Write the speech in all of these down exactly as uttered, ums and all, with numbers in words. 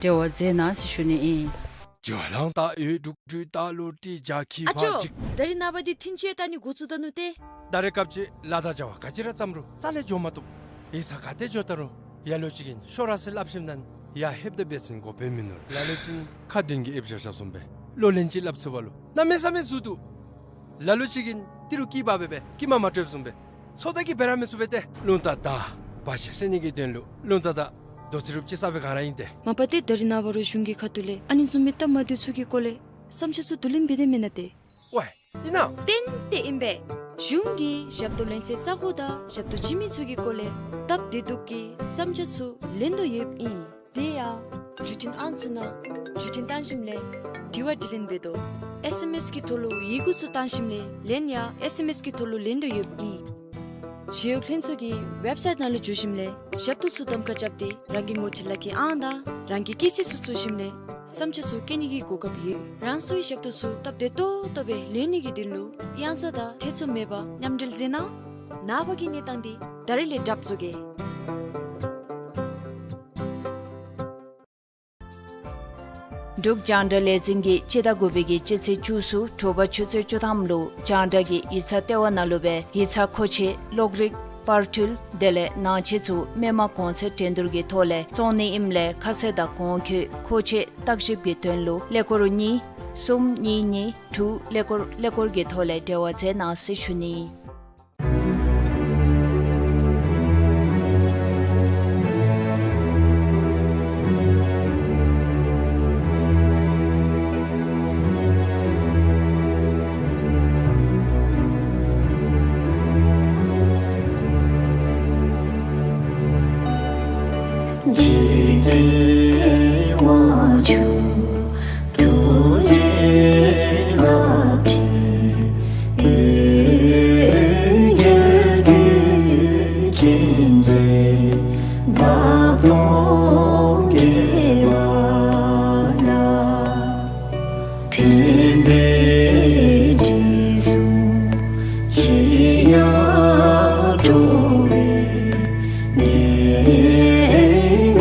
འབྲེལ་བ་མཛད་གནང་ཟེར་ཞུ་ནི་ཨིན། ཇོ་ལང་ཏ་ཡོད་དུག་དུས་ད་ལུ་ཏི་ཇ་ཁི་ཨ་ཅོ། ཕ་ཅིག། ད་རིས་ནངས་པ་འདི་ཐིན་ཅི་ཡ་ད་ནི་འགོ་བཙུགས་ད་ནུག་ཏེ། ད་རེས་སྐབས་ཅིག་ལ་དྭགས་བྱ་བ་ག་ཅི་ར་བརྩམ་རུང་རྩ་ལས་འགྱོ་མ་བཏུབ། ཡིག་ཚང་ག་ཏེ་འགྱོ་ད་རུང་ཡར་ལུ་ཅིག་གིས་ཤོག་ར་ཟེར་སླབ་ཞིནམ་ན་ཡར་ལྷོདཔ་ད་འབད་བ་ཅིན་གོ་བརྡ་མིན་ནུག། ལ་ལུ་ཅིག་ཁ་བདུན་གྱིས་ཨེབ་བཞག་བཞགཔ་བཟུམ་སྦེ་གློག་ལན་ཅིག་སླབ་ཚུགས་པ་ལུ་གནམ་མེད་ས་མེད་ཟུག་འདུག། ལ་ལུ་ཅིག་གིས་ཏི་རུ་སྐྱི་པ་སྦེ་སྦེ་སྐྱི་མ་མ་སྤྲོདཔ་བཟུམ་སྦེ་ཚོད་ལྟ་གིས་འབད་ར་མི་ཚུགས་པས་ཏེ། རླུང་རྟ་དང་བར་ཆད་སེལ་ནི་གི་དོན་ལུ་རླུང་རྟ་དང་རྡོ་རྩེག་རུབ་ཅིག་ས་སྦེ་ག་ར་ཨིན་ཏེ། མ་པ་ཏེ་ད་རིས་ནངས་པ་རུང་གཞུང་གི་ཁ་ཐུག་ལས་ཨ་ནི་བཟུམ་མའི་སྟབས་མ་བདེཝ་ཚུ་གི་སྐོར་ལས་བསམ་འཆར་ཚུ་བསྡུ་ལེན་འབད་དེས་མེན་ན་ཏེ། ཝའི་ཨིན་ན། ཏན་ཏན་ཨིན་པས། གཞུང་གིས་ཞབས་ཏོག་ལེན་སའི་ས་གོ་དང་ཞབས་ཏོག་བྱིན་མི་ཚུ་གི་སྐོར་ལས་སྟབས་བདེ་སྡུག་གི་བསམ་འཆར་ཚུ་ལེན་དོ་ཡོདཔ་ཨིན། དེ་ཡང་བརྒྱུད་འཕྲིན་ཨང་ཚུ་ནང་བརྒྱུད་འཕྲིན་བཏང་ཞིནམ་ལས་དྲི་བ་དྲིས་ལན་འབད་དོ། ཨེས་ཨེམ་ཨེས་གི་ཐོག་ལུ་ཡི་གུ་ཚུ་བཏང་ཞིནམ་ལས་ལན་ཡང་ཨེས་ཨེམ་ཨེས་གི་ཐོག་ལུ་ལེན་དོ་ཡོདཔ་ཨིན། ཞི་གཡོག་ལྷན་ཚོགས་ཀྱི་ཝེབ་སའིཊ་ནང་ལུ་འཛུལ་ཞིནམ་ལས་ཞབས་ཏོག་ཚུ་གདམ་ཁ་རྐྱབ་སྟེ་རང་གི་ངོ་སྤྲོད་ལག་ཁྱེར་ཨང་དང་རང་གི་སྐྱེས་ཚེས་ཚུ་བཙུགས་ཞིནམ་ལས་བསམ་འཆར་ཚུ་བཀོད་ནི་གི་གོ་སྐབས་ཡོད། རང་སོའི་ཞབས་ཏོག་ཚུ་སྟབས་བདེ་ཏོག་ཏོ་སྦེ་ལེན་ནི་གི་དོན་ལུ་གཡང་ས་དང་ཐེ་ཚོམ་མེད་པར་མཉམ་འབྲེལ་མཛད་གནང་། ནངས་པ་གི་གནས་སྟངས་འདི་ད་རིས་ལས་གྲབས་བཟོ་གེ། འབྲུག་རྒྱང་བསྒྲགས་ལས་འཛིན་གྱིས་སྤྱི་ཟླ་དགུ་པའི་གི་སྤྱི་ཚེས་བཅུ་གསུམ་དྲོ་པ་ཆུ་ཚོད་བཅུ་ཐམ་ལུ་རྒྱང་བསྒྲགས་ཀྱི་ཡིག་ཚང་ལྟེ་བ་ནང་ལུ་སྦེ་ཡིག་ཚང་མཁོ་ཆས་གློག་རིག་པར་འཕྲུལ་དེ་ལས་ནང་ཆས་ཚུ་མི་མང་གོང་ཚད་འགྲན་བསྡུར་གྱི་ཐོག་ལས་བཙོང་ནི་ཨིནམ་ལས་ཁ་གསལ་དང་གོང་འཁོད་མཁོ་ཆས་བརྟག་ཞིབ་ཀྱི་དོན་ལུ་ཀླད་ཀོར་གཉིས་གསུམ་གཉིས་གཉིས་དྲུག་ཀླད་ཀོར་ཀླད་ཀོར་གྱི་ཐོག་ལས་འབྲེལ་བ་མཛད་གནང་ཟེར་ཞུ་ནི། འཇིག་རྟེན་དབང་ཕྱུག་ཐུགས་རྗེ་བླ་བྲེ་འོད་རྒྱལ་ཀུན་མཁྱེན་མཛད་དག་སྟོང་རྒྱས་པ་ལ། ཕན་པའི་དྲི་བསུང་ཅི་ཡང་བྲོ་བའི་གནས་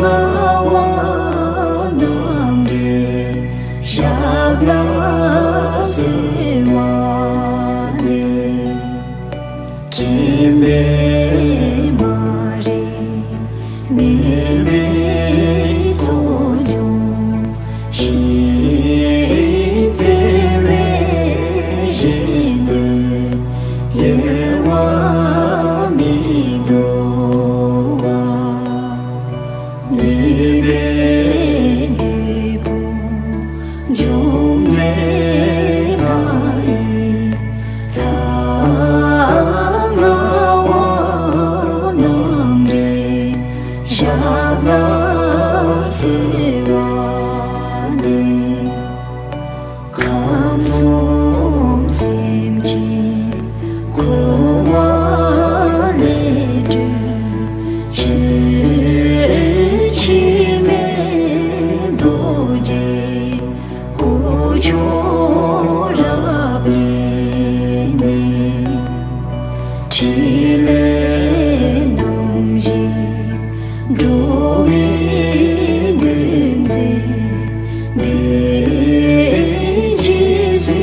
ལྔ་བ་རྣམས་ཀྱི་ཞབས་ལ་གསོལ་བ་འདེབས། མཁྱེན་པའི་མ་རིག་མུན་པའི་ཚོགས་འཇོམས་ཤིང་རྩེ་བའི་ཞིང་དུ་གཡེང་བ་མི་འདུག་པ། ནུས་པའི་བདུད་དཔུང་འཇོམས་མཛད་ལྷ་ཡི་ལྷ་ལྔ་བ་རྣམས་ཀྱི་ཞབས་ལ་གསོལ་བ་འདེབས། ཁམས་གསུམ་སེམས་ཅན་འཁོར་བ་ལས་སྒྲོལ་ཕྱིར། འཆི་མེད་རྡོ་རྗེ་སྐུ་མཆོག་རབ་བརྙེས་ནས། ཕྲིན་ལས་སྣང་བཞིར་འགྲོ་བའི་དོན་མཛད་པའི་རྒྱལ་སྲས་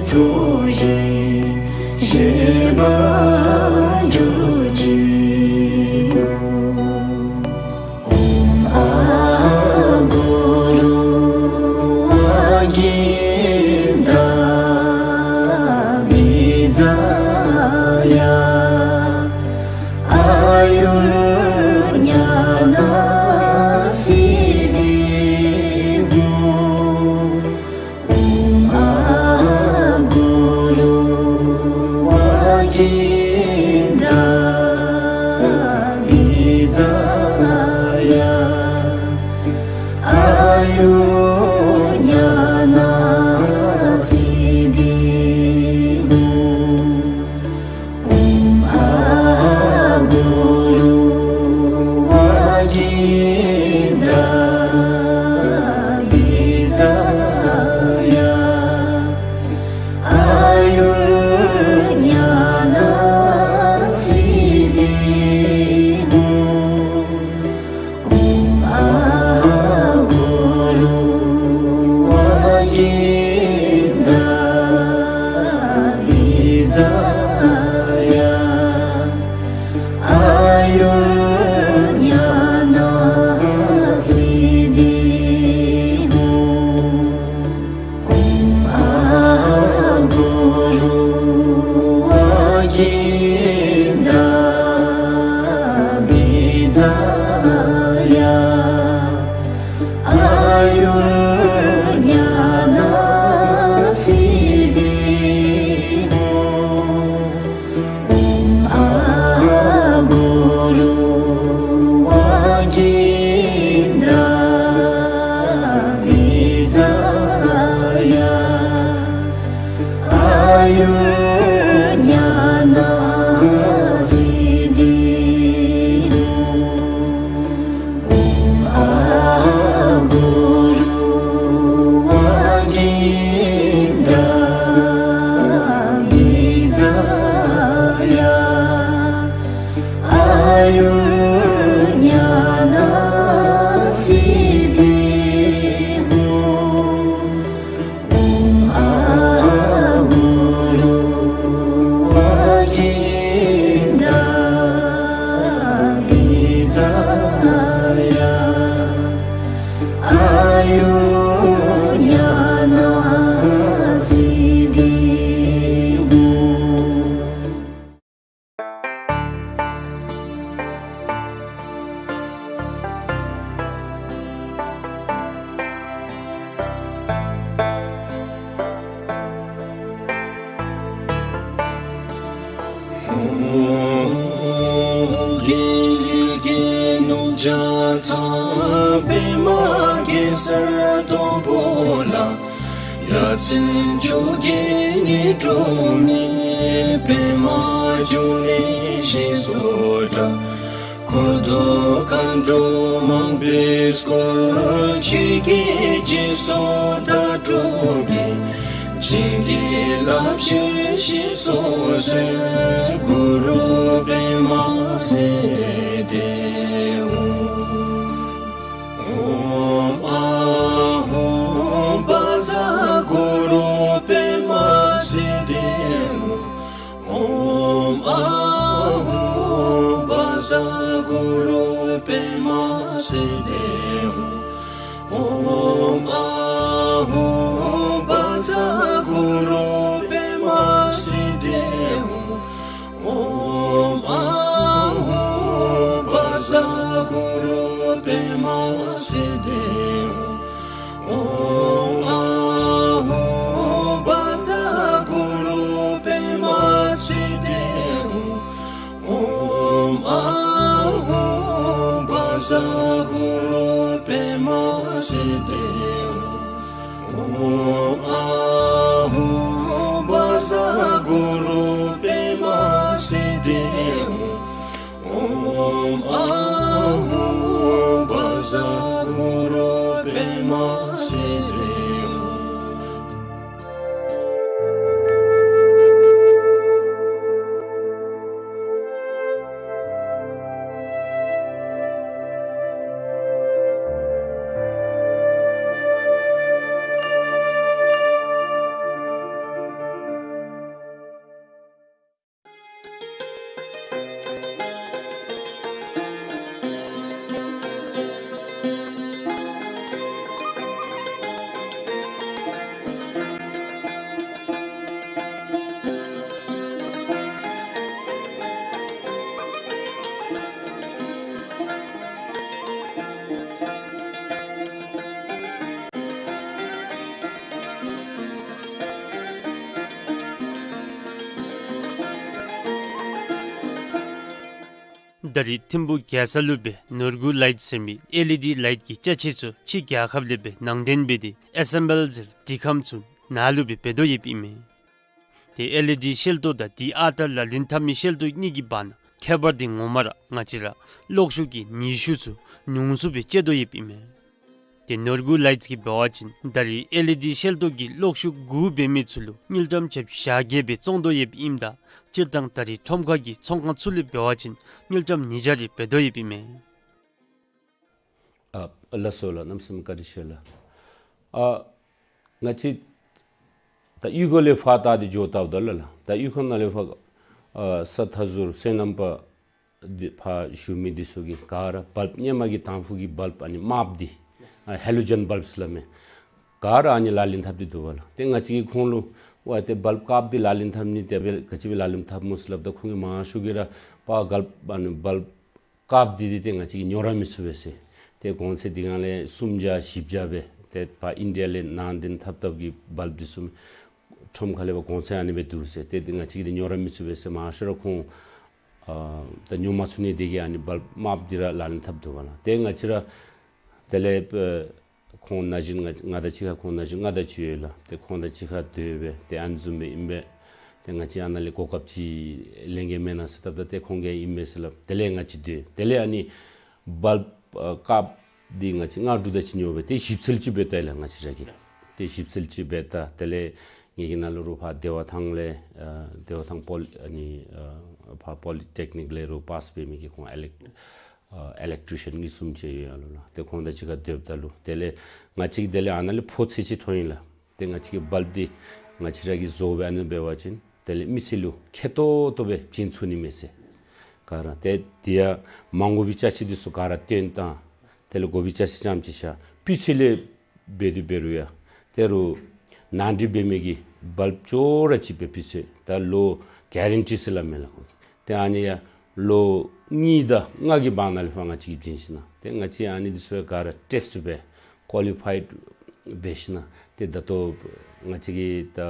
ཚོགས་ཞིང་བཞེས་པར་གྱུར་ཅིག། ཨོཾ་ཨཱཿ་གུ་རུ་ཝཱ་གིནྡྲ་བི་ཛ་ཡ། ཨཱ་ཡུར་ཉ་ན་སིདྡྷི་ཧཱུྃ། ཨོཾ་ཨཱཿ་གུ་རུ་ཝཱ་གིནྡྲ་བི་ཛ་ཡ། ཨཱ་ཡུར་ཉ་ན་སིདྡྷི་ཧཱུྃ། ཨོཾ་ཨཱཿ་གུ་རུ་ཝཱ་གིནྡྲ་བི་ཛ་ཡ། ཨཱ་ཡུར་ཉ་ན་སིདྡྷི་ཧཱུྃ། ཨོཾ་ཨཱཿ་ ཨ་ཡུར་ཉ་ན་སིདྡྷི་ཧོ། ཨོཾ་ཨཱཿཧཱུྃ་གུ་རུ་ཝཱ་གིནྡྲ་བི་ཛ་ཡ། ཨ་ཡུར་ཉ་ན་སིདྡྷི་ཧོ། ཨོཾ་ཨཱཿཧཱུྃ་གུ་རུ་ཝཱ་གིནྡྲ་བི་ཛ་ཡ། ཨ་ཡུར་ཉ་ན་སིདྡྷི་ཧོ། ཨོཾ་ཨཱཿཧཱུྃ་གུ་རུ་ཝཱ་གིནྡྲ་བི་ཛ་ཡ། ཨ་ཡུར་ཉ་ན་སིདྡྷི་ཧོ། རྒྱལ་གྱི་ནུབ་བྱང་ཚང་པདྨ་གེ་སར་སྡོང་པོ་ལ། ཡ་མཚན་མཆོག་གི་ཉི་སྒྲོན་མེ། པདྨ་འབྱུང་གནས་ཞེས་སུ་གྲགས། འཁོར་དང་མཁའ་འགྲོ་མང་པོས་བསྐོར། ཆོས་ཀྱི་རྗེས་སུ་བདག་སྒྲུབ་ཀྱིས། བྱིན་གྱིས་བརླབ་ཕྱིར་ཞེས་སུ་གསོལ། གུ་རུ་པདྨ་སིདྡྷི་ཧཱུྃ། ཨོཾ་ཨཱཿཧཱུྃ་བཛྲ་གུ་རུ་པདྨ་སིདྡྷི་ཧཱུྃ། ཨོཾ་ཨཱཿཧཱུྃ་བཛྲ་གུ་རུ་པདྨ་སིདྡྷི་ཧཱུྃ། ཨོཾ་ཨཱཿཧཱུྃ་བཛྲ་གུ་རུ་པདྨ་སིདྡྷི་ཧཱུྃ། ཨོཾ་ཨཱཿཧཱུྃ་བཛྲ་གུ་རུ་པདྨ་སིདྡྷི་ཧཱུྃ། ཨོཾ་ཨཱཿཧཱུྃ་བཛྲ་གུ་རུ་པདྨ་སིདྡྷི་ཧཱུྃ། ཨོཾ་ཨཱཿཧཱུྃ་བཛྲ་གུ་རུ་པདྨ་སིདྡྷི་ཧཱུྃ། ཨོཾ་ཨཱཿཧཱུྃ་བཛྲ་གུ་རུ་པདྨ་སིདྡྷི་ཧཱུྃ། ཨོཾ་ཨཱཿཧཱུྃ་བཛྲ་གུ་རུ་པདྨ་སིདྡྷི་ཧཱུྃ། ད་རིས་ཐིམ་ཕུག་རྒྱལ་ས་ལུ་སྦེ་ནོར་བུ་ལའིཊ་ཟེར་མི་ཨེལ་ཨི་ཌི་ལའིཊ་ཀྱི་ཅ་ཆས་ཚུ་ཕྱི་རྒྱལ་ཁབ་ལས་སྦེ་ནང་འདྲེན་འབད་དེ་ཨེ་སེམ་བཱལ་ཟེར་དུས་ཁམས་ཚུ་ནཱ་ལུ་སྦེ་འབད་དོ་ཡོདཔ་ཨིན་མས། ཏེ་ཨེལ་ཨི་ཌི་ཤེལ་ཏོག་དང་དེ་ཨ་རྟག་ལག་ལེན་འཐབ་མི་ཤེལ་ཏོག་གཉིས་ཀྱི་བར་ན་ཁྱད་པར་འདི་ངོ་མ་ར་ང་བཅས་ར་གློག་ཤུགས་ཀྱི་ནུས་ཤུགས་ཚུ་ཉུང་སུ་སྦེ་སྤྱོད་དོ་ཡོདཔ་ཨིན་མས། ཏེ་ནོར་བུ་ལའིཊ་ཀྱིས་འབད་བ་ཅིན་ད་རིས་ཨེལ་ཨི་ཌི་ཤེལ་ཏོག་གི་གློག་ཤུགས་དགུ་འབད་མི་ཚུ་ལུ་དངུལ་ཀྲམ་ཆ་བཞག་གེ་སྦེ་བཙོང་དོ་ཡོདཔ་ཨིནམ་ད་སྤྱིར་བཏང་ད་རིས་ཁྲོམ་ཁ་གི་ཚོང་ཁང་ཚུ་ལུ་འབད་བ་ཅིན་དངུལ་ཀྲམ་ཉིས་བརྒྱ་རེ་འབད་དོ་ཡོདཔ་ཨིན་མས། ཨ་ལགས་སོ་ལགས། གནམ་མེད་ས་མེད་བཀའ་དྲིན་ཆེ་ལགས། ཨ་ང་བཅས་ད་གཡུས་སྒོ་ལས་ཕར་ད་འདི་འགྱོ་བལྟཝ་ད་ལགས་ལགས། ད་གཡུས་ཁ་ནང་ལས་ཕར་ཨ་ས་མཐའ་ཟུར་སོ་ནམ་པ་འདི་ཕར་བཞུགས་མི་འདི་ཚུ་གིས་ག་ར་བལཔ་སྔོན་མ་གི་དང་ཕུ་གི་བལཔ་ཨ་ནི་དམརཔོ་འདི་ཨ་ཧེ་ལོ་ཇེན་བལཔ་ཟེར་སླབ་མས། ག་ར་ཨ་ནི་ལག་ལེན་འཐབ་སྟེ་འདུག་པ་ལགས། ཏེ་ང་བཅས་ཀྱིས་ཁོང་ལུ་ཝའི་ཏེ་བལཔ་དཀརཔོ་འདི་ལག་ལེན་འཐབ་ནི་དེ་སྦེ་ག་ཅི་སྦེ་ལག་ལེན་འཐབ་སྨོ་ཟེར་སླབ་ད་ཁོང་གིས་མང་ཤོས་ཀྱིས་ར་པ་བལཔ་ཨ་ནི་བལཔ་དཀརཔོ་འདི་འདི་ཏེ་ང་བཅས་ཀྱིས་ཉོ་ར་མི་ཚུགས་པས་ཟེར། ཏེ་གོང་ཚད་འདི་གང་ལས་སུམ་བརྒྱ་བཞི་བརྒྱ་སྦེ་ཏེ་ཕར་ཨིན་ཌི་ཡ་ལས་ནང་འདྲེན་འཐབ་འཐབ་ཀྱི་བཱལབ་འདི་ཚུ་ཁྲོམ་ཁ་ལས་ཕར་གོང་ཚད་ཨ་ནི་སྦེ་འདུག་ཟེར། ཏེ་འདི་ང་བཅས་ཀྱིས་འདི་ཉོ་ར་མི་ཚུགས་པས་ཟེར་མང་ཤོས་ར་ཁོང་ཨ་ད་ཉོ་མ་ཚུགས་ནི་དེ་གིས་ཨ་ནི་བཱལབ་དམརཔོ་འདི་ར་ལག་ལེན་འཐབ་འདུག་པ་ལགས། ཏེ་ང་བཅས་ར་དེ་ལས་ཨེ་ཁོང་ན་གཞོན་ང་ང་དང་གཅིག་ཁར་ཁོང་ན་གཞོན་ལྔ་དང་བཅུ་ཡོད་ལགས། ཏེ་ཁོང་དང་གཅིག་ཁར་སྡོད་སྦེ་ཏེ་ཨ་ནི་བཟུམ་སྦེ་ཨིན་པས། ཏེ་ང་བཅས་ཨ་ནཱ་ལས་གོ་སྐབས་ཅིག་ལེན་གེ་མེན་ན་ཟེར་བཏབ་ད་ཏེ་ཁོང་གིས་ཨིན་མས་ཟེར་སླབ། དེ་ལས་ང་བཅས་སྡོད། དེ་ལས་ཨ་ནི་བཱལབ་ཨ་དཀརཔོ་འདི་ང་བཅས་ལྔ་དྲུག་དང་གཅིག་ཉོ་སྦེ་ཏེ་ཞིབ་འཚོལ་ཅིག་འབད་ད་ལགས་ང་བཅས་ར་གིས། ཏེ་ཞིབ་འཚོལ་ཅིག་འབད་ད་དེ་ལས་ངེ་གི་ནང་ལུ་རུང་ཕར་བདེ་བ་ཐང་ལས་ཨ་བདེ་བ་ཐང་པོ་ལི་ཨ་ནི་ཨ་ཕར་པོ་ལི་ཊེག་ནིཀ་ལས་རུང་པཱསི་འབད་མི་གི་ཁོང་ཨི་ལེག་ཨ་ཨི་ལེག་ཊི་རི་ཤཱན་གཉིས་གསུམ་ཅིག་ཡོད་ཡར་ལུ་ལགས། ཏེ་ཁོང་དང་གཅིག་ཁར་སྡོདཔ་ད་ལུ་དེ་ལས་ང་བཅས་ཀྱིས་དེ་ལས་ཨ་ནཱ་ལས་ཕོ་ཚོད་ཅིག་ཐོན་ཡི་ལགས། ཏེ་ང་བཅས་ཀྱིས་བཱལབ་འདི་ང་བཅས་ར་གིས་བཟོ་སྦེ་ཨ་ནི་འབད་བ་ཅིན་དེ་ལས་མི་སེར་ལུ་ཁེ་ཏོག་ཏོ་སྦེ་བྱིན་ཚུགས་ནི་མས་ཟེར། ག་ར་ཏེ་དེ་ཡང་མ་དགོ་པའི་ཅ་ཆས་འདི་ཚུ་ག་ར་བཏོན་བཏང་། དེ་ལས་དགོ་པའི་ཅ་ཆས་རྐྱངམ་ཅིག་བཞག། སྤུས་ཚད་ལས་འབད་དེ་འབད་རུང་ཡང་ཏེ་རུང་ནང་འདྲེན་འབད་མི་གི་བཱལབ་ཅོག་ར་གཅིག་སྦེ་སྤུས་ཚད་ད་ལོ་གེ་རན་ཊི་ཟེར་སླབ་མས་ལགས། ཏེ་ཨ་ནི་ཡང་ལོ་གཉིས་དང་ལྔ་གི་བར་ན་ལས་ཕར་ང་བཅས་ཀྱིས་བྱིན་ཞིན་ན་ཏེ་ང་བཅས་ཨ་ནི་འདི་ཚུ་ཡང་ག་ར་ཊེསཊ་འབད་ཀོ་ལི་ཕའིཌ་འབད་ཞིན་ན་ཏེ་ད་ལྟོ་ང་བཅས་ཀྱིས་ད་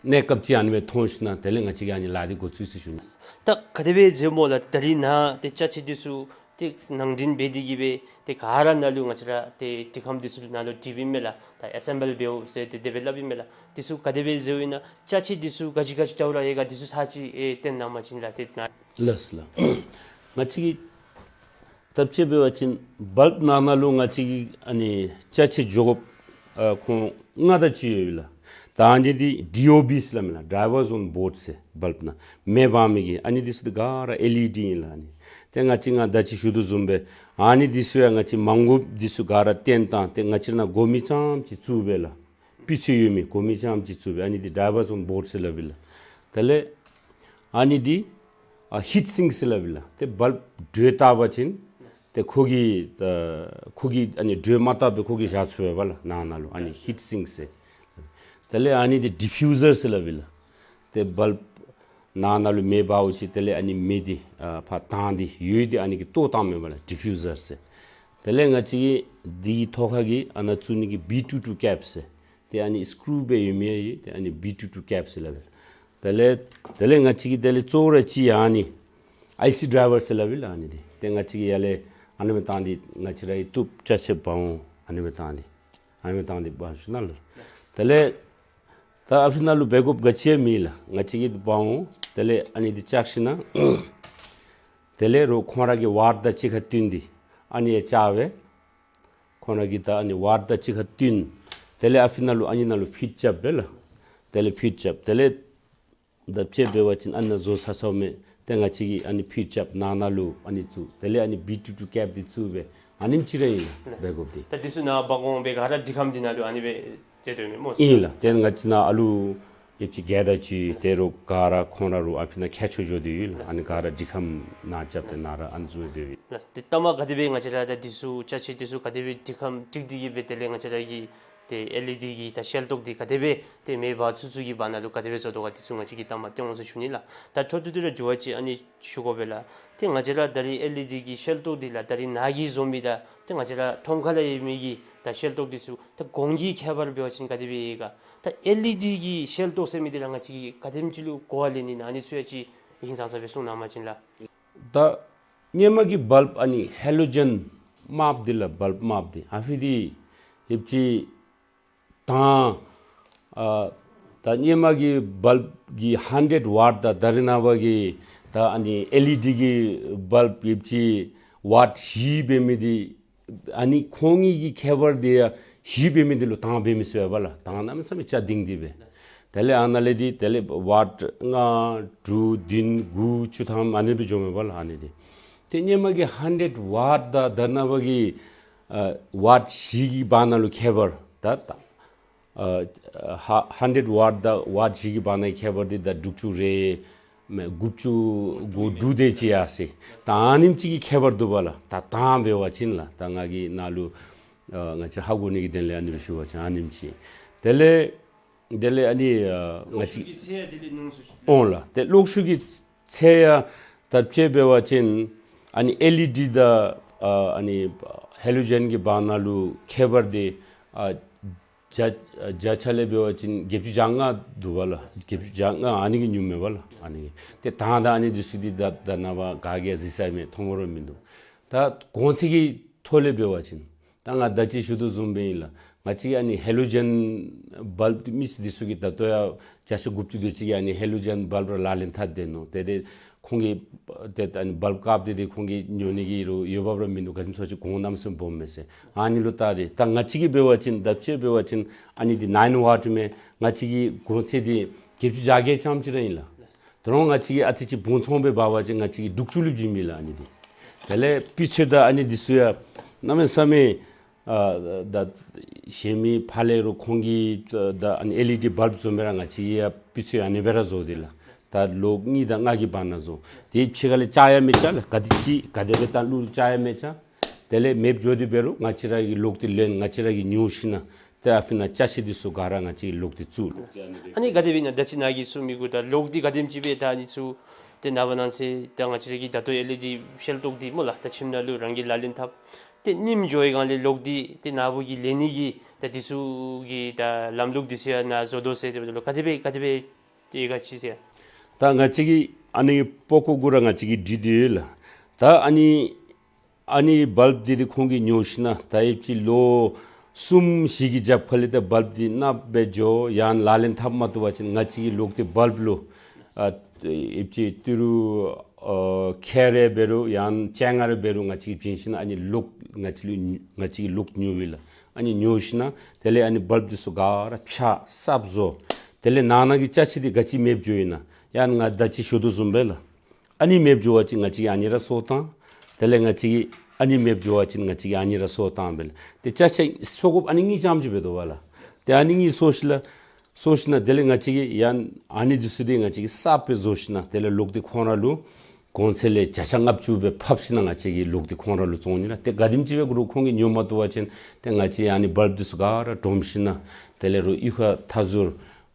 གནས་སྐབས་ཅིག་ཨ་ནི་སྦེ་མཐོང་ཞིན་ན་དེ་ལས་ང་བཅས་ཀྱིས་ཨ་ནི་ལཱ་འདི་འགོ་བཙུགས་ཅི་ཟེར་ཞུ་ནི། ད་ག་དེ་སྦེ་མཛདཔ་སྨོ་ལགས། ད་རིས་ནཱ་ཏེ་ཅ་ཆས་འདི་ཚུ་ཏེ་ནང་འདྲེན་འབད་དེ་གིས་སྦེ་ཏེ་ག་ར་ནཱ་ལུ་ང་བཅས་ར་ཏེ་འདི་ཁམས་འདི་ཚུ་ནཱ་ལུ་སྒྲིགཔ་ཨིན་མས་ལགས། ད་ཨེ་སེམ་བཱལ་འབདཝ་ཟེར་ཏེ་དེ་སྦེ་སླབ་ཨིན་མས་ལགས། འདི་ཚུ་ག་དེ་སྦེ་མཛདཔ་ཨིན་ན་ཅ་ཆས་འདི་ཚུ་ག་ཅི་ག་ཅི་འདྲཝ་ར་ཡོད་ག་འདི་ཚུ་ཚར་ཅིག་ཨེ་སྟོན་གནང་པ་ཅིན་ལགས། ཏེ་ནཱ་ལགས་ལགས། ང་བཅས་ཀྱིས་ད་དཔྱེ་འབད་བ་ཅིན་བཱལབ་ནང་ན་ལུ་ང་བཅས་ཀྱི་ཨ་ནི་ཅ་ཆས་འགྱོ་དགོཔ་ཨ་ཁོང་ལྔ་དང་གཅིག་ཡོད་ལགས། ད་ཨ་ནི་འདི་ཌི་ཨོ་བི་ཟེར་སླབ་མས་ལགས། ཌའི་ཝར་ཛོན་བོརཌ་ཟེར། བཱལབ་ནང་མེ་འབར་མི་གི་ཨ་ནི་འདི་ཚུ་འདི་ག་ར་ཨེལ་ཨི་ཌི་ཨིན་ལགས། ཨ་ནི་ཏེ་ང་བཅས་ང་ད་ཅི་ཞུ་དོ་བཟུམ་སྦེ་ཨ་ནི་འདི་ཚུ་ཡང་ང་བཅས་མ་དགོཔ་འདི་ཚུ་ག་ར་བཏོན་བཏང་། ཏེ་ང་བཅས་ནང་དགོ་མི་རྐྱངམ་ཅིག་བཙུགས་སྦེ་ལགས། སྤུས་ཚད་ཡོད་མི་དགོ་མི་རྐྱངམ་ཅིག་བཙུགས་སྦེ་ཨ་ནི་འདི་ཌའི་ཝར་ཛོན་བོརཌ་ཟེར་སླབ་ཨིན་ལགས། དེ་ལས་ཨ་ནི་འདི་ཨ་ཧིཊ་སིང་ཟེར་སླབ་ཨིན་ལགས། ཏེ་བཱལབ་དྲོད་བཏབ་པ་ཅིན་ཏེ་ཁོ་གིས་ད་ཁོ་གིས་ཨ་ནི་དྲོད་མ་བཏབ་པར་ཁོ་གིས་བཞག་ཚུགས་པས་ལགས་ནང་ན་ལུ། ཨ་ནི་ཧིཊ་སིང་ཟེར། དེ་ལས་ཨ་ནི་འདི་ཌི་ཕིའུ་ཟར་ཟེར་སླབ་ཨིན་ལགས། ཏེ་བཱལབ་ནང་ན་ལུ་མེ་འབརཝ་ཅིག་དེ་ལས་ཨ་ནི་མེ་འདི་ཨ་ཕར་དྭངས་འདི་འོད་འདི་ཨ་ནི་གིས་གཏོར་བཏངམ་མས་ལགས། ཌི་ཕིའུ་ཟར་ཟེར། དེ་ལས་ང་བཅས་ཀྱི་འདི་གི་ཐོག་ཁ་གི་ཨ་ནཱ་བཙུགས་ནི་གི་བི་ཊུ་ཊུ་ཀེབ་ཟེར། ཏེ་ཨ་ནི་སི་ཀུ་རུ་སྦེ་ཡོད་མི་ཡང་ཡོད། ཏེ་ཨ་ནི་བི་ཊུ་ཊུ་ཀེབ་ཟེར་སླབ་ཨིན། དེ་ལས་དེ་ལས་ང་བཅས་ཀྱིས་དེ་ལས་གཙོ་བོ་ར་ཅིག་ཨ་ནི་ཨའི་སི་ཌའི་ཝར་ཟེར་སླབ་ཨིན་ལགས། ཨ་ནི་འདི་ཏེ་ང་བཅས་ཀྱིས་ཡར་ལས་ཨ་ནི་སྦེ་བཏང་སྟེ་ང་བཅས་ར་གི་གཏུབ་ཅ་ཆས་འབག་འོང་། ཨ་ནི་སྦེ་བཏང་སྟེ་ཨ་ནི་སྦེ་བཏང་སྟེ་འབག་ཞུ་ནི་ལགས། དེ་ལས་ད་ཨ་ཕི་ནང་ལུ་འབད་དགོཔ་ག་ཅི་ཡང་མེད་ལགས། ང་བཅས་ཀྱིས་འབག་འོང་། དེ་ལས་ཨ་ནི་འདི་བཅག་ཞིན་ན་དེ་ལས་རོགས་ཁོང་ར་གི་ཝཱཊ་དང་གཅིག་ཁར་བསྟུན་ཏེ་ཨ་ནི་ཡང་བཅག་སྦེ་ཁོང་ར་གི་ད་ཨ་ནི་ཝཱཊ་དང་གཅིག་ཁར་བསྟུན། དེ་ལས་ཨ་ཕི་ནང་ལུ་ཨ་ནི་ནང་ལུ་ཕིཌ་རྐྱབ་པས་ལགས། དེ་ལས་ཕིཌ་རྐྱབ། དེ་ལས་ད་དཔྱེ་འབད་བ་ཅིན་ཨ་ནཱ་བཟོ་ཚར་ཚརཝ་མས། ཏེ་ང་བཅས་ཀྱིས་ཨ་ནི་ཕིཌ་རྐྱབ། ནང་ན་ལུ་ཨ་ནི་བཙུགས། དེ་ལས་ཨ་ནི་བི་ཊུ་ཊུ་ཀེབ་འདི་བཙུགས་སྦེ་ཨ་ནེམ་ཅིག་ར་ཨིན་ལགས། འབད་དགོཔ་འདི། ད་འདི་ཚུ་ནཱ་འབག་འོང་སྦེ་ག་ར་འདི་ཁམས་འདི་ནང་ལུ་ཨ་ནི་སྦེ་མཛད་དོ་མས་སྨོ། ཨིན་ལགས། ཏེ་ང་བཅས་ནཱ་ཨ་ལུ་ཡོདཔ་ཅིག་ག་དང་ཅིག་ཏེ་རོགས་ག་ར་ཁོང་ར་རོགས་ཨ་ཕི་ནང་ཁྱད་ཆོས་འགྱོ་དོ་ཡོད་ལགས། ཨ་ནི་ག་ར་འདི་ཁམས་ནང་རྐྱབ་སྟེ་ནཱ་ར་ཨ་ནི་བཟུམ་སྦེ་འབདཝ་ཨིན། ལགས། ཏེ་ལྟ་མ་ག་དེ་སྦེ་ང་བཅས་ར་ད་འདི་ཚུ་ཅ་ཆས་འདི་ཚུ་ག་དེ་སྦེ་འདི་ཁམས་སྒྲིག་སྟེ་གིས་སྦེ་དེ་ལས་ང་བཅས་ར་གི་ཏེ་ཨེལ་ཨི་ཌི་གི་ད་ཤེལ་ཏོག་འདི་ག་དེ་སྦེ་ཏེ་མེ་འབར་ཚུན་ཚོད་ཀྱི་བར་ན་ལུ་ག་དེ་སྦེ་བཟོ་དོ་ག་འདི་ཚུ་ང་བཅས་ཀྱིས་ལྟ་མ་སྟོན་འོང་ཟེར་ཞུ་ནི་ལགས། ད་འཕྲོ་མཐུད་དེ་ར་འགྱུར་བ་ཅིག་ཨ་ནི་ཞུ་དགོ་པས་ལགས། ཏེ་ང་བཅས་ར་ད་རིས་ཨེལ་ཨི་ཌི་གི་ཤེལ་ཏོག་འདི་ལགས་ད་རིས་ནཱ་གིས་བཟོ་མི་དང་ཏེ་ང་བཅས་ར་ཁྲོམ་ཁ་ལུ་ཡོད་མི་གི་ད་ཤེལ་ཏོག་འདི་ཚུ་ད་གོང་གི་ཁྱད་པར་འབད་བ་ཅིན་ག་དེ་སྦེ་ཡོད་ག། ད་ཨེལ་ཨི་ཌི་གི་ཤེལ་ཏོག་ཟེར་མི་འདི་ར་ང་བཅས་ཀྱིས་ག་དེམ་ཅིག་ལུ་གོ་བ་ལེན་ནི་ཨིན་ན་ཨ་ནི་ཚུ་ཡང་ཅིག་ཧིང་སངས་ས་སྦེ་གསུང་གནང་པ་ཅིན་ལགས། ད་སྔོན་མ་གི་བཱལབ་ཨ་ནི་ཧེ་ལོ་ཇེན་དམརཔོ་འདི་ལགས། བཱལབ་དམརཔོ་འདི་ཨ་ཕི་འདི་ཡོདཔ་ཅིག་དང་ཨ་ད་སྔོན་མ་གི་བཱལབ་ཀྱི་ཧན་ཌེཌ་ཝཊ་དང་ད་རེས་ནངས་པ་གི་ད་ཨ་ནི་ཨེལ་ཨི་ཌི་གི་བཱལབ་ཡོདཔ་ཅིག་ཝཊ་བཞི་འབད་མི་འདི་ཨ་ནི་ཁོང་གཉིས་ཀྱི་ཁྱད་པར་འདི་ཡང་བཞི་འབད་མི་འདི་ལུ་དྭངས་འབད་མི་ཚུགས་པས་ལགས། དྭངས་གནམ་མེད་ས་མེད་ཅ་ལྡིང་སྟེ་སྦེ། དེ་ལས་ཨ་ནཱ་ལས་འདི་དེ་ལས་ཝཊ་ལྔ་དྲུག་བདུན་དགུ་བཅུ་ཐམ་ཨ་ནི་སྦེ་འགྱོཝ་མས་ལགས་ཨ་ནི་འདི། ཏེ་སྔོན་མ་གི་ཧན་ཌེཌ་ཝཊ་དང་ད་རེས་ནངས་པ་གི་ཨ་ཝཊ་བཞི་གི་བར་ན་ལུ་ཁྱད་པར་ད་ད་ཨ་ཧ་ཧན་ཌེཌ་ཝཊ་དང་ཝཊ་བཞི་གི་བར་ན་ཁྱད་པར་འདི་ད་དྲུག་ཅུ་རེ་མས། དགུ་བཅུ་གོ་དྲུག་དེ་ཅིག་ཡར་སོ་ཡི། ད་ཨ་ནེམ་ཅིག་གི་ཁྱད་པར་འདུག་པ་ལགས། ད་དྭངས་འབད་བ་ཅིན་ལགས། ད་ང་གིས་ནཱ་ལུ་ཨ་ང་བཅས་ཧ་གོ་ནི་གི་དོན་ལས་ཨ་ནི་སྦེ་ཞུ་བ་ཅིན་ཨ་ནེམ་ཅིག། དེ་ལས་དེ་ལས་ཨ་ནི་ཨ་ང་བཅས་ཀྱི་ཚད་ཡང་དེ་ལས་ཉུང་སུ་འོང་ལགས། ཏེ་གློག་ཤུགས་ཀྱི་ཚད་ཡང་ད་དཔྱེ་འབད་བ་ཅིན་ཨ་ནི་ཨེལ་ཨི་ཌི་དང་ ཨ་ཨ་ནི་ཧེ་ལོ་ཇེན་གྱི་བར་ན་ལུ་ཁྱད་པར་དེ་ཨ་བརྒྱ་བརྒྱ་ཆ་ལས་འབད་བ་ཅིན་བརྒྱད་ཅུ་གྱ་ལྔ་འདུག་པ་ལགས། བརྒྱད་ཅུ་གྱ་ལྔ་ཨ་ནི་གིས་ཉུང་མས་པ་ལགས། ཨ་ནི་གིས་ཏེ་ད་ད་ཨ་ནི་འདི་ཚུ་འདི་ད་ད་ནངས་པ་ག་གིས་ཡང་གཟིགས་ས་མེད། མཐོང་ར་མིན་འདུག། ད་གོང་ཚད་ཀྱི་ཐོག་ལས་འབད་བ་ཅིན་ད་ང་ད་ཅི་ཞུ་དོ་བཟུམ་སྦེ་ཨིན་ལགས། ང་བཅས་ཀྱི་ཨ་ནི་ཧེ་ལོ་ཇེན་བལབ་མི་འདི་ཚུ་གིས་ད་ལྟོ་ཡང་བརྒྱ་ཆ་དགུ་བཅུ་དེ་ཅིག་གིས་ཨ་ནི་ཧེ་ལོ་ཇེན་བལབ་ར་ལག་ལེན་འཐབ་སྡོད་ནུག། ཏེ་ཏེ་ཁོང་གིས་ཏེ་ཨ་ནི་བལབ་དཀརཔོ་དེ་ཏེ་ཁོང་གིས་ཉོ་ནི་གི་རུང་ཡོདཔ་ར་མིན་འདུག། ག་ཅི་སྨོ་ཟེར་བ་ཅིན་གོང་གནམ་མེད་ས་མེད་སྦོམ་མས་ཟེར། ཨ་ནི་ལུ་བལྟ་སྟེ་ད་ང་བཅས་ཀྱིས་འབད་བ་ཅིན་ད་ཅི་འབད་བ་ཅིན་ཨ་ནི་འདི་ནའིན་ཝཊ་མས། ང་བཅས་ཀྱི་གོང་ཚད་འདི་བརྒྱད་ཅུ་གྱ་བརྒྱད་ཙམ་ཅིག་ར་ཨིན་ལགས། ད་རུང་ང་བཅས་ཀྱིས་ཨ་ཙི་ཅིག་བུང་ཚང་སྦེ་འབག་པ་ཅིན་ང་བཅས་ཀྱིས་དྲུག་ཅུ་ལུ་བྱིན་མས་ལགས་ཨ་ནི་འདི། དེ་ལས་སྤུས་ཚད་དང་ཨ་ནི་འདི་ཚུ་ཡང་གནམ་མེད་ས་མེད་ཨ་ད་གཞན་མི་ཕར་ལས་རུང་ཁོང་གིས་ད་ཨ་ནི་ཨེལ་ཨི་ཌི་བལབ་བཟོ་མི་ར་ང་བཅས་ཀྱིས་ཡང་སྤུས་ཚད་ཨ་ནི་སྦེ་ར་བཟོ་སྟེ་ལགས། ད་ལོག་གཉིས་དང་ལྔ་གི་བར་ན་བཟོ། དེ་ཕྱི་ཁ་ལས་ཆག་ཡང་མི་ཆག་ལགས། ག་དེ་ཅིག་ག་དེ་སྦེ་བཏང་བླུགས་ཆག་ཡང་མི་ཆག། དེ་ལས་མེདཔ་འགྱོ་སྟེ་འབད་རུང་ང་བཅས་ར་གིས་ལོག་སྟེ་ལེན། ང་བཅས་ར་གིས་ཉོ་ཞིན་ན་ཏེ་ཨ་ཕི་ན་ཅ་ཆས་འདི་ཚུ་ག་ར་ང་བཅས་ཀྱིས་ལོག་སྟེ་བཙུགས། ཨ་ནི་ག་དེ་སྦེ་ཨིན་ན་ད་ཅི་ནཱ་གིས་གསུངས་མི་གུ་ད་ལོག་འདི་ག་དེམ་ཅིག་སྦེ་ད་ཨ་ནི་ཚུ་ཏེ་ནངས་པ་གནངས་ཚེ་ད་ང་བཅས་ར་གི་ད་ལྟོ་ཨེལ་ཨི་ཌི་ཤེལ་ཏོག་འདི་སྨོ་ལགས། ད་ཁྱིམ་ནང་ལུ་རང་གིས་ལག་ལེན་འཐབ། ཏེ་རྙིངམ་འགྱོ་བའི་སྒང་ལས་ལོག་འདི་ཏེ་ནཱ་བུ་གིས་ལེན་ནི་གི་ད་འདི་ཚུ་གི་ད་ལམ་ལུགས་འདི་ཚུ་ཡང་ནཱ་བཟོ་དོ་ཟེར་ཏེ་འབདཝ་ད་ལུ་ག་དེ་སྦེ་ག་དེ་སྦེ་ཏེ་ག་ཅི་ཟེར། ད་ང་བཅས་ཀྱིས་ཨ་ནི་པགས་ཀོ་གུ་ར་ང་བཅས་ཀྱིས་འདྲི་དེས་ལགས། ད་ཨ་ནི་ཨ་ནི་བལབ་འདི་ཏེ་ཁོང་གིས་ཉོ་ཞིན་ན་ད་ཨེབ་ཅིག་ལོ་གསུམ་བཞི་གི་རྒྱབ་ཁ་ལས་ད་བལབ་འདི་ནགཔ་སྦེ་འགྱོ། ཡང་ལག་ལེན་འཐབ་མ་བཏུབ་པ་ཅིན་ང་བཅས་ཀྱིས་ལོག་སྟེ་བལབ་ལུ་ཨ་ཨེབ་ཅིག་ཏི་རུ་ཨ་ཁལ་རེ་འབད་རུང་ཡང་ཅན་ལྔ་རེ་འབད་རུང་ང་བཅས་ཀྱིས་བྱིན་ཞིན་ན་ཨ་ནི་ལོག་ང་བཅས་ལུ་ང་བཅས་ཀྱིས་ལོག་ཉོ་བས་ལགས། ཨ་ནི་ཉོ་ཞིན་ན་དེ་ལས་ཨ་ནི་བལབ་འདི་ཚུ་ག་ར་ཕྱག་གསརཔ་བཟོ། དེ་ལས་ནང་ན་གི་ཅ་ཆས་འདི་ག་ཅི་མེདཔ་འགྱོཝ་ཨིན་ན་ཡང་ང་ད་ཅི་ཞུ་དོ་བཟུམ་སྦེ་ལགས། ཨ་ནི་མེདཔ་འགྱོ་བ་ཅིན་ང་བཅས་ཀྱིས་ཨ་ནི་ར་གསོ་བཏང་། དེ་ལས་ང་བཅས་ཀྱིས་ཨ་ནི་མེདཔ་འགྱོ་བ་ཅིན་ང་བཅས་ཀྱིས་ཨ་ནི་ར་གསོ་བཏང་སྦེ་ལགས། ཏེ་ཅ་ཆས་གསོ་དགོཔ་ཨ་ནི་གཉིས་རྐྱངམ་ཅིག་འབད་དོ་བ་ལགས། ཏེ་ཨ་ནི་གཉིས་གསོ་ཞིནམ་ལས་གསོ་ཞིནམ་ལས་དེ་ལས་ང་བཅས་ཀྱིས་ཡང་ཨ་ནི་འདི་ཚུ་འདི་ང་བཅས་ཀྱིས་གསརཔ་སྦེ་བཟོ་ཞིནམ་ལས་དེ་ལས་ལོག་སྟེ་ཁོང་ར་ལུ་གོང་ཚད་ལས་བརྒྱ་ཆ་ལྔ་བཅུ་སྦེ་ཕབ་ཞིནམ་ལས་ང་བཅས་ཀྱིས་ལོག་སྟེ་ཁོང་ར་ལུ་བཙོང་ནི་ལགས། ཏེ་ག་དེམ་ཅིག་འབད་རུང་ཁོང་གིས་ཉོ་མ་བཏུབ་པ་ཅིན་ཏེ་ང་བཅས་ཨ་ནི་བལབ་འདི་ཚུ་ག་ར་སྒྲོམ་ཞིནམ་ལས་དེ་ལས་རུང་གཡུས་ཁ་མཐའ་ཟུར་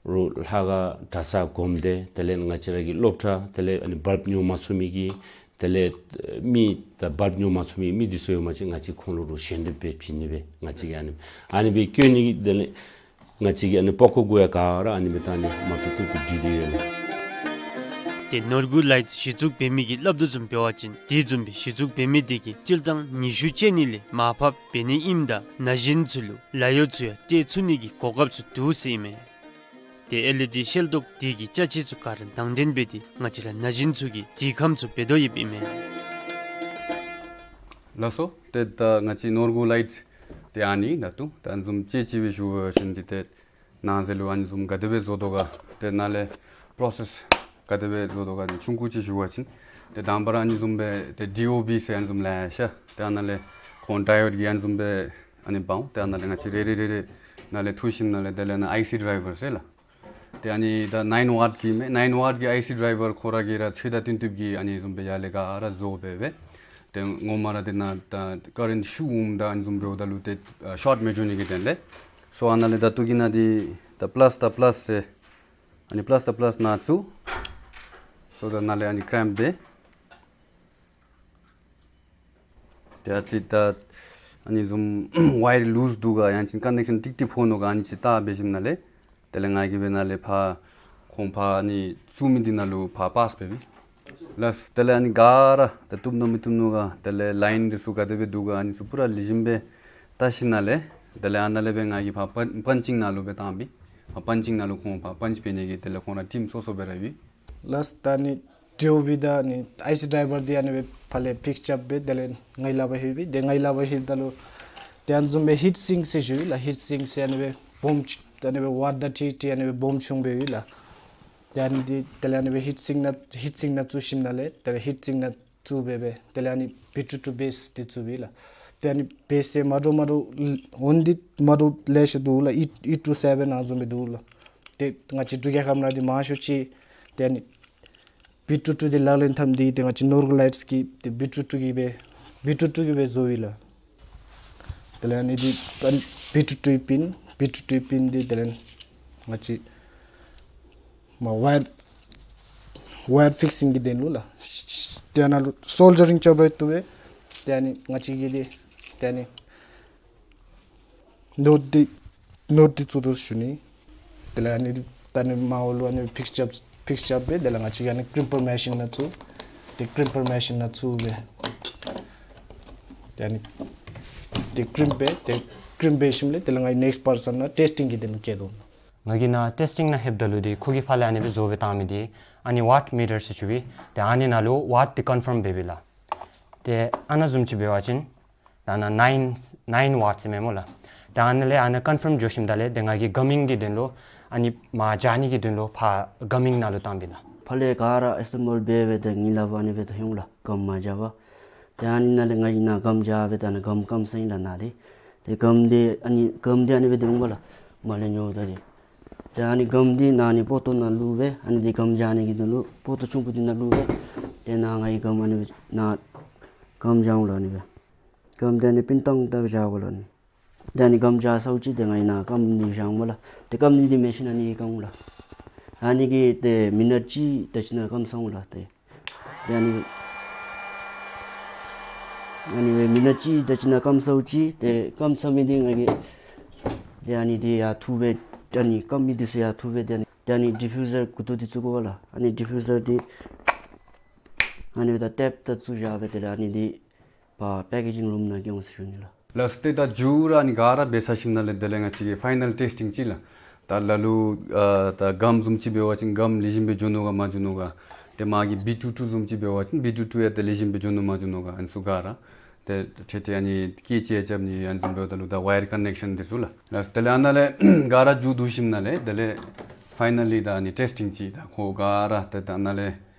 རུང་ལྷ་ཁང་གྲྭ་ཚང་སྒོམ་སྡེ་དེ་ལས་ང་བཅས་ར་གི་སློབ་གྲྭ་དེ་ལས་ཨ་ནི་བལབ་ཉོ་མ་ཚུགས་མི་གི་དེ་ལས་མི་ད་བལབ་ཉོ་མ་ཚུགས་མི་མི་འདི་ཚུ་ཡོད་པ་ཅིན་ང་བཅས་ཁོང་ལུ་རུང་ཞལ་འདེབས་སྦེ་བྱིན་ནི་སྦེ་ང་བཅས་ཀྱིས་ཨ་ནི་ཨ་ནི་སྦེ་བཀོད་ནི་གི་དེ་ལས་ང་བཅས་ཀྱིས་ཨ་ནི་པགས་ཀོ་གུ་ཡང་ག་ར་ཨ་ནི་སྦེ་ད་ཨ་ནི་མ་བཏུབ་བཏུབ་སྦེ་འདྲི་དེས་ཡོད་ལགས། ཏེ་ནོར་བུ་ལའིཊ་གཞི་བཙུགས་འབད་མི་གིས་སླབ་དོ་བཟུམ་འབད་བ་ཅིན་དེ་བཟུམ་སྦེ་གཞི་བཙུགས་འབད་མི་དེ་གིས་སྤྱིར་བཏང་ཉི་ཤུ་ཅན་ནི་ལས་མར་ཕབ་འབད་ནི་ཨིནམ་ད་ན་གཞོན་ཚུ་ལུ་ལཱ་གཡོག་ཚུ་ཡང་སྤྲོད་ཚུགས་ནི་གི་གོ་སྐབས་ཚུ་འདུག་ཟེར་ཨིན་མས། ཏེ་ཨེལ་ཨི་ཌི་ཤེལ་ཏོག་དེ་གི་ཅ་ཆས་ཚུ་ག་ར་དང་འདོན་འབད་དེ་ང་བཅས་ར་ན་གཞོན་ཚུ་གི་དྲི་ཁམས་ཚུ་འབད་དོ་ཡོདཔ་ཨིན་མས། ལགས་སོ། ཏེ་ད་ང་བཅས་ནོར་བུ་ལའིཊ་ཏེ་ཨ་ནི་ད་ལྟོ་ད་བཟུམ་ཅིག་ཅིག་སྦེ་ཞུ་བ་ཅིན་འདི་ཏེ་ནང་ཟེར་ལུ་ཨ་ནི་བཟུམ་ག་དེ་སྦེ་བཟོ་དོ་ག་ཏེ་ནཱ་ལས་པྲོ་སེསི་ག་དེ་སྦེ་བཟོ་དོ་ག་ཆུང་ཀུ་ཅིག་ཞུ་བ་ཅིན་ཏེ་དང་པ་ར་ཨ་ནི་བཟུམ་སྦེ་ཏེ་ཌི་ཨོ་བི་ཟེར་ཨ་ནི་བཟུམ་ལེ་ཤ་ཏེ་ཨ་ནཱ་ལས་ཁོང་ཌའི་ཡོཌ་ཀྱི་ཨ་ནི་བཟུམ་སྦེ་ཨ་ནི་འབག་འོང་། ཏེ་ཨ་ནཱ་ལས་ང་བཅས་རེ་རེ་རེ་རེ་ནཱ་ལས་འཐུ་ཞིནམ་ལས་དེ་ལས་ནཱ་ཨའི་སི་ཌའི་ཝར་ཟེར་ལགས། ཏེ་ཨ་ནི་ད་ནའིན་ཝཊ་གི་མས། ནའིན་ཝཊ་གི་ཨའི་སི་ཌའི་ཝར་ཁོ་ར་གིས་ར་ཚོད་ལྟ་བཏོན་བཏོནམ་གིས་ཨ་ནི་བཟུམ་སྦེ་ཡར་ལས་ག་ར་བཟོ་སྦེ་སྦེ། ཏེ་ངོ་མ་ར་ཏེ་ནཱ་ད་ཀ་རེནཊ་ཤོརཊ་འོངམ་ད་ཨ་ནི་བཟུམ་འབདཝ་ད་ལུ་ཏེ་ཨ་ཤོརཊ་མི་འགྱོ་ནི་གི་དོན་ལས། སོ་ཨ་ནཱ་ལས་ད་ལྟོ་གི་ནང་འདི་ད་པ་ལཱསི་ད་པ་ལཱསི་ཟེར་ཨ་ནི་པ་ལཱསི་ད་པ་ལཱསི་ནང་བཙུགས། སོ་ད་ནཱ་ལས་ཨ་ནི་ཀེལམཔ་འབད། ཏེ་ཨ་ཙི་ད་ཨ་ནི་བཟུམ་ཝ་ཡར་ལུསི་འདུག་ག་ཡང་ཅིན་ཀ་ནེག་ཤཱན་ཀྲིག་ཀྲི་ཕོག་ནུག་ག་ཨ་ནི་ཅིག་བལྟ་འབད་ཞིནམ་ལས་དེ་ལས་ང་གིས་སྦེ་ནཱ་ལས་ཕར་ཁོང་ཕར་ཨ་ནི་བཙུགས་མི་འདི་ནང་ལུ་ཕར་པཱསི་འབད་བས། ལགས་དེ་ལས་ཨ་ནི་ག་ར་ད་བཏུབ་ནུག་མི་བཏུབ་ནུག་ག་དེ་ལས་ལའིན་འདི་ཚུ་ག་དེ་སྦེ་འདུག་ག་ཨ་ནི་ཚུ་པུ་ར་ལེགས་ཤོམ་སྦེ་བལྟ་ཞིནམ་ལས་དེ་ལས་ཨ་ནཱ་ལས་སྦེ་ང་གིས་ཕར་པན་པན་ཅིང་ནང་ལུ་སྦེ་བཏང་འབད། ཕར་པན་ཅིང་ནང་ལུ་ཁོང་ཕར་པན་ཅི་འབད་ནི་གི་དེ་ལས་ཁོང་ར་ཊིམ་སོ་སོ་སྦེ་ར་ཡོད། ལགས་ད་ཨ་ནི་ཌི་ཨོ་བི་དང་ཨ་ནི་ཨའི་སི་ཌའི་ཝར་འདི་ཨ་ནི་སྦེ་ཕར་ལས་པིག་ཅི་ཨཔ་འབད་དེ་ལས་ངོ་ལས་ཕར་ལྷོད་པས། ཏེ་ངོ་ལས་ཕར་ལྷོདཔ་ད་ལུ་ཏེ་ཨ་ནི་བཟུམ་སྦེ་ཧིཊ་སིང་ཟེར་ཞུ་ཡི་ལགས། ཧིཊ་སིང་ཟེར་ཨ་ནི་སྦེ་སྦོམ་ཨ་ནི་སྦེ་ཝཊ་དང་ཏི་ཏི་ཨ་ནི་སྦེ་སྦོམ་ཆུང་སྦེ་ཡོད་ལགས། ཏེ་ཨ་ནི་འདི་དེ་ལས་ཨ་ནི་སྦེ་ཧིཊ་སིང་ནང་ཧིཊ་སིང་ནང་བཙུགས་ཞིནམ་ལས་དེ་ལས་ཧིཊ་སིང་ནང་བཙུགས་སྦེ་སྦེ་དེ་ལས་ཨ་ནི་བི་ཊུ་ཊུ་བེསི་འདི་བཙུགས་པས་ལགས། ཏེ་ཨ་ནི་བེསི་ཡང་མ་འདྲཝ་མ་འདྲཝ་འོང་འདི་མ་འདྲཝ་ལེ་ཤ་འདུག་ལགས། ཨེཊ་ཨེཊ་ཊུ་སེ་བེན་ཨ་ནི་བཟུམ་སྦེ་འདུག་ལགས། ཏེ་ང་བཅས་འབྲུག་རྒྱལ་ཁབ་ནང་འདི་མང་ཤོས་ཅིག་ཏེ་ཨ་ནི་བི་ཊུ་ཊུ་འདི་ལག་ལེན་འཐབ་མི་འདི་ཏེ་ང་བཅས་ནོར་བུ་ལའིཊ་གིས་ཏེ་བི་ཊུ་ཊུ་གིས་སྦེ་བི་ཊུ་ཊུ་གིས་སྦེ་བཟོ་ཡི་ལགས། དེ་ལས་ཨ་ནི་འདི་བི་ཊུ་ཊུ་པིན་བི་ཊུ་ཊུ་པིན་འདི་དེ་ལས་ང་བཅས་མ་ཝ་ཡར་ཝ་ཡར་ཕིག་སིང་གི་དོན་ལུ་ལགས། ཏེ་ཨ་ནཱ་ལུ་སོལ་ཌ་རིང་རྐྱབ་རུང་བཏུབ་པས། ཏེ་ཨ་ནི་ང་བཅས་ཀྱིས་འདི་ཏེ་ཨ་ནི་ནོཊ་འདི་ནོཊ་འདི་བཙུགས་དོ་ཞུ་ནི། དེ་ལས་ཨ་ནི་ད་ཨ་ནི་མར་འོག་ལུ་ཨ་ནི་ཕིགསི་རྐྱབ་ཕིགསི་རྐྱབ་སྦེ་དེ་ལས་ང་བཅས་ཀྱིས་ཨ་ནི་ཀིརིམ་པར་མེ་ཤིན་ནང་བཙུགས། ཏེ་ཀིརིམ་པར་མེ་ཤིན་ནང་བཙུགས་སྦེ་ཏེ་ཨ་ནི་ཏེ་ཀིརིམ་འབད་ཏེ་ཀིརིམ་འབད་ཞིནམ་ལས་དེ་ལས་ང་གིས་ནེགསཊ་པར་སཱན་ནང་ཊེསི་ཊིང་གི་དོན་ལུ་བསྐྱལ་དོ། ང་གིས་ནཱ་ཊེསི་ཊིང་ནང་ལྷོདཔ་ད་ལུ་འདི་ཁོ་གིས་ཕར་ལས་ཨ་ནི་སྦེ་བཟོ་སྦེ་བཏང་མི་འདི་ཨ་ནི་ཝཊ་མི་ཊར་ཟེར་ཞུ་བའི་ཏེ་ཨ་ནི་ནང་ལུ་ཝཊ་འདི་ཀོན་ཕརམ་འབད་བས་ལགས། ཏེ་ཨ་ནཱ་བཟུམ་ཅིག་འབད་བ་ཅིན་ད་ནཱ་ནའིན་ནའིན་ཝཊ་ཟེར་མས་སྨོ་ལགས། ཏེ་ཨ་ནཱ་ལས་ཨ་ནཱ་ཀོན་ཕརམ་འགྱོ་ཞིནམ་ད་ལས་ཏེ་ང་གིས་གམ་མིང་གི་དོན་ལུ་ཨ་ནི་མར་འགྱོ་ནི་གི་དོན་ལུ་ཕར་གམ་མིང་ནང་ལུ་བཏང་བས་ལགས། ཕར་ལས་ག་ར་ཨེ་སེམ་བཱལ་འབད་སྦེ་ཏེ་ངེའི་ལགཔ་ཨ་ནི་སྦེ་ཏེ་ལྷོད་འོང་ལགས། གམ་མར་འགྱོ་བར། ཏེ་ཨ་ནི་ནང་ལས་ང་གིས་ནཱ་གམ་འགྱོ་སྦེ་ད་ནཱ་གམ་སྐམ་ས་ཨིན་ལགས་ནཱ་འདི། ཏེ་གམ་འདི་ཨ་ནི་གམ་འདི་ཨ་ནི་སྦེ་ཏེ་འོང་བས་ལགས། མར་ལས་ཉོཝ་ད་འདི། ཏེ་ཨ་ནི་གམ་འདི་ནཱ་ཨ་ནི་པོ་ཏོ་ནང་བླུགས་སྦེ་ཨ་ནི་འདི་གམ་འགྱོ་ནི་གི་དོན་ལུ་པོ་ཏོ་ཆུང་ཀུ་འདི་ནང་བླུགས་སྦེ་ཏེ་ནཱ་ང་གིས་གམ་ཨ་ནི་སྦེ་ནཱ་གམ་འགྱོ་འོང་ལགས་ཨ་ནི་སྦེ། གམ་འདི་ཨ་ནི་པིན་ཏང་ཏ་སྦེ་འགྱོ་དགོ་ལགས་ཨ་ནི། ཏེ་ཨ་ནི་གམ་འགྱོ་ཚརཝ་ཅིག་ཏེ་ང་གིས་ནཱ་རྐངམ་འདི་བཞག་འོང་སྨོ་ལགས། ཏེ་རྐངམ་འདི་འདི་མེ་ཤིན་ཨ་ནི་གིས་བཀང་འོང་ལགས། ཨ་ནི་གིས་ཏེ་མི་ནཊ་གཅིག་དེ་ཅིག་ནང་སྐམ་ཚར་འོང་ལགས། ཏེ་ཏེ་ཨ་ནི་ཨ་ནི་སྦེ་མི་ནཊ་གཅིག་དེ་ཅིག་ནང་སྐམ་ཚརཝ་ཅིག་ཏེ་སྐམ་ཚར་མི་འདི་ང་གིས་ཏེ་ཨ་ནི་འདི་ཡར་འཐུ་སྦེ་ཨ་ནི་སྐམ་མི་འདི་ཚུ་ཡར་འཐུ་སྦེ་ཏེ་ཨ་ནི་ཏེ་ཨ་ནི་ཌི་ཕིའུ་ཟར་མགུ་ཏོ་འདི་བཙུགས་དགོ་པས་ལགས། ཨ་ནི་ཌི་ཕིའུ་ཟར་འདི་ཨ་ནི་སྦེ་ད་ཊེབ་ད་བཙུགས་བཞག་སྦེ་ཏེ་ཨ་ནི་འདི་ཕར་པེ་ཀེ་ཇིང་རུམ་ནང་བསྐྱལ་འོང་ཟེར་ཞུ་ནི་ལགས། ལགས་སོ། ཏེ་ད་མཇུག་ར་ཨ་ནི་ག་ར་འབད་ཚར་ཞིནམ་ལས་དེ་ལས་ང་བཅས་ཀྱིས་ཕའི་ནཱལ་ཊེསི་ཊིང་ཅིག་ལགས། ད་ལ་ལུ་ཨ་ད་གམ་བཟུམ་ཅིག་འབད་བ་ཅིན་གམ་ལེགས་ཤོམ་སྦེ་འགྱོ་ནུག་ག་མ་འགྱོ་ནུག་ག། ཏེ་མ་གི་བི་ཊུ་ཊུ་བཟུམ་ཅིག་འབད་བ་ཅིན་བི་ཊུ་ཊུ་ཡང་ཏེ་ལེགས་ཤོམ་སྦེ་འགྱོ་ནུག་མ་འགྱོ་ནུག་ག། ཨ་ནི་ཚུ་ག་ར་ཏེ་ཏེ་ཏེ་ཨ་ནི་ཀེ་ཅི་ཨེཆ་ཨེཕ་ནི་ཨ་ནི་བཟུམ་འབདཝ་ད་ལུ་ད་ཝ་ཡར་ཀོན་ནེག་ཤཱན་འདི་ཚུ་ལགས། ལགས་སོ། དེ་ལས་ཨ་ནཱ་ལས་ག་ར་མཇུག་བསྡུ་ཞིནམ་ལས་དེ་ལས་ཕའི་ནཱལ་ལི་ད་ཨ་ནི་ཊེསི་ཊིང་ཅིག་ད་ཁོ་ག་ར་ཏེ་ད་ཨ་ནཱ་ལས་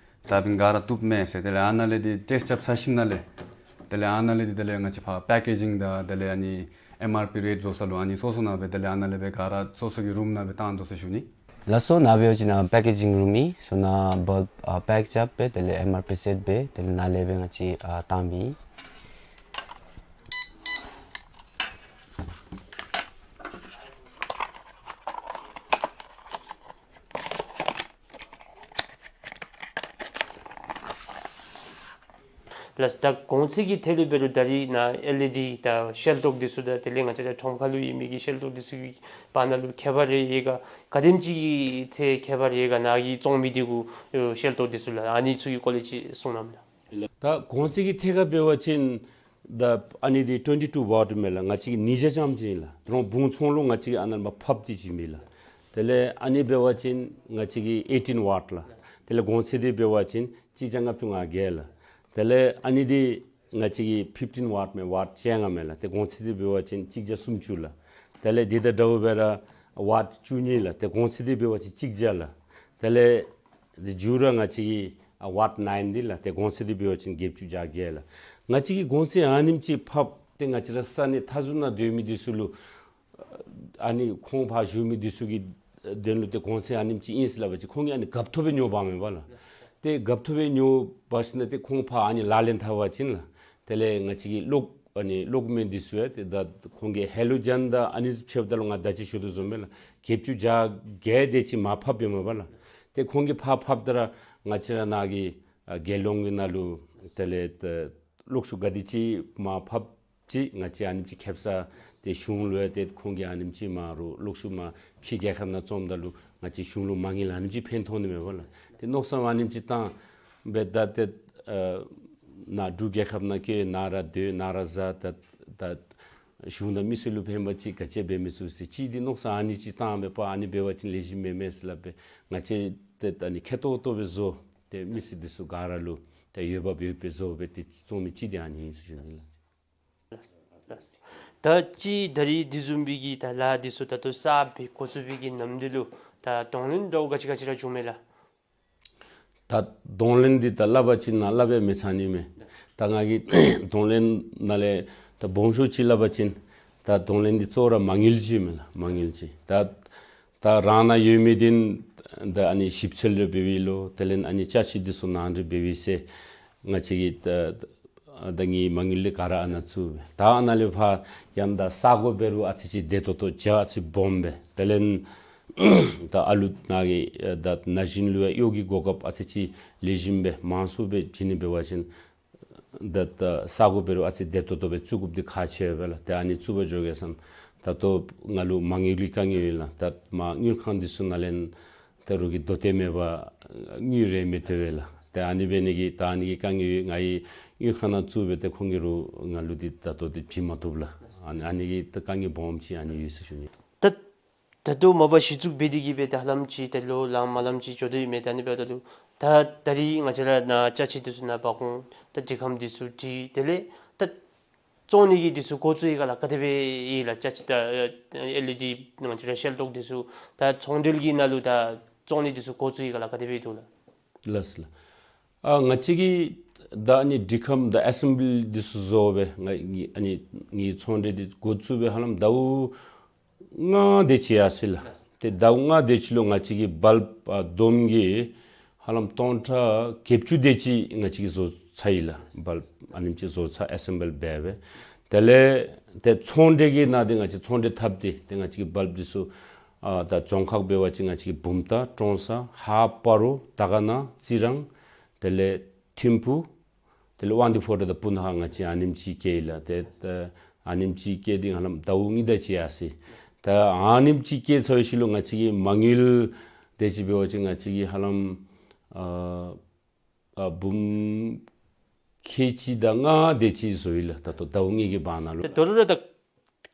ད་འབདན་ག་ར་བཏུབ་མས་ཟེར། དེ་ལས་ཨ་ནཱ་ལས་འདི་ཊེསི་རྐྱབ་ཚར་ཞིནམ་ལས་དེ་ལས་ཨ་ནཱ་ལས་འདི་དེ་ལས་ང་བཅས་ཕར་པེ་ཀེ་ཇིང་དང་དེ་ལས་ཨ་ནི་ཨེམ་ཨར་པི་རེཊ་བཟོ་ས་ལུ་ཨ་ནི་སོ་སོ་ནང་སྦེ་དེ་ལས་ཨ་ནཱ་ལས་སྦེ་ག་ར་སོ་སོ་གི་རུམ་ནང་སྦེ་བཏང་དོ་ཟེར་ཞུ་ནི། ལགས་སོ། ནཱ་འབད་བ་ཅིན་ནཱ་པེ་ཀེ་ཇིང་རུམ་ཨིན། སོ་ནཱ་བཱལབ་ཨ་པེཀ་རྐྱབ་སྦེ་དེ་ལས་ཨེམ་ཨར་པི་སེཊ་འབད་དེ་ལས་ནཱ་ལས་སྦེ་ང་བཅས་ཨ་བཏང་མི་ཨིན། ལགས། ད་གོང་ཚད་ཀྱི་ཐད་ལུ་འབད་རུང་ད་རིས་ནཱ་ཨེལ་ཨི་ཌི་དང་ཤེལ་ཏོག་འདི་ཚུ་དང་དེ་ལས་ང་བཅས་ར་ཁྲོམ་ཁ་ལུ་ཡོད་མི་གི་ཤེལ་ཏོག་འདི་ཚུ་གི་བར་ན་ལུ་ཁྱད་པར་རེ་ཡོད་ག། ག་དེམ་ཅིག་གི་ཚད་ཁྱད་པར་ཡོད་ག། ནཱ་གི་བཙོང་མི་འདི་གུ་ཤེལ་ཏོག་འདི་ཚུ་ལགས། ཨ་ནི་ཚུ་གི་སྐོར་ལས་ཅིག་གསུང་གནང་ལགས། ད་གོང་ཚད་ཀྱི་ཐད་ཁར་འབད་བ་ཅིན་ད་ཨ་ནི་འདི་ཊུ་ཝེན་ཊི་ཊུ་ཝཊ་མས་ལགས། ང་བཅས་ཀྱི་ཉིས་བརྒྱ་ཙམ་ཅིག་ཨིན་ལགས། ད་རུང་བུང་ཚོང་ལུ་ང་བཅས་ཀྱིས་ཨ་ནཱ་མར་ཕབ་སྟེ་ཅིག་མས་ལགས། དེ་ལས་ཨ་ནི་འབད་བ་ཅིན་ང་བཅས་ཀྱི་ཨེ་ཊིན་ཝཊ་ལགས། དེ་ལས་གོང་ཚད་འདི་འབད་བ་ཅིན་གཅིག་བརྒྱ་ལྔ་བཅུ་ང་བརྒྱད་ལགས། དེ་ལས་ཨ་ནི་འདི་ང་བཅས་ཀྱི་ཕིཕ་ཊིན་ཝཊ་མས། ཝཊ་བཅོ་ལྔ་མས་ལགས། ཏེ་གོང་ཚད་འདི་འབད་བ་ཅིན་གཅིག་བརྒྱ་སུམ་ཅུ་ལགས། དེ་ལས་འདི་དང་འདྲཝ་སྦེ་ར་ཝཊ་བཅུ་གཉིས་ལགས། ཏེ་གོང་ཚད་འདི་འབད་བ་ཅིན་གཅིག་བརྒྱ་ལགས། དེ་ལས་འདི་མཇུག་ར་ང་བཅས་ཀྱི་ཨ་ཝཊ་ནའིན་འདི་ལགས། ཏེ་གོང་ཚད་འདི་འབད་བ་ཅིན་བརྒྱད་ཅུ་གྱ་བརྒྱད་ལགས། ང་བཅས་ཀྱིས་གོང་ཚད་ཨ་ནེམ་ཅིག་ཕབ་སྟེ་ང་བཅས་ར་ས་གནས་མཐའ་ཟུར་ནང་སྡོད་མི་འདི་ཚུ་ལུ་ཨ་ནི་ཁོང་ཕར་བཞུགས་མི་འདི་ཚུ་གི་དོན་ལུ་ཏེ་གོང་ཚད་ཨ་ནེམ་ཅིག་ཨིན་ཟེར་སླབ་པ་ཅིན་ཁོང་གིས་ཨ་ནི་རྒཔོ་ཐོབ་སྦེ་ཉོ་འབག་མས་པ་ལགས། ཏེ་རྒཔོ་ཐོབ་སྦེ་ཉོ་འབག་ཞིནམ་ལས་ཏེ་ཁོང་ཕར་ཨ་ནི་ལག་ལེན་འཐབ་པ་ཅིན་ལགས། དེ་ལས་ང་བཅས་ཀྱི་གློག་ཨ་ནི་གློག་མེ་འདི་ཚུ་ཡང་ཏེ་ད་ཁོང་གི་ཧེ་ལོ་ཇེན་དང་ཨ་ནི་ཕྱདཔ་ད་ལུ་ང་ད་ཅི་ཞུ་དོ་བཟུམ་སྦེ་ལགས། བརྒྱད་ཅུ་གྱ་བརྒྱད་དེ་ཅིག་མར་ཕབ་པས་མས་པ་ལགས། ཏེ་ཁོང་གིས་ཕར་ཕབ་ད་ར་ང་བཅས་ར་ནཱ་གི་ཨ་རྒྱལ་ཡོངས་ཀྱི་ནང་ལུ་དེ་ལས་ཏེ་གློག་ཤུགས་ག་དེ་ཅིག་མར་ཕབ་ཅིག་ང་བཅས་ཨ་ནེམ་ཅིག་ཁེབ་ས་ཏེ་གཞུང་ལུ་ཡང་ཏེ་ཁོང་གིས་ཨ་ནེམ་ཅིག་མར་རུང་གློག་ཤུགས་མར་ཕྱི་རྒྱལ་ཁབ་ནང་བཙོངམ་ད་ལུ་ང་བཅས་གཞུང་ལུ་མ་དངུལ་ཨ་ནེམ་ཅིག་ཕན་ཐོགས་ནི་མས་པ་ལགས། ཏེ་མནོ་བསམ་ཨ་ནེམ་ཅིག་བཏང་སྦེ་ད་ཏེ་ཨ་ནཱ་འབྲུག་རྒྱལ་ཁབ་ནང་བཀོད་ནཱ་ར་སྡོད་ནཱ་ར་བཟའ་ད་ད་གཞུང་དང་མི་སེར་ལུ་ཕན་པ་ཅིག་ག་ཅི་འབད་མི་ཚུགས་ཟེར་ཅིག་འདི་མནོ་བསམ་ཨ་ནི་ཅིག་བཏང་སྦེ་པ་ཨ་ནི་འབད་བ་ཅིན་ལེགས་ཤོམ་མེན་མས་ཟེར་སླབ་སྦེ་ང་བཅས་ཏེ་ད་ཨ་ནི་མཁས་ཏོག་ཏོ་སྦེ་བཟོ་སྟེ་མི་སེར་འདི་ཚུ་ག་ར་ལུ་ཏེ་འོས་འབབ་ཡོད་པའི་བཟོ་སྦེ་ཏེ་བཙོང་མི་ཅིག་འདི་ཨ་ནི་ཨིན་ཟེར་ཞུ་ནི་ལགས། ད་ཅི་ད་རིས་དེ་བཟུམ་སྦེ་གི་ད་ལཱ་འདི་ཚུ་ད་ལྟོ་གསརཔ་སྦེ་འགོ་བཙུགས་པའི་གི་ནམ་དུས་ལུ་ད་གདོང་ལེན་འདྲཝ་ག་ཅི་ག་ཅི་ར་བྱུངམ་མས་ལགས། ད་གདོང་ལེན་འདི་ད་སླབ་པ་ཅིན་ནཱ་སླབ་སྦེ་མི་ཚར་ནི་མས། ད་ང་གིས་གདོང་ལེན་ནང་ལས་ད་སྦོམ་ཤོས་ཅིག་སླབ་པ་ཅིན་ད་གདོང་ལེན་འདི་གཙོ་བོ་ར་མ་དངུལ་ཅིག་མས་ལགས། མ་དངུལ་ཅིག། ད་ད་རང་ནང་ཡོད་མི་འདི་ད་ཨ་ནི་ཞིབ་འཚོལ་རེ་འབད་བའི་ལོ་དེ་ལས་ཨ་ནི་ཅ་ཆས་འདི་ཚུ་ནང་འདྲེན་འབད་བའི་ཚེ་ང་བཅས་ཀྱིས་ད་ཨ་ད་ངེའི་མ་དངུལ་འདི་ག་ར་ཨ་ནཱ་བཙུགས་སྦེ། ད་ཨ་ནཱ་ལས་ཕར་ཡང་ད་ས་གོ་འབད་རུང་ཨ་ཙི་ཅིག་བདེ་ཏོག་ཏོ་རྒྱ་ཨ་ཙི་སྦོམ་སྦེ། དེ་ལས་ད་ཨ་ལུ་ནཱ་གི་ད་ན་གཞོན་ལུ་ཡང་གཡོག་གི་གོ་སྐབས་ཨ་ཙི་ཅིག་ལེགས་ཤོམ་སྦེ་མང་སུ་སྦེ་བྱིན་ནི་འབད་བ་ཅིན་ ད་ད་ས་གོ་འབད་རུང་ཨ་ཙི་བདེ་ཏོག་ཏོ་སྦེ་བཙུགས་དགོཔ་འདི་ཁག་ཆེ་བས་ལགས། ཏེ་ཨ་ནི་བཙུགས་པར་འགྱོ་གེ་ཟེར་ན་ད་ལྟོ་ང་ལུ་མ་དངུལ་གྱི་དཀའ་ངལ་ཡོད་ལགས། ད་མ་དངུལ་ཁང་འདི་ཚུ་ནང་ལས་ད་རོགས་ཀྱིས་དོ་ཏེ་མེད་པར་དངུལ་རེ་མི་ཐོབ་པས་ལགས། ཏེ་ཨ་ནི་འབད་ནི་གིས་ད་ཨ་ནི་གི་དཀའ་ངལ་ཡོད། ང་གིས་དངུལ་ཁང་ནང་བཙུགས་སྦེ་ཏེ་ཁོང་གིས་རོགས་ང་ལུ་འདི་ད་ལྟོ་འདི་བྱིན་མ་བཏུབ་ལགས། ཨ་ནི་ཨ་ནི་གི་ད་དཀའ་ངལ་སྦོམ་ཅིག་ཨ་ནི་ཡོད་ཟེར་ཞུ་ནི། ད་ད་ལྟོ་མ་པ་གཞི་བཙུགས་འབད་དེ་གིས་སྦེ་ད་ཧ་ལམ་ཅིག་ད་ལོ་ལངམ་ལངམ་ཅིག་འགྱོ་དོ་ཡོད་མས། ད་ཨ་ནི་འབདཝ་ད་ལུ་ད་ད་རིས་ང་བཅས་ར་ནཱ་ཅ་ཆས་འདི་ཚུ་ནཱ་འབག་འོང་ད་འདི་ཁམས་འདི་ཚུ་འདི་དེ་ལས་ད་བཙོང་ནི་གི་འདི་ཚུ་འགོ་བཙུགས་ཡི་ག་ལགས། ག་དེ་སྦེ་ཡི་ལགས། ཅ་ཆས་ད་ཨེལ་ཨི་ཌི་ང་བཅས་ར་ཤེལ་ཏོག་འདི་ཚུ་ད་ཚོང་འབྲེལ་གྱི་ནང་ལུ་ད་བཙོང་ནི་འདི་ཚུ་འགོ་བཙུགས་ཡི་ག་ལགས། ག་དེ་སྦེ་འདུག་ལགས། ལགས་ལགས། ཨ་ང་བཅས་ཀྱིས་ད་ཨ་ནི་འདི་ཁམས་ད་ཨེ་སེམ་བལ་འདི་ཚུ་བཟོ་སྦེ་ང་ཨ་ནི་ངེའི་ཚོང་འབྲེལ་འདི་འགོ་བཙུགས་སྦེ་ཧ་ལམ་ཟླཝ་ལྔ་དེ་ཅིག་ཡར་སོ་ཡི་ལགས། ཏེ་ཟླཝ་ལྔ་དེ་ཅིག་ལུ་ང་བཅས་ཀྱིས་བལབ་ཨ་བསྡོམས་ཀྱིས་ཧ་ལམ་སྟོང་ཕྲག་བརྒྱད་ཅུ་དེ་ཅིག་ང་བཅས་ཀྱིས་བཟོ་ཚར་ཡི་ལགས། བལབ་ཨ་ནེམ་ཅིག་བཟོ་ཚར་ཨེ་སེམ་བལ་འབད་སྦེ། དེ་ལས་ཏེ་ཚོང་འབྲེལ་གྱི་ནང་འདི་ང་བཅས་ཚོང་འབྲེལ་འཐབ་སྟེ་ཏེ་ང་བཅས་ཀྱིས་བལབ་འདི་ཚུ་ཨ་ད་རྫོང་ཁག་འབད་བ་ཅིན་ང་བཅས་ཀྱིས་བུམ་ཐང་ཀྲོང་གསར་ཧཱ་སྤ་རོ་དར་དཀར་ན་རྩི་རང་དེ་ལས་ཐིམ་ཕུ་དེ་ལས་དབང་འདུས་ཕོ་བྲང་དང་སྤུ་ན་ཁ་ང་བཅས་ཨ་ནེམ་ཅིག་བསྐྱལ་ཡི་ལགས། ཏེ་ཨ་ནེམ་ཅིག་བསྐྱལ་ཏེ་ཧ་ལམ་ཟླཝ་གཉིས་དེ་ཅིག་ཡར་སོ་ཡི། ད་ཨ་ནེམ་ཅིག་བསྐྱལ་ཚར་བའི་ཤུལ་ལུ་ང་བཅས་ཀྱིས་མ་དངུལ་དེ་ཅིག་འབད་བ་ཅིན་ང་བཅས་ཀྱིས་ཧ་ལམ་ཨ་ཨ་འབུམ་ཁལ་གཅིག་དང་ལྔ་དེ་ཅིག་བཟོ་ཡི་ལགས། ད་ལྟོ་ཟླཝ་གཉིས་ཀྱི་བར་ན་ལུ། ཏེ་ད་རུང་ར་ད་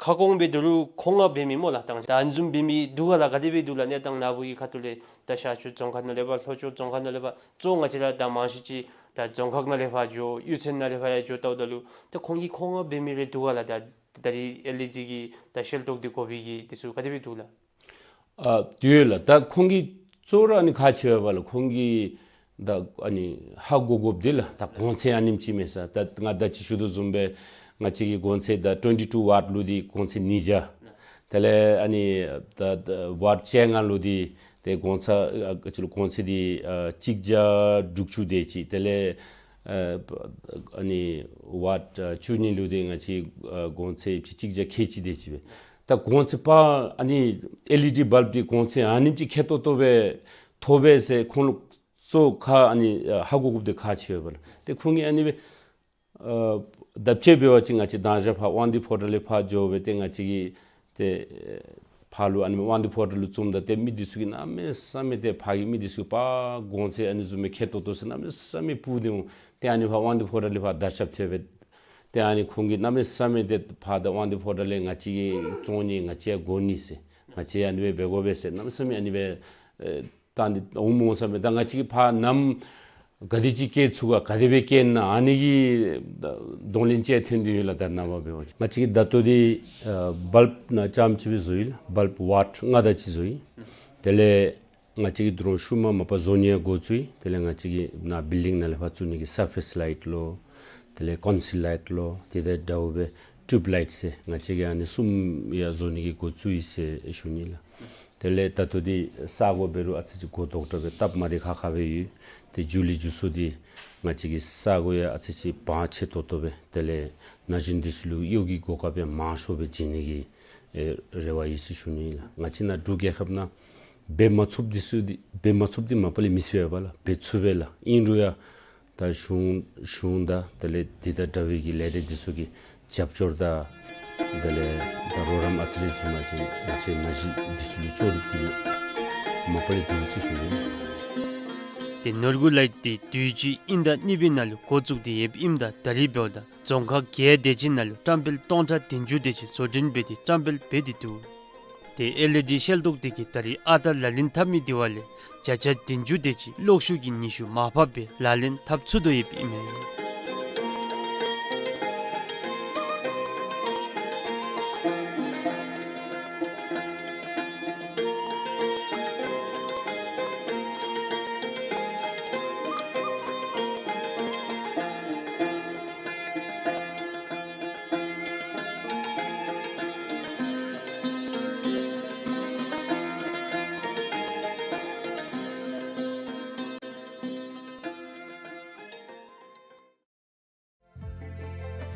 ཁ་སྐོང་སྦེ་ད་རུང་མཁོ་མངགས་འབད་མི་སྨོ་ལགས། ད་ཨ་ནི་བཟུམ་འབད་མི་འདུག་ག་ལགས། ག་དེ་སྦེ་འདུག་ལགས། གནས་སྟངས་ནཱ་བུ་གི་ཁ་ཐུག་ལས་ད་ཤར་ཕྱོགས་རྫོང་ཁག་ནང་ལས་ཕར་ལྷོ་ཕྱོགས་རྫོང་ཁག་ནང་ལས་ཕར་གཙོ་ང་བཅས་ར་ད་མང་ཤོས་ཅིག་ད་རྫོང་ཁག་ནང་ལས་ཕར་འགྱོ་གཡུས་ཚན་ནང་ལས་ཕར་ཡར་འགྱོ་བལྟཝ་ད་ལུ་ད་ཁོང་གིས་མཁོ་མངགས་འབད་མི་རེ་འདུག་ག་ལགས། ད་ད་རིས་ཨེལ་ཨི་ཌི་གི་ད་ཤེལ་ཏོག་འདི་དགོ་པའི་གི་འདི་ཚུ་ག་དེ་སྦེ་འདུག་ལགས། ཨ་དེ་ཡོད་ལགས། ད་ཁོང་གིས་གཙོ་བོ་ར་ཨ་ནི་ཁག་ཆེ་བས་ལགས། ཁོང་གིས་ད་ཨ་ནི་ཧ་གོ་དགོཔ་འདི་ལགས། ད་གོང་ཚད་ཨ་ནེམ་ཅིག་མས་ཟེར། ད་ང་ད་ཅི་ཞུ་དོ་བཟུམ་སྦེ་ང་བཅས་ཀྱི་གོང་ཚད་ད་ཊུ་ཝེན་ཊི་ཊུ་ཝཊ་ལུ་འདི་གོང་ཚད་ཉིས་བརྒྱ། དེ་ལས་ཨ་ནི་ད་ད་ཝཊ་བཅོ་ལྔ་ལུ་འདི་ཏེ་གོང་ཚད་ཨ་ག་ཅི་ལོ་གོང་ཚད་འདི་ཨ་གཅིག་བརྒྱ་དྲུག་ཅུ་དེ་ཅིག། དེ་ལས་ཨ་ཨ་ནི་ཝཊ་ཨ་བཅུ་གཉིས་ལུ་འདི་ང་བཅས་ཨ་གོང་ཚད་གཅིག་བརྒྱ་ཁལ་གཅིག་དེ་ཅིག་སྦེ། ད་གོང་ཚད་པ་ཨ་ནི་ཨེལ་ཨི་ཌི་བལབ་འདི་གོང་ཚད་ཨ་ནེམ་ཅིག་ཁེ་ཏོག་ཏོ་སྦེ་ཐོབ་པས་ཟེར་ཁོང་ལུ་གཙོ་ཁག་ཨ་ནི་ཨ་ཧ་གོ་དགོཔ་འདི་ཁག་ཆེ་བས་ལགས། ཏེ་ཁོང་གིས་ཨ་ནི་སྦེ་ཨ་བརྡབ་དཔྱད་འབད་བ་ཅིན་ང་བཅས་མདང་ཞག་ཕར་དབང་འདུས་ཕོ་བྲང་ལས་ཕར་འགྱོ་སྦེ་ཏེ་ང་བཅས་ཀྱིས་ཏེ་ཕར་ལུ་ཨ་ནི་དབང་འདུས་ཕོ་བྲང་ལུ་བཙུགསཔ་ད་ཏེ་མི་འདི་ཚུ་གིས་གནམ་མེད་ས་མེད་ཏེ་ཕར་གྱི་མི་འདི་ཚུ་གིས་པ་གོང་ཚད་ཨ་ནི་བཟུམ་མའི་ཁེ་ཏོག་ཏོ་ཟེར་གནམ་མེད་ས་མེད་སྤུག་སྟེ་འོང་། ཏེ་ཨ་ནི་ཕར་དབང་འདུས་ཕོ་བྲང་ལས་ཕར་དར་ཁྱབ་ཐལ་སྦེ་ཏེ་ཨ་ནི་ཁོང་གིས་གནམ་མེད་ས་མེད་ཏེ་ཕར་ད་དབང་འདུས་ཕོ་བྲང་ལས་ང་བཅས་ཀྱིས་བཙོང་ནི་ང་བཅས་ཡང་དགོ་ནི་ཟེར་ང་བཅས་ཡང་ཨ་ནི་སྦེ་འབད་དགོ་པས་ཟེར་གནམ་མེད་ས་མེད་ཨ་ནི་སྦེ་ཨེ་ད་འདི་འོངམ་འོང་ས་མེད། ད་ང་བཅས་ཀྱིས་ཕར་ནམ་ག་དེ་ཅིག་བསྐྱལ་ཚུགས་ག་ག་དེ་སྦེ་བསྐྱལ་ན་ཨ་ནི་གི་གདོང་ལེན་ཅིག་ཐོན་ཏེ་ཡོད་ལགས། ད་ནངས་པ་འབད་བ་ཅིན་ང་བཅས་ཀྱིས་ད་ལྟོ་འདི་ཨ་བལབ་ནང་རྐྱངམ་ཅིག་སྦེ་བཟོ་ཡི་ལགས། བལབ་ཝཊ་ལྔ་དེ་ཅིག་བཟོ་ཡི། དེ་ལས་ང་བཅས་ཀྱིས་ད་རུང་ཤུལ་མ་མ་པ་བཟོ་ནི་ཡང་འགོ་བཙུགས་ཡི། དེ་ལས་ང་བཅས་ཀྱིས་ནཱ་བིལ་ཌིང་ནང་ལས་ཕར་བཙུགས་ནི་གི་སར་ཕེསི་ལའིཊ་ལོ། དེ་ལས་ཀོན་སིལ་ལའིཊ་ལོ། དེ་དང་འདྲཝ་སྦེ་ཊིའུབ་ལའིཊ་ཟེར་ང་བཅས་ཀྱིས་ཨ་ནི་གསུམ་ཡང་བཟོ་ནི་གི་འགོ་བཙུགས་ཡི་ཟེར་ཞུ་ནི་ལགས། དེ་ལས་ད་ལྟོ་འདི་ས་གོ་འབད་རུང་ཨ་ཙི་ཅིག་གོ་དོག་དྲགས་སྦེ་སྟབས་མ་བདེ་ཁག་ཁ་སྦེ་ཡོད། ཏེ་མཇུག་ལས་མཇུག་སོང་འདི་ང་བཅས་ཀྱི་ས་གོ་ཡང་ཨ་ཙི་ཅིག་བང་ཆེ་ཏོག་ཏོ་སྦེ་དེ་ལས་ན་གཞོན་འདི་ཚུ་ལུ་གཡོག་གི་གོ་སྐབས་ཡང་མང་ཤོས་སྦེ་བྱིན་ནི་གི་ཨེ་རེ་བ་ཡོད་ཟེར་ཞུ་ནི་ལགས། ང་བཅས་ནཱ་འབྲུག་རྒྱལ་ཁབ་ནང་འབད་མ་ཚུགསཔ་འདི་ཚུ་འདི་འབད་མ་ཚུགསཔ་འདི་མ་པ་ལས་མི་ཚུགས་པས་ལགས། འབད་ཚུགས་པས་ལགས། ཨིན་རུང་ཡང་ད་གཞུང་གཞུང་དང་དེ་ལས་འདི་དང་འདྲ་བའི་གི་ལས་སྡེ་འདི་ཚུ་གི་རྒྱབ་སྐྱོར་དང་དེ་ལས་ད་རོགས་རམ་ཨ་ཙི་རེ་བྱིན་པ་ཅིན་ང་བཅས་ན་གཞོན་འདི་ཚུ་ལུ་ལྕོགས་གྲུབ་འདི་མ་པ་ལས་འདུག་ཟེར་ཞུ་ནི། ཏེ་ནོར་བུ་ལའིཊ་འདི་དུས་ཅི་དབྱིན་ཟླ་གཉིས་པའི་ནང་ལུ་འགོ་བཙུགས་ཏེ་ཡོདཔ་ཨིནམ་ད་ད་རིས་འབདཝ་ད་རྫོང་ཁག་བརྒྱད་དེ་ཅིག་ནང་ལུ་བཀྲམ་སྤེལ་སྟོང་ཕྲག་བདུན་ཅུ་དེ་ཅིག་བཟོ་སྐྲུན་འབད་དེ་བཀྲམ་སྤེལ་འབད་དེ་འདུག། ཏེ་ཨེལ་ཨི་ཌི་ཤེལ་ཏོག་འདི་གིས་ད་རིས་ཨ་རྟག་ལག་ལེན་འཐབ་མི་འདི་བ་ལས་བརྒྱ་ཆ་བདུན་ཅུ་དེ་ཅིག་གློག་ཤུགས་ཀྱི་ནུས་ཤུགས་མར་ཕབ་སྦེ་ལག་ལེན་འཐབ་ཚུགས་དོ་ཡོདཔ་ཨིན་མས།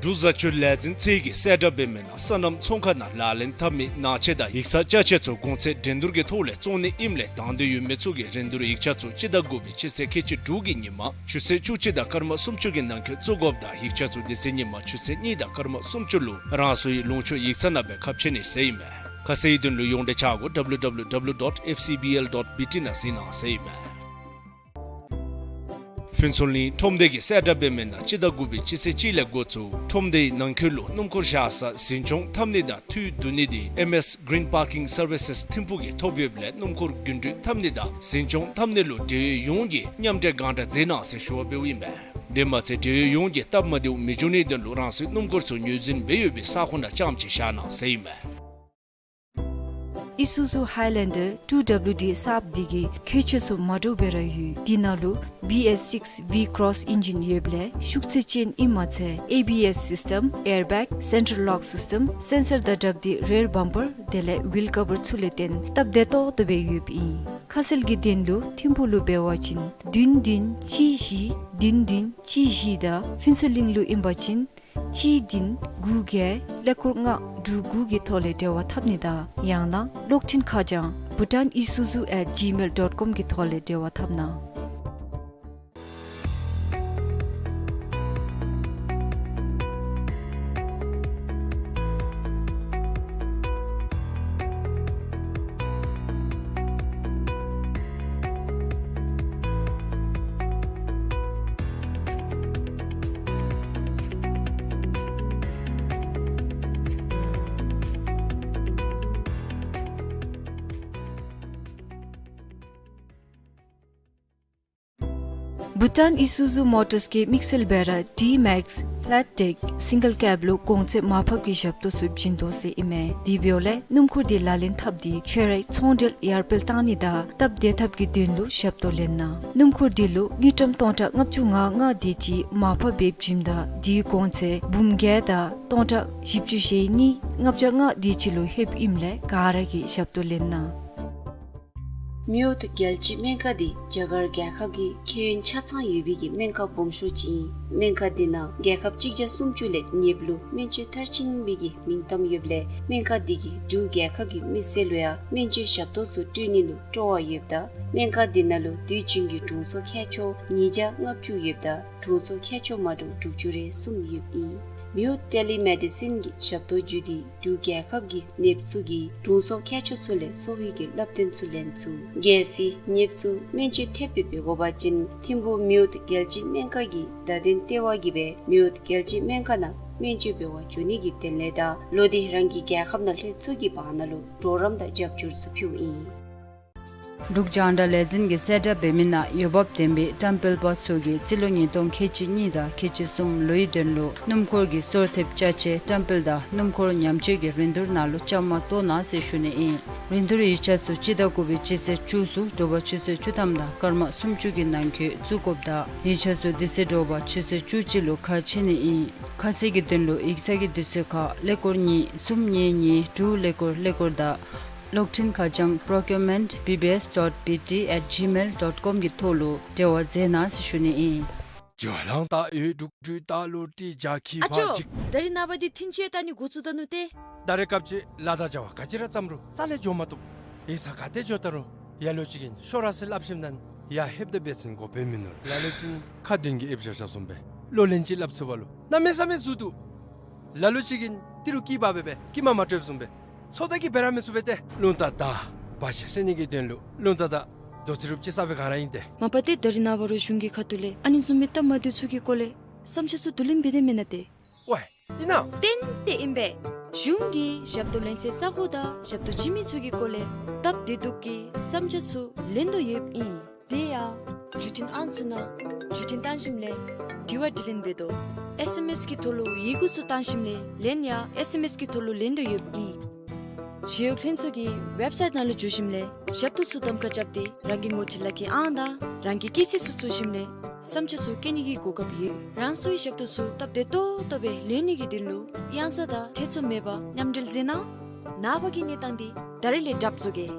འབྲུག་བཟའ་སྤྱོད་ལས་འཛིན་ཚད་ཀྱིས་གསལ་བསྒྲགས་འབད་མི་ནང་སོ་ནམ་ཚོང་ཁང་ནང་ལག་ལེན་འཐབ་མི་ནང་ཆས་དང་ཡིག་ཚང་ཅ་ཆས་ཚུ་གོང་ཚད་འགྲན་བསྡུར་གྱི་ཐོག་ལས་བཙོང་ནི་ཨིནམ་ལས་དང་འདོད་ཡོད་མི་ཚུ་གིས་འགྲན་བསྡུར་ཡིག་ཆ་ཚུ་སྤྱི་ཟླ་དགུ་པའི་སྤྱི་ཚེས་ཁལ་གཅིག་དྲུག་གི་ཉིན་མ་ཆུ་ཚོད་བཅུ་གཅིག་དང་སྐར་མ་སུམ་ཅུ་གི་ནང་འཁོད་བཙུགས་དགོཔ་དང་ཡིག་ཆ་ཚུ་དེ་ཚེ་ཉིན་མ་ཆུ་ཚོད་གཉིས་དང་སྐར་མ་སུམ་ཅུ་ལུ་རང་སོའི་ལུང་ཕྱོགས་ཡིག་ཚང་ནང་སྦེ་ཁ་ཕྱེ་ནི་ཟེར་ཨིན་མས། ཁ་གསལ་གྱི་དོན་ལུ་ཡོངས་འབྲེལ་ཆ་སྒོ་W W W dot F C B L dot B T ནང་གཟིགས་གནང་ཟེར་ཨིན་མས། ཕུན་ཚོགས་གླིང་ཁྲོམ་སྡེ་གིས་གསལ་བསྒྲགས་འབད་མི་ནང་སྤྱི་ཟླ་དགུ་པའི་སྤྱི་ཚེས་གཅིག་ལས་འགོ་བཙུགས་ཁྲོམ་སྡེའི་ནང་འཁོད་ལུ་སྣུམ་འཁོར་བཞག་ས་འཛིན་སྐྱོང་འཐབ་ནི་དང་འཐུས་བསྡུ་ནི་དེ་M S Green Parking Services ཐིམ་ཕུག་གིས་ཐོབ་ཡོདཔ་ལས་སྣུམ་འཁོར་རྒྱུན་འགྲུལ་འཐབ་ནི་དང་འཛིན་སྐྱོང་འཐབ་ནི་ལུ་འབྲེལ་ཡོད་ཡོངས་ཀྱིས་མཉམ་འབྲེལ་སྒང་དྲག་མཛད་གནང་ཟེར་ཞུ་བ་འབདཝ་ཨིན་མས། དེ་མ་ཚད་འབྲེལ་ཡོད་ཡོངས་ཀྱིས་སྟབས་མ་བདེཝ་མི་འབྱུང་ནིའི་དོན་ལུ་རང་སོའི་སྣུམ་འཁོར་ཚུ་ངོས་འཛིན་འབད་ཡོད་པའི་ས་ཁོངས་ནང་རྐྱངམ་ཅིག་བཞག་གནང་ཟེར་ཨིན་མས། ཨི་སུ་ཛུ་ཧའི་ལེན་ཌར་ཊུ་ཌབ་ལུ་ཌི་གསརཔ་འདི་གི་ཁྱད་ཆོས་ཚུ་མ་འདྲཝ་སྦེ་ར་ཡོད། དེ་ནང་ལུ་བི་ཨེས་སིགསི་ཝི་ཀྲོསི་ཨིན་ཇིན་ཡོདཔ་ལས་ཤུགས་ཚད་ཅན་ཨིནམ་མ་ཚད་ཨེ་བི་ཨེསི་སིསི་ཊམ་ཨེར་བེག་སེན་ཊར་ལོཀ་སིསི་ཊམ་སེན་སར་དང་སྦྲགས་ཏེ་རེར་བམ་པར་དེ་ལས་ཝིལ་ཀ་བར་ཚུ་ལས་བརྟེན་སྟབས་བདེ་ཏོག་ཏོ་སྦེ་ཡོདཔ་ཨིན། ཁ་གསལ་གྱི་དོན་ལུ་ཐིམ་ཕུག་ལུ་འབད་བ་ཅིན་བདུན་བདུན་གཅིག་བཞི་བདུན་བདུན་གཅིག་བཞི་དང་ཕུན་ཚོགས་གླིང་ལུ་ཨིན་པ་ཅིན་གཅིག་བདུན་དགུ་བརྒྱད་ཀླད་ཀོར་ལྔ་དྲུག་དགུ་གི་ཐོག་ལས་འབྲེལ་བ་འཐབ་ནི་དང་ཡང་ན་གློག་འཕྲིན་ཁ་བྱང་Bhutan Isuzu at gmail dot com གི་ཐོག་ལས་འབྲེལ་བ་འཐབ་གནང་། Bhutan Isuzu Motors གི་དམིགས་བསལ་འབད་ར་ཌི་མེགསི་ཕེ་ལེཊ་ཊེཀ་སིང་གལ་ཀེབ་ལུ་གོང་ཚད་མར་ཕབ་ཀྱི་ཞབས་ཏོག་ཚུ་བྱིན་དོ་ཟེར་ཨིན་མས། དེ་འབདཝ་ལས་སྣུམ་འཁོར་འདི་ལག་ལེན་འཐབ་སྟེ་ཁྱོད་རའི་ཚོང་འབྲེལ་ཡར་འཕེལ་བཏང་ནི་དང་སྟབས་བདེ་ཐབས་ཀྱི་དོན་ལུ་ཞབས་ཏོག་ལེན་གནང་། སྣུམ་འཁོར་འདི་ལུ་དངུལ་ཀྲམ་སྟོང་ཕྲག་ལྔ་བཅུ་ང་ལྔ་དེ་ཅིག་མར་ཕབ་འབད་བྱིནམ་ད་དེའི་གོང་ཚད་འབུམ་བརྒྱད་དང་སྟོང་ཕྲག་བཞི་བཅུ་ཞེ་གཉིས་ལྔ་བརྒྱ་ལྔ་དེ་ཅིག་ལུ་ལྷོདཔ་ཨིནམ་ལས་ག་ར་གིས་ཞབས་ཏོག་ལེན་གནང་། མིའུཊ་རྒྱལ་སྤྱིའི་སྨན་ཁང་འདི་རྒྱ་གར་རྒྱལ་ཁབ་ཀྱི་ཁྱད་ཡོན་ཆ་ཚང་ཡོད་པའི་གི་སྨན་ཁང་སྦོམ་ཤོས་ཅིག་ཨིན། སྨན་ཁང་འདི་ནང་རྒྱལ་ཁབ་གཅིག་བརྒྱ་སུམ་ཅུ་ལས་ཉེ་བ་ལུ་སྨན་བཅོས་མཐར་ཕྱིན་པའི་གི་མིང་གཏམ་ཡོདཔ་ལས་སྨན་ཁང་འདི་གིས་འབྲུག་རྒྱལ་ཁབ་ཀྱི་མི་སེར་ལུ་ཡང་སྨན་བཅོས་ཞབས་ཏོག་ཚུ་སྤྲོད་ནི་ལུ་སྤྲོ་བ་ཡོདཔ་ད་སྨན་ཁང་འདི་ནང་ལུ་དུས་རྒྱུན་གྱི་དྲུང་འཚོ་མཁས་མཆོག་ཉིས་བརྒྱ་ལྔ་བཅུ་ཡོདཔ་ད་དྲུང་འཚོ་མཁས་མཆོག་མ་འདྲཝ་དྲུག་ཅུ་རེ་གསུམ་ཡོདཔ་ཨིན། མིའུཊ་ཊེ་ལི་མེ་ཌི་སིན་གྱི་ཞབས་ཏོག་བརྒྱུད་དེ་འབྲུག་རྒྱལ་ཁབ་ཀྱི་ནདཔ་ཚུ་གིས་དྲུང་འཚོ་མཁས་མཆོག་ཚུ་ལས་གསོ་བའི་གི་བསླབ་སྟོན་ཚུ་ལེན་ཚུགས། གལ་སྲིད་ནདཔ་ཚུ་སྨན་བཅོས་ཐེབས་སྦེ་འབད་དགོ་པ་ཅིན་ཐིམ་ཕུག་མིའུཊ་རྒྱལ་སྤྱིའི་སྨན་ཁང་གི་བརྡ་དོན་ལྟེ་བ་གིས་སྦེ་མིའུཊ་རྒྱལ་སྤྱིའི་སྨན་ཁང་ནང་སྨན་བཅོས་འབད་བར་འགྱོ་ནི་གི་དོན་ལས་དང་ལོག་སྟེ་རང་གི་རྒྱལ་ཁབ་ནང་ལྷོད་ཚུགས་ཀྱི་བར་ན་ལུ་གྲོགས་རམ་དང་རྒྱབ་སྐྱོར་ཚུ་ཕུལཝ་ཨིན། འབྲུག་རྒྱང་བསྒྲགས་ལས་འཛིན་གྱིས་གསལ་བསྒྲགས་འབད་མི་ནང་འོས་འབབ་ལྡན་པའི་བཀྲམ་སྤེལ་པ་ཚུ་གིས་རྩིས་ལོ་ཉིས་སྟོང་ཁལ་གཅིག་གཉིས་དང་ཁལ་གཅིག་གསུམ་ལོའི་དོན་ལུ་སྣུམ་འཁོར་གྱི་སོར་ཐེབས་ཅ་ཆས་བཀྲམ་སྤེལ་དང་སྣུམ་འཁོར་ཉམས་བཅོས་ཀྱི་རིན་བསྡུར་ནང་ལུ་བཅའ་མར་གཏོགས་གནང་ཟེར་ཞུ་ནི་ཨིན། རིན་བསྡུར་ཡིག་ཆ་ཚུ་སྤྱི་ཟླ་དགུ་པའི་སྤྱི་ཚེས་བཅུ་ཚུ་དྲོ་པ་ཆུ་ཚོད་བཅུ་ཐམ་དང་སྐར་མ་སུམ་ཅུ་གི་ནང་འཁོད་བཙུགས་དགོཔ་ད་ཡིག་ཆ་ཚུ་དེ་ཚེ་དྲོ་པ་ཆུ་ཚོད་བཅུ་གཅིག་ལུ་ཁ་ཕྱེ་ནི་ཨིན། ཁ་གསལ་གྱི་དོན་ལུ་ཡིག་ཚང་གི་དུས་ཚོད་ཁར་ཀླད་ཀོར་གཉིས་གསུམ་གཉིས་གཉིས་དྲུག་ཀླད་ཀོར་ཀླད་ཀོར་དང་གློག་འཕྲིན་ཁ་བྱང་procurement B B S dot B T at gmail dot com གི་ཐོག་ལུ་འབྲེལ་བ་མཛད་གནང་ཟེར་ཞུ་ནི་ཨིན། ཨ་ཅོ། ད་རེས་ནངས་པ་འདི་ཐིན་ཅི་ཏ་ནི་འགོ་བཙུགས་ད་ནུག་ཏེ། ད་རེས་སྐབས་ཅིག་ལཱ་དང་བྱ་བ་ག་ཅི་ར་བརྩམ་རུང་རྩ་ལས་འགྱོ་མ་བཏུབ། ཡིག་ཚང་ག་ཏེ་འགྱོ་ད་རུང་ལ་ལུ་ཅིག་གིས་ཤོག་ར་ཟེར་སླབ་ཞིནམ་ད་ཡར་ལྷོདཔ་ད་འབད་བ་ཅིན་གོ་བརྡ་མིན་ནུག། ལ་ལུ་ཅིག་ཁ་འདོན་གྱི་ཨེབ་བཞག་བཞགཔ་བཟུམ་སྦེ་གློག་ལེན་ཅིག་སླབ་ཚུགས་པ་ལུ་གནམ་མེད་ས་མེད་ཟུར་འདུག། ལ་ལུ་ཅིག་གིས་ཏི་རུ་སྐྱི་པ་སྦེ་སྦེ་སྐྱི་མ་མ་སྤྲོདཔ་བཟུམ་སྦེ་ཚོད་ལྟ་གིས་འབད་ར་མི་ཚུགས་པས་ཏེ། རླུང་རྟ་དང་བར་ཆད་སེལ་ནི་གི་དོན་ལུ་རླུང་རྟ་དང་རྡོ་རྩེག་རུབ་ཅིག་ས་སྦེ་ག་ར་ཨིན་ཏེ། མ་པ་ཏེ་ད་རེས་ནངས་པ་ར་གཞུང་གི་ཁ་ཐུག་ལས་ཨ་ནི་བཟུམ་མའི་སྟབས་མ་བདེཝ་ཚུ་གི་སྐོར་ལས་བསམ་འཆར་ཚུ་བསྡུ་ལེན་འབད་དེ་མེན་ན་ཏེ། ཝའེ། ཨིན་ན། ཏན་ཏན་ཨིན་པས། གཞུང་གིས་ཞབས་ཏོག་ལེན་སའི་ས་གོ་དང་ཞབས་ཏོག་བྱིན་མི་ཚུ་གི་སྐོར་ལས་སྟབས་བདེ་སྡུག་གི་བསམ་འཆར་ཚུ་ལེན་དོ་ཡོདཔ་ཨིན། དེ་ཡང་བརྒྱུད་འཕྲིན་ཨང་ཚུ་ནང་བརྒྱུད་འཕྲིན་བཏང་ཞིནམ་ལས་དྲི་བ་དྲིས་ལན་འབད་དོ། ཨེསི་ཨེམ་ཨེསི་གི་ཐོག་ལུ་ཡི་གུ་ཚུ་བཏང་ཞིནམ་ལས་ལན་ཡང་ཨེསི་ཨེམ་ཨེསི་གི་ཐོག་ལུ་ལེན་དོ་ཡོདཔ་ཨིན། ཞི་གཡོག་ལྷན་ཚོགས་ཀྱི་ཝེབ་སའིཊ་ནང་ལུ་འཛུལ་ཞིནམ་ལས་ཞབས་ཏོག་ཚུ་གདམ་ཁ་རྐྱབ་སྟེ་རང་གི་ངོ་སྤྲོད་ལག་ཁྱེར་ཨང་དང་རང་གི་སྐྱེས་ཚེས་ཚུ་བཙུགས་ཞིནམ་ལས་བསམ་འཆར་ཚུ་བཀོད་ནི་གི་གོ་སྐབས་ཡོད། རང་སོའི་ཞབས་ཏོག་ཚུ་སྟབས་བདེ་ཏོག་ཏོ་སྦེ་ལེན་ནི་གི་དོན་ལུ་གཡང་ས་དང་ཐེ་ཚོམ་མེད་པར་མཉམ་འབྲེལ་མཛད་གནང་། ནངས་པ་གི་གནས་སྟངས་འདི་ད་རིས་ལས་གྲབས་བཟོ་གེ།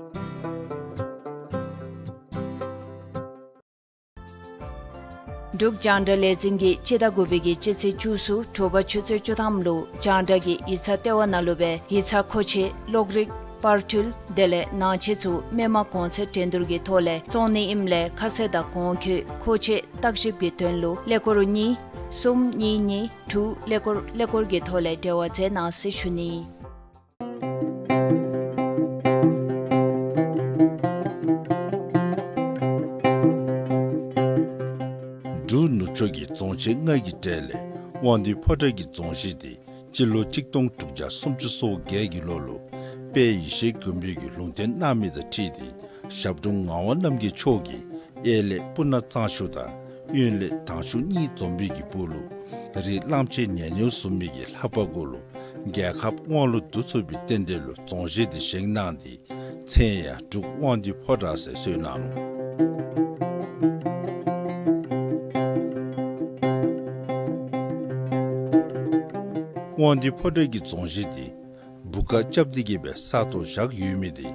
འབྲུག་རྒྱང་བསྒྲགས་ལས་འཛིན་གྱིས་སྤྱི་ཟླ་དགུ་པའི་གི་སྤྱི་ཚེས་བཅུ་གསུམ་དྲོ་པ་ཆུ་ཚོད་བཅུ་ཐམ་ལུ་རྒྱང་བསྒྲགས་ཀྱི་ཡིག་ཚང་ལྟེ་བ་ནང་ལུ་སྦེ་ཡིག་ཚང་མཁོ་ཆས་གློག་རིག་པར་འཕྲུལ་དེ་ལས་ནང་ཆས་ཚུ་མི་མང་གོང་ཚད་འགྲན་བསྡུར་གྱི་ཐོག་ལས་བཙོང་ནི་ཨིནམ་ལས་ཁ་གསལ་དང་གོང་འཁོད་མཁོ་ཆས་བརྟག་ཞིབ་ཀྱི་དོན་ལུ་ཀླད་ཀོར་གཉིས་གསུམ་གཉིས་གཉིས་དྲུག་ཀླད་ཀོར་ཀླད་ཀོར་གྱི་ཐོག་ལས་འབྲེལ་བ་མཛད་གནང་ཟེར་ཞུ་ནི། འབྲུག་ནུབ་ཕྱོགས་ཀྱི་རྫོང་ཆེན་ལྔ་གི་གྲས་ལས་དབང་འདུས་ཕོ་བྲང་གི་རྫོང་གཞིས་དེ་སྤྱི་ལོ་གཅིག་སྟོང་དྲུག་བརྒྱ་སུམ་ཅུ་སོ་བརྒྱད་ཀྱི་ལོ་ལུ་དཔལ་ཡེ་ཤེས་མགོན་པོས་ཀྱི་ལུང་བསྟན་གནང་མི་དང་འཁྲིལ་ཏེ་ཞབས་དྲུང་ངག་དབང་རྣམ་རྒྱལ་མཆོག་གིས་གཡས་ལས་སྤུ་ན་གཙང་ཆུ་དང་གཡོན་ལས་དང་ཆུ་གཉིས་འཛོམས་པའི་གི་སྦུག་ལུ་རི་གླང་ཆེན་ཉལ་ཉལ་བཟུམ་མའི་གི་ལྷ་པ་གུ་ལུ་རྒྱལ་ཁབ་དབང་ལུ་བསྡུ་ཚུགས་པའི་རྟེན་འབྲེལ་ལུ་རྫོང་གཞིས་དེ་བཞེངས་གནང་སྟེ་མཚན་ཡང་འབྲུག་དབང་འདུས་ཕོ་བྲང་ཟེར་གསོལ་གནང་ནུག། དབང་འདུས་ཕོ་བྲང་གི་རྫོང་གཞིས་དེ་སྦུག་ཁ་རྐྱབ་སྟེ་གི་སྦེ་ས་སྟོང་བཞག་ཡོད་མི་དེ་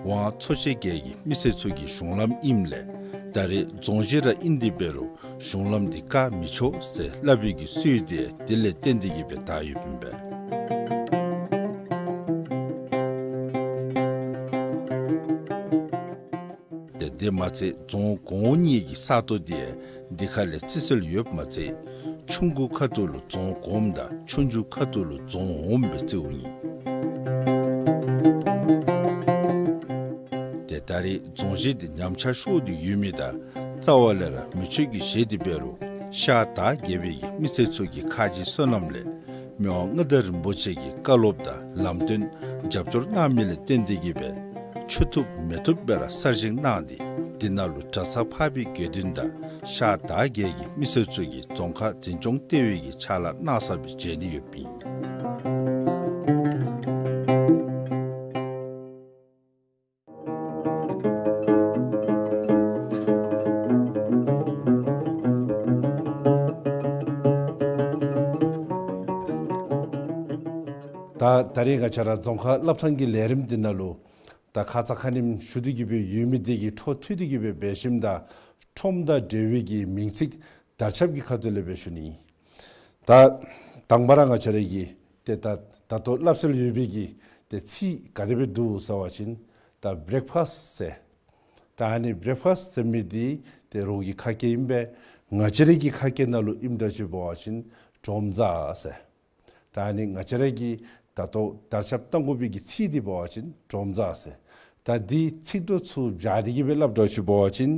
ཝང་ཚོ་ཆེན་བརྒྱད་ཀྱི་མི་སེར་ཚུ་གི་གཞུང་ལམ་ཨིནམ་ལས་ད་རེས་རྫོང་གཞིས་ར་ཨིན་དེ་འབད་རུང་གཞུང་ལམ་དེ་བཀག་མི་ཆོག་ཟེར་སླབ་པའི་གི་སྲོལ་དེ་དེ་ལས་བརྟེན་ཏེ་གི་སྦེ་དར་ཡོདཔ་ཨིན་པས། དེ་དེ་མ་ཚད་རྫོང་གོང་འོག་གཉིས་ཀྱི་ས་སྟོང་དེ་དེ་ཁ་ལས་རྩི་སྲོལ་ཡོདཔ་མ་ཚད་ཆུང་ཀུ་ཁ་ཐུག་ལུ་རྫོང་གོངམ་དང་ཆུང་ཆུང་ཁ་ཐུག་ལུ་རྫོང་འོགམ་སྦེ་རྩིཝ་ཨིན། དེ་ད་རེས་རྫོང་གཞིས་དེ་ཉམས་ཆག་ཤོར་ཏེ་ཡོད་མི་དང་རྩ་བ་ལས་ར་མེ་མཆོད་ཀྱི་བཞེས་ཏེ་འབད་རུང་ཤར་དར་བརྒྱད་པའི་གི་མི་སེར་ཚུ་གི་ཁ་རྗེ་བསོད་ནམས་ལས་མི་དབང་མངའ་བདག་རིན་པོ་ཆེ་གི་བཀའ་སློབ་དང་ལམ་སྟོན་རྒྱབ་སྐྱོར་གནང་མི་ལས་བརྟེན་ཏེ་གི་སྦེ་ཆུ་ཐུབ་མེ་ཐུབ་སྦེ་ར་གསར་བཞེངས་གནང་སྟེ་དེ་ནང་ལུ་གྲྭ་ཚང་འཕགས་པའི་དགེ་འདུན་དང་ཤར་དར་བརྒྱད་ཀྱི་མི་སེར་ཚུ་གིས་རྫོང་ཁག་འཛིན་སྐྱོང་ལྟེ་བའི་གི་ཕྱག་ལཱ་གནང་ས་སྦེ་མཇལ་ནི་ཡོདཔ་ཨིན། ད་ད་རེས་ང་བཅས་ར་རྫོང་ཁ་སླབ་ཐངས་ཀྱི་ལས་རིམ་འདི་ནང་ལུ་ད་ཁ་ཙ་ཁ་ཉིནམ་ཞུ་སྟེ་གི་སྦེ་ཡོད་མི་དེ་གི་འཕྲོ་མཐུད་དེ་གི་སྦེ་འབད་ཞིནམ་ད་ཁྲོམ་དང་འབྲེལ་བའི་གི་མིང་ཚིག་དར་ཁྱབ་ཀྱི་ཁ་ཐུག་ལས་སྦེ་ཞུ་ནི། ད་དང་པ་ར་ང་བཅས་ར་གི་ཏེ་ད་ད་ལྟོ་སླབ་སྲོལ་ཡོད་པའི་གི་ཏེ་ཚིག་ག་དེ་སྦེ་འདུག་ཟེར་བ་ཅིན་ད་བྲེག་ཕཱསི་ཟེར། ད་ཨ་ནི་བྲེག་ཕཱསི་ཟེར་མི་འདི་ཏེ་རོགས་ཀྱི་ཁ་སྐད་ཨིན་པས། ང་བཅས་ར་གི་ཁ་སྐད་ནང་ལུ་ཨིནམ་འདྲཝ་ཅིག་འབད་བ་ཅིན་གྲོམ་གཟའ་ཟེར། ད་ཨ་ནི་ང་བཅས་ར་གི་ད་ལྟོ་དར་ཁྱབ་བཏང་དགོ་པའི་གི་ཚིག་འདི་འབད་བ་ཅིན་གྲོམ་གཟའ་ཟེར། ད་འདི་ཚིག་གྲོགས་ཚུ་སྦྱར་ཏེ་གི་སྦེ་སླབ་འདྲཝ་ཅིག་འབད་བ་ཅིན་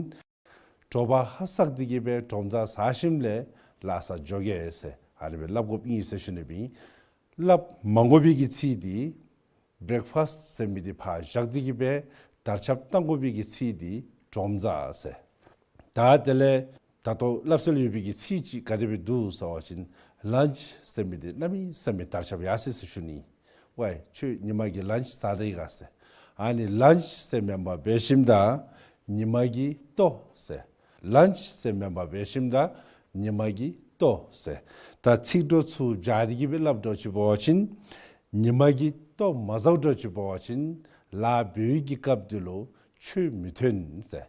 དྲོ་པ་ཧ་སག་སྟེ་གི་སྦེ་གྲོམ་གཟའ་ཟ་ཞིནམ་ལས་ལཱ་ས་འགྱོ་གེ་ཟེར་ཨ་ནི་སྦེ་སླབ་དགོཔ་ཨིན་ཟེར་ཞུ་ནི་སྦེ་ཨིན། སླབ་མ་དགོ་པའི་གི་ཚིག་འདི་བྲེག་ཕཱསི་ཟེར་མི་འདི་ཕར་བཞག་སྟེ་གི་སྦེ་དར་ཁྱབ་བཏང་དགོ་པའི་གི་ཚིག་འདི་གྲོམ་གཟའ་ཟེར། ད་དེ་ལས་ད་ལྟོ་སླབ་སྲོལ་ཡོད་པའི་གི་ཚིག་ཅིག་ག་དེ་སྦེ་འདུག་ཟེར་བ་ཅིན་ལཱནཆ་ཟེར་མི་འདི་གནམ་མེད་ས་མེད་དར་ཁྱབ་ཡར་སོ་ཡི་ཟེར་ཞུ་ནི། ཝའི་ཁྱོད་ཉིན་མ་གི་ལཱནཆ་ཟ་ད་ཡི་ག་ཟེར། ཨ་ནི་ལཱནཆ་ཟེར་མེན་པར་འབད་ཞིནམ་ད་ཉིན་མ་གི་ལྟོ་ཟེར། ལཱནཆ་ཟེར་མེན་པར་འབད་ཞིནམ་ད་ཉིན་མ་གི་ལྟོ་ཟེར། ད་ཚིག་གྲོགས་ཚུ་སྦྱར་ཏེ་གི་སྦེ་སླབ་འདྲཝ་ཅིག་འབད་བ་ཅིན་ཉིན་མ་གི་ལྟོ་མ་ཟཝ་འདྲཝ་ཅིག་འབད་བ་ཅིན་ལཱ་འབད་བའི་གི་སྐབས་འདི་ལུ་ཆོས་མི་ཐོན་ཟེར།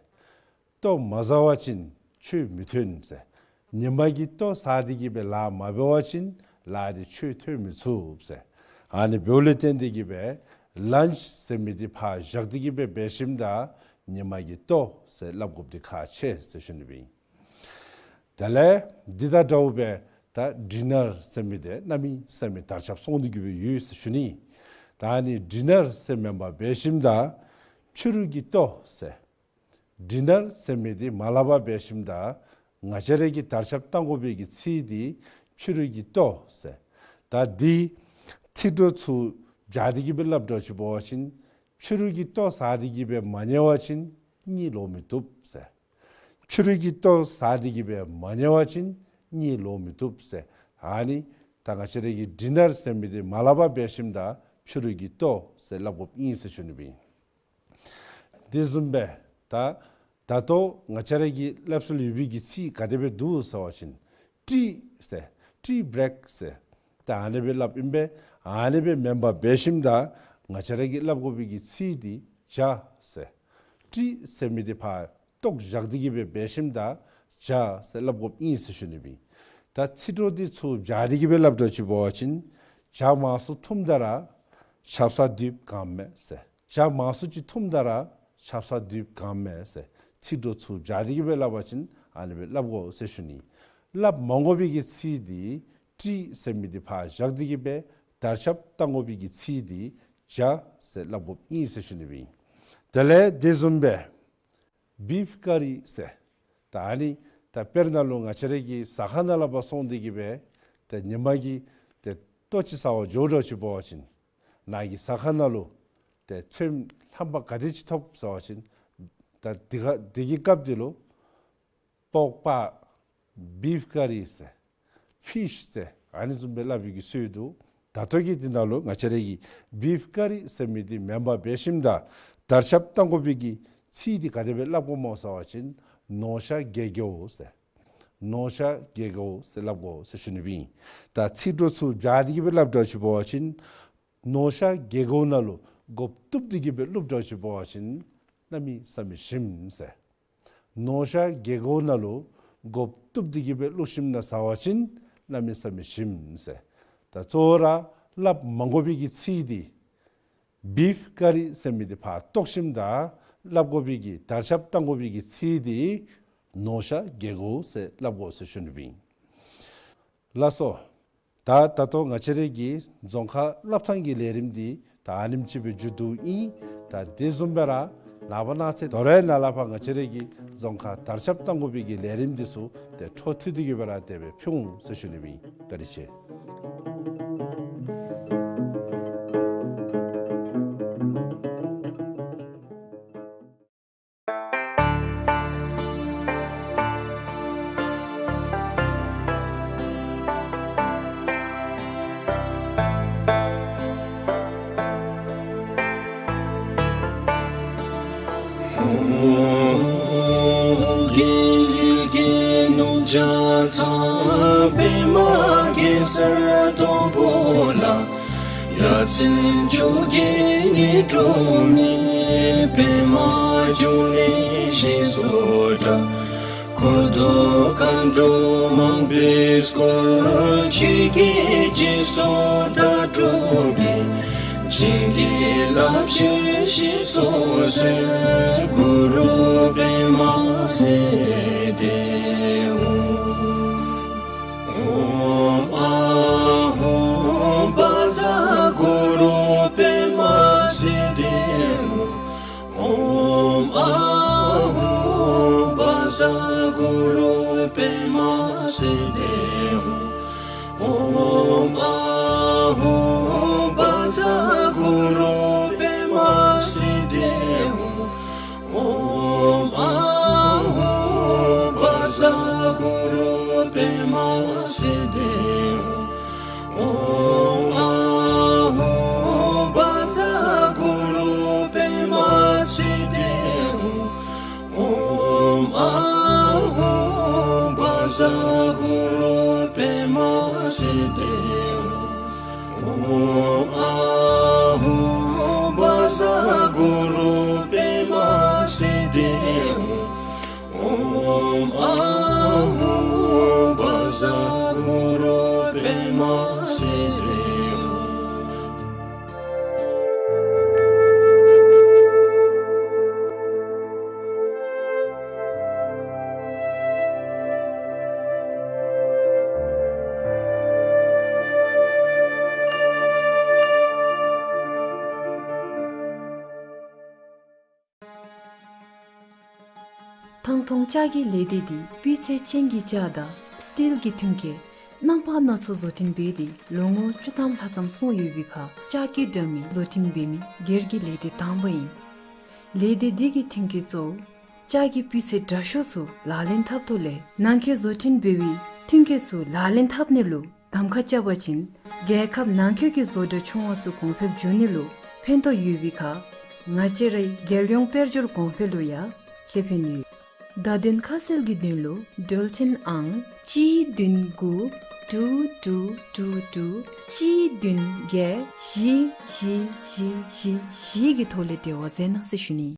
ལྟོ་མ་ཟ་བ་ཅིན་ཆོས་མི་ཐོན་ཟེར། ཉིན་མ་གི་ལྟོ་ཟ་སྟེ་གི་སྦེ་ལཱ་མ་འབད་བ་ཅིན་ལཱ་འདི་ཆོས་ཐོན་མི་ཚུགས་ཟེར། ཨ་ནི་འབདཝ་ལས་བརྟེན་ཏེ་གི་སྦེ་ལཱནཆ་ཟེར་མི་འདི་ཕར་བཞག་སྟེ་གི་སྦེ་འབད་ཞིནམ་ད་ཉིན་མ་གི་ལྟོ་ཟེར་སླབ་དགོཔ་འདི་ཁག་ཆེ་ཟེར་ཞུ་ནི་སྦེ་ཨིན། དེ་ལས་འདི་དང་འདྲཝ་སྦེ་ད་ཌི་ནར་ཟེར་མི་འདི་གནམ་མེད་ས་མེད་དར་ཁྱབ་སོང་སྟེ་གི་སྦེ་ཡོད་ཟེར་ཞུ་ནི། ད་ཨ་ནི་ཌི་ནར་ཟེར་མེན་པར་འབད་ཞིནམ་ད་ཕྱི་རུ་གི་ལྟོ་ཟེར། ཌི་ནར་ཟེར་མི་འདི་མ་སླབ་པར་འབད་ཞིནམ་ད་ང་བཅས་ར་གིས་དར་ཁྱབ་བཏང་དགོ་པའི་གི་ཚིག་འདི་ཕྱི་རུ་གི་ལྟོ་ཟེར། ད་འདི་ཚིག་གྲོགས་ཚུ་སྦྱར་ཏེ་གི་སྦེ་སླབ་འདྲཝ་ཅིག་འབད་བ་ཅིན་ཕྱི་རུ་གི་ལྟོ་ཟ་སྟེ་གི་སྦེ་མ་ཉལ་བ་ཅིན་གཉིད་ལོག་མི་བཏུབ་ཟེར། ཕྱི་རུ་གི་ལྟོ་ཟ་སྟེ་གི་སྦེ་མ་ཉལ་བ་ཅིན་གཉིད་ལོག་མི་བཏུབ་ཟེར། ཨ་ནི་ད་ང་བཅས་ར་གིས་ཌི་ནར་ཟེར་མི་འདི་མ་སླབ་པར་འབད་ཞིནམ་ད་ཕྱི་རུ་གི་ལྟོ་ཟེར་སླབ་དགོཔ་ཨིན་ཟེར་ཞུ་ནི་སྦེ་ཨིན། དེ་བཟུམ་སྦེ་ད་ད་ལྟོ་ང་བཅས་ར་གི་སླབ་སྲོལ་ཡོད་པའི་གི་ཚིག་ག་དེ་སྦེ་འདུག་ཟེར་བ་ཅིན་ཊི་ཟེར། ཊི་བྲེག་ཟེར། ད་ཨ་ནི་སྦེ་སླབ་ཨིན་པས། ཨ་ནི་སྦེ་མེན་པར་འབད་ཞིནམ་ད་ང་བཅས་ར་གིས་སླབ་དགོ་པའི་གི་ཚིག་འདི་ཇ་ཟེར། ཊི་ཟེར་མི་འདི་ཕར་ལྟོ་བཞག་སྟེ་གི་སྦེ་འབད་ཞིནམ་ད་ ཇ་ཟེར་སླབ་དགོཔ་ཨིན་ཟེར་ཞུ་ནི་སྦེ་ཨིན། ད་ཚིག་གྲོགས་འདི་ཚུར་སྦྱར་ཏེ་གི་སྦེ་སླབ་དགོཔ་ཅིག་འབད་བ་ཅིན་ཇ་མང་སུ་འཐུངམ་ད་ར་ཆབ་གསང་དུས་གང་མེད་ཟེར། ཇ་མང་སུ་ཅིག་འཐུངམ་ད་ར་ཆབ་གསང་དུས་གང་མེད་ཟེར། ཚིག་གྲོགས་ཚུར་སྦྱར་ཏེ་གི་སྦེ་སླབ་པ་ཅིན་ཨ་ནི་སྦེ་སླབ་དགོ་ཟེར་ཞུ་ནི། སླབ་མ་དགོ་པའི་གི་ཚིག་འདི་ཀྲི་ཟེར་མི་འདི་ཕར་བཞག་སྟེ་གི་སྦེ་དར་ཁྱབ་བཏང་དགོ་པའི་གི་ཚིག་འདི་ཇ་ཟེར་སླབ་དགོཔ་ཨིན་ཟེར་ཞུ་ནི་སྦེ་ཨིན། དེ་ལས་དེ་བཟུམ་སྦེ་བིཕ་ཀ་རི་ཟེར། ད་ཨ་ནི་ད་དཔེར་ན་ལུ་ང་བཅས་ར་གི་ཟ་ཁང་ནང་ལུ་ཕར་སོང་སྟེ་གི་སྦེ་ཏེ་ཉི་མ་གི་ཏེ་ལྟོ་ཅིག་ཟ་བར་འགྱོ་དགོཔ་ཅིག་འབད་བ་ཅིན་ནཱ་གི་ཟ་ཁང་ནང་ལུ་ཏེ་ཚོདམ་ལྷམ་པ་ག་དེ་ཅིག་ཐོབ་ཟེར་བ་ཅིན་ད་དེ་ག་དེ་གི་སྐབས་དེ་ལུ་པོག་པ་བིཕ་ཀ་རི་ཟེར་ཕིཤ་ཟེར་ཨ་ནི་བཟུམ་སྦེ་སླབ་པའི་གི་སྲོལ་འདུག། ད་ལྟོ་གི་འདི་ནང་ལུ་ང་བཅས་ར་གི་བིཕ་ཀ་རི་ཟེར་མི་འདི་མེན་པར་འབད་ཞིནམ་ད་དར་ཁྱབ་བཏང་དགོ་པའི་གི་ཚིག་འདི་ག་དེ་སྦེ་སླབ་དགོཔ་སྨོ་ཟེར་བ་ཅིན་ནོ་ཤ་གེ་གོ་ཟེར། ནོ་ཤ་གེ་གོ་ཟེར་སླབ་དགོ་ཟེར་ཞུ་ནི་སྦེ་ཨིན། ད་ཚིག་གྲོགས་ཚུར་སྦྱར་ཏེ་གི་སྦེ་སླབ་དགོཔ་ཅིག་འབད་བ་ཅིན་ནོ་ཤ་གེ་གོ་ནང་ལུ་སྒོ་བཏུབ་སྟེ་གི་སྦེ་བླུག་དགོཔ་ཅིག་འབད་བ་ཅིན་གནམ་མེད་ས་མེད་ཞིམ་ཟེར། ནོ་ཤ་གེ་གོ་ནང་ལུ་སྒོ་བཏུབ་སྟེ་གི་སྦེ་བླུག་ཞིནམ་ན་ཟ་བ་ཅིན་གནམ་མེད་ས་མེད་ཞིམ་ཟེར། ད་གཙོ་བོ་ར་སླབ་མ་དགོ་པའི་གི་ཚིག་འདི་བིཕ་ཀ་རི་ཟེར་མི་འདི་ཕར་བཏོག་ཞིནམ་ད་སླབ་དགོ་པའི་གི་དར་ཁྱབ་བཏང་དགོ་པའི་གི་ཚིག་འདི་ནོ་ཤ་གེ་གོ་ཟེར་སླབ་དགོ་ཟེར་ཞུ་ནི་སྦེ་ཨིན། ལགས་སོ། ད་ད་ལྟོ་ང་བཅས་ར་གི་རྫོང་ཁ་སླབ་ཐངས་ཀྱི་ལས་རིམ་འདི་ད་ཨ་ནེམ་ཅིག་སྦེ་མཇུག་བསྡུཝ་ཨིན། ད་དེ་བཟུམ་སྦེ་ར་ནངས་པ་གནངས་ཚེ་དོ་རུང་ནཱ་ལས་ཕར་ང་བཅས་ར་གི་རྫོང་ཁ་དར་ཁྱབ་བཏང་དགོ་པའི་གི་ལས་རིམ་འདི་ཚུ་ཏེ་འཕྲོ་མཐུད་དེ་གི་སྦེ་ར་དེ་སྦེ་ཕུལ་འོང་ཟེར་ཞུ་ནི་སྦེ་ཨིན། བཀའ་དྲིན་ཆེ། རྒྱལ་གྱི་ནུབ་བྱང་ཚང་པདྨ་གེ་སར་སྡོང་པོ་ལ། ཡ་མཚན་མཆོག་གི་ཉི་སྒྲོན་མེ། པདྨ་འབྱུང་གནས་ཞེས་སུ་གྲགས། འཁོར་དུ་མཁའ་འགྲོ་མང་པོས་བསྐོར། ཆོས་ཀྱི་རྗེས་སུ་བདག་སྒྲུབ་ཀྱི། བྱིན་གྱིས་བརླབ་ཕྱིར་ཞེས་སུ་གསོལ། གུ་རུ་པདྨ་སིདྡྷི་ཧཱུྃ། ཨོཾ་ཨཱཿ་ཧཱུྃ་བཛྲ་གུ་རུ་པདྨ་སིདྡྷི་ཧཱུྃ། ཨོཾ་ཨཱཿ་ཧཱུྃ་བཛྲ་གུ་རུ་པདྨ་སིདྡྷི་ཧཱུྃ། ཨོཾ་ཨཱཿ་ཧཱུྃ་བཛྲ་གུ་རུ་པདྨ་སིདྡྷི་ཧཱུྃ། ཨོཾ་ཨཱཿ་ཧཱུྃ་བཛྲ་གུ་རུ་པདྨ་སིདྡྷི་ཧཱུྃ། ཨོཾ་ཨཱཿ་ཧཱུྃ་བཛྲ་གུ་རུ་པདྨ་སིདྡྷི་ཧཱུྃ། ཨོཾ་ཨཱཿ་ཧཱུྃ་བཛྲ་གུ་རུ་པདྨ་སིདྡྷི་ཧཱུྃ། ཨོཾ་ཨཱཿ་ཧཱུྃ་བཛྲ་གུ་རུ་པདྨ་སིདྡྷི་ཧཱུྃ། ཨོཾ་ཨཱཿ་ཧཱུྃ་བཛྲ་གུ་རུ་པདྨ་སིདྡྷི་ཧཱུྃ། ཐང་སྟོང་ལྕགས་ཀྱི་ལས་སྡེ་འདི་སྤུས་ཚད་ཅན་གྱི་ལྕགས་དང་སི་ཊིལ་གྱི་མཐུན་རྐྱེན་རྣམ་པ་སྣ་ཚོགས་བཟོ་སྐྲུན་འབད་དེ་ལོ་ངོ་བཅུ་ཐམ་ལྷག་ཙམ་སོང་ཡོད་པའི་ཁར་ལྕགས་ཀྱི་དྲ་མིག་བཟོ་སྐྲུན་འབད་མི་སྒེར་གྱི་ལས་སྡེ་དང་པ་ཨིན། ལས་སྡེ་འདི་གི་མཐུན་རྐྱེན་གཙོ་བོ་ལྕགས་ཀྱི་སྤུས་ཚད་དྲག་ཤོས་ཚུ་ལག་ལེན་འཐབ་དོ་ལས་ནང་འཁོད་བཟོ་སྐྲུན་འབད་བའི་མཐུན་རྐྱེན་ཚུ་ལག་ལེན་འཐབ་ནི་ལུ་གདམ་ཁ་རྐྱབ་པ་ཅིན་རྒྱལ་ཁབ་ནང་འཁོད་ཀྱི་བཟོ་གྲྭ་ཆུང་བ་ཚུ་གོང་འཕེལ་འགྱོ་ནི་ལུ་ཕན་ཐོགས་ཡོད་པའི་ཁར་ང་བཅས་རའི་རྒྱལ་ཡོངས་དཔལ་འབྱོར་གོང་འཕེལ་ལུ་ཡང་ཁེ་ཕན་ཡོད། བརྡ་དོན་ཁ་གསལ་གྱི་དོན་ལུ་འགྲུལ་འཕྲིན་ཨང་གཅིག་བདུན་དགུ་དྲུག་དྲུག་དྲུག་དྲུག་གཅིག་བདུན་བརྒྱད་བཞི་བཞི་བཞི་བཞི་བཞི་གི་ཐོག་ལས་འབྲེལ་བ་མཛད་གནང་ཟེར་ཞུ་ནི།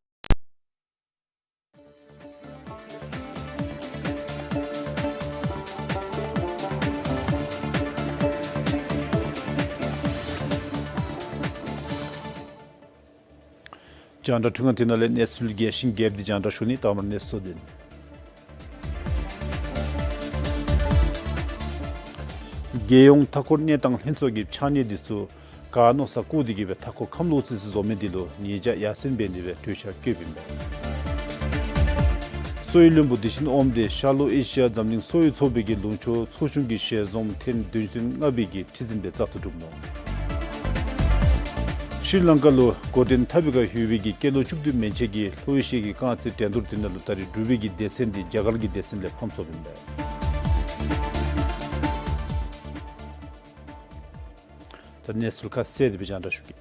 རྒྱང་བསྒྲགས་འཕྲུལ་ཁང་འདི་ནང་ལས་གནས་ཚུལ་རྒྱས་ཤིང་རྒྱསཔ་འདི་རྒྱང་བསྒྲགས་ཞུ་ནི། དང་པ་ར་གནས་ཚུལ་གཙོ་དོན། རྒྱལ་ཡོངས་མཐའ་འཁོར་གནས་སྟངས་ལྷན་ཚོགས་ཀྱི་ཕྱགས་སྙིགས་འདི་ཚུ་ག་མནོ་ས་བཀོ་སྟེ་གི་སྦེ་མཐའ་འཁོར་ཁམས་ལོག་ཚུན་ཚོད་བཟོ་མི་འདི་ལུ་ཉེས་བྱ་ཡར་སེང་འབད་ནི་སྦེ་གྲོས་འཆར་བཀོདཔ་ཨིན་པས། གསོ་བའི་བློན་པོ་བདེ་ཆེན་དབངམོ་འདི་ཤར་ལྷོ་ཨེ་ཤི་ཡ་འཛམ་གླིང་གསོ་བའི་ཚོགས་པའི་གི་ལུང་ཕྱོགས་ཚོགས་ཆུང་གི་ཞལ་འཛོམས་ཐེངས་བདུན་ཚན་ལྔ་པའི་གི་ཁྲི་འཛིན་སྦེ་བཙག་འཐུ་གྲུབ་ནུག། ཤྲི་ལང་ཀ་ལུ་འགོ་འདྲེན་འཐབ་པའི་སྒང་ཡོད་པའི་གི་སྐྱེས་ལོ་བཅུ་བདུན་མན་ཆད་ཀྱི་ལྷོ་ཨེ་ཤི་ཡ་གི་རྐང་རྩེད་འགྲན་བསྡུར་འདི་ནང་ལུ་ད་རེས་འབྲུག་པའི་གི་སྡེ་ཚན་འདི་རྒྱ་གར་གྱི་སྡེ་ཚན་ལས་ཕམ་སོངམ་ཨིན་པས། ད་གནས་ཚུལ་ཁ་གསལ་དེ་སྦེ་རྒྱང་བསྒྲགས་ཞུ་གེ།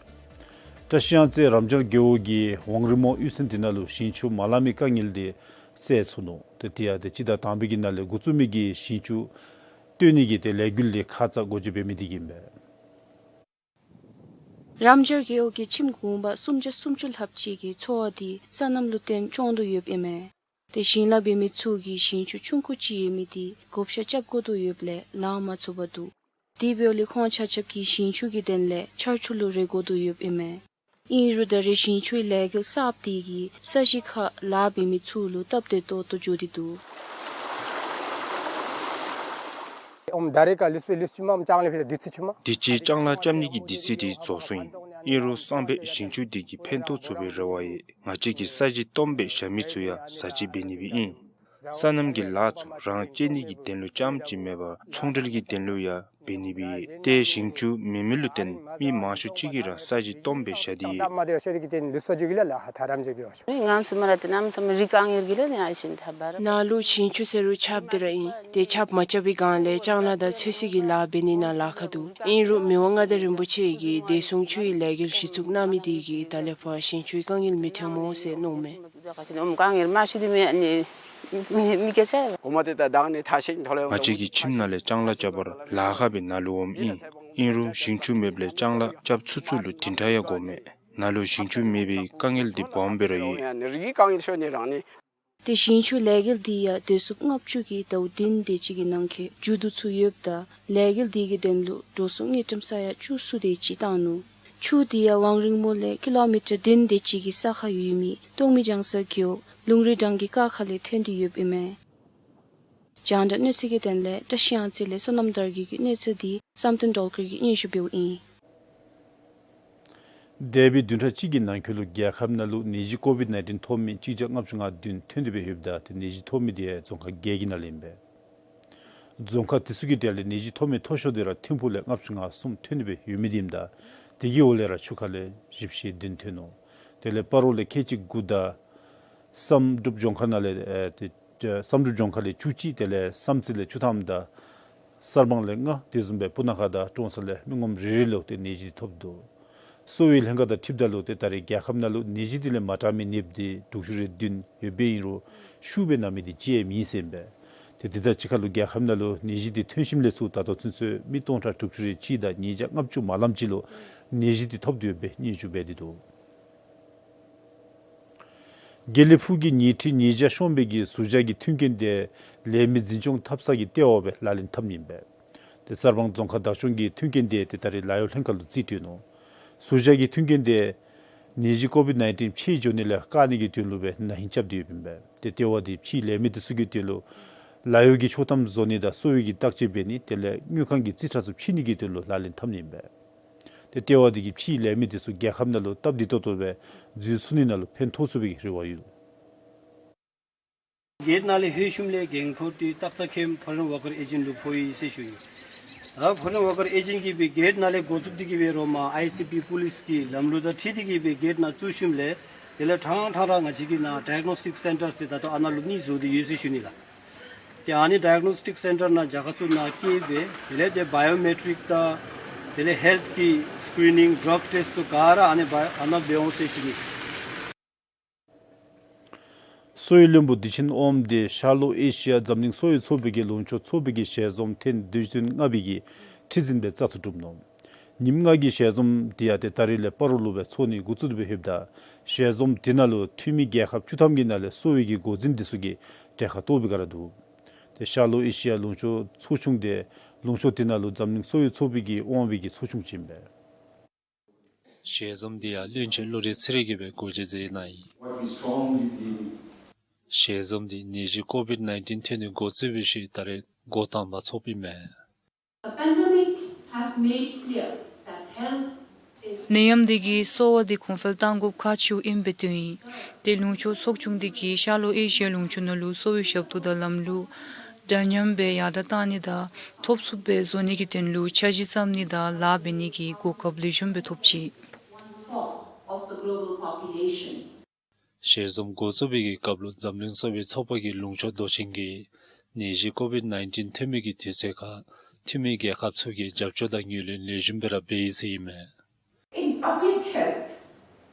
བཀྲིས་གཡང་རྩེ་རམ་ཇར་རྒེད་འོག་གི་ཝང་རི་མོ་གཡུས་ཚན་འདི་ནང་ལུ་ཞིང་ཆུ་མ་ལང་མི་དཀའ་ངལ་འདི་སེལ་ཚུགས་ནུག། ཏེ་དེ་ཡང་ཏེ་སྤྱི་ཟླ་དང་པའི་གི་ནང་ལས་འགོ་བཙུགས་མི་གི་ཞིང་ཆུ་བཏོན་ནི་གི་ཏེ་ལས་འགུལ་འདི་ཁ་ཙ་འགོ་འབྱེད་འབད་མི་འདི་གིས་ཨིན་པས། རམ་ཇར་རྒེད་འོག་གི་ཁྱིམ་གུང་པ་སུམ་བརྒྱ་སུམ་ཅུ་ལྷགཔ་ཅིག་གི་འཚོ་བ་འདི་སོ་ནམ་ལུ་བརྟེན་སྐྱོང་དོ་ཡོདཔ་ཨིན་མས། ཏེ་ཞིང་ལཱ་འབད་མི་ཚུ་གིས་ཞིང་ཆུ་ཆུང་ཀུ་ཅིག་ཡོད་མི་འདི་བགོ་བཤའ་རྐྱབ་དགོ་དོ་ཡོདཔ་ལས་ལང་མ་ཚུགས་པར་འདུག། དེ་འབདཝ་ལས་ཁོང་ཆ་ཁྱབ་ཀྱིས་ཞིང་ཆུ་གི་དོན་ལས་ཆར་ཆུ་ལུ་རེ་དགོ་དོ་ཡོདཔ་ཨིན་མས། ཨིན་རུང་ད་རེས་ཞིང་ཆུའི་ལས་འགུལ་གསརཔ་འདི་གིས་ས་གཞི་ཁར་ལཱ་འབད་མི་ཚུ་ལུ་སྟབས་བདེ་ཏོག་ཏོ་འགྱོ་སྟེ་འདུག། ཨོམ་ད་རེས་ཀ་ལུས་པའི་ལུས་ཆུ་མ་ཅང་ལས་ཕི་ལ་དུས་ཚོད་ཆུ་མ། དུས་ཅི་ཅང་ལ་རྐྱབ་ནི་གི་དུས་ཚོད་འདི་རྫོགས་སོ་ཨིན། ཨིན་རུང་སང་ཕོད་ཞིང་ཆུ་འདི་གིས་ཕན་ཐོགས་ཚུགས་པའི་རེ་བ་ཡོད། ང་བཅས་ཀྱིས་ས་གཞི་སྟོངམ་སྦེ་བཞག་མི་ཚུ་ཡང་ཟ་བཅད་འབད་ནི་སྦེ་ཨིན། སོ་ནམ་གྱི་ལཱ་ཚུ་རང་གཅེས་ནི་གི་དོན་ལུ་རྐྱངམ་ཅིག་མེན་པར་ཚོང་འབྲེལ་གྱི་དོན་ལུ་ཡང་འབད་ནི་སྦེ་ཨིན། ཏེ་ཞིང་ཆུ་མེད་མི་ལུ་བརྟེན་མི་མང་ཤོས་ཅིག་གིས་ར་ས་གཞི་སྟོངམ་སྦེ་བཞག་སྟེ་ཡོད། ནཱ་ལུ་ཞིང་ཆུ་ཟེར་རུང་ཆརཔ་འདི་ར་ཨིན། ཏེ་ཆརཔ་མ་རྐྱབ་པའི་སྒང་ལས་ལྕང་ལཱ་དང་ཚོད་བསྲེ་གི་ལཱ་འབད་ནི་ནང་ལཱ་ཁག་འདུག། ཨིན་རུང་མི་དབང་མངའ་བདག་རིན་པོ་ཆེ་གིས་བདེ་སྲུང་ཆུའི་ལས་འགུལ་གཞི་བཙུགས་གནང་མི་འདི་གིས་ད་ལས་ཕར་ཞིང་ཆུའི་དཀའ་ངལ་མི་ཐོན་སྨོ་ཟེར་མནོཝ་མས། ང་བཅས་ཀྱི་ཁྱིམ་ནང་ལས་ལྕང་ལཱ་རྐྱབ་པར་ལཱ་ཁག་སྦེ་ནཱ་ལུ་འོངམ་ཨིན། ཨིན་རུང་ཞིང་ཆུ་མེདཔ་ལས་ལྕང་ལཱ་རྐྱབ་ཚུགས་ཚུགས་ལུ་དེ་འདྲ་ཡང་དགོ་མས། ནཱ་ལུ་ཞིང་ཆུ་མེད་པའི་དཀའ་ངལ་འདི་སྦོམ་སྦེ་ར་ཡོད། ཏེ་ཞིང་ཆུ་ལས་འགུལ་འདི་ཡང་དུས་ཚོད་ལྔ་བཅུ་གི་ཟླཝ་བདུན་དེ་ཅིག་གི་ནང་འཁོད་མཇུག་བསྡུ་ཚུགས་ཡོདཔ་ད་ལས་འགུལ་འདི་གི་དོན་ལུ་འགྲོ་སོང་དངུལ་ཀྲམ་ས་ཡ་བཅུ་གསུམ་དེ་ཅིག་བཏང་ནུག། ཆུ་འདི་ཡང་ཝང་རིང་མོ་ལས་ཀི་ལོ་མི་ཊར་བདུན་དེ་ཅིག་གི་ས་ཁར་ཡོད་མི་སྟོང་མི་ལྗང་ས་རྒེད་འོག་ལུང་རི་འགྲམ་གྱི་ཀ་ཁ་ལས་ཐོན་ཏེ་ཡོདཔ་ཨིན་མས། རྒྱང་བསྒྲགས་གནས་ཚུལ་གྱི་དོན་ལས་བཀྲིས་གཡང་རྩེ་ལས་བསོད་ནམས་དར་རྒྱས་ཀྱི་གནས་ཚུལ་འདི་བསམ་གཏན་སྒྲོལ་དཀར་གྱིས་སྙན་ཞུ་འབདཝ་ཨིན། འདས་པའི་བདུན་ཕྲག་གཅིག་གི་ནང་འཁོད་ལུ་རྒྱལ་ཁབ་ནང་ལུ་ནད་གཞི་ཀོ་བིཌ་ནའིན་ཊིན་ཐོབ་མི་གཅིག་བརྒྱ་ལྔ་བཅུ་ང་བདུན་ཐོན་ཏེ་སྦེ་ཡོདཔ་ད་ཏེ་ནད་གཞི་ཐོབ་མི་འདི་ཡང་རྫོང་ཁག་བརྒྱད་ཀྱི་ནང་ལས་ཨིན་པས། རྫོང་ཁག་དེ་ཚུ་གི་གྲས་ལས་ནད་གཞི་ཐོབ་མི་མཐོ་ཤོས་འདི་ར་ཐིམ་ཕུག་ལས་ལྔ་བཅུ་ང་གསུམ་ཐོན་ཏེ་སྦེ་ཡོད་མི་འདི་ཨིནམ་ད་དེ་གི་འོག་ལས་ར་ཆུ་ཁ་ལས་བཞི་བཅུ་ཞེ་བདུན་ཐོན་ནུག། དེ་ལས་སྤ་རོ་ལས་ཁལ་གཅིག་དགུ་དང་བསམ་གྲུབ་ལྗོངས་མཁར་ནང་ལས་ཨེ་ཏེ་བསམ་གྲུབ་ལྗོངས་མཁར་ལས་བཅུ་གཅིག། དེ་ལས་བསམ་རྩེ་ལས་བཅུ་ཐམ་དང་གསར་སྤང་ལས་ལྔ། དེ་བཟུམ་སྦེ་སྤུ་ན་ཁ་དང་ཀྲོང་གསར་ལས་མི་ངོམ་རེ་རེ་ལུ་ཏེ་ནད་གཞི་འདི་ཐོབ་འདུག། གསོ་བའི་ལྷན་ཁག་དང་འཁྲིལཝ་ད་ལུ་ཏེ་ད་རེས་རྒྱལ་ཁབ་ནང་ལུ་ནད་གཞི་འདི་ལས་མ་དྲག་མི་ནདཔ་འདི་དྲུག་ཅུ་རེ་བདུན་ཡོདཔ་ཨིན་རུང་ཤུགས་སྦེ་ན་མི་འདི་གཅིག་ཡང་མེད་ཟེར་ཨིན་པས། ཏེ་དེ་དང་གཅིག་ཁར་ལུ་རྒྱལ་ཁབ་ནང་ལུ་ནད་གཞི་འདི་ཐོན་ཞིནམ་ལས་ཚུར་ད་ལྟོ་ཚུན་ཚོད་མི་སྟོང་ཕྲག་དྲུག་ཅུ་རེ་གཅིག་དང་ཉིས་བརྒྱ་ལྔ་བཅུ་མ་ལངམ་ཅིག་ལུ་ནད་གཞི་འདི་ཐོབ་སྟེ་ཡོདཔ་སྦེ་སྙན་ཞུ་འབད་དེ་འདུག། དགེ་ལེགས་ཕུག་གི་ཉེ་འཁྲིས་ཉེས་བྱ་ཤོང་བའི་གི་ཟུར་བཞག་གི་མཐུན་རྐྱེན་དེ་ལས་མི་འཛིན་སྐྱོང་འཐབ་ས་གི་ལྟེ་བ་སྦེ་ལག་ལེན་འཐབ་ནི་ཨིན་པས། ཏེ་གསར་སྤང་རྫོང་ཁག་བདག་སྐྱོང་གི་མཐུན་རྐྱེན་དེ་ཏེ་ད་རེས་ལཱ་གཡོག་ལྷན་ཁག་ལུ་རྩིས་སྤྲོད་ནུག། ཟུར་བཞག་གི་མཐུན་རྐྱེན་དེ་ནད་གཞི་ཀོ་བིཌ་ནའིན་ཊིན་ཕྱིར་འགྱོ་ནི་ལས་བཀག་ནི་གི་དོན་ལུ་སྦེ་ན་ཧིང་རྐྱབ་སྟེ་ཡོདཔ་ཨིན་པས། ཏེ་ལྟེ་བ་དེ་ཕྱིའི་ལས་མི་དེ་ཚུ་གི་དོན་ལུ་ལཱ་གཡོག་གི་ཆོག་ཐམ་བཟོ་ནི་དང་གསོ་བའི་གི་བརྟག་དཔྱད་འབད་ནི་དེ་ལས་དངུལ་ཁང་གི་རྩིས་ཁྲ་ཚུ་ཕྱེ་ནི་གི་དོན་ལུ་ལག་ལེན་འཐབ་ནི་ཨིན་པས། ཏེ་ལྟེ་བ་དེ་གིས་ཕྱིའི་ལས་མི་དེ་ཚུ་རྒྱལ་ཁབ་ནང་ལུ་སྟབས་བདེ་ཏོག་ཏོ་སྦེ་འཛུལ་ཚུགས་ནི་ནང་ལུ་ཕན་ཐོགས་ཚུགས་པའི་རེ་བ་ཡོད། གེཊ་ནང་ལས་ལྷོད་ཞིནམ་ལས་འགན་ཁུར་འདི་ཏག་ཏག་ཁེམ་ཕོ་རེན་ཝར་ཀར་ཨེ་ཇེནཊ་ལུ་ཕོག་ཡི་ཟེར་ཞུ་ནི། ད་ཕོ་རེན་ཝར་ཀར་ཨེ་ཇེནཊ་གིས་སྦེ་གེཊ་ནང་ལས་འགོ་བཙུགས་ཏེ་གིས་སྦེ་རོགས་མ་ཨའི་སི་པི་པོ་ལིསི་གི་ལམ་ལུགས་དང་འཁྲིལ་ཏེ་གིས་སྦེ་གེཊ་ནང་བཙུགས་ཞིནམ་ལས་དེ་ལས་ཕྲང་ཕྲང་ར་ང་བཅས་ཀྱི་ནཱ་ཌའི་གནོསི་ཊིཀ་སེན་ཊརསི་འདི་ད་ལྟོ་ཨ་ནཱ་ལུ་གཉིས་བཟོ་སྟེ་ཡོད་ཟེར་ཞུ་ནི་ལགས། ཏེ་ཨ་ནི་ཌའི་གནོསི་ཊིཀ་སེན་ཊར་ནང་རྒྱལ་ཁབ་ཚུ་ནང་སྐྱེལ་སྦེ་དེ་ལས་ཏེ་བའི་ཡོ་མེ་ཊིཀ་དང་དེ་ལས་ཧེལཐ་ཀྱི་སི་ཀི་རི་ནིང་ཌྲག་ཊེསཊ་ཚུ་ག་ར་ཨ་ནི་བའི་ཨ་ནཱ་འབད་འོང་ཟེར་ཞུ་ནི། གསོ་བའི་བློན་པོ་བདེ་ཆེན་དབངམོ་འདི་ཤར་ལྷོ་ཨེ་ཤི་ཡ་འཛམ་གླིང་གསོ་བའི་ཚོགས་པའི་གི་ལུང་ཕྱོགས་ཚོགས་པའི་གི་ཞལ་འཛོམས་ཐེངས་བདུན་ཚན་ལྔ་པའི་གི་ཁྲི་འཛིན་སྦེ་བཙག་འཐུ་གྲུབ་ནུག། ཉིནམ་ལྔ་གི་ཞལ་འཛོམས་འདི་ཡང་ཏེ་ད་རིས་ལས་སྤ་རོ་ལུ་སྦེ་ཚོགས་ནི་འགོ་བཙུགས་ཏེ་སྦེ་ཡོདཔ་ད་ཞལ་འཛོམས་འདི་ནང་ལུ་འཐུས་མི་རྒྱལ་ཁབ་བཅུ་ཐམ་གྱི་ནང་ལས་གསོ་བའི་གི་འགོ་འཛིན་འདི་ཚུ་གིས་གྲལ་ཁར་གཏོགས་པའི་སྒང་ར་འདུག། ཏེ་ཤར་ལྷོ་ཨེ་ཤི་ཡ་ལུང་ཕྱོགས་ཚོགས་ཆུང་འདི་ལུང་ཕྱོགས་འདི་ནང་ལུ་འཛམ་གླིང་གསོ་བའི་ཚོགས་པའི་གི་དབང་བའི་གི་ཚོགས་ཆུང་ཅིག་ཨིན་པས། ཞལ་འཛོམས་འདི་ཡང་བློན་ཆེན་བློ་གྲོས་ཚེ་རིང་གིས་སྦེ་སྒོ་འབྱེད་མཛད་གནང་ཡི། What we strongly believe. ཞལ་འཛོམས་འདི་ནད་གཞི་ཀོ་བིཌ་ནའིན་ཊིན་ཐོན་ནི་འགོ་བཙུགས་པའི་ཤུལ་ད་རེས་འགོ་དང་པ་ཚོགསཔ་ཨིན་མས། The pandemic has made clear that health is ནད་ཡམས་འདི་གིས་གསོ་བ་འདི་གོང་འཕེལ་གཏང་དགོཔ་ཁག་ཆེཝ་ཨིནམ་སྦེ་སྟོན་ཡི། ཏེ་ལུང་ཕྱོགས་ཚོགས་ཆུང་འདི་གིས་ཤར་ལྷོ་ཨེ་ཤི་ཡ་ལུང་ཕྱོགས་ནང་ལུ་གསོ་བའི་ཞབས་ཏོག་དང་ལམ་ལུགས་འདྲ་མཉམ་སྦེ་ཡར་དྲག་གཏང་ནི་དང་ཐོབ་ཚུགསཔ་སྦེ་བཟོ་ནི་གི་དོན་ལུ་འཆར་གཞི་བརྩམ་ནི་དང་ལཱ་འབད་ནི་གི་གོ་སྐབས་ལེགས་ཤོམ་སྦེ་ཐོབ་ཅི། One fourth of the global population. ཞལ་འཛོམས་འགོ་བཙུགས་པའི་གི་སྐབས་ལུ་འཛམ་གླིང་གསོ་བའི་ཚོགས་པ་གི་ལུང་ཕྱོགས་མདོ་ཆེན་གྱིས་ནད་གཞི་ཀོ་བིཌ་ནའིན་ཊིན་ཐོན་མི་གི་དུས་ཚོད་ཁར་འཐུས་མི་རྒྱལ་ཁབ་ཚུ་གིས་རྒྱབ་སྐྱོར་དང་ངོས་ལེན་ལེགས་ཤོམ་སྦེ་ར་འབད་ཡི་ཟེར་ཨིན་མས། In public health,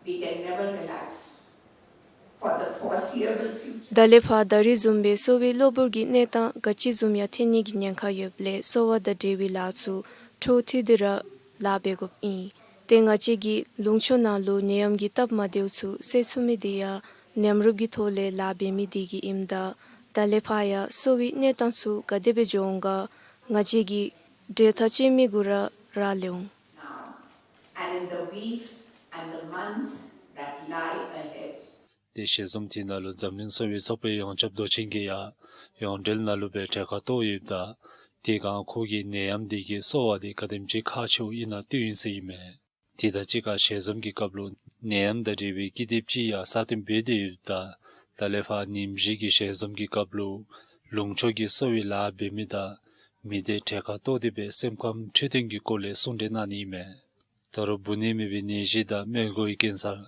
we can never relax for the foreseeable future. ད་ལས་ཕར་ད་རིས་བཟུམ་སྦེ་གསོ་བའི་གློ་བུར་གྱི་གནས་སྟངས་ག་ཅི་བཟུམ་ཡང་ཐོན་ནི་གི་ཉེན་ཁ་ཡོདཔ་ལས་གསོ་བ་དང་འབྲེལ་བའི་ལཱ་ཚུ་འཕྲོ་མཐུད་དེ་ར་ལཱ་འབད་དགོཔ་ཨིན། ཏེ་ང་བཅས་ཀྱི་ལུང་ཕྱོགས་ནང་ལུ་ནད་ཡམས་ཀྱི་སྟབས་མ་བདེཝ་ཚུ་སེལ་ཚུགས་མི་འདི་ཡང་མཉམ་རུབ་ཀྱི་ཐོག་ལས་ལཱ་འབད་མི་འདི་གིས་ཨིནམ་ད་ད་ལས་ཕར་ཡང་གསོ་བའི་གནས་སྟངས་ཚུ་ག་དེ་སྦེ་འགྱོ་འོང་ག་ང་བཅས་ཀྱིས་གྲོས་ཐག་བཅད་མི་གུ་ར་རག་ལས་འོང་། Now, and in the weeks and the months that lie ahead. ཏེ་ཞལ་འཛོམས་དེ་ནང་ལུ་འཛམ་གླིང་གསོ་བའི་ཚོགས་པའི་ཡོངས་ཁྱབ་མདོ་ཆེན་གྱིས་ཡང་ཡོངས་འབྲེལ་ནང་ལུ་སྦེ་གྲལ་ཁར་གཏོགས་ཡོདཔ་ད་དེ་སྒང་ཁོ་གིས་ནད་ཡམས་འདི་གིས་གསོ་བ་འདི་ག་དེམ་ཅིག་ཁག་ཆེཝ་ཨིན་ན་སྟོན་ཡི་ཟེར་ཨིན་མས། དེ་དང་གཅིག་ཁར་ཞལ་འཛོམས་ཀྱི་སྐབས་ལུ་ནད་ཡམས་དང་འབྲེལ་བའི་ཀི་དེབ་ཅིག་ཡང་གསར་བཏོན་འབད་དེ་ཡོདཔ་ད་ད་ལས་ཕར་ཉིནམ་བཞི་གི་ཞལ་འཛོམས་ཀྱི་སྐབས་ལུ་ལུང་ཕྱོགས་ཀྱི་གསོ་བའི་ལཱ་འབད་མི་དང་མི་སྡེ་གྲལ་ཁར་གཏོགས་ཏེ་སྦེ་སེམས་ཁམས་འཕྲོད་བསྟེན་གྱི་སྐོར་ལས་གསུང་གྲོས་གནང་ནི་ཨིན་མས། ད་རུང་འབུ་ནད་མེད་པའི་ནད་གཞི་དང་སྨན་སྒོ་ཡི་གེན་སར་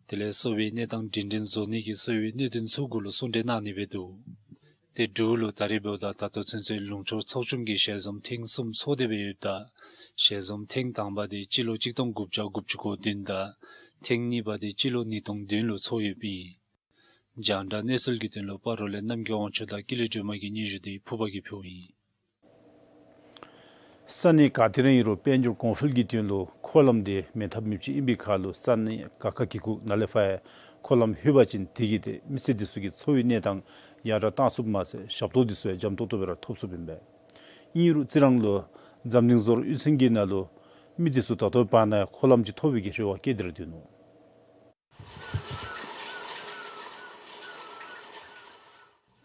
དེ་ལས་གསོ་བའི་གནས་སྟངས་སྒྲིང་སྒྲིང་བཟོ་ནི་གི་གསོ་བའི་གནད་དོན་ཚུ་གུ་ལུ་གསུང་གྲོས་གནང་ནི་སྦེ་འདུག། ཏེ་འབྲུག་ལུ་ད་རིས་འབདཝ་ད་ད་ལྟོ་ཚུན་ཚོད་ལུང་ཕྱོགས་ཚོགས་ཆུང་གིས་ཞལ་འཛོམས་ཐེངས་གསུམ་ཚོགས་ཏེ་སྦེ་ཡོདཔ་ད་ཞལ་འཛོམས་ཐེངས་དང་པ་འདི་སྤྱི་ལོ་གཅིག་སྟོང་དགུ་བརྒྱ་དགུ་བཅུ་གོ་བདུན་དང་ཐེངས་གཉིས་པ་འདི་སྤྱི་ལོ་ཉིས་སྟོང་བདུན་ལུ་ཚོགས་ཡོདཔ་ཨིན། རྒྱང་བསྒྲགས་གནས་ཚུལ་གྱི་དོན་ལུ་སྤ་རོ་ལས་རྣམ་རྒྱལ་དབང་ཕྱུག་དང་ཀུན་ལེགས་སྒྲོལ་མ་གི་སྙན་ཞུ་འདི་ཕུར་པ་གིས་ཕུལཝ་ཨིན། ས་གནས་ག་ཏེ་ར་ཨིན་རུང་དཔལ་འབྱོར་གོང་འཕེལ་གྱི་དོན་ལུ་འཁོར་ལམ་འདི་མེད་ཐབས་མེདཔ་ཅིག་ཨིན་པའི་ཁར་ལུ་ས་གནས་ག་ཁ་གི་གུ་ནང་ལས་ཕར་ཡང་འཁོར་ལམ་ལྷོད་པ་ཅིན་དེ་གིས་ཏེ་མི་སེར་འདི་ཚུ་གི་འཚོ་བའི་གནས་སྟངས་ཡར་དྲག་གཏང་ཚུགསཔ་མ་ཚད་ཞབས་ཏོག་འདི་ཚུ་ཡང་འཇམ་ཏོག་ཏོ་སྦེ་ར་ཐོབ་ཚུགསཔ་ཨིན་པས། ཨིན་རུང་རྩི་རང་ལུ་འཛམ་གླིང་ཟོར་གཡུས་ཚན་གྱི་ནང་ལུ་མི་འདི་ཚུ་ད་ལྟོ་བར་ན་ཡང་འཁོར་ལམ་ཅིག་ཐོབ་པའི་གི་རེ་བ་བསྐྱེད་དེ་ར་སྡོད་ནུག།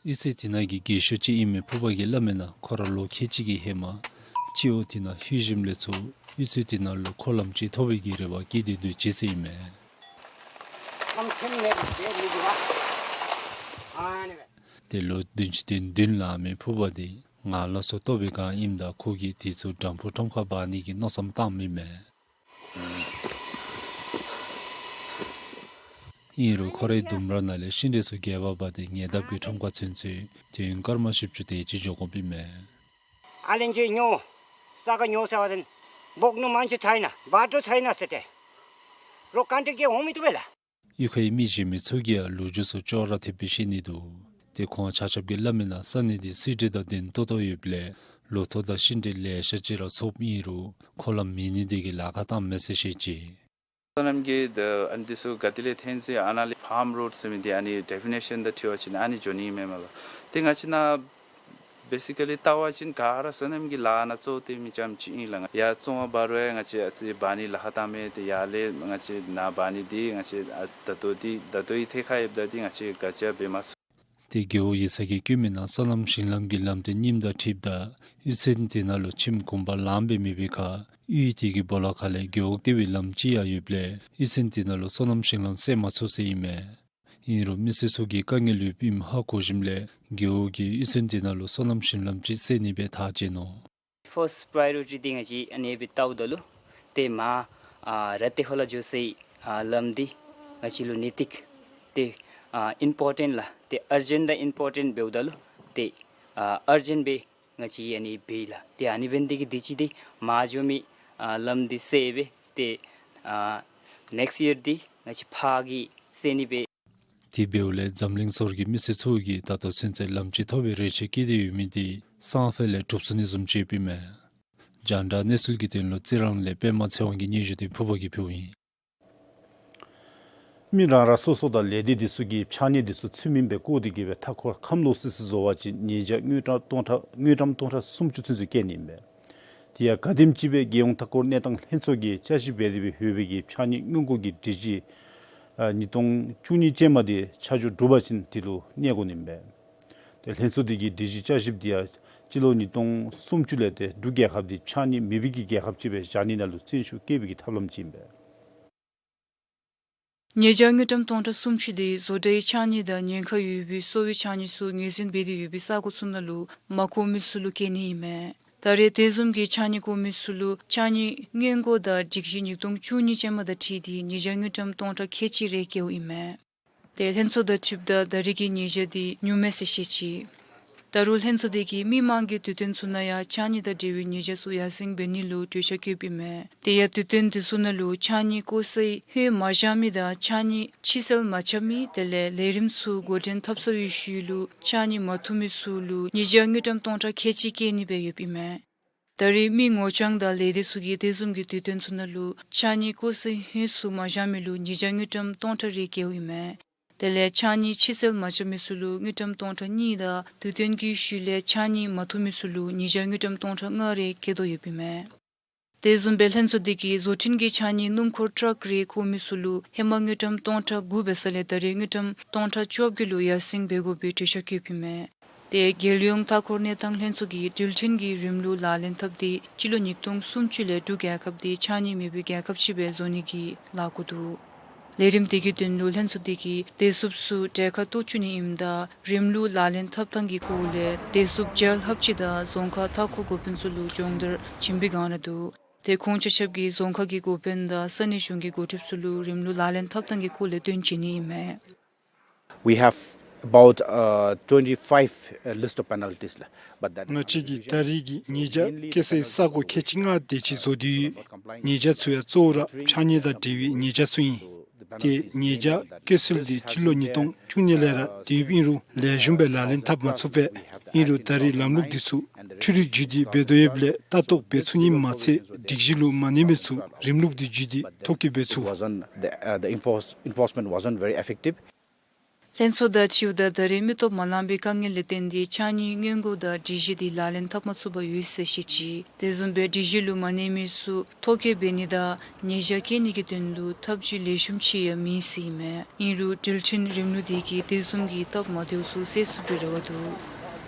གཡུས་ཚན་དེ་ནང་གི་རྒས་ཤོས་ཅིག་ཨིན་མི་ཕུར་པ་གིས་སླབ་མིའི་ནང་ཁོ་ར་ལོ་ཁལ་གཅིག་གི་ཧེ་མ་སྤྱི་འོག་དེ་ནང་ལྷོད་ཞིནམ་ལས་ཚུར་གཡུས་ཚན་དེ་ནང་ལུ་འཁོར་ལམ་ཅིག་ཐོབ་པའི་གི་རེ་བ་བསྐྱེད་དེ་སྡོད་ཅི་ཟེར་ཨིན་མས། ཏེ་ལོ་བདུན་ཅུ་དོན་བདུན་ལང་མི་ཕུར་པ་འདི་ང་ལོ་སོ་ལྟོ་བའི་སྒང་ཨིནམ་ད་ཁོ་གིས་དེ་ཚུ་དྲང་ཕུ་ཁྲོམ་ཁར་འབག་ནི་གི་མནོ་བསམ་བཏངམ་ཨིན་མས། ཨིན་རུང་ཁོ་རའི་ལྡུམ་ར་ནང་ལས་ཤིང་འབྲས་ཚུ་བརྒལ་བར་འབག་སྟེ་ཉེ་འདབས་ཀྱི་ཁྲོམ་ཁར་ཚུན་ཚོད་དུས་ཡུན་སྐར་མ་བཞི་བཅུ་དེ་ཅིག་འགྱོ་དགོཔ་ཨིན་མས། ཨ་ལན་ཅི་ཉོ་ས་ག་ཉོ་ས་བ་དེན་བོག་ནུ་མན་ཆུ་ཐའི་ན་བ་ཏོ་ཐའི་ན་ཟེར་ཏེ་རོ་ཀན་ཏེ་གེ་འོང་མི་བཏུབ་པས་ལགས། གཡུས་ཁའི་མི་གཞན་མི་ཚུ་གིས་ཡང་ལོ་རྒྱུས་ཚུ་ཅོག་ར་འཐདཔ་སྦེ་བཤད་ནི་འདུག། ཏེ་ཁོང་ཆ་ཁྱབ་ཀྱིས་སླབ་མིའི་ནང་ས་གནས་འདི་བསིལ་དྲོད་དང་ལྡན་ཏོག་ཏོ་ཡོདཔ་ལས་ལོ་ཐོག་དང་ཤིང་འབྲས་ལེ་ཤ་ཅིག་ར་ཚོགསཔ་ཨིན་རུང་འཁོར་ལམ་མེད་ནི་དེ་གིས་ལཱ་ཁག་བཏངམ་མས་ཟེར་བཤད་ཅི། སོ་ནམ་གྱི་ད་ཨ་ནི་འདི་ཚུ་ག་ཏེ་ལས་ཐོན་ཟེར་ཨ་ནཱ་ལས་ཕཱམ་རོཌ་ཟེར་མི་འདི་ཨ་ནི་ཌེ་ཕི་ནེ་ཤཱན་དང་འཁྲིལ་བ་ཅིན་ཨ་ནི་འགྱོ་ནི་མས་མས་པ། ཏེ་ང་བཅས་ནཱ་བེ་སི་ཀ་ལི་བལྟ་བ་ཅིན་ག་ར་སོ་ནམ་གྱི་ལཱ་ནང་གཙོ་བོ་སྟོན་མི་ཙམ་ཅིག་ཨིན་ལགས། ཡར་བཙོང་བར་འབད་རུང་ཡང་ང་བཅས་ཨ་ཙི་འབག་ནི་ལཱ་ཁག་བཏངམ་མས། ཏེ་ཡར་ལས་ང་བཅས་ནཱ་འབག་ནི་འདི་ང་བཅས་ཨ་ད་ལྟོ་འདི་ད་ལྟོའི་ཐད་ཁར་ཡོདཔ་ད་འདི་ང་བཅས་ག་ཅི་ཡང་འབད་མ་ཚུགས། ཏེ་རྒེད་འོག་ཡིག་ཚང་གིས་བཀོད་མིའི་ནང་སོ་ནམ་ཞིང་ལམ་གྱི་ལམ་སྟོན་རྙིངམ་དང་འཁྲིལཝ་ད་གཡུས་ཚན་དེ་ནང་ལུ་ཁྱིམ་གུང་པ་ལངམ་སྦེ་མེད་པའི་ཁར་གཡུས་དེ་གི་སྦོ་ལོགས་ཁ་ལས་རྒེད་འོག་ལྟེ་བའི་ལམ་ཅིག་ཡང་ཡོདཔ་ལས་གཡུས་ཚན་དེ་ནང་ལུ་སོ་ནམ་ཞིང་ལམ་བསལ་མ་ཚུགས་ཟེར་ཨིན་མས། ཨིན་རུང་མི་སེར་ཚུ་གིས་དཀའ་ངལ་ཡོདཔ་ཨིནམ་ཧ་གོ་ཞིནམ་ལས་རྒེད་འོག་གིས་གཡུས་ཚན་དེ་ནང་ལུ་སོ་ནམ་ཞིང་ལམ་ཅིག་བསལ་ནི་སྦེ་ཐག་བཅད་ནུག། ཕརསཊ་པྲའི་ཡོ་རི་ཊི་འདི་ང་བཅས་ཨ་ནེ་སྦེ་བལྟཝ་ད་ལུ་ཏེ་མར་ཨ་ར་ཏེ་ཧོ་ལས་འགྱོ་སའི་ཨ་ལམ་འདི་ང་བཅས་ལུ་ནི་ཏིག་ཏེ་ཨ་ཨིམ་པོར་ཊེནཊ་ལགས། ཏེ་ཨར་ཇེནཊ་དང་ཨིམ་པོར་ཊེནཊ་འབདཝ་ད་ལུ་ཏེ་ཨ་ཨར་ཇེནཊ་སྦེ་ང་བཅས་ཨ་ནི་འབད་ཡི་ལགས། ཏེ་ཨ་ནི་འབད་ནི་དེ་གིས་དུས་ཅི་འདི་མར་འགྱོ་མི་ཨ་ལམ་འདི་བསལ་སྦེ་ཏེ་ཨ་ནེཀསཊ་ཡིར་འདི་ང་བཅས་ཕར་གྱི་བསལ་ནི་སྦེ། དེ་འབདཝ་ལས་འཛམ་གླིང་ཟོར་གྱི་མི་སེར་ཚུ་གིས་ད་ལྟོ་ཚུན་ཚོད་ལམ་ཅིག་ཐོབ་པའི་རེ་ཆེ་བསྐྱེད་དེ་ཡོད་མི་འདི་སང་ཕོད་ལས་འགྲུབ་ཚུགས་ནི་བཟུམ་ཅིག་ཡོདཔ་ཨིན་མས། རྒྱང་བསྒྲགས་གནས་ཚུལ་གྱི་དོན་ལུ་རྩི་རང་ལས་པདྨ་ཚེ་དབང་གི་སྙན་ཞུ་འདི་ཕུར་པ་གིས་ཕུལཝ་ཨིན། མི་རང་རང་སོ་སོ་དང་ལས་སྡེ་འདི་ཚུ་གིས་ཕྱགས་སྙིགས་འདི་ཚུ་ཚུལ་མིན་སྦེ་བཀོ་སྟེ་གི་སྦེ་མཐའ་འཁོར་ཁམས་ལོག་སི་སི་བཟོ་བ་ཅིན་ཉེས་བྱ་དངུལ་ཀྲམ་སྟོང་ཕྲག་དངུལ་ཀྲམ་སྟོང་ཕྲག་སུམ་ཅུ་ཚུན་ཚོད་བཀལ་ནི་ཨིན་པས། དེ་ཡང་ག་དེམ་ཅིག་སྦེ་རྒྱལ་ཡོངས་མཐའ་འཁོར་གནས་སྟངས་ལྷན་ཚོགས་ཀྱིས་བསྐྱར་ཞིབ་འབད་དེ་སྦེ་ཡོད་པའི་གི་ཕྱགས་སྙིགས་སྔོན་འགོག་གི་སྒྲིག་གཞི་ཨ་ཉིས་སྟོང་བཅུ་གཉིས་ཅན་མ་དེ་ཆ་འཇོག་གྲུབ་པ་ཅིན་དེ་ལུ་གནས་དགོ་ནི་ཨིན་པས། ཏེ་ལྷན་ཚོགས་དེ་གིས་སྒྲིག་གཞི་བསྐྱར་ཞིབ་དེ་ཡང་སྤྱི་ལོ་ཉིས་སྟོང་སུམ་ཅུ་ལས་ཏེ་འབྲུག་རྒྱལ་ཁབ་དེ་ཕྱགས་སྙིགས་མེད་པའི་གི་རྒྱལ་ཁབ་ཅིག་སྦེ་བཞག་ནི་ནང་ལུ་བརྩོན་ཤུགས་བསྐྱེད་པའི་གི་ཐབས་ལམ་ཅིག་ཨིན་པས། ཉེས་བྱ་དངུལ་ཀྲམ་སྟོང་ཕྲག་སུམ་ཅུ་དེ་བཟོ་གྲྭའི་ཕྱགས་སྙིགས་དང་ཉེན་ཁ་ཡོད་པའི་གསོ་བའི་ཕྱགས་སྙིགས་ཚུ་ངོས་འཛིན་འབད་དེ་ཡོད་པའི་ས་གོ་ཚུ་ནང་ལུ་མ་བཀོ་མི་ཚུ་ལུ་བཀལ་ནི་ཨིན་མས། ད་རེས་དེ་བཟུམ་གྱི་ཕྱགས་སྙིགས་བཀོ་མི་ཚུ་ལུ་ཕྱགས་སྙིགས་སྔོན་འགོག་དང་སྒྲིག་གཞི་ཉིས་སྟོང་བཅུ་གཉིས་ཅན་མ་དང་འཁྲིལ་ཏེ་ཉེས་བྱ་དངུལ་ཀྲམ་སྟོང་ཕྲག་ཁལ་གཅིག་རེ་བཀལཝ་ཨིན་མས། ཏེ་ལྷན་ཚོགས་དང་འཁྲིལཝ་ད་ད་རེས་ཀྱི་ཉེས་བྱ་དེ་ཉུངམ་མས་ཟེར་བཤད་ཅི། ད་རུང་ལྷན་ཚོགས་དེ་གིས་མི་མང་གི་དུས་སྟོན་ཚུ་ནང་ཡང་ཕྱགས་སྙིགས་དང་འབྲེལ་བའི་ཉེས་བྱ་ཚུ་ཡར་སེང་འབད་ནི་ལུ་གྲོས་འཆར་བཀོདཔ་ཨིན་མས། དེ་ཡང་དུས་སྟོན་དེ་ཚུ་ནང་ལུ་ཕྱགས་སྙིགས་བཀོ་སའི་ཧོད་མ་བཞག་མི་དང་ཕྱགས་སྙིགས་ཕྱིར་སེལ་མ་རྐྱབ་མི་དེ་ལས་ལས་རིམ་ཚུ་འགོ་འདྲེན་འཐབ་ཚར་བའི་ཤུལ་ལུ་ཕྱགས་སྙིགས་མ་འཐུ་མི་ཚུ་ལུ་ཉེས་བྱ་དངུལ་ཀྲམ་སྟོང་ཕྲག་ཁལ་གཅིག་བཀལ་ནི་སྦེ་ཡོདཔ་ཨིན་མས། ད་རེས་མི་ངོ་རྐྱང་དང་ལས་སྡེ་ཚུ་གིས་དེ་བཟུམ་གྱི་དུས་སྟོན་ཚུ་ནང་ལུ་ཕྱགས་སྙིགས་བཀོ་སའི་ཧོད་ཚུ་མ་བཞག་མི་ལུ་ཉེས་བྱ་དངུལ་ཀྲམ་སྟོང་ཕྲག་རེ་བཀལཝ་ཨིན་མས། དེ་ལས་ཕྱགས་སྙིགས་ཕྱིར་སེལ་མ་རྐྱབ་མི་ཚུ་ལུ་དངུལ་ཀྲམ་སྟོང་ཕྲག་གཉིས་དང་དུས་སྟོན་གྱི་ཤུལ་ལས་ཕྱགས་སྙིགས་མ་འཐུ་མི་ཚུ་ལུ་ཉེས་བྱ་དངུལ་ཀྲམ་སྟོང་ཕྲག་ལྔ་རེ་བཀལ་དོ་ཡོདཔ་ཨིན་མས། དེ་བཟུམ་སྦེ་ལྷན་ཚོགས་དེ་གིས་བཟོ་སྐྲུན་གྱི་ཕྱགས་སྙིགས་སྣུམ་འཁོར་ཊཱག་རེ་བཀོ་མི་ཚུ་ལུ་ཧེ་མ་དངུལ་ཀྲམ་སྟོང་ཕྲག་དགུ་འབད་ས་ལས་ད་རེས་དངུལ་ཀྲམ་སྟོང་ཕྲག་བཅོ་བརྒྱད་ལུ་ཡར་སེང་འབད་དགོ་པའི་གྲོས་འཆར་བཀོདཔ་ཨིན་མས། ཏེ་རྒྱལ་ཡོངས་མཐའ་འཁོར་གནས་སྟངས་ལྷན་ཚོགས་ཀྱིས་འགྲུལ་འཕྲིན་གྱི་རིམ་ལུགས་ལག་ལེན་འཐབ་སྟེ་སྤྱི་ལོ་ཉིས་སྟོང་སུམ་ཅུ་ལས་འབྲུག་རྒྱལ་ཁབ་དེ་ཕྱགས་སྙིགས་མེད་པའི་རྒྱལ་ཁབ་ཅིག་སྦེ་བཟོ་ནི་གི་ལཱ་འགོ་འདུག། ལས་རིམ་དེ་གི་དོན་ལུ་ལྷན་ཚོགས་དེ་གིས་བདེ་སྲུངཔ་ཚུ་གྲལ་ཁར་གཏོགས་བཅུག་ནི་ཨིནམ་ད་རིམ་ལུགས་ལག་ལེན་འཐབ་ཐངས་ཀྱི་སྐོར་ལས་བདེ་སྲུངཔ་བརྒྱ་ལྷགཔ་ཅིག་དང་རྫོང་ཁག་མཐའ་འཁོར་འགོ་དཔོན་ཚུ་ལུ་སྦྱོང་བརྡར་བྱིན་པའི་བསྒང་ར་འདུག། ཏེ་ཁོང་ཆ་ཁྱབ་ཀྱིས་རྫོང་ཁག་གི་འགོ་དཔོན་དང་ས་གནས་གཞུང་གི་འགོ་ཁྲིདཔ་ཚུ་ལུ་རིམ་ལུགས་ལག་ལེན་འཐབ་ཐངས་ཀྱི་སྐོར་ལས་སྟོན་བྱིན་ནི་ཨིན་མས། We have about, uh, twenty-five, uh, list of penalties, la, but that ང་བཅས་ཀྱིས་ད་རེས་ཀྱི་ཉེས་བྱ་བཀལ་སའི་ས་གོ་ཁལ་གཅིག་ལྔ་དེ་ཅིག་བཟོ་སྟེ་ཡོད། ཉེས་བྱ་ཚུ་ཡང་གཙོ་བོ་ར་ཕྱགས་སྙིགས་དང་འབྲེལ་བའི་ཉེས་བྱ་ཚུ་ཨིན། ཏེ་ཉེས་བྱ་བཀལ་སྲོལ་འདི་སྤྱི་ལོ་ཉིས་སྟོང་བཅུ་གཉིས་ལས་ར་དེ་ཡོདཔ་ཨིན་རུང་ལེགས་ཤོམ་སྦེ་ལག་ལེན་འཐབ་མ་ཚུགས་པས། ཨིན་རུང་ད་རེས་ལམ་ལུགས་འདི་ཚུ་འཕྲུལ་རིག་བརྒྱུད་དེ་འབད་དོ་ཡོདཔ་ལས་ལྟ་རྟོག་འབད་ཚུགས་ནི་མ་ཚད་སྒྲིག་གཞི་ལུ་མ་གནས་མི་ཚུ་རིམ་ལུགས་འདི་བརྒྱུད་དེ་ཐོ་བཀོད་འབད་ཚུགས། Wasn't the, uh, the enforce, enforcement wasn't very effective. ལྷན་ཚོགས་དང་འཁྲིལཝ་ད་ད་རེས་མི་སྟོབས་མ་ལངམ་པའི་དཀའ་ངལ་ལས་བརྟེན་ཏེ་ཕྱགས་སྙིགས་སྔོན་འགོག་དང་སྒྲིག་གཞི་དེ་ལག་ལེན་འཐབ་མ་ཚུགས་པར་ཡོད་ཟེར་བཤད་ཅི། དེ་བཟུམ་སྦེ་སྒྲིག་གཞི་ལུ་མ་གནས་མི་ཚུ་ཐོ་བཀོད་འབད་ནི་དང་ཉེས་བྱ་བཀལ་ནི་གི་དོན་ལུ་ཐབས་བྱུས་ལེགས་ཤོམ་ཅིག་ཡང་མེད་ཟེར་ཨིན་མས། ཨིན་རུང་འགྲུལ་འཕྲིན་རིམ་ལུགས་དེ་གིས་དེ་བཟུམ་གྱི་སྟབས་མ་བདེཝ་ཚུ་སེལ་ཚུགས་པའི་རེ་བ་འདུག།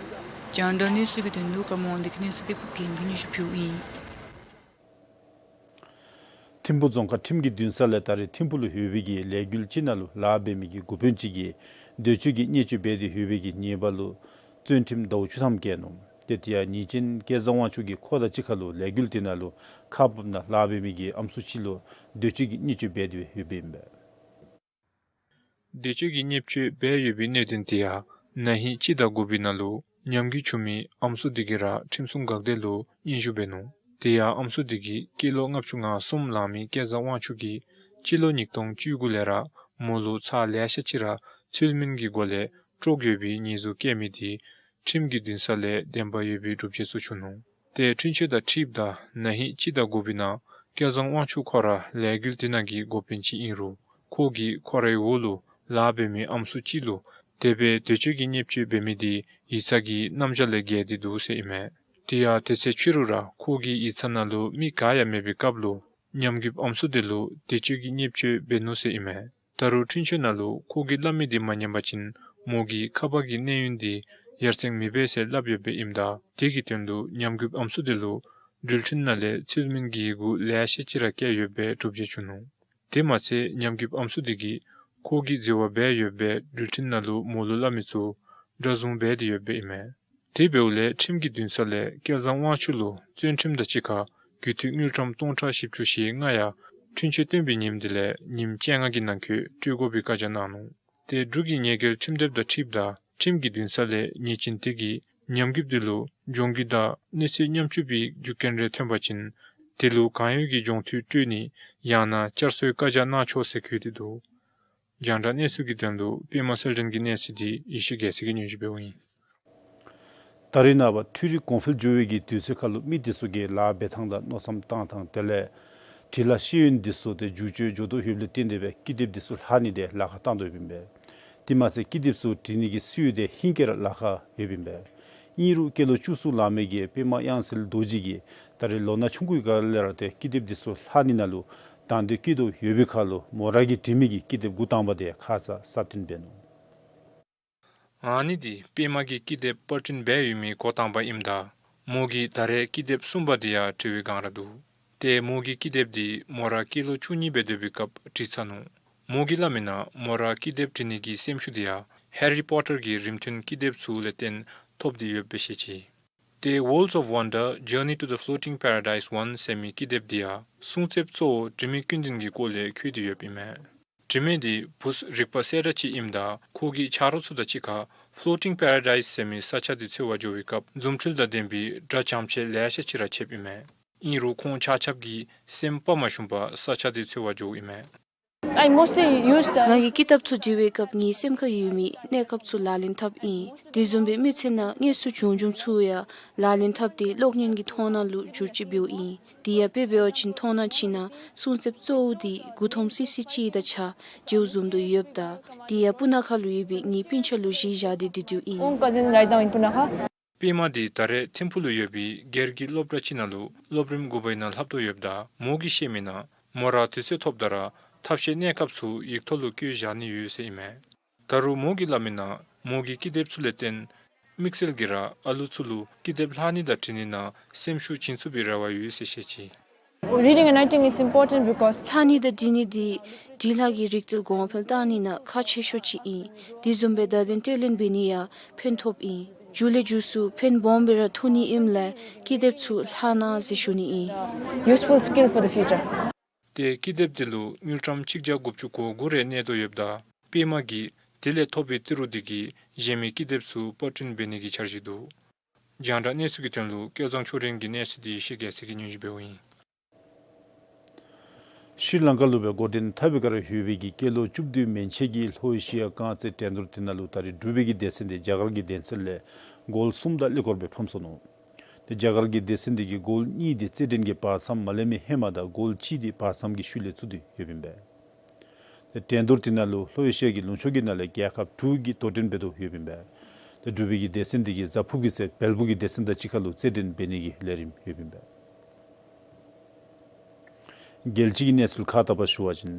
རྒྱང་བསྒྲགས་གནས་ཚུལ་གྱི་དོན་ལུ་ཀརྨ་དབང་འདུས་ཀྱི་གནས་ཚུལ་དེ་ཕུབ་རྒྱལམོ་གིས་སྙན་ཞུ་ཕུལཝ་ཨིན། ཐིམ་ཕུ་རྫོང་ཁག་ཁྲིམས་ཀྱི་འདུན་ས་ལས་ད་རེས་ཐིམ་ཕུ་ལུ་ཡོད་པའི་གི་ལས་འགུལ་ཅིག་ནང་ལུ་ལཱ་འབད་མི་གི་འགོ་དཔོན་ཅིག་གིས་འདོད་སྤྱོད་ཀྱི་བརྙས་བཅོས་འབད་དེ་ཡོད་པའི་གི་ཉེས་པ་ལུ་བཙོན་ཁྲིམས་ཟླཝ་བཅུ་ཐམ་བཀལ་ནུག། ཏེ་དེ་ཡང་ཉེས་ཅན་སྐལ་བཟང་དབང་ཕྱུག་གིས་ཁོ་དང་གཅིག་ཁར་ལུ་ལས་འགུལ་དེ་ནང་ལུ་ཁག་འབགཔ་ནང་ལཱ་འབད་མི་གི་ཨམ་སྲུ་ཅིག་ལུ་འདོད་སྤྱོད་ཀྱི་བརྙས་བཅོས་འབད་དེ་ཡོདཔ་ཨིན་པས། འདོད་སྤྱོད་ཀྱི་བརྙས་བཅོས་འབད་ཡོད་པའི་གནད་དོན་དེ་ཡང་ན་ཧིང་སྤྱི་ཟླ་དགུ་པའི་ནང་ལུ་ཉམས་རྒུད་བྱུང་མི་ཨམ་སྲུ་དེ་གིས་ར་ཁྲིམས་སྲུང་འགག་སྡེ་ལུ་སྙན་ཞུ་འབད་ནུག། དེ་ཡང་ཨམ་སྲུ་དེ་གིས་སྐྱེས་ལོ་ལྔ་བཅུ་ང་གསུམ་ལང་མི་སྐལ་བཟང་དབང་ཕྱུག་གིས་སྤྱི་ལོ་ཉིས་སྟོང་བཅུ་དགུ་ལས་ར་མོ་ལུ་ཚར་ལེ་ཤ་ཅིག་ར་ཚུལ་མིན་གྱི་སྒོ་ལས་དཀྲོགས་ཡོད་པའི་ཉེས་འཛུགས་བཀལ་མི་དེ་ཁྲིམས་ཀྱི་འདུན་ས་ལས་བདེན་པ་ཡོད་པའི་སྒྲུབ་བྱེད་ཚུ་བྱུང་ནུག། ཏེ་འཁྲུན་ཆོད་དང་འཁྲིལཝ་ད་ན་ཧིང་སྤྱི་ཟླ་དགུ་པའི་ནང་སྐལ་བཟང་དབང་ཕྱུག་ཁོ་ར་ལས་འགུལ་དེ་ནང་གི་འགོ་དཔོན་ཅིག་ཨིན་རུང་ཁོ་གིས་ཁོ་རའི་འོག་ལུ་ལཱ་འབད་མི་ཨམ་སྲུ་ཅིག་ལུ་དེ་སྦེ་འདོད་སྤྱོད་ཀྱི་བརྙས་བཅོས་འབད་མི་དེ་ཡིག་ཚང་གི་རྣམ་གཞག་ལས་འགལ་ཏེ་འདུག་ཟེར་ཨིན་མས། དེ་ཡང་དེ་ཚེ་ཕྱི་རུ་ར་ཁོ་གི་ཡིག་ཚང་ནང་ལུ་མི་ག་ཡང་མེད་པའི་སྐབས་ལུ་ཉམས་རྒུདཔ་ཨམ་སྲུ་དེ་ལུ་འདོད་སྤྱོད་ཀྱི་བརྙས་བཅོས་འབད་ནུག་ཟེར་ཨིན་མས། ད་རུང་འཁྲུན་ཆོད་ནང་ལུ་ཁོ་གིས་སླབ་མི་དེ་མ་ཉན་པ་ཅིན་མོ་གི་ཁ་པར་གྱི་གནས་ཡུན་དེ་ཡར་སེང་མི་འབད་ཟེར་སླབ་ཡོདཔ་ཨིནམ་ད་དེ་གི་དོན་ལུ་ཉམས་རྒུདཔ་ཨམ་སྲུ་དེ་ལུ་འགྲུལ་འཕྲིན་ནང་ལས་ཚུལ་མིན་གྱི་ཡི་གུ་ལེ་ཤ་ཅིག་ར་བསྐྱལ་ཡོད་པའི་སྒྲུབ་བྱེད་བྱུང་ནུག། དེ་མ་ཚད་ཉམས་རྒུདཔ་ཨམ་སྲུ་དེ་གིས་ཁོ་གིས་འཛོལ་བ་འབད་ཡོད་པའི་འགྲུལ་འཕྲིན་ནང་ལུ་མོ་ལུ་སླབ་མི་ཚུ་འདྲ་བཟུང་འབད་དེ་ཡོདཔ་ཨིན་མས། དེ་འབདཝ་ལས་ཁྲིམས་ཀྱི་འདུན་ས་ལས་སྐལ་བཟང་དབང་ཕྱུག་ལུ་བཙོན་ཁྲིམས་དང་གཅིག་ཁར་དགུ་ཐིག་དངུལ་ཀྲམ་སྟོང་ཕྲག་བཞི་བཅུ་ཞེ་ལྔ་ཡང་འཁྲུན་ཆོད་བཏོན་པའི་ཉིནམ་དེ་ལས་ཉིནམ་བཅོ་ལྔ་གི་ནང་འཁོད་སྤྲོད་དགོ་པའི་བཀའ་རྒྱ་གནང་ནུག། ཏེ་འབྲུག་གི་ཉེས་འགེལ་ཁྲིམས་དེབ་དང་འཁྲིལཝ་ད་ཁྲིམས་ཀྱི་འདུན་ས་ལས་ཉེས་ཅན་དེ་གིས་ཉམས་རྒུདཔ་དེ་ལུ་གྱོང་གུད་དང་གནོད་འཚེ་ཉམ་ཆུང་པའི་རྒྱུ་རྐྱེན་རེ་ཐོན་པ་ཅིན་དེ་ལུ་གང་ཡོད་ཀྱི་གྱོང་ཐོས་སྤྲོད་ནི་ཡང་ན་བསྐྱར་གསོའི་བཀའ་རྒྱ་གནང་ཆོག་ཟེར་བཀོད་དེ་འདུག། རྒྱང་བསྒྲགས་གནས་ཚུལ་གྱི་དོན་ལུ་པདྨ་གསལ་སྒྲོན་གྱི་གནས་ཚུལ་དེ་ཡེ་ཤེས་རྒྱལ་མཚན་གྱིས་སྙན་ཞུ་འབདཝ་ཨིན། ད་རེས་ནངས་པ་འཕྲུལ་རིག་གོང་འཕེལ་འགྱོ་བའི་གི་དུས་ཚོད་ཁར་ལུ་མི་དེ་ཚུ་གིས་ལཱ་འབད་ཐངས་དང་མནོ་བསམ་བཏང་ཐངས་དེ་ལས་འབྲི་ལྷག་ཤེས་ཡོན་དེ་ཚུ་ཏེ་འགྱུར་བཅོས་འགྱོ་དོ་ཡོདཔ་ལས་བརྟེན་ཏེ་སྦེ་ཀི་དེབ་དེ་ཚུ་ལྷག་ནི་དེ་ལཱ་ཁག་བཏང་དོ་ཡོདཔ་ཨིན་པས། དེ་མ་ཚད་ཀི་དེབ་ཚུ་འབྲི་ནི་གི་སྲོལ་ཡོད་དེ་ཧེང་སྐལ་ར་ལཱ་ཁག་ཡོདཔ་ཨིན་པས། ཨིན་རུང་སྐྱེས་ལོ་བཅུ་གསུམ་ལང་མི་གི་པདྨ་དབྱངས་གསལ་རྡོ་རྗེ་གིས་ད་རེས་ལོ་ན་ཆུང་ཀུའི་སྒང་ལས་ར་ཏེ་ཀི་དེབ་འདི་ཚུ་ལྷག་ནི་ནང་ལུ་དང་འདོད་བསྐྱེད་དོ་ཡོད་པའི་ཁར་ལུ་མོ་ར་གིས་བྲིས་མི་གི་ཀི་དེབ་འགོ་དང་པ་དེ་ཡང་ཁ་ཙ་གསར་བཏོན་འབད་ནུག། ཨ་ནི་འདི་པདྨ་གིས་ཀི་དེབ་པར་སྐྲུན་འབད་ཡོད་མི་འགོ་དང་པ་ཨིནམ་ད་མོ་གིས་ད་རེས་ཀི་དེབ་གསུམ་པ་འདི་ཡང་བྲི་བའི་བསྒང་ར་འདུག། ཏེ་མོ་གི་ཀི་དེབ་འདི་མོ་ར་སྐྱེས་ལོ་བཅུ་གཉིས་སྦེ་སྡོད་པའི་སྐབས་བྲི་ཚར་ནུག། མོ་གིས་སླབ་མིའི་ནང་མོ་ར་ཀི་དེབ་བྲི་ནི་གི་སེམས་ཤུགས་འདི་ཡང་ཧེ་རི་པོ་ཊར་གྱི་རིམ་ཐུང་ཀི་དེབ་ཚུ་ལས་བརྟེན་ཐོབ་སྟེ་ཡོདཔ་སྦེ་བཤད་ཅི། ཏེ་Worlds of Wonder, Journey to the Floating Paradise one ཟེར་མི་ཀི་དེབ་འདི་ཡང་སྲུང་བརྩིཝ་གཙོ་བོ་འབྲི་མི་ཀུན་ལྡན་གྱི་སྐོར་ལས་འཁོད་དེ་ཡོདཔ་ཨིན་མས། འབྲི་མི་འདི་བུཚ་རིག་པ་གསལ་དྲགས་ཅིག་ཨིནམ་ད་ཁོ་གིས་ཆ་རོགས་ཚུ་དང་གཅིག་ཁར་ཕོ་ལོ་ཊིང་པེ་ར་ཌའིས་ཟེར་མི་ས་ཆ་འདི་འཚོལ་བར་འགྱོ་བའི་སྐབས་རྫུ་འཕྲུལ་དང་ལྡན་པའི་དགྲ་བྱམས་ཆེ་ལེ་ཤ་ཅིག་ར་ཕྱདཔ་ཨིན་མས། ཨིན་རུང་ཁོང་ཆ་ཁྱབ་ཀྱིས་སེམས་པ་མ་ཞུམ་པར་ས་ཆ་འདི་འཚོལ་བར་འགྱོཝ་ཨིན་མས། I mostly use the ང་གིས་ཀི་དེབ་ཚུ་འབྲི་བའི་སྐབས་ངེའི་སེམས་ཁར་ཡོད་མི་གནས་སྐབས་ཚུ་ལག་ལེན་འཐབ་ཨིན། དེ་བཟུམ་སྦེ་མི་ཚེ་ནང་དངོས་སུ་བྱུང་བྱུངམ་ཚུ་ཡང་ལག་ལེན་འཐབ་སྟེ་གློག་བརྙན་གྱི་མཐོང་སྣང་ལུ་བསྒྱུར་ཅིག་འབདཝ་ཨིན། དེ་ཡང་དཔེ་འབད་བ་ཅིན་མཐོང་སྣང་ཅིག་ནང་སྲུང་བརྩིཝ་གཙོ་བོ་འདི་མགུ་འཐོམ་སི་སི་ཅིག་དང་ཆ་འདྲཝ་བཟུམ་དུ་ཡོདཔ་ད་དེ་ཡང་སྤུ་ན་ཁ་ལུ་ཡོད་པའི་ངེའི་སྤུན་ཆ་ལུ་གཞི་བཞག་སྟེ་འབྲི་དོ་ཨིན། Own cousin right now in Punakha. པདྨ་འདི་ད་རེས་ཐིམ་ཕུག་ལུ་ཡོད་པའི་སྒེར་གྱི་སློབ་གྲྭ་ཅིག་ནང་ལུ་སློབ་རིམ་དགུ་པའི་ནང་ལྷབ་དོ་ཡོདཔ་ད་མོ་གིས་བཤད་མིའི་ནང་མོ་ར་དུས་ཚོད་ཐོབ་ད་ར་ཐབས་ཤེས་གནས་སྐབས་ཚུ་ཡིག་ཐོག་ལུ་བཀོད་བཞག་ནི་ཡོད་ཟེར་ཨིན་མས། ད་རུང་མོ་གིས་སླབ་མིའི་ནང་མོ་གི་ཀི་དེབ་ཚུ་ལས་བརྟེན་དམིགས་བསལ་གྱིས་ར་ཨ་ལུ་ཚུ་ལུ་ཀི་དེབ་ལྷག་ནི་དང་འབྲི་ནི་ནང་སེམས་ཤུགས་བྱིན་ཚུགས་པའི་རེ་བ་ཡོད་ཟེར་བཤད་ཅི། Reading and writing is important because ལྷག་ནི་དང་འབྲི་ནི་འདི་འབྲི་ལྷག་གི་རིག་རྩལ་གོང་འཕེལ་གཏང་ནི་ནང་ཁག་ཆེ་ཤོས་ཅིག་ཨིན། དེ་བཟུམ་སྦེ་བརྡ་དོན་བརྡ་ལེན་འབད་ནི་ཡང་ཕན་ཐོགཔ་ཨིན། མཇུག་ལས་མཇུག་སུ་ཕན་སྦོམ་སྦེ་ར་ཐོགས་ནི་ཨིནམ་ལས་ཀི་དེབ་ཚུ་ལྷག་གནང་ཟེར་ཞུ་ནི་ཨིན། Useful skill for the future. ཏེ་ཀི་དེབ་འདི་ལུ་དངུལ་ཀྲམ་གཅིག་བརྒྱ་དགུ་བཅུ་གོ་དགུ་རེ་གནས་དོ་ཡོདཔ་ད་པདྨ་གིས་དེ་ལས་ཐོབ་པའི་ཏི་རུ་འདི་གིས་གཞན་མི་ཀི་དེབ་ཚུ་པར་སྐྲུན་འབད་ནི་གི་འཆར་གཞི་འདུག། རྒྱང་བསྒྲགས་གནས་ཚུལ་གྱི་དོན་ལུ་སྐལ་བཟང་ཆོས་སྒྲོན་གྱི་གནས་ཚུལ་འདི་ཡེ་ཤེས་རྒྱལ་མཚན་གྱིས་སྙན་ཞུ་འབདཝ་ཨིན། ཤྲི་ལང་ཀ་ལུ་སྦེ་འགོ་འདྲེན་འཐབ་པའི་སྒང་ར་ཡོད་པའི་གི་སྐྱེས་ལོ་བཅུ་བདུན་མན་ཆད་ཀྱི་ལྷོ་ཨེ་ཤི་ཡ་རྐང་རྩེད་འགྲན་བསྡུར་དེ་ནང་ལུ་ད་རེས་འབྲུག་པའི་གི་སྡེ་ཚན་འདི་རྒྱ་གར་གྱི་སྡེ་ཚན་ལས་གོལ་གསུམ་དང་ཀླད་ཀོར་སྦེ་ཕམ་སོ་ནུག། ཏེ་རྒྱ་གར་གྱི་སྡེ་ཚན་འདི་གིས་གོལ་གཉིས་འདི་རྩེད་འགྲན་གྱི་བར་མཚམས་མ་ལེན་མི་ཧེ་མ་དང་གོལ་གཅིག་འདི་བར་མཚམས་ཀྱི་ཤུལ་ལས་བཙུགས་ཏེ་ཡོདཔ་ཨིན་པས། ཏེ་འགྲན་བསྡུར་དེ་ནང་ལུ་ལྷོ་ཨེ་ཤི་ཡ་གི་ལུང་ཕྱོགས་ཀྱི་ནང་ལས་རྒྱལ་ཁབ་དྲུག་གིས་དོ་འགྲན་འབད་དོ་ཡོདཔ་ཨིན་པས། ཏེ་འབྲུག་པའི་གི་སྡེ་ཚན་འདི་གིས་གཟའ་ཕུར་གྱི་ཚེ་བལ་པོ་གི་སྡེ་ཚན་དང་གཅིག་ཁར་ལུ་རྩེད་འགྲན་འབད་ནི་གི་ལས་རིམ་ཡོདཔ་ཨིན་པས། རྒྱལ་སྤྱི་གི་གནས་ཚུལ་ཁག་བལྟ་བར་ཞུ་བ་ཅིན།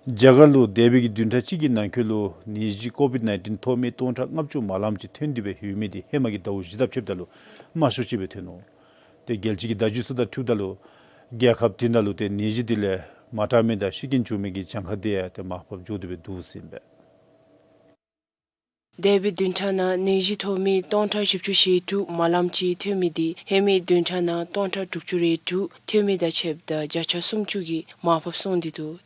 རྒྱ་གར་ལུ་འདས་པའི་གི་བདུན་ཕྲག་གཅིག་གི་ནང་འཁོད་ལུ་ནད་གཞི་ཀོ་བིཌ་ནའིན་ཊིན་ཐོབ་མི་སྟོང་ཕྲག་ལྔ་བཅུ་མ་ལངམ་ཅིག་ཐོན་ཏེ་སྦེ་ཡོད་མི་འདི་ཧེ་མ་གི་ཟླཝ་བཞི་དང་ཕྱདཔ་ད་ལུ་མང་ཤོས་ཅིག་སྦེ་ཐོན་ནུག། ཏེ་རྒྱལ་སྤྱི་གི་བརྡ་བརྒྱུད་ཚུ་དང་འཁྲིལཝ་ད་ལུ་རྒྱལ་ཁབ་དེ་ནང་ལུ་ཏེ་ནད་གཞི་འདི་ལས་མ་དྲག་མི་དང་ཤི་རྐྱེན་བྱུང་མི་གི་གྱངས་ཁ་འདི་ཡང་ཏེ་མར་ཕབ་འགྱོ་སྟེ་སྦེ་འདུག་ཟེར་ཨིན་པས། འདས་པའི་བདུན་ཕྲག་ནང་ནད་གཞི་ཐོབ་མི་སྟོང་ཕྲག་བཞི་བཅུ་ཞེ་དྲུག་མ་ལངམ་ཅིག་ཐོན་མི་འདི་ཧེ་མའི་བདུན་ཕྲག་ནང་སྟོང་ཕྲག་དྲུག་ཅུ་རེ་དྲུག་ཐོན་མི་དང་ཕྱདཔ་ད་བརྒྱ་ཆ་སུམ་ཅུ་གིས་མར་ཕབ་སོང་སྟེ་འདུག།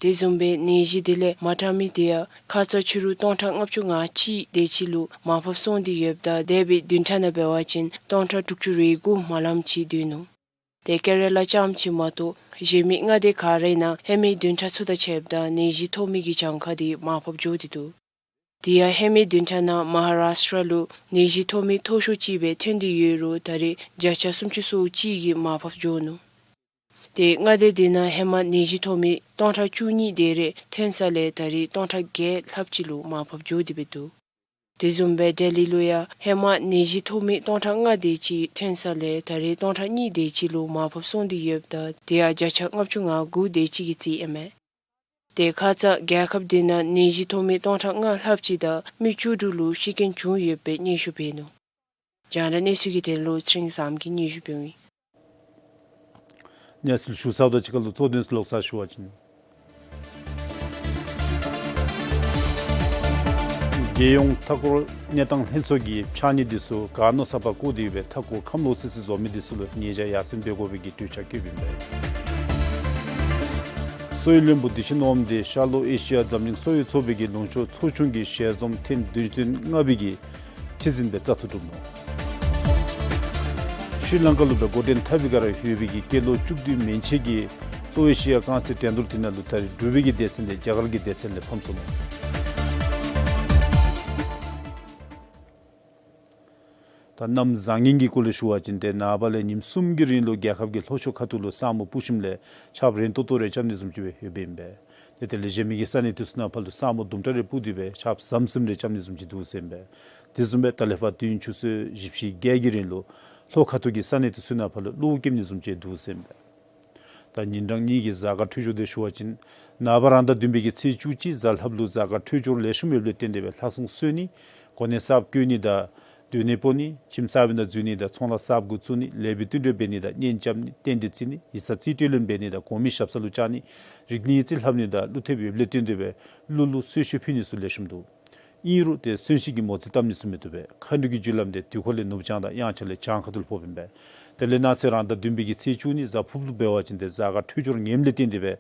དེ་བཟུམ་སྦེ་ནད་གཞི་འདི་ལས་མ་དྲག་མི་འདི་ཡང་ཁ་ཙ་ཕྱི་རུ་སྟོང་ཕྲག་ལྔ་བཅུ་ང་གཅིག་དེ་ཅིག་ལུ་མར་ཕབ་སོང་སྟེ་ཡོདཔ་ད་འདས་པའི་བདུན་ཕྲག་ནང་འབད་བ་ཅིན་སྟོང་ཕྲག་དྲུག་ཅུ་རེ་དགུ་མ་ལངམ་ཅིག་ཐོན་ནུག། ཏེ་ཀེ་ར་ལ་རྐྱངམ་ཅིག་མ་གཏོགས་གཞན་མི་མངའ་སྡེ་ག་རའི་ནང་ཧེ་མའི་བདུན་ཕྲག་ཚུ་དང་ཕྱདཔ་ད་ནད་གཞི་ཐོབ་མི་གི་གྱངས་ཁ་འདི་མར་ཕབ་འགྱོ་སྟེ་འདུག། དེ་ཡང་ཧེ་མའི་བདུན་ཕྲག་ནང་མ་ཧཱ་རཱཤ་ཊ་ལུ་ནད་གཞི་ཐོབ་མི་མཐོ་ཤོས་ཅིག་སྦེ་ཐོན་ཏེ་ཡོད་རུང་ད་རེས་བརྒྱ་ཆ་སུམ་ཅུ་སོ་གཅིག་གིས་མར་ཕབ་འགྱོ་ནུག། ཏེ་མངའ་སྡེ་དེ་ནང་ཧེ་མ་ནད་གཞི་ཐོབ་མི་སྟོང་ཕྲག་བཅུ་གཉིས་དེ་རེ་ཐོན་ས་ལས་ད་རེས་སྟོང་ཕྲག་བརྒྱད་ལྷགཔ་ཅིག་ལུ་མར་ཕབ་འགྱོ་སྟེ་སྦེ་འདུག། དེ་བཟུམ་སྦེ་ལྡི་ལི་ལུ་ཡང་ཧེ་མ་ནད་གཞི་ཐོབ་མི་སྟོང་ཕྲག་ལྔ་དེ་ཅིག་ཐོན་ས་ལས་ད་རེས་སྟོང་ཕྲག་གཉིས་དེ་ཅིག་ལུ་མར་ཕབ་སོང་སྟེ་ཡོདཔ་ད་དེ་ཡང་བརྒྱ་ཆ་ལྔ་བཅུ་ང་དགུ་དེ་ཅིག་གི་རྩིས་ཨིན་མས། ཏེ་ཁ་ཙ་རྒྱལ་ཁབ་དེ་ནང་ནད་གཞི་ཐོབ་མི་སྟོང་ཕྲག་ལྔ་ལྷགཔ་ཅིག་དང་མི་བཅུ་དྲུག་ལུ་ཤི་རྐྱེན་བྱུང་ཡོདཔ་སྦེ་སྙན་ཞུ་འབད་ནུག། རྒྱང་བསྒྲགས་གནས་ཚུལ་གྱི་དོན་ལུ་ཚེ་རིང་བཟངམོ་གིས་སྙན་ཞུ་འབདཝ་ཨིན། གནས་ཚུལ་ཞུ་ཚརཝ་དང་གཅིག་ཁར་ལུ་གཙོ་དོན་ཚུ་ལོག་ཚར་ཞུ་བ་ཅིན། རྒྱལ་ཡོངས་མཐའ་འཁོར་གནས་སྟངས་ལྷན་ཚོགས་ཀྱིས་ཕྱགས་སྙིགས་འདི་ཚུ་ག་མནོ་ས་པར་བཀོ་སྟེ་ཡོད་པའི་མཐའ་འཁོར་ཁམས་ལོག་ཚིག་ཚིག་བཟོ་མི་འདི་ཚུ་ལུ་ཉེས་བྱ་ཡར་སེང་འབད་དགོ་པའི་གི་གྲོས་འཆར་བཀོདཔ་ཨིན་པས། གསོ་བའི་བློན་པོ་བདེ་ཆེན་དབང་མོ་འདི་ཤར་ལྷོ་ཨེ་ཤི་ཡ་འཛམ་གླིང་གསོ་བའི་ཚོགས་པའི་གི་ལུང་ཕྱོགས་ཚོགས་ཆུང་གི་ཞལ་འཛོམས་ཐེངས་བདུན་ཅུ་དོན་ལྔ་པའི་གི་ཁྲི་འཛིན་སྦེ་བཙག་འཐུ་གྲུབ་ནུག། ཤྲི་ལང་ཀ་ལུ་སྦེ་འགོ་འདྲེན་འཐབ་པའི་སྒང་ར་ཡོད་པའི་གི་སྐྱེས་ལོ་བཅུ་བདུན་མན་ཆད་ཀྱི་ལྷོ་ཨེ་ཤི་ཡ་རྐང་རྩེད་འགྲན་བསྡུར་དེ་ནང་ལུ་ད་རེས་འབྲུག་པའི་གི་སྡེ་ཚན་དེ་རྒྱ་གར་གྱི་སྡེ་ཚན་ལས་ཕམ་སོ་ནུག། ད་གནམ་བཟང་ངན་གྱི་སྐོར་ལས་ཞུ་བ་ཅིན་ཏེ་ནངས་པ་ལས་ཉིནམ་གསུམ་གྱི་རིང་ལུ་རྒྱལ་ཁབ་ཀྱི་ལྷོ་ཕྱོགས་ཁ་ཐུག་ལུ་ས་སྨུག་སྤུབས་ཞིནམ་ལས་ཆརཔ་རན་ཏོག་ཏོ་རེ་རྐྱབ་ནི་བཟུམ་ཅིག་སྦེ་ཡོདཔ་ཨིན་པས། དེ་ལས་གཞན་མི་གི་ས་གནས་དེ་ཚུ་ནང་ཕར་ལུ་ས་སྨུག་དུམ་གྲ་རེ་སྤུབས་ཏེ་སྦེ་ཆརཔ་ཟམ་ཟིམ་རེ་རྐྱབ་ནི་བཟུམ་ཅིག་འདུག་ཟེར་ཨིན་པས། དེ་བཟུམ་སྦེ་ད་ལས་ཕར་དུས་ཡུན་ཆུ་ཚོད་བཞི་བཅུ་ཞེ་བརྒྱད་ཀྱི་རིང་ལུ་ལྷོ་ཁ་ཐུག་གི་ས་གནས་དེ་ཚུ་ནང་ཕར་ལུ་གློག་སྐྱེམ་ནི་བཟུམ་ཅིག་འདུག་ཟེར་ཨིན་པས། ད་ཉིན་གྲངས་གཉིས་ཀྱི་གཟའ་སྐར་འཕྲོད་སྦྱོར་དེ་ཞུ་བ་ཅིན་ནངས་པ་རང་ཟླ་བདུན་པའི་གི་ཚེས་བཅུ་གཅིག་གཟའ་ལྷགཔ་ལུ་གཟའ་སྐར་འཕྲོད་སྦྱོར་ལེགས་ཤོམ་ཡོདཔ་ལས་བརྟེན་ཏེ་སྦེ་ལྷ་སྲུང་གསོལ་ནི་གོ་གནས་གསརཔ་བསྐོ་ནི་དང་སྡོད་གནས་སྤོ་ནི་ཁྱིམ་གསར་པའི་ནང་འཛུལ་ནི་དང་ཚོང་ལཱ་གསརཔ་འགོ་བཙུགས་ནི་ལེགས་པའི་བསྟུན་གྲོས་འབད་ནི་དང་གཉེན་རྐྱབ་ནི་རྟེན་འབྲེལ་བརྩི་ནི་ཡིག་ཚང་རྩིས་སྤྲོད་ལེན་འབད་ནི་དང་གོང་མའི་ཞབས་ས་ལུ་བཅར་ནི་རིག་གནས་ཡིག་རྩིས་ལྷབ་ནི་དང་བློ་ཐེབས་ཡོདཔ་ལས་བརྟེན་ཏེ་སྦེ་ཀླུ་ལུ་གསོལ་མཆོད་ཕུལ་ནི་ཚུ་ལེགས་ཤོམ་འདུག། ཨིན་རུང་ཏེ་གསོན་གཤིན་གྱི་མོ་རྩིས་བཏབ་ནི་ཚུ་མི་བཏུབ་པས། མཁའ་འགྲོ་གི་རྒྱུ་ལམ་དེ་དུས་འཁོར་ལས་ནུབ་བྱང་དང་དབྱངས་འཆར་ལས་བྱང་ཁ་ཐུག་ལུ་ཕོགཔ་ཨིན་པས། དེ་ལས་གནངས་ཚེ་རང་ཟླ་བདུན་པའི་གི་ཚེས་བཅུ་གཉིས་གཟའ་ཕུརཔ་ལུ་འབད་བ་ཅིན་ཏེ་གཟའ་སྐར་འཕྲོད་སྦྱོར་ངནམ་ལས་བརྟེན་ཏེ་སྦེ་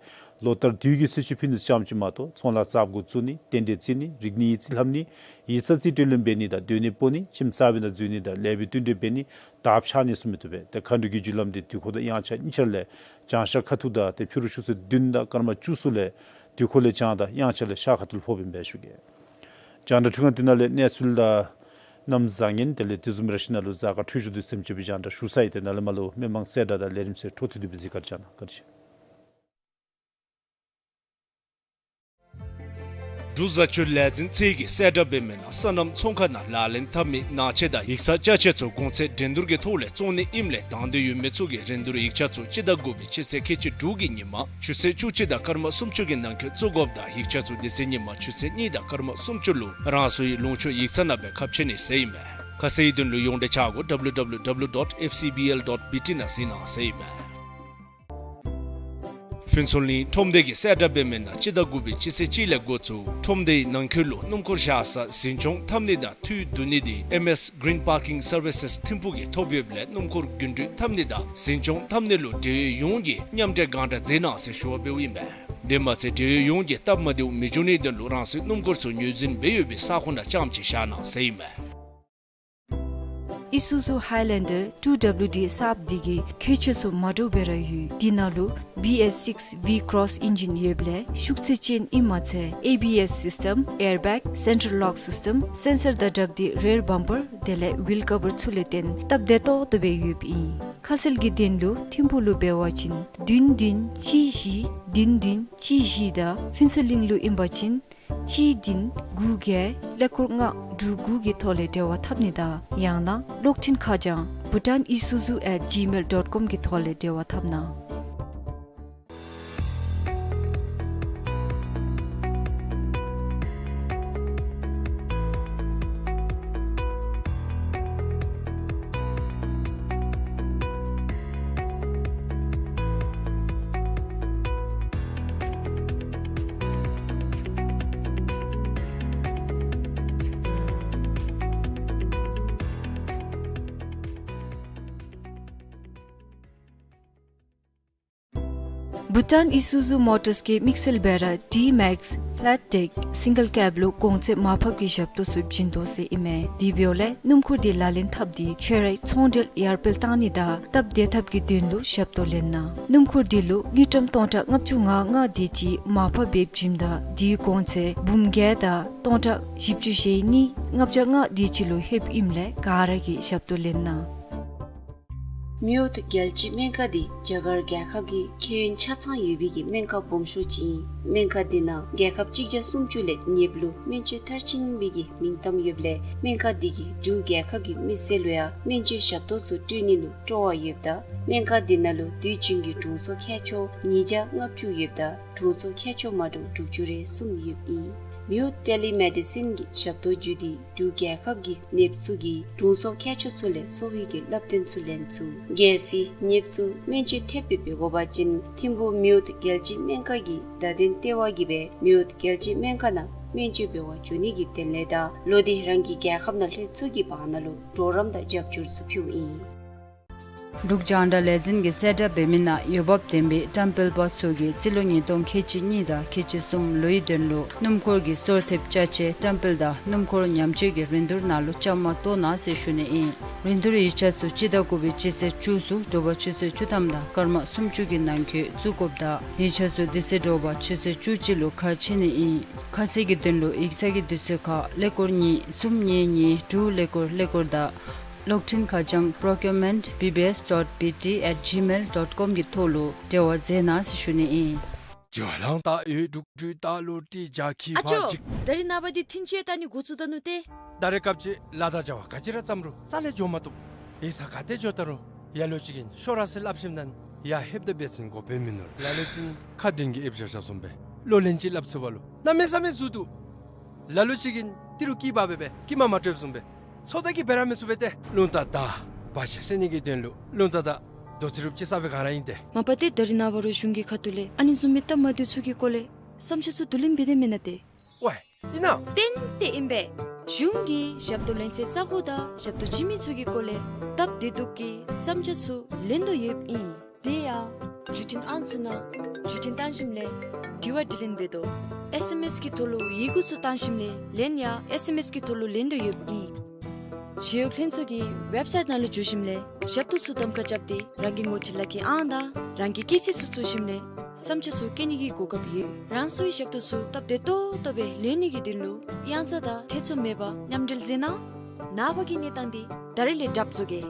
ལོ་ལྟར་དུས་ཀྱི་གསོལ་མཆོད་ཕུལ་ནི་ཙམ་ཅིག་མ་གཏོགས་ཚོང་ལཱ་གསརཔ་འགོ་བཙུགས་ནི་རྟེན་འབྲེལ་བརྩི་ནི་རིག་གནས་ཡིག་རྩིས་ལྷབ་ནི་ཡིག་ཚང་རྩིས་སྤྲོད་ལེན་འབད་ནི་དང་སྡོད་གནས་སྤོ་ནི་ཁྱིམ་གསར་པའི་ནང་འཛུལ་ནི་དང་ལེགས་པའི་བསྟུན་གྲོས་འབད་ནི་དར་ཁྱབ་ནི་ཚུ་མི་བཏུབ་པས། ཏེ་མཁའ་འགྲོ་གི་རྒྱུ་ལམ་དེ་དུས་འཁོར་དང་དབྱངས་འཆར་གཉིས་ཆ་ལས་བྱང་ཤར་ཁ་ཐུག་དང་ཏེ་ཕྱི་རུ་ཆུ་ཚོད་བདུན་དང་སྐར་མ་བཅུ་གསུམ་ལས་དུས་འཁོར་ལས་བྱང་དང་དབྱངས་འཆར་ལས་ཤར་ཁ་ཐུག་ལུ་ཕོགཔ་ཨིན་པས་ཞུ་གེ། རྒྱང་བསྒྲགས་འཕྲུལ་ཁང་འདི་ནང་ལས་གནས་ཚུལ་དང་གནམ་བཟང་ངན་དེ་ལས་དེ་བཟུམ་ར་ཤི་ནང་ལུ་གཟའ་སྐར་འཕྲོད་སྦྱོར་དེ་ཚུ་ཅིག་སྦེ་རྒྱང་བསྒྲགས་ཞུ་ཚར་ཡི། ཏེ་ནཱ་ལས་མར་ལུ་མི་མང་གསལ་བསྒྲགས་དང་ལས་རིམ་ཚུ་འཕྲོ་མཐུད་དེ་སྦེ་གཟིགས་གར་བཅར་གནང་། བཀའ་དྲིན་ཆེ། འབྲུག་བཟའ་སྤྱོད་ལས་འཛིན་ཚད་ཀྱིས་གསལ་བསྒྲགས་འབད་མི་ནང་སོ་ནམ་ཚོང་ཁང་ནང་ལག་ལེན་འཐབ་མི་ནང་ཆས་དང་ཡིག་ཚང་ཅ་ཆས་ཚུ་གོང་ཚད་འགྲན་བསྡུར་གྱི་ཐོག་ལས་བཙོང་ནི་ཨིནམ་ལས་དང་འདོད་ཡོད་མི་ཚུ་གིས་རིན་བསྡུར་ཡིག་ཆ་ཚུ་སྤྱི་ཟླ་དགུ་པའི་སྤྱི་ཚེས་ཁལ་གཅིག་དྲུག་གི་ཉིན་མ་ཆུ་ཚོད་བཅུ་གཅིག་དང་སྐར་མ་སུམ་ཅུ་གི་ནང་འཁོད་བཙུགས་དགོཔ་དང་ཡིག་ཆ་ཚུ་དེ་ཚེ་ཉིན་མ་ཆུ་ཚོད་གཉིས་དང་སྐར་མ་སུམ་ཅུ་ལུ་རང་སོའི་ལུང་ཕྱོགས་ཡིག་ཚང་ནང་སྦེ་ཁ་ཕྱེ་ནི་ཟེར་ཨིན་མས། ཁ་གསལ་ཡི་དོན་ལུ་ཡོངས་འབྲེལ་ཆ་གོ་W W W dot F C B L dot B T ནང་གཟིགས་གནང་ཟེར་ཨིན་མས། ཕུན་ཚོགས་གླིང་ཁྲོམ་སྡེ་གིས་གསལ་བསྒྲགས་འབད་མི་ནང་སྤྱི་ཟླ་དགུ་པའི་སྤྱི་ཚེས་གཅིག་ལས་འགོ་བཙུགས་ཁྲོམ་སྡེའི་ནང་འཁོད་ལུ་སྣུམ་འཁོར་བཞག་ས་འཛིན་སྐྱོང་འཐབ་ནི་དང་འཐུས་བསྡུ་ནི་དེ་M S Green Parking Services ཐིམ་ཕུག་གིས་ཐོབ་ཡོདཔ་ལས་སྣུམ་འཁོར་རྒྱུན་འགྲུལ་འཐབ་ནི་དང་འཛིན་སྐྱོང་འཐབ་ནི་ལུ་འབྲེལ་ཡོད་ཡོངས་ཀྱིས་མཉམ་འབྲེལ་སྒང་དྲག་མཛད་གནང་ཟེར་ཞུ་བ་འབདཝ་ཨིན་པས། དེ་མ་ཚད་འབྲེལ་ཡོད་ཡོངས་ཀྱིས་སྟབས་མ་བདེཝ་མི་འབྱུང་ནིའི་དོན་ལུ་རང་སོའི་སྣུམ་འཁོར་ཚུ་ངོས་འཛིན་འབད་ཡོད་པའི་ས་ཁོངས་ནང་རྐྱངམ་ཅིག་བཞག་གནང་ཟེར་ཨིན་མས། Isuzu Highlander two W D གསརཔ་འདི་གི་ཁྱད་ཆོས་ཚུ་མ་འདྲཝ་སྦེ་ར་ཡོད། དེ་ནང་ལུ་B S six V Cross engine ཡོདཔ་ལས་ཤུགས་ཚད་ཅན་ཨིནམ་མ་ཚད་A B S system, airbag, central lock system, sensor དང་སྦྲགས་ཏེ་rear bumper དེ་ལས་wheel cover ཚུ་ལས་བརྟེན་སྟབས་བདེ་ཏོག་ཏོ་སྦེ་ཡོདཔ་ཨིན། ཁ་གསལ་གྱི་དོན་ལུ་ཐིམ་ཕུག་ལུ་འབད་བ་ཅིན་བདུན་བདུན་གཅིག་བཞི་བདུན་བདུན་གཅིག་བཞི་དང་ཕུན་ཚོགས་གླིང་ལུ་ཨིན་པ་ཅིན་གཅིག་བདུན་དགུ་བརྒྱད་ཀླད་ཀོར་ལྔ་དྲུག་དགུ་གི་ཐོག་ལས་འབྲེལ་བ་འཐབ་ནི་དང་ཡང་ན་གློག་འཕྲིན་ཁ་བྱང་bhutanisuzu at gmail dot com གི་ཐོག་ལས་འབྲེལ་བ་འཐབ་གནང་། Bhutan Isuzu Motors གིས་དམིགས་བསལ་སྦེ་ར་D-Max Flat Deck Single Cab ལུ་གོང་ཚད་མར་ཕབ་ཀྱི་ཞབས་ཏོག་ཚུ་བྱིན་དོ་ཟེར་ཨིན་མས། དེ་འབདཝ་ལས་སྣུམ་འཁོར་འདི་ལག་ལེན་འཐབ་སྟེ་ཁྱོད་རའི་ཚོང་འབྲེལ་ཡར་སྤེལ་གཏང་ནི་དང་སྟབས་བདེ་ཐབས་ཀྱི་དོན་ལུ་ཞབས་ཏོག་ལེན་གནང་། སྣུམ་འཁོར་འདི་ལུ་དངུལ་ཀྲམ་སྟོང་ཕྲག་ལྔ་བཅུ་ང་ལྔ་དེ་ཅིག་མར་ཕབ་འབདཝ་བྱིནམ་ད་དེའི་གོང་ཚད་འབུམ་བརྒྱད་དང་སྟོང་ཕྲག་བཞི་བཅུ་ཞེ་གཉིས་ལྔ་བརྒྱ་ལྔ་དེ་ཅིག་ལུ་ལྷོདཔ་ཨིནམ་ལས་ག་ར་གིས་ཞབས་ཏོག་ལེན་གནང་། མིའུ་ཐུ་རྒྱལ་སྤྱིའི་སྨན་ཁང་འདི་རྒྱ་གར་རྒྱལ་ཁབ་ཀྱི་ཁྱད་ཡོན་ཆ་ཚང་ཡོད་པའི་གི་སྨན་ཁང་སྦོམ་ཤོས་ཅིག་ཨིན། སྨན་ཁང་འདི་ནང་རྒྱལ་ཁབ་གཅིག་བརྒྱ་སུམ་ཅུ་ལས་ཉེ་བ་ལུ་སྨན་བཅོས་མཐར་ཕྱིན་པའི་གི་མིང་གཏམ་ཡོདཔ་ལས་སྨན་ཁང་འདི་གིས་འབྲུག་རྒྱལ་ཁབ་ཀྱི་མི་སེར་ལུ་ཡང་སྨན་བཅོས་ཞབས་ཏོག་ཚུ་སྤྲོད་ནི་ལུ་སྤྲོ་བ་ཡོདཔ་ད་སྨན་ཁང་འདི་ནང་ལུ་དུས་རྒྱུན་གྱི་དྲུང་འཚོ་མཁས་མཆོག་ཉིས་བརྒྱ་ལྔ་བཅུ་ཡོདཔ་ད་དྲུང་འཚོ་མཁས་མཆོག་མ་འདྲཝ་དྲུག་ཅུ་རེ་གསུམ་ཡོདཔ་ཨིན། མིའུ་ཐུ་ཊེ་ལི་མེ་ཌི་སིན་གྱི་ཞབས་ཏོག་བརྒྱུད་དེ་འབྲུག་རྒྱལ་ཁབ་ཀྱི་ནདཔ་ཚུ་གིས་དྲུང་འཚོ་མཁས་མཆོག་ཚུ་ལས་གསོ་བའི་གི་བསླབ་སྟོན་ཚུ་ལེན་ཚུགས། གལ་སྲིད་ནདཔ་ཚུ་སྨན་བཅོས་ཐེབས་སྦེ་འབད་དགོ་པ་ཅིན་ཐིམ་ཕུག་མིའུ་ཐུ་རྒྱལ་སྤྱིའི་སྨན་ཁང་གི་བརྡ་དོན་ལྟེ་བ་གིས་སྦེ་མིའུ་ཐུ་རྒྱལ་སྤྱིའི་སྨན་ཁང་ནང་སྨན་བཅོས་འབད་བར་འགྱོ་ནི་གི་དོན་ལས་དང་ལོག་སྟེ་རང་གི་རྒྱལ་ཁབ་ནང་ལྷོད་ཚུགས་ཀྱི་བར་ན་ལུ་གྲོགས་རམ་དང་རྒྱབ་སྐྱོར་ཚུ་ཕུལཝ་ཨིན། འབྲུག་རྒྱང་བསྒྲགས་ལས་འཛིན་གྱིས་གསལ་བསྒྲགས་འབད་མི་ནང་འོས་འབབ་ལྡན་པའི་བཀྲམ་སྤེལ་པ་ཚུ་གིས་རྩིས་ལོ་ཉིས་སྟོང་ཁལ་གཅིག་གཉིས་དང་ཁལ་གཅིག་གསུམ་ལོའི་དོན་ལུ་སྣུམ་འཁོར་གྱི་སོར་ཐེབས་ཅ་ཆས་བཀྲམ་སྤེལ་དང་སྣུམ་འཁོར་ཉམས་བཅོས་ཀྱི་རིན་བསྡུར་ནང་ལུ་བཅའ་མར་གཏོགས་གནང་ཟེར་ཞུ་ནི་ཨིན། རིན་བསྡུར་ཡིག་ཆ་ཚུ་སྤྱི་ཟླ་དགུ་པའི་སྤྱི་ཚེས་བཅུ་གསུམ་དྲོ་པ་ཆུ་ཚོད་བཅུ་ཐམ་དང་སྐར་མ་སུམ་ཅུ་གི་ནང་འཁོད་བཙུགས་དགོཔ་ད་ཡིག་ཆ་ཚུ་དེ་ཚེ་དྲོ་པ་ཆུ་ཚོད་བཅུ་གཅིག་ལུ་ཁ་ཕྱེ་ནི་ཨིན། ཁ་གསལ་གྱི་དོན་ལུ་ཡིག་ཚང་གི་དུས་ཚོད་ཁར་ཀླད་ཀོར་གཉིས་གསུམ་གཉིས་གཉིས་དྲུག་ཀླད་ཀོར་ཀླད་ཀོར་དང་གློག་འཕྲིན་ཁ་བྱང་procurement B B S dot B T at gmail dot com གི་ཐོག་ལུ་འབྲེལ་བ་མཛད་གནང་ཟེར་ཞུ་ནི་ཨིན། ཇོ་ལང་ཏ་ཡོད་དྲུག་དྲུག་ཏ་ལོ་ཏི་ཇ་ཁི་ཨ་ཕ་ཅོ། ཅིག་ད་རིས་ནངས་པ་འདི་ཐིན་ཅེ་ད་ནི་འགོ་བཙུགས་ད་ནུག་ཏེ། ད་རེས་སྐབས་ཅིག་ལ་དྭགས་བྱ་བ་ག་ཅི་ར་བརྩམས་རུང་རྩ་ལས་འགྱོ་མ་བཏུབ། ཡིག་ཚང་ག་ཏེ་འགྱོ་ད་རུང་ཡ་ལོ་ཅིག་གིས་ཤོ་ར་ཟེར་སླབ་ཞིནམ་ད་ཡ་ཧེབ་ད་འབད་ཚེ་གོ་དཔེ་མིན་ནུག། ལ་ལོ་ཅིག་ཁ་འདོན་གྱི་ཨེབ་ཤ་ཤ་བཟུམ་སྦེ་ལོ་ལན་ཅིག་སླབ་ཚུགས་པ་ལུ་གནམ་མེད་ས་མེད་ཟུག་འདུག། ལ་ལོ་ཅིག་གིས་ཏི་རུ་ཀི་བ་སྦེ་སྦེ་ཀི་མ་མ་སྤྲོདཔ་བཟུམ་སྦེ་ཚོད་ད་གི་འབད་ར་མི་ཚུགས་པས་ཏེ། རླུང་རྟ་དང་བ་ཅིག་བསད་ནི་གི་དོན་ལུ་རླུང་རྟ་དང་རྡོ་རྩེ་རུབ་ཅིག་ས་སྦེ་ག་ར་ཨིན་ཏེ། མ་པ་ཏེ་ད་རིས་ནངས་པ་རུང་གཞུང་གི་ཁ་ཐུག་ལས་ཨ་ནི་བཟུམ་མའི་སྟབས་མ་བདེཝ་ཚུ་གི་སྐོར་ལས་བསམ་འཆར་ཚུ་བསྡུ་ལེན་འབད་དེ་མེན་ན་ཏེ། ཝའི་ཨིན་ན། ཏན་ཏན་ཨིན་པས། གཞུང་གིས་ཞབས་ཏོག་ལེན་སའི་ས་གོ་དང་ཞབས་ཏོག་བྱིན་མི་ཚུ་གི་སྐོར་ལས་སྟབས་བདེ་སྡུག་གི་བསམ་འཆར་ཚུ་ལེན་དོ་ཡོདཔ་ཨིན། དེ་ཡང་བརྒྱུད་འཕྲིན་ཨང་ཚུ་ནང་བརྒྱུད་འཕྲིན་བཏང་ཞིནམ་ལས་དྲི་བ་དྲིས་ལན་འབད་དོ། ཨེས་ཨེམ་ཨེས་གི་ཐོག་ལུ་ཡི་གུ་ཚུ་བཏང་ཞིནམ་ལས་ལན་ཡང་ཨེས་ཨེམ་ཨེས་གི་ཐོག་ལུ་ལེན་དོ་ཡོདཔ་ཨིན། ཞི་གཡོག་ལྷན་ཚོགས་ཀྱི་ཝེབ་སའིཊ་ནང་ལུ་འཛུལ་ཞིནམ་ལས་ཞབས་ཏོག་ཚུ་གདམ་ཁ་རྐྱབ་སྟེ་རང་གི་ངོ་སྤྲོད་ལག་ཁྱེར་ཨང་དང་རང་གི་སྐྱེས་ཚེས་ཚུ་བཙུགས་ཞིནམ་ལས་བསམ་འཆར་ཚུ་བཀོད་ནི་གི་གོ་སྐབས་ཡོད། རང་སོའི་ཞབས་ཏོག་ཚུ་སྟབས་བདེ་ཏོག་ཏོ་སྦེ་ལེན་ནི་གི་དོན་ལུ་གཡང་ས་དང་ཐེ་ཚོམ་མེད་པར་མཉམ་འབྲེལ་མཛད་གནང་། ནངས་པ་གི་གནས་སྟངས་འདི་ད་རིས་ལས་གྲབས་བཟོ་གེ།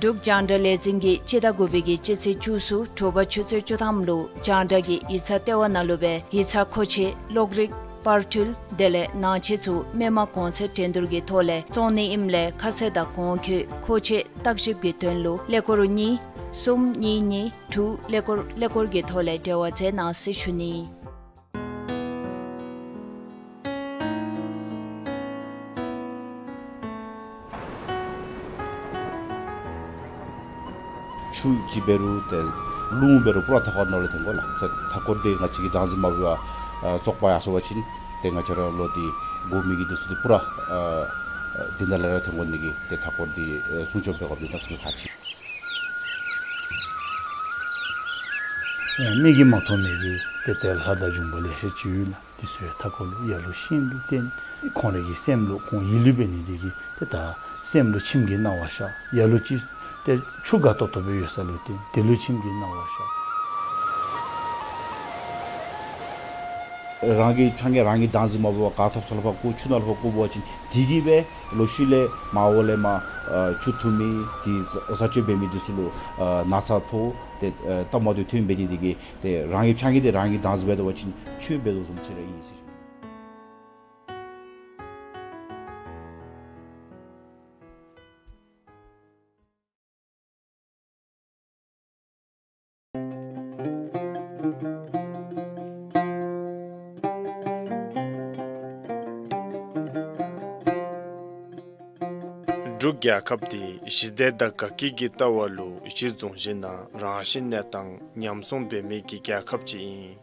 འབྲུག་རྒྱང་བསྒྲགས་ལས་འཛིན་གྱིས་སྤྱི་ཟླ་དགུ་པའི་གི་སྤྱི་ཚེས་བཅུ་གསུམ་དྲོ་པ་ཆུ་ཚོད་བཅུ་ཐམ་ལུ་རྒྱང་བསྒྲགས་ཀྱི་ཡིག་ཚང་ལྟེ་བ་ནང་ལུ་སྦེ་ཡིག་ཚང་མཁོ་ཆས་གློག་རིག་པར་འཕྲུལ་དེ་ལས་ནང་ཆས་ཚུ་མི་མང་གོང་ཚད་འགྲན་བསྡུར་གྱི་ཐོག་ལས་བཙོང་ནི་ཨིནམ་ལས་ཁ་གསལ་དང་གོང་འཁོད་མཁོ་ཆས་བརྟག་ཞིབ་ཀྱི་དོན་ལུ་ཀླད་ཀོར་གཉིས་གསུམ་གཉིས་གཉིས་དྲུག་ཀླད་ཀོར་ཀླད་ཀོར་གྱི་ཐོག་ལས་འབྲེལ་བ་མཛད་གནང་ཟེར་ཞུ་ནི། ཆུ་ཅིག་འབད་རུང་ཏེ་རླུང་འབད་རུང་པུ་ར་མཐའ་འཁོར་ནང་ལས་ཐོན་དགོ་ལགས། ཏེ་མཐའ་འཁོར་འདི་ང་བཅས་ཀྱིས་བདག་འཛིན་མ་འབད་བར་ཨ་བཙོག་པ་ཡར་སོང་པ་ཅིན་ཏེ་ང་བཅས་ར་ལུ་འདི་དགོ་མི་གི་འདི་ཚུ་འདི་པུ་ར་ཨ་འདི་ནང་ལས་ར་ཐོན་དགོ་ནི་གི་ཏེ་མཐའ་འཁོར་འདི་ཨ་སྲུང་སྐྱོབ་འབད་དགོཔ་འདི་གནམ་མེད་ས་མེད་ཁག་ཆེ། ཡང་མིག་གིས་མ་མཐོང་མི་གི་ཏེ་ཏེ་ལྷ་དང་འབྱུང་པོ་ལེ་ཤ་ཅིག་ཡོད་ལགས། འདི་ཚུ་ཡང་མཐའ་འཁོར་ལུ་ཡར་ལུ་ཤིང་ལུ་བརྟེན། ཁོང་རའི་གི་སེམས་ལུ་ཁོང་ཡིད་བློ་འབད་ནི་འདི་གིས་ཏེ་ད་སེམས་ལུ་ཁྱིམ་གྱི་སྣང་བ་ཤར། ཡར་ལུ་ཅིག་ཏེ་ཆུ་དགའ་ཏོག་ཏོ་སྦེ་ཡོད་ས་ལུ་བརྟེན་དེ་ལུ་ཁྱིམ་གྱི་སྣང་བ་ཤར། རང་གི་ཕྱགས་སྙིགས་རང་གིས་བདག་འཛིན་མ་འབད་བར་ག་ཐོབ་ས་ལུ་ཕར་བཀོ། ཆུ་ནང་ལུ་ཕར་བཀོ་འབད་བ་ཅིན་དེ་གིས་སྦེ་ལོག་ཤུལ་ལས་མར་འོག་ལས་མར་ཨ་ཆུ་འཐུང་མི་དེ་བཟའ་སྤྱོད་འབད་མི་དེ་ཚུ་ལུ་ཨ་ན་ཚ་ཕོག། ཏེ་ཨ་སྟབས་མ་བདེཝ་ཐོན་འབད་ནི་དེ་གིས་ཏེ་རང་གི་ཕྱགས་སྙིགས་དེ་རང་གིས་བདག་འཛིན་འབད་དོ་བ་ཅིན་ཆོས་འབད་དོ་བཟུམ་ཅིག་ར་ཨིན་ཟེར་ཞུ། འབྲུག་རྒྱལ་ཁབ་འདི་ཞི་བདེ་དང་དགའ་སྐྱིད་ཀྱི་ལྟ་བ་ལུ་གཞི་བཟུང་ཞིནམ་ལས་རང་བཞིན་གནས་སྟངས་ཉམས་སྲུང་འབད་མི་གི་རྒྱལ་ཁབ་ཅིག་ཨིན།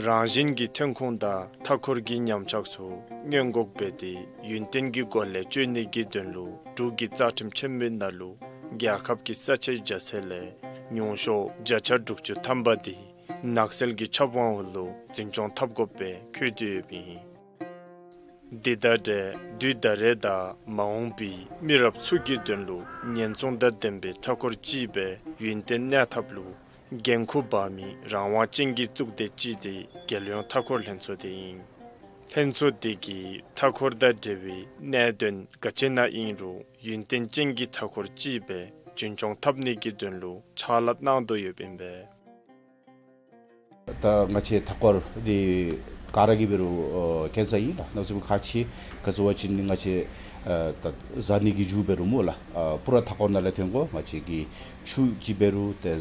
རང་བཞིན་གྱི་ཐོན་ཁུངས་དང་མཐའ་འཁོར་གྱི་ཉམས་ཆག་ཚུ་སྔོན་འགོག་འབད་དེ་ཡུན་བརྟན་གྱི་སྒོ་ལས་སྤྱོད་ནི་གི་དོན་ལུ་འབྲུག་གི་རྩ་ཁྲིམས་ཆེན་མོའི་ནང་ལུ་རྒྱལ་ཁབ་ཀྱི་ས་ཆའི་རྒྱ་ཚད་ལས་ཉུང་ཤོས་བརྒྱ་ཆ་དྲུག་ཅུ་ཐམ་པ་དེ་ནགས་ཚལ་གྱི་ཆབ་དབང་འོག་ལུ་འཛིན་སྐྱོང་འཐབ་དགོ་པའི་འཁོད་དེ་ཡོདཔ་ཨིན། དེ་དང་འབྲེལ་དུས་ད་རེས་དང་མ་འོངས་པའི་མི་རབས་ཚུ་གི་དོན་ལུ་ཉེན་སྲུང་དང་ལྡན་པའི་མཐའ་འཁོར་ཅིག་སྦེ་ཡུན་བརྟན་གནས་ཐབས་ལུ་འགན་ཁུར་འབག་མི་རང་དབང་ཅན་གྱི་གཙུག་སྡེ་ཅིག་དེ་རྒྱལ་ཡོངས་མཐའ་འཁོར་ལྷན་ཚོགས་དེ་ཨིན། ལྷན་ཚོགས་དེ་གིས་མཐའ་འཁོར་དང་འབྲེལ་བའི་གནད་དོན་ག་ཅི་ནང་ཨིན་རུང་ཡུན་བརྟན་ཅན་གྱི་མཐའ་འཁོར་ཅིག་སྦེ་རྒྱུན་སྐྱོང་འཐབ་ནི་གི་དོན་ལུ་ཕྱག་ལཱ་གནང་དོ་ཡོདཔ་ཨིན་པས། ད་ང་བཅས་མཐའ་འཁོར་འདི་ག་ར་གིས་འབད་རུང་ཨ་མཁྱེན་གསལ་ཨིན་ལགས། གནམ་མེད་ས་མེད་ཁག་ཆེ། ག་ཅི་འབད་བ་ཅིན་ང་བཅས་ཨ་ད་བཟའ་ནི་གི་རྒྱུ་འབད་རུང་སྨོ་ལགས། ཨ་པུ་ར་མཐའ་འཁོར་ནང་ལས་ཐོན་དགོ། ང་བཅས་ཀྱི་ཆུ་ཅིག་འབད་རུང་ཏེ་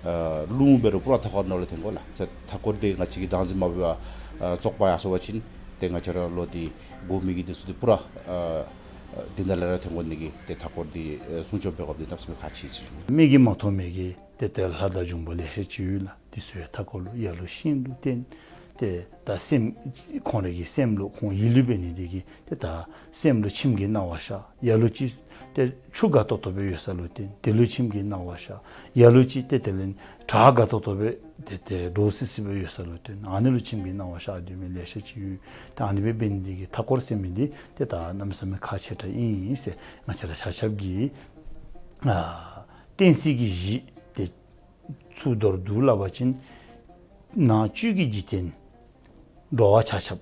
ཨ་རླུང་འབད་རུང་པུ་ར་མཐའ་འཁོར་ནང་ལས་ཐོན་དགོ་ལགས། ཏེ་མཐའ་འཁོར་འདི་ང་བཅས་ཀྱིས་བདག་འཛིན་མ་འབད་བར་ཨ་བཙོག་པ་ཡར་སོང་པ་ཅིན་ཏེ་ང་བཅས་ར་ལུ་འདི་དགོ་མི་གི་འདི་ཚུ་འདི་པུ་ར་ཨ་འདི་ནང་ལས་ར་ཐོན་དགོ་ནི་གི་ཏེ་མཐའ་འཁོར་འདི་ཨ་སྲུང་སྐྱོབ་འབད་དགོཔ་འདི་གནམ་མེད་ས་མེད་ཁག་ཆེ་ཟེར་ཞུ་ནི། མིག་གིས་མ་མཐོང་མི་གི་ཏེ་ཏེ་ལྷ་དང་འབྱུང་པོ་ལེ་ཤ་ཅིག་ཡོད་ལགས། འདི་ཚུ་ཡང་མཐའ་འཁོར་ལུ་ཡར་ལུ་ཤིང་ལུ་བརྟེན། ཏེ་ད་སེམས་ཁོང་རའི་གི་སེམས་ལུ་ཁོང་ཡིད་བློ་འབད་ནི་འདི་གིས་ཏེ་ད་སེམས་ལུ་ཁྱིམ་གྱི་སྣང་བ་ཤར། ཡར་ལུ་ཅིག་ཏེ་ཆུ་དགའ་ཏོག་ཏོ་སྦེ་ཡོད་ས་ལུ་བརྟེན་དེ་ལུ་ཁྱིམ་གྱི་སྣང་བ་ཤར། ཡར་ལུ་ཅིག་ཏེ་དེ་ལས་བྲག་དགའ་ཏོག་ཏོ་སྦེ་ཏེ་ཏེ་འདྲོག་སི་སི་སྦེ་ཡོད་ས་ལུ་བརྟེན་ཨ་ནི་ལུ་ཁྱིམ་གྱི་སྣང་བ་ཤར་སྡོད་མི་ལེ་ཤ་ཅིག་ཡོད། ཏེ་ཨ་ནི་སྦེ་འབད་ནི་འདི་གིས་མཐའ་འཁོར་ཟེར་མི་འདི་ཏེ་ད་གནམ་མེད་ས་མེད་ཁག་ཆེ་དྲགས་ཨིན་ཟེར་ང་བཅས་ར་ཆ་ཁྱབ་ཀྱིས་ཨ་བསྟན་སྲིད་ཀྱི་གཞི་ཏེ་ཚུ་མདོར་བསྡུ་སླབ་པ་ཅིན་ནང་བཅུད་ཀྱི་འཇིག་རྟེན་འགྲོ་བ་ཆ་ཁྱབ་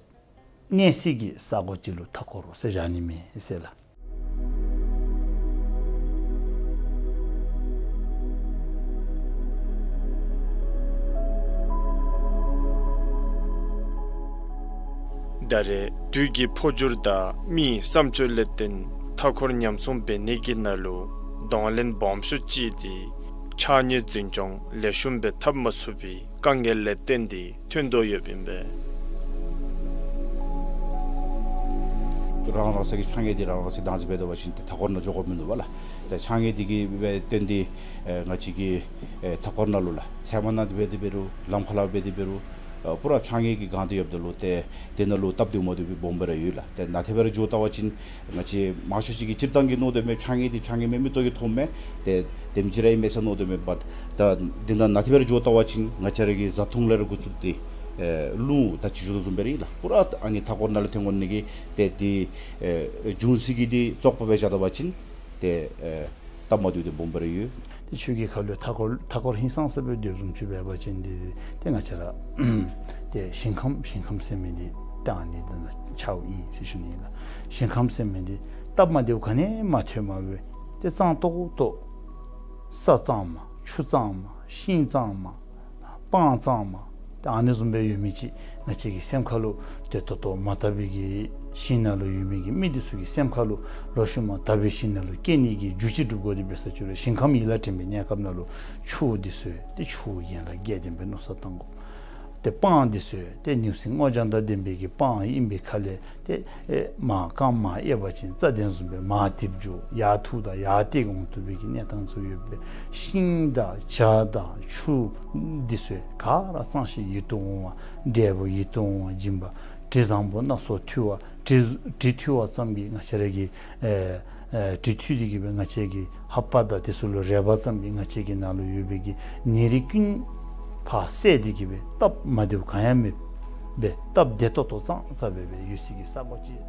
གནས་སྲིད་ཀྱི་ས་གོ་ཅིག་ལུ་མཐའ་འཁོར་ཟེར་བཞག་ནི་མས་ཟེར་ལགས། ད་རེས་དུས་ཀྱི་འཕོ་འགྱུར་དང་མིའི་བསམ་སྤྱོད་ལས་བརྟེན་མཐའ་འཁོར་ཉམས་སྲུང་འབད་ནི་གི་ནང་ལུ་གདོང་ལེན་སྦོམ་ཤོས་ཅིག་འདི་ཕྱགས་སྙིགས་འཛིན་སྐྱོང་ལེགས་ཤོམ་སྦེ་འཐབ་མ་ཚུགས་པའི་དཀའ་ངལ་ལས་བརྟེན་ཏེ་ཐོན་དོ་ཡོདཔ་ཨིན་པས། རང་རང་སོའི་ཕྱགས་སྙིགས་འདི་རང་རང་སོའི་བདག་འཛིན་འབད་དོ་བ་ཅིན་ཏེ་མཐའ་འཁོར་ནང་འགྱོ་དགོཔ་མིན་འདུག་པ་ལགས། ཏེ་ཕྱགས་སྙིགས་འདི་གིས་སྦེ་བརྟེན་ཏེ་ཨེ་ང་བཅས་ཀྱི་ཨེ་མཐའ་འཁོར་ནང་ལུ་ལགས་ཚལ་མ་ནང་འབད་དེ་འབད་རུང་ལམ་ཁ་ལུ་འབད་དེ་འབད་རུང་ཨ་པུ་ར་ཕྱགས་སྙིགས་ཀྱིས་གང་སྟེ་ཡོདཔ་ད་ལུ་ཏེ་དེ་ནང་ལུ་སྟབས་བདེཝ་མ་བདེཝ་སྦེ་སྦོམ་སྦེ་ར་ཡོད་ལགས། ཏེ་ནཱ་ཏེ་འབད་རུང་འགྱོ་ད་བ་ཅིན་ང་བཅས་མང་ཤོས་ཅིག་གིས་སྤྱིར་བཏང་གི་མནོ་དོ་མས་ཕྱགས་སྙིགས་འདི་ཕྱགས་སྙིགས་མེན་མི་ཏོག་གི་མཐོངམ་མས། ཏེ་དེམ་ཅིག་ར་ཨིན་མས་ཟེར་མནོ་དོ་མས། བཊ་ད་འདི་ནང་ནཱ་ཏེ་འབད་རུང་འགྱོ་ད་བ་ཅིན་ང་བཅས་ར་གི་བཟའ་འཐུང་ལས་ར་འགོ་བཙུགས་ཏེ་ཨེ་རླུང་ད་ཅི་ཞུ་དོ་བཟུམ་སྦེ་ར་ཨིན་ལགས། པུ་ར་ཨ་ནི་མཐའ་འཁོར་ནང་ལུ་ཐོན་འོང་ནི་གི་ཏེ་དེ་ཨེ་འབྱུང་སྲིད་ཀྱི་འདི་བཙོག་པ་སྦེ་བཞག་ད་བ་ཅིན་ཏེ་ཨེ་སྟབས་མ་བདེཝ་འདི་སྦོམ་སྦེ་ར་ཡོད། ཏེ་ཆོས་ཀྱི་ཁ་ལུ་མཐའ་འཁོར་མཐའ་འཁོར་ཧིང་སངས་ས་སྦེ་སྡོདཔ་བཟུམ་ཅིག་འབད་བ་ཅིན་འདི་ཏེ་ང་བཅས་ར་ཏེ་ཞིང་ཁམས་ཞིང་ཁམས་ཟེར་མི་འདི་ཏེ་ཨ་ནི་འདི་ནང་ཆགསཔ་ཨིན་ཟེར་ཞུ་ནི་ཨིན་ལགས། ཞིང་ཁམས་ཟེར་མི་འདི་སྟབས་མ་བདེཝ་ག་ནི་མ་ཐོནམ་སྦེ་ཏེ་གཙང་ཏོག་ཏོ་ས་གཙང་མ་ཆུ་གཙང་མ་ཤིང་གཙང་མ་སྤང་གཙང་མ་ཏེ་ཨ་ནི་བཟུམ་སྦེ་ཡོད་མི་ཅིག་ང་བཅས་ཀྱི་སེམས་ཁ་ལུ་ཏེ་ད་ལྟོ་མ་དག་པའི་གི་ཞིང་ནང་ལུ་ཡོད་མི་གི་མི་འདི་ཚུ་གི་སེམས་ཁ་ལུ་ལོག་ཤུལ་མ་དག་པའི་ཞིང་ནང་ལུ་སྐྱེ་ནི་གི་རྒྱུ་ཅིག་སྒྲུབ་དགོ། དེ་འབད་ས་ཅིག་རུང་ཞིང་ཁམས་ཡིད་ལ་དྲན་པའི་གནས་སྐབས་ནང་ལུ་ཆུ་འདི་ཚུ་ཏེ་ཆུ་ཡན་ལག་བརྒྱད་ལྡན་པའི་མནོ་བསམ་བཏང་དགོ། ཏེ་སྤང་འདི་ཚུ་ཏེ་ནེའུ་གསིང་སྔོ་ལྗང་དང་ལྡན་པའི་གི་སྤང་ཨིན་པའི་ཁ་ལས་ཏེ་ཨེ་མར་རྐངམ་མར་གཡས་པ་ཅིན་རྩ་གདན་བཟུམ་སྦེ་མར་རྡིབ་འགྱོ་ཡར་འཐུ་དང་ཡར་བཏེག་འོང་བཏུབ་པའི་གི་གནས་སྟངས་ཚུ་ཡོད་པས། ཤིང་དང་བྱ་དང་ཆུ་འདི་ཚུ་ག་ར་གཙང་ཞིང་ཡིད་དུ་འོང་བ་འབྲས་བུ་ཡིད་དུ་འོང་བ་སྦྱིན་པ་དྲི་བཟང་པོ་སྣ་ཚོགས་འཐུལ་བ་དྲི་དྲི་འཐུལ་བ་ཙམ་གྱིས་ང་བཅས་ར་གི་ཨེ་ཨེ་དྲི་འཐུལ་འདི་གིས་སྦེ་ང་བཅས་ཀྱི་ལྷ་པ་དང་དེ་ཚུ་ལུ་རེག་པ་ཙམ་གྱིས་ང་བཅས་ཀྱི་ནང་ལུ་ཡོད་པའི་གི་ནད་རིགས་ཀུན་ཕར་བསལ་ཏེ་གིས་སྦེ་སྟབས་མ་བདེཝ་གང་ཡང་མེདཔ་སྦེ་སྟབས་བདེ་ཏོག་ཏོ་གཙང་གཙང་སྦེ་སྦེ་ཡོད་སའི་གི་ས་གོ་ཅིག།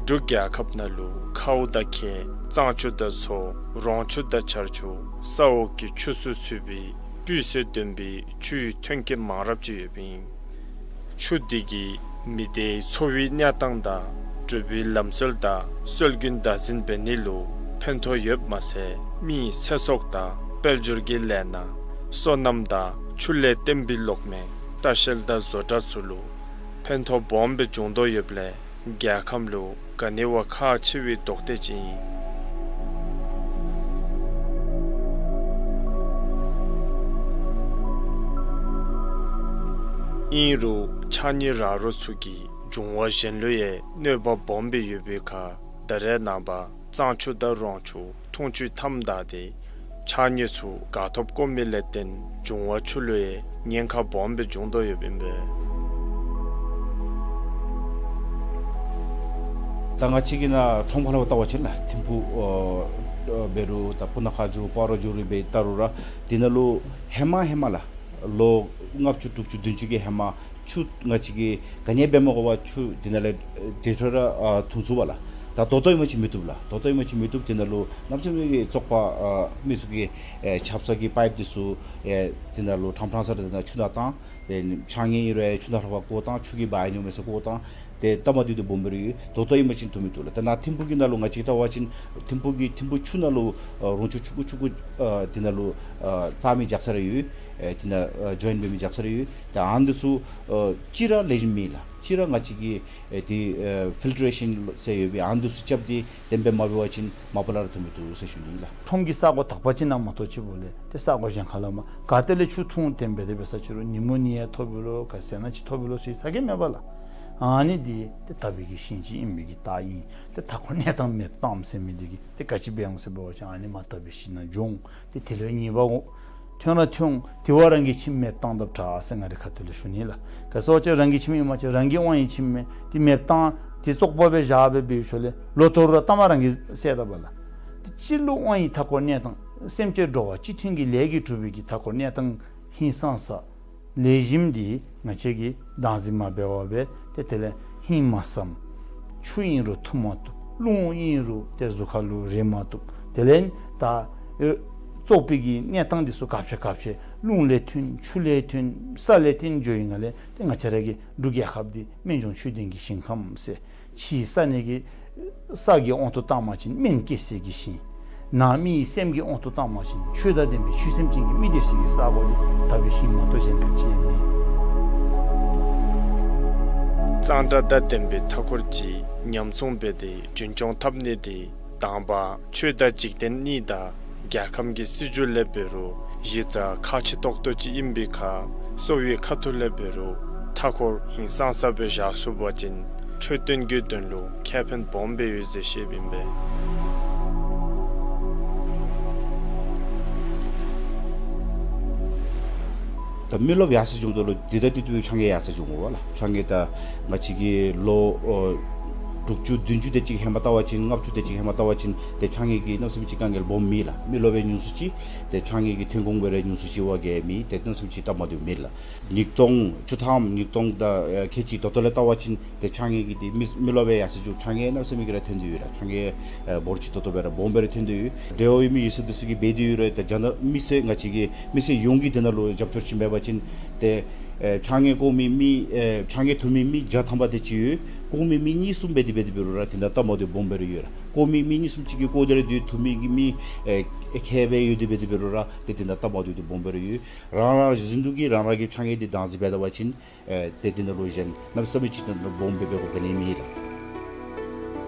འབྲུག་རྒྱལ་ཁབ་ནང་ལུ་ཁཝ་དང་ཁྱེགས་གཙང་ཆུ་དང་མཚོ་རོང་ཆུ་དང་ཆར་ཆུ་ས་འོག་གི་ཆུ་ཚུ་ཚུད་པའི་སྤུས་ཚད་ལྡན་པའི་ཆུའི་ཐོན་སྐྱེད་མང་རབས་ཅིག་ཡོདཔ་ཨིན། ཆུ་འདི་གིས་མི་སྡེའི་འཚོ་བའི་གནས་སྟངས་དང་འགྲུལ་པའི་ལམ་སྲོལ་དང་སྲོལ་རྒྱུན་བདག་འཛིན་འབད་ནི་ལུ་ཕན་ཐོགས་ཡོདཔ་མ་ཚད་མིའི་ཚེ་སྲོག་དང་དཔལ་འབྱོར་གྱི་ལས་སྣ་སོ་ནམ་དང་ཆུ་ལས་བརྟེན་པའི་གློག་མེ་ལྟ་བཤལ་དང་བཟོ་གྲྭ་ཚུ་ལུ་ཕན་ཐོགས་སྦོམ་སྦེ་འབྱུང་དོ་ཡོདཔ་ལས་རྒྱལ་ཁམས་ལུ་ག་ནི་བ་ཁག་ཆེ་བའི་ལྡོག་ཐེ་ཅིག་ཨིན། ཨིན་རུང་ཕྱགས་སྙིགས་ར་རོ་ཚུ་གིས་འབྱུང་བ་གཞན་ལུ་ཡང་གནོད་པ་སྦོམ་སྦེ་ཡོད་པའི་ཁར་ད་རེས་ནངས་པ་གཙང་ཆུ་དང་རོང་ཆུ་འཐུང་ཆུའི་མཐའམ་བདའ་སྟེ་ཕྱགས་སྙིགས་ཚུ་ག་ཐོབ་བཀོ་མི་ལས་བརྟེན་འབྱུང་བ་ཆུ་ལུ་ཡང་ཉེན་ཁ་སྦོམ་སྦེ་འབྱུང་དོ་ཡོདཔ་ཨིན་པས། ད་ང་བཅས་ཀྱི་ནཱ་ཁྲོམ་ཁ་ལུ་བལྟ་བ་ཅིན་ལགས་ཐིམ་ཕུག་ཨ་ཨ་འབད་རུང་ད་སྤུ་ན་ཁ་འགྱོ་སྤ་རོ་འགྱོ་རུང་འབད་བལྟ་རུང་ར་འདི་ནང་ལུ་ཧེ་མ་ཧེ་མ་ལགས་ལོ་ལྔ་བཅུ་དྲུག་ཅུ་བདུན་ཅུ་གི་ཧེ་མ་ཆུ་ང་བཅས་ཀྱིས་ག་ནི་འབད་མ་དགོ་པར་ཆུ་འདི་ནང་ལས་ཨེ་དེ་འཕྲོ་ར་ཨ་འཐུང་ཚུགས་པས་ལགས། ད་ད་ལྟོ་ཨིན་མ་ཅིན་མི་བཏུབ་ལགས། ད་ལྟོ་ཨིན་མ་ཅིན་མི་བཏུབ། འདི་ནང་ལུ་གནམ་མེད་ས་མེད་ཀྱི་བཙོག་པ་ཨ་མི་ཚུ་གིས་ཨེ་ཆབ་གསང་གི་པའིཔ་འདི་ཚུ་ཨེ་འདི་ནང་ལུ་ཕྲང་ཕྲང་ས་ར་འདི་ནང་ཆུ་ནང་བཏང་། ཏེ་ཕྱགས་སྙིགས་ཨིན་རུང་ཨེ་ཆུ་ནང་ར་ཕར་བཀོ་བཏང་། ཆུ་གིས་འབག་ཡར་འགྱོ་མས་ཟེར་བཀོ་བཏང་། ཏེ་སྟབས་མ་བདེཝ་འདི་སྦོམ་སྦེ་ར་ཡོད། ད་ལྟོ་ཨིན་མ་ཅིན་འཐུང་མི་བཏུབ་ལགས། ཏེ་ནཱ་ཐིམ་ཕུག་གི་ནང་ལུ་ང་བཅས་བལྟ་བ་ཅིན་ཐིམ་ཕུག་གི་ཐིམ་ཕུག་ཆུ་ནང་ལུ་ཨ་རོང་ཆུ་ཆུང་ཀུ་ཆུང་ཀུ་ཨ་འདི་ནང་ལུ་ཨ་བཙག་མི་རྒྱགས་ས་ར་ཡོད། ཨེ་འདི་ནང་ཨ་ཇོའིན་འབད་མི་རྒྱགས་ས་ར་ཡོད། ཏེ་ཨ་ནི་འདི་ཚུ་ཨ་གཅིག་ར་ལེགས་ཤོམ་མེད་ལགས། གཅིག་ར་ང་བཅས་ཀྱི་ཨེ་འདི་ཨེ་ཕིལ་ཊ་རེ་ཤཱན་ཟེར་ཡོད་པའི་ཨ་ནི་འདི་ཚུ་རྐྱབ་སྟེ་བདེན་པའི་མ་འབད་བ་ཅིན་མ་པ་ལས་ར་འཐུང་མི་བཏུབ་ཟེར་ཞུ་ནི་ལགས། ཁྲོམ་གྱི་ས་གོ་དག་པ་ཅིག་ནང་མ་གཏོགས་ཅིག་པོ་ལས་ཏེ་ས་གོ་གཞན་ཁ་ལས་མར་ག་ཏེ་ལས་ཆུ་འཐུང་སྟེ་འབད་དེ་འབད་ས་ཅིག་རུང་ཉིམ་ནི་ཡང་ཐོབ་པས་ལོ་ག་ཟེར་ན་ཅིག་ཐོབ་པས་ལོ་ཟེར་ས་གི་མེད་པས་ལགས། ཨ་ནི་འདི་ཏེ་དག་པའི་གི་ཞིང་ཅིག་ཨིན་པའི་གི་རྟགས་ཨིན། ཏེ་མཐའ་འཁོར་གནས་སྟངས་མེདཔ་བཏངམ་ཟེར་མི་འདི་གིས་ཏེ་ག་ཅི་འབད་འོང་ཟེར་འབད་བ་ཅིན་ཨ་ནི་མ་དག་པའི་ཞིང་ནང་འགྱོ་འོང་། ཏེ་དེ་ལས་ཉེས་པ་འོང་། ཐོན་ར་ཐོན་འོང་། དེ་བ་རང་གི་ཁྱིམ་མེདཔ་བཏངམ་དང་འདྲ་ཟེར་ང་རའི་ཁ་ཐུག་ལས་ཞུ་ནི་ལགས། ག་ཅི་སྨོ་ཟེར་བ་ཅིན་རང་གི་ཁྱིམ་ཨིན་མ་ཅིག་རང་གིས་དབང་བའི་ཁྱིམ་མས། ཏེ་མེདཔ་བཏང་། ཏེ་བཙོག་པ་སྦེ་བཞག་སྦེ་འབད་ཞིནམ་ལས་ལོག་ཐོན་རུང་ལྟ་མ་རང་གིས་བསད་ད་པས་ལགས། ཏེ་སྤྱི་ལུ་དབང་བའི་མཐའ་འཁོར་གནས་སྟངས་སེམས་ཅན་འགྲོ་བ་སྤྱི་མཐུན་གྱི་ལས་ཀྱིས་གྲུབ་པའི་གི་མཐའ་འཁོར་གནས་སྟངས་ཧིང་སངས་ས་ལེགས་ཤོམ་འདི་ང་བཅས་ཀྱིས་བདག་འཛིན་མ་འབད་བར་སྦེ་ཏེ་དེ་ལས་ཧིང་མ་སངམ། ཆུ་ཨིན་རུང་འཐུང་མ་བཏུབ། རླུང་ཨིན་རུང་ཏེ་གཟུགས་ཁ་ལུ་རེག་མ་བཏུབ། དེ་ལས་ད་ཨེ་བཙོག་པའི་གི་གནས་སྟངས་འདི་ཚུ་ག་ཅི་ག་ཅི་རླུང་ལས་ཐོན་ཆུ་ལས་ཐོན་ས་ལས་ཐོན་འགྱོ་ཡི་ནང་ལས་ཏེ་ང་བཅས་ར་གི་འབྲུག་རྒྱལ་ཁབ་འདི་སྨན་ལྗོངས་ཆོས་ལྡན་གྱི་ཞིང་ཁམས་ཟེར་ཕྱིའི་ས་གནས་ཀྱི་ ས་གི་དབང་དུ་བཏང་བ་ཅིན་སྨན་སྐྱེ་སའི་གི་ཞིང་། ནང་མི་སེམས་ཀྱི་དབང་དུ་བཏང་བ་ཅིན་ཆོས་དང་ལྡན་པའི་ཆོས་སེམས་ཅན་གྱི་མི་སྡོད་སའི་གི་ས་གོ་འདི་དག་པའི་ཞིང་མ་གཏོགས་གཞན་ག་ཅི་ཡང་མེད། གཙང་སྦྲ་དང་ལྡན་པའི་མཐའ་འཁོར་ཅིག་ཉམས་སྲུང་འབད་དེ་རྒྱུན་སྐྱོང་འཐབ་ནི་འདི་དང་པ་ཆོས་དང་འཇིག་རྟེན་གཉིས་དང་རྒྱལ་ཁམས་ཀྱི་སྲིད་བྱུས་ལས་འབད་རུང་གཞི་རྩ་ཁག་ཆེ་ཏོག་ཏོ་ཅིག་ཨིན་པའི་ཁར་གསོ་བའི་ཁ་ཐུག་ལས་འབད་རུང་མཐའ་འཁོར་ཧིང་སངས་ས་སྦེ་བཞག་ཚུགས་པ་ཅིན་འཕྲོད་བསྟེན་གྱི་དོན་ལུ་ཁེ་ཕན་སྦོམ་སྦེ་ཡོད་ཟེར་བཤདཔ་ཨིན་པས། ད་མི་རློབས་ཡར་སེང་འབྱུངམ་ད་ལུ་འདི་ད་འདི་ད་ཕྱགས་སྙིགས་ཡར་སེང་འབྱུང་དགོ་པས་ལགས། ཕྱགས་སྙིགས་ད་ང་བཅས་ཀྱི་ལོ་ཨོ་དྲུག་ཅུ་བདུན་ཅུ་དེ་ཅིག་ཧེ་མ་བལྟ་བ་ཅིན་ལྔ་བཅུ་དེ་ཅིག་ཧེ་མ་བལྟ་བ་ཅིན་ཏེ་ཕྱགས་སྙིགས་ཀྱི་གནམ་མེད་ས་མེད་ཅིག་དཀའ་ངལ་སྦོམ་མེད་ལགས། མི་རློབས་པའི་ཉུང་སུ་ཅིག་ཏེ་ཕྱགས་སྙིགས་ཀྱི་ཐོན་ཁུངས་འབད་རུང་ཉུང་སུ་ཅིག་བ་གེ་མེད། ཏེ་གནམ་མེད་ས་མེད་ཅིག་སྟབས་མ་བདེཝ་མེད་ལགས། ཉིས་སྟོང་བཅུ་ཐམ་ཉིས་སྟོང་དང་ཨེ་ཁལ་གཅིག་ད་ལྟོ་ལས་བལྟ་བ་ཅིན་ཏེ་ཕྱགས་སྙིགས་ཀྱི་ཏེ་མི་མི་རློབས་པའི་ཡར་སེང་འགྱོ་ཕྱགས་སྙིགས་གནམ་མེད་ས་མེད་ཅིག་ར་ཐོན་ཏེ་ཡོད་ལགས། ཕྱགས་སྙིགས་ཨེ་འབོར་ཆེ་ཏོག་ཏོ་སྦེ་ར་སྦོམ་སྦེ་ར་ཐོན་ཏེ་ཡོད། འབྲེལ་བ་ཡོད་མི་ཡུལ་ས་འདི་ཚུ་གིས་འབད་དེ་ཡོད་རུང་ཏེ་རྒྱ་ནག་མི་སེར་ང་བཅས་ཀྱི་མི་སེར་ཡོངས་ཀྱིས་འདི་ནང་ལུ་རྒྱབ་སྐྱོར་ཅིག་མེད་པ་ཅིན་ཏེ་ཨེ་ཕྱགས་སྙིགས་བཀོ་མི་མི་ཨེ་ཕྱགས་སྙིགས་འཐུ་མི་མི་བརྒྱ་ཐམ་པ་དེ་ཅིག་ཡོད། བཀོ་མི་མི་གཉིས་གསུམ་འབད་དེ་འབད་དེ་འབད་རུང་ར་དེ་ནང་སྟབས་མ་བདེཝ་སྦོམ་སྦེ་ར་ཡོད་ལགས། བཀོ་མི་མི་གཉིས་གསུམ་ཅིག་གིས་བཀོ་སྟེ་ར་སྡོད། འཐུ་མི་གི་མི་ཨེ་ཁེ་སྦེ་ཡོད་དེ་འབད་དེ་འབད་རུང་ར་ཏེ་དེ་ནང་སྟབས་མ་བདེཝ་དེ་སྦོམ་སྦེ་ར་ཡོད། རང་རང་བཞིན་དུ་གིས་རང་རང་གི་ཕྱགས་སྙིགས་འདི་བདག་འཛིན་འབད་ད་པ་ཅིན་ཨེ་ཏེ་འདི་ནང་ལུ་གཞན་གནམ་མེད་ས་མེད་ཅིག་ནང་ལུ་སྦོམ་སྦེ་འབད་དགོཔ་ག་ནི་མེད་ལགས།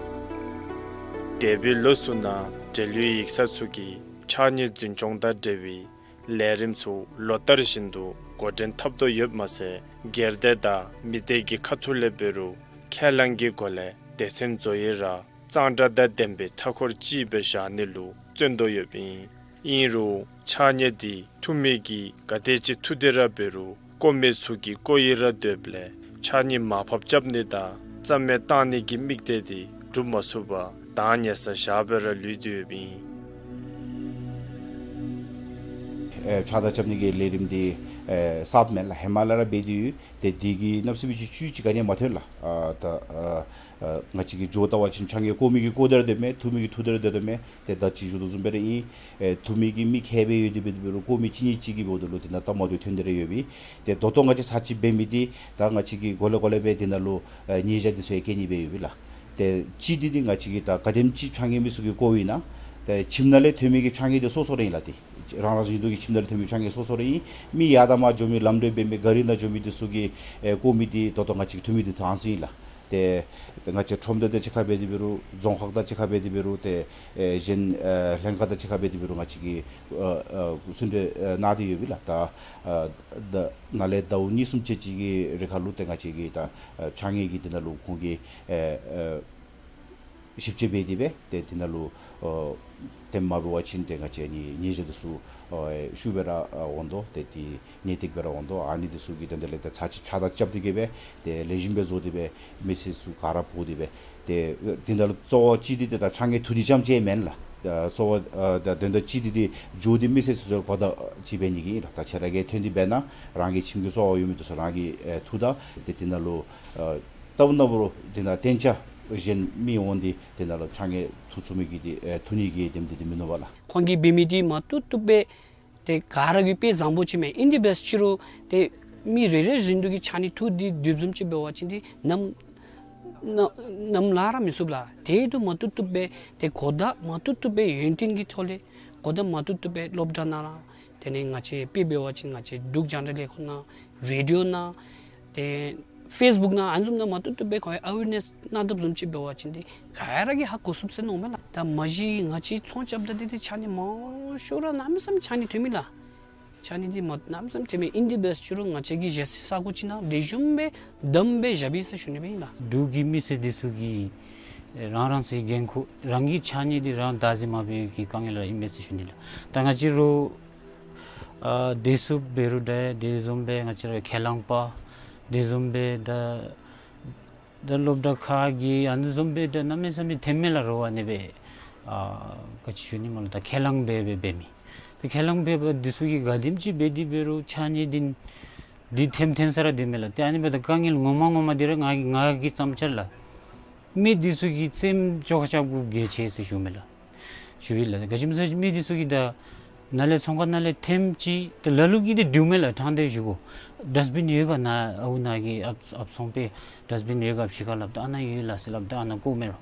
འདས་པའི་ལོ་ཚུ་ནང་འབྲེལ་ཡོད་ཡིག་ཚང་ཚུ་གིས་ཕྱགས་སྙིགས་འཛིན་སྐྱོང་དང་འབྲེལ་བའི་ལས་རིམ་ཚུ་ལོ་ལྟར་བཞིན་དུ་འགོ་འདྲེན་འཐབ་དོ་ཡོདཔ་མ་ཚད་སྒེར་སྡེ་དང་མི་སྡེ་གི་ཁ་ཐུག་ལས་འབད་རུང་ཁས་བླངས་ཀྱི་སྒོ་ལས་སྡེ་ཚན་རྫོགས་ཡི་ར་གཙང་སྦྲ་དང་ལྡན་པའི་མཐའ་འཁོར་ཅིག་སྦེ་བཞག་ནི་ལུ་བརྩོན་དོ་ཡོདཔ་ཨིན། ཨིན་རུང་ཕྱགས་སྙིགས་འདི་འཐུ་མི་གིས་ག་དེ་ཅིག་འཐུ་སྟེ་ར་འབད་རུང་བཀོ་མི་ཚུ་གིས་བཀོ་ཡི་ར་སྡོདཔ་ལས་ཕྱགས་སྙིགས་མར་ཕབ་རྐྱབ་ནི་དང་རྩ་མེད་བཏང་ནི་གི་དམིགས་གཏད་འདི་འགྲུབ་མ་ཚུགས་པར་གདངས་ཉེ་སར་བཞག་སྦེ་ར་ལུས་ཏེ་ཡོདཔ་ཨིན། ཨེ་ཕྱགས་བདའ་རྐྱབ་ནི་གི་ལས་རིམ་འདི་ཨེ་གསརཔ་མེན་ལགས། ཧེ་མ་ལས་ར་འབད་དེ་ཡོད། ཏེ་འདི་གིས་གནམ་མེད་ས་མེད་ཅིག་བཅུད་ཅིག་ག་ནི་ཡང་མ་ཐོན་ལགས། ཨ་ད་ཨ་ཨ་ང་བཅས་ཀྱིས་འགྱོ་བལྟ་བ་ཅིན་ཕྱགས་སྙིགས་བཀོ་མི་གིས་བཀོ་སྟེ་ར་སྡོདཔ་མས། འཐུ་མི་གིས་འཐུ་སྟེ་ར་སྡོདཔ་མས། ཏེ་ད་ཅི་ཞུ་དོ་བཟུམ་སྦེ་ར་ཨིན། ཨེ་འཐུ་མི་གི་མི་ཁེ་སྦེ་ཡོད་དེ་འབད་དེ་འབད་རུང་བཀོ་མི་གཅིག་གཉིས་ཅིག་གིས་འབདཝ་ད་ལུ་དེ་ནང་སྟབས་མ་བདེཝ་ཐོན་ཏེ་ར་ཡོདཔ་ཨིན། ཏེ་ད་ལྟོ་ང་བཅས་ཚར་གཅིག་འབད་མི་འདི་ད་ང་བཅས་ཀྱིས་གོ་ལེ་གོ་ལེ་སྦེ་དེ་ནང་ལུ་ཨེ་ཉེས་བྱ་འདི་ཚུ་ཡང་བཀལ་ནི་སྦེ་ཡོདཔ་ཨིན་ལགས། ཏེ་གཅིག་འདི་འདི་ང་བཅས་ཀྱིས་ད་ག་དེམ་ཅིག་ཕྱགས་སྙིགས་མི་ཚུ་གིས་བཀོཝ་ཨིན་ན་ཏེ་ཁྱིམ་ནང་ལས་ཐོན་མི་གི་ཕྱགས་སྙིགས་འདི་སོ་སོ་ར་ཨིན་ལགས། ཏེ་རང་རང་བཞིན་དུ་གིས་ཁྱིམ་ནང་ལས་ཐོན་མི་ཕྱགས་སྙིགས་སོ་སོ་ར་ཨིན། མི་ཡར་དང་མར་འགྱོ་མི་ལམ་འགྲོ་འབད་མི་གཱ་རི་ནང་འགྱོ་མི་འདི་ཚུ་གིས་ཨེ་བཀོ་མི་འདི་ད་ལྟོ་ང་བཅས་ཀྱིས་འཐུ་མི་འདི་ད་ཨ་ནི་ཚུ་ཨིན་ལགས། ཏེ་ཏེ་ང་བཅས་ཁྲོམ་སྡེ་དང་གཅིག་ཁར་འབད་དེ་འབད་རུང་རྫོང་ཁག་དང་གཅིག་ཁར་འབད་དེ་འབད་རུང་ཏེ་ཨེ་གཞན་ཨེ་ལྷན་ཁག་དང་གཅིག་ཁར་འབད་དེ་འབད་རུང་ང་བཅས་ཀྱིས་ཨ་ཨ་གསུང་གྲོས་ཨ་གནང་སྟེ་ཡོདཔ་ཨིན་ལགས། ད་ཨ་ད་ནཱ་ལས་ཟླཝ་གཉིས་གསུམ་ཅིག་ཅིག་གི་རིང་ཁར་ལུ་ཏེ་ང་བཅས་ཀྱིས་ད་ཨ་ཕྱགས་སྙིགས་ཀྱི་དེ་ནང་ལུ་ཁོང་གི་ཨེ་ཨེ་ཞིབ་དཔྱད་འབད་དེ་སྦེ་ཏེ་དེ་ནང་ལུ་ཨ་དེ་མ་འབད་བ་ཅིན་ཏེ་ང་བཅས་ནི་ཉེས་བྱ་འདི་ཚུ་ཨ་ཤུགས་སྦེ་ར་ཨ་འོང་དོ། ཏེ་དེ་ཉེས་སྟེགས་སྦེ་ར་འོང་དོ། ཨ་ནི་འདི་ཚུ་གི་དོན་དག་ལས་ཏེ་ཚར་གཅིག་ཕྱགས་བདའ་རྐྱབ་སྟེ་གི་སྦེ་ཏེ་ལེགས་ཤོམ་སྦེ་བཟོ་སྟེ་སྦེ་མི་སེར་ཚུ་ག་ར་འབོ་སྟེ་སྦེ་ཏེ་དེ་ནང་ལུ་གཙོ་བོ་གཅིག་འདི་ཏེ་ད་ཕྱགས་སྙིགས་འཐུ་ནི་རྐྱངམ་ཅིག་མེན་ལགས། ཨ་གཙོ་བོ་ཨ་ད་དོན་དག་གཅིག་འདི་ཏེ་འགྱོ་སྟེ་མི་སེར་ཚུ་ཚུ་གོ་བརྡ་ཅིག་འབད་ནི་གི་ཨིན་ལགས། ད་ཁྱེད་ར་གིས་ཐོན་ཏེ་འབད་ན་རང་གི་ཁྱིམ་གྱི་གསོ་བ་ཡོད་མི་འདི་ཚུ་རང་གིས་ཨེ་འཐུ་ད། ཏེ་དེ་ནང་ལུ་ཨ་ལྟ་བུ་ན་འབད་རུང་དེ་ནང་བརྟེན་ཆ་གཞན་མི་འོང་སྟེ་དེ་ནང་ལུ་ཕྱགས་སྙིགས་འཐུ་ཚུགས་མི་གི་དེ་ཨེ་འཐུ་ནི་གི་དེམ་དེ་དེ་མིན་ནུག་པ་ལགས། ཁོང་གིས་འབད་མི་འདི་མ་བཏུབ་བཏུབ་སྦེ་ཏེ་ག་ར་གིས་དཔེ་བཟང་པོ་ཅིག་མས། ཨིན་དེ་འབད་ཅི་རུང་ཏེ་མི་རེ་རེ་བཞིན་དུ་གིས་ཕྱགས་སྙིགས་འཐུ་སྟེ་སྡོདཔ་བཟུམ་ཅིག་འབད་བ་ཅིན་ཏེ་ནམ་ནམ་ནམ་ལངས་ར་མི་ཚུགས་ལགས། དེ་འདི་མ་བཏུབ་བཏུབ་སྦེ་ཏེ་གོ་བརྡ་མ་བཏུབ་བཏུབ་སྦེ་ཡུན་བརྟན་གྱི་ཐོག་ལས་གོ་བརྡ་མ་བཏུབ་བཏུབ་སྦེ་སློབ་གྲྭ་ནང་ར་དེ་ལས་ང་བཅས་དཔེ་འབད་བ་ཅིན་ང་བཅས་འབྲུག་རྒྱང་བསྒྲགས་ལས་ཁུངས་ནང་རེ་ཌི་ཡོ་ནང་ཏེ་ཕེསི་བུཀ་ནང་ཨ་ནི་བཟུམ་ནང་མ་བཏུབ་བཏུབ་སྦེ་ཁོང་ཨ་ཝེར་ནེསི་གནང་དོ་བཟུམ་ཅིག་འབད་བ་ཅིན་ཏེ་ག་ར་གིས་ཧ་གོ་ཚུགས་ཟེར་མནོཝ་མས་ལགས། ད་མ་གཞི་ང་བཅས་ཚོང་རྐྱབ་ད་འདི་ཏེ་ཕྱགས་སྙིགས་མང་ཤོས་ར་གནམ་མེད་ས་མེད་ཕྱགས་སྙིགས་ཐོན་མས་ལགས། ཕྱགས་སྙིགས་འདི་མ་གནམ་མེད་ས་མེད་ཐོན་མས། ཨིན་དེ་འབད་ཅི་རུང་ང་བཅས་ཀྱི་བཞེས་སའི་ས་གོ་ཅིག་ནང་ལེགས་ཤོམ་སྦེ་བསྡམས་སྦེ་བཞག་པས་ཟེར་ཞུ་ནི་སྦེ་ཨིན་ལགས། འབྲུག་གི་མི་སེར་འདི་ཚུ་གིས་རང་རང་སོའི་འགན་ཁུར་རང་གི་ཕྱགས་སྙིགས་འདི་རང་བདག་འཛིན་མ་འབད་བའི་གི་དཀའ་ངལ་ར་ཨིན་མས་ཟེར་ཞུ་ནི་ལགས། ད་ང་བཅས་ར་ཨ་དེ་ཚུ་འབད་རུང་འདྲ་དེ་བཟུམ་སྦེ་ང་བཅས་ར་ཁས་བླངས་པ་དེ་བཟུམ་སྦེ་ད་ད་སློབ་གྲྭ་ཁག་གི་ཨ་ནི་བཟུམ་སྦེ་ད་གནམ་མེད་ས་མེད་ཐོན་མས་ལགས། རོགས་ཨ་ནི་སྦེ་ཨ་ག་ཅི་ཞུ་ནི་སྨོ་ལགས། ད་ཁས་བླངས་འབད་འབད་འབད་མི་ད་ཁས་བླངས་འབད་འབད་འདི་ཚུ་གིས་ག་དེམ་ཅིག་འབད་དེ་འབད་རུང་ཕྱགས་སྙིགས་འདི་འདི་ཐོན་ཐོན་ས་ར་སྡོད་མས་ལགས། ཏེ་ཨ་ནི་འབདཝ་ད་དཀའ་ངལ་ངོ་མ་ངོ་མ་འདི་ར་ང་གིས་ང་གིས་བརྩམ་འཆར་ལགས། མི་འདི་ཚུ་གིས་བཙེམ་བཅོ་ཁ་རྐྱབ་དགོཔ་གལ་ཆེ་ཟེར་ཞུཝ་མས་ལགས། ཞུ་ཡི་ལགས། ག་ཅི་སྨོ་ཟེར་མི་འདི་ཚུ་གིས་ད་ ནཱ་ལས་ཚོང་ཁང་ནང་ལས་ཐོནམ་ཅིག་ཏེ་ལ་ལུ་གིས་ཏེ་འདུག་མས་ལགས། ཐང་འདི་ཞུ་དགོ། ཌསཊ་བིན་ཡོད་ག་ནཱ་ཨའུ་ནཱ་གི་ཨཔ་ཨཔ་ཚོང་པའི་ཌསཊ་བིན་ཡོད་ག་ཕྱི་ཁར་སླབ་ད་ཨ་ནཱ་ཡོད་ལགས་ཟེར་སླབ་ད་ཨ་ནཱ་བཀོ་མས་རོ།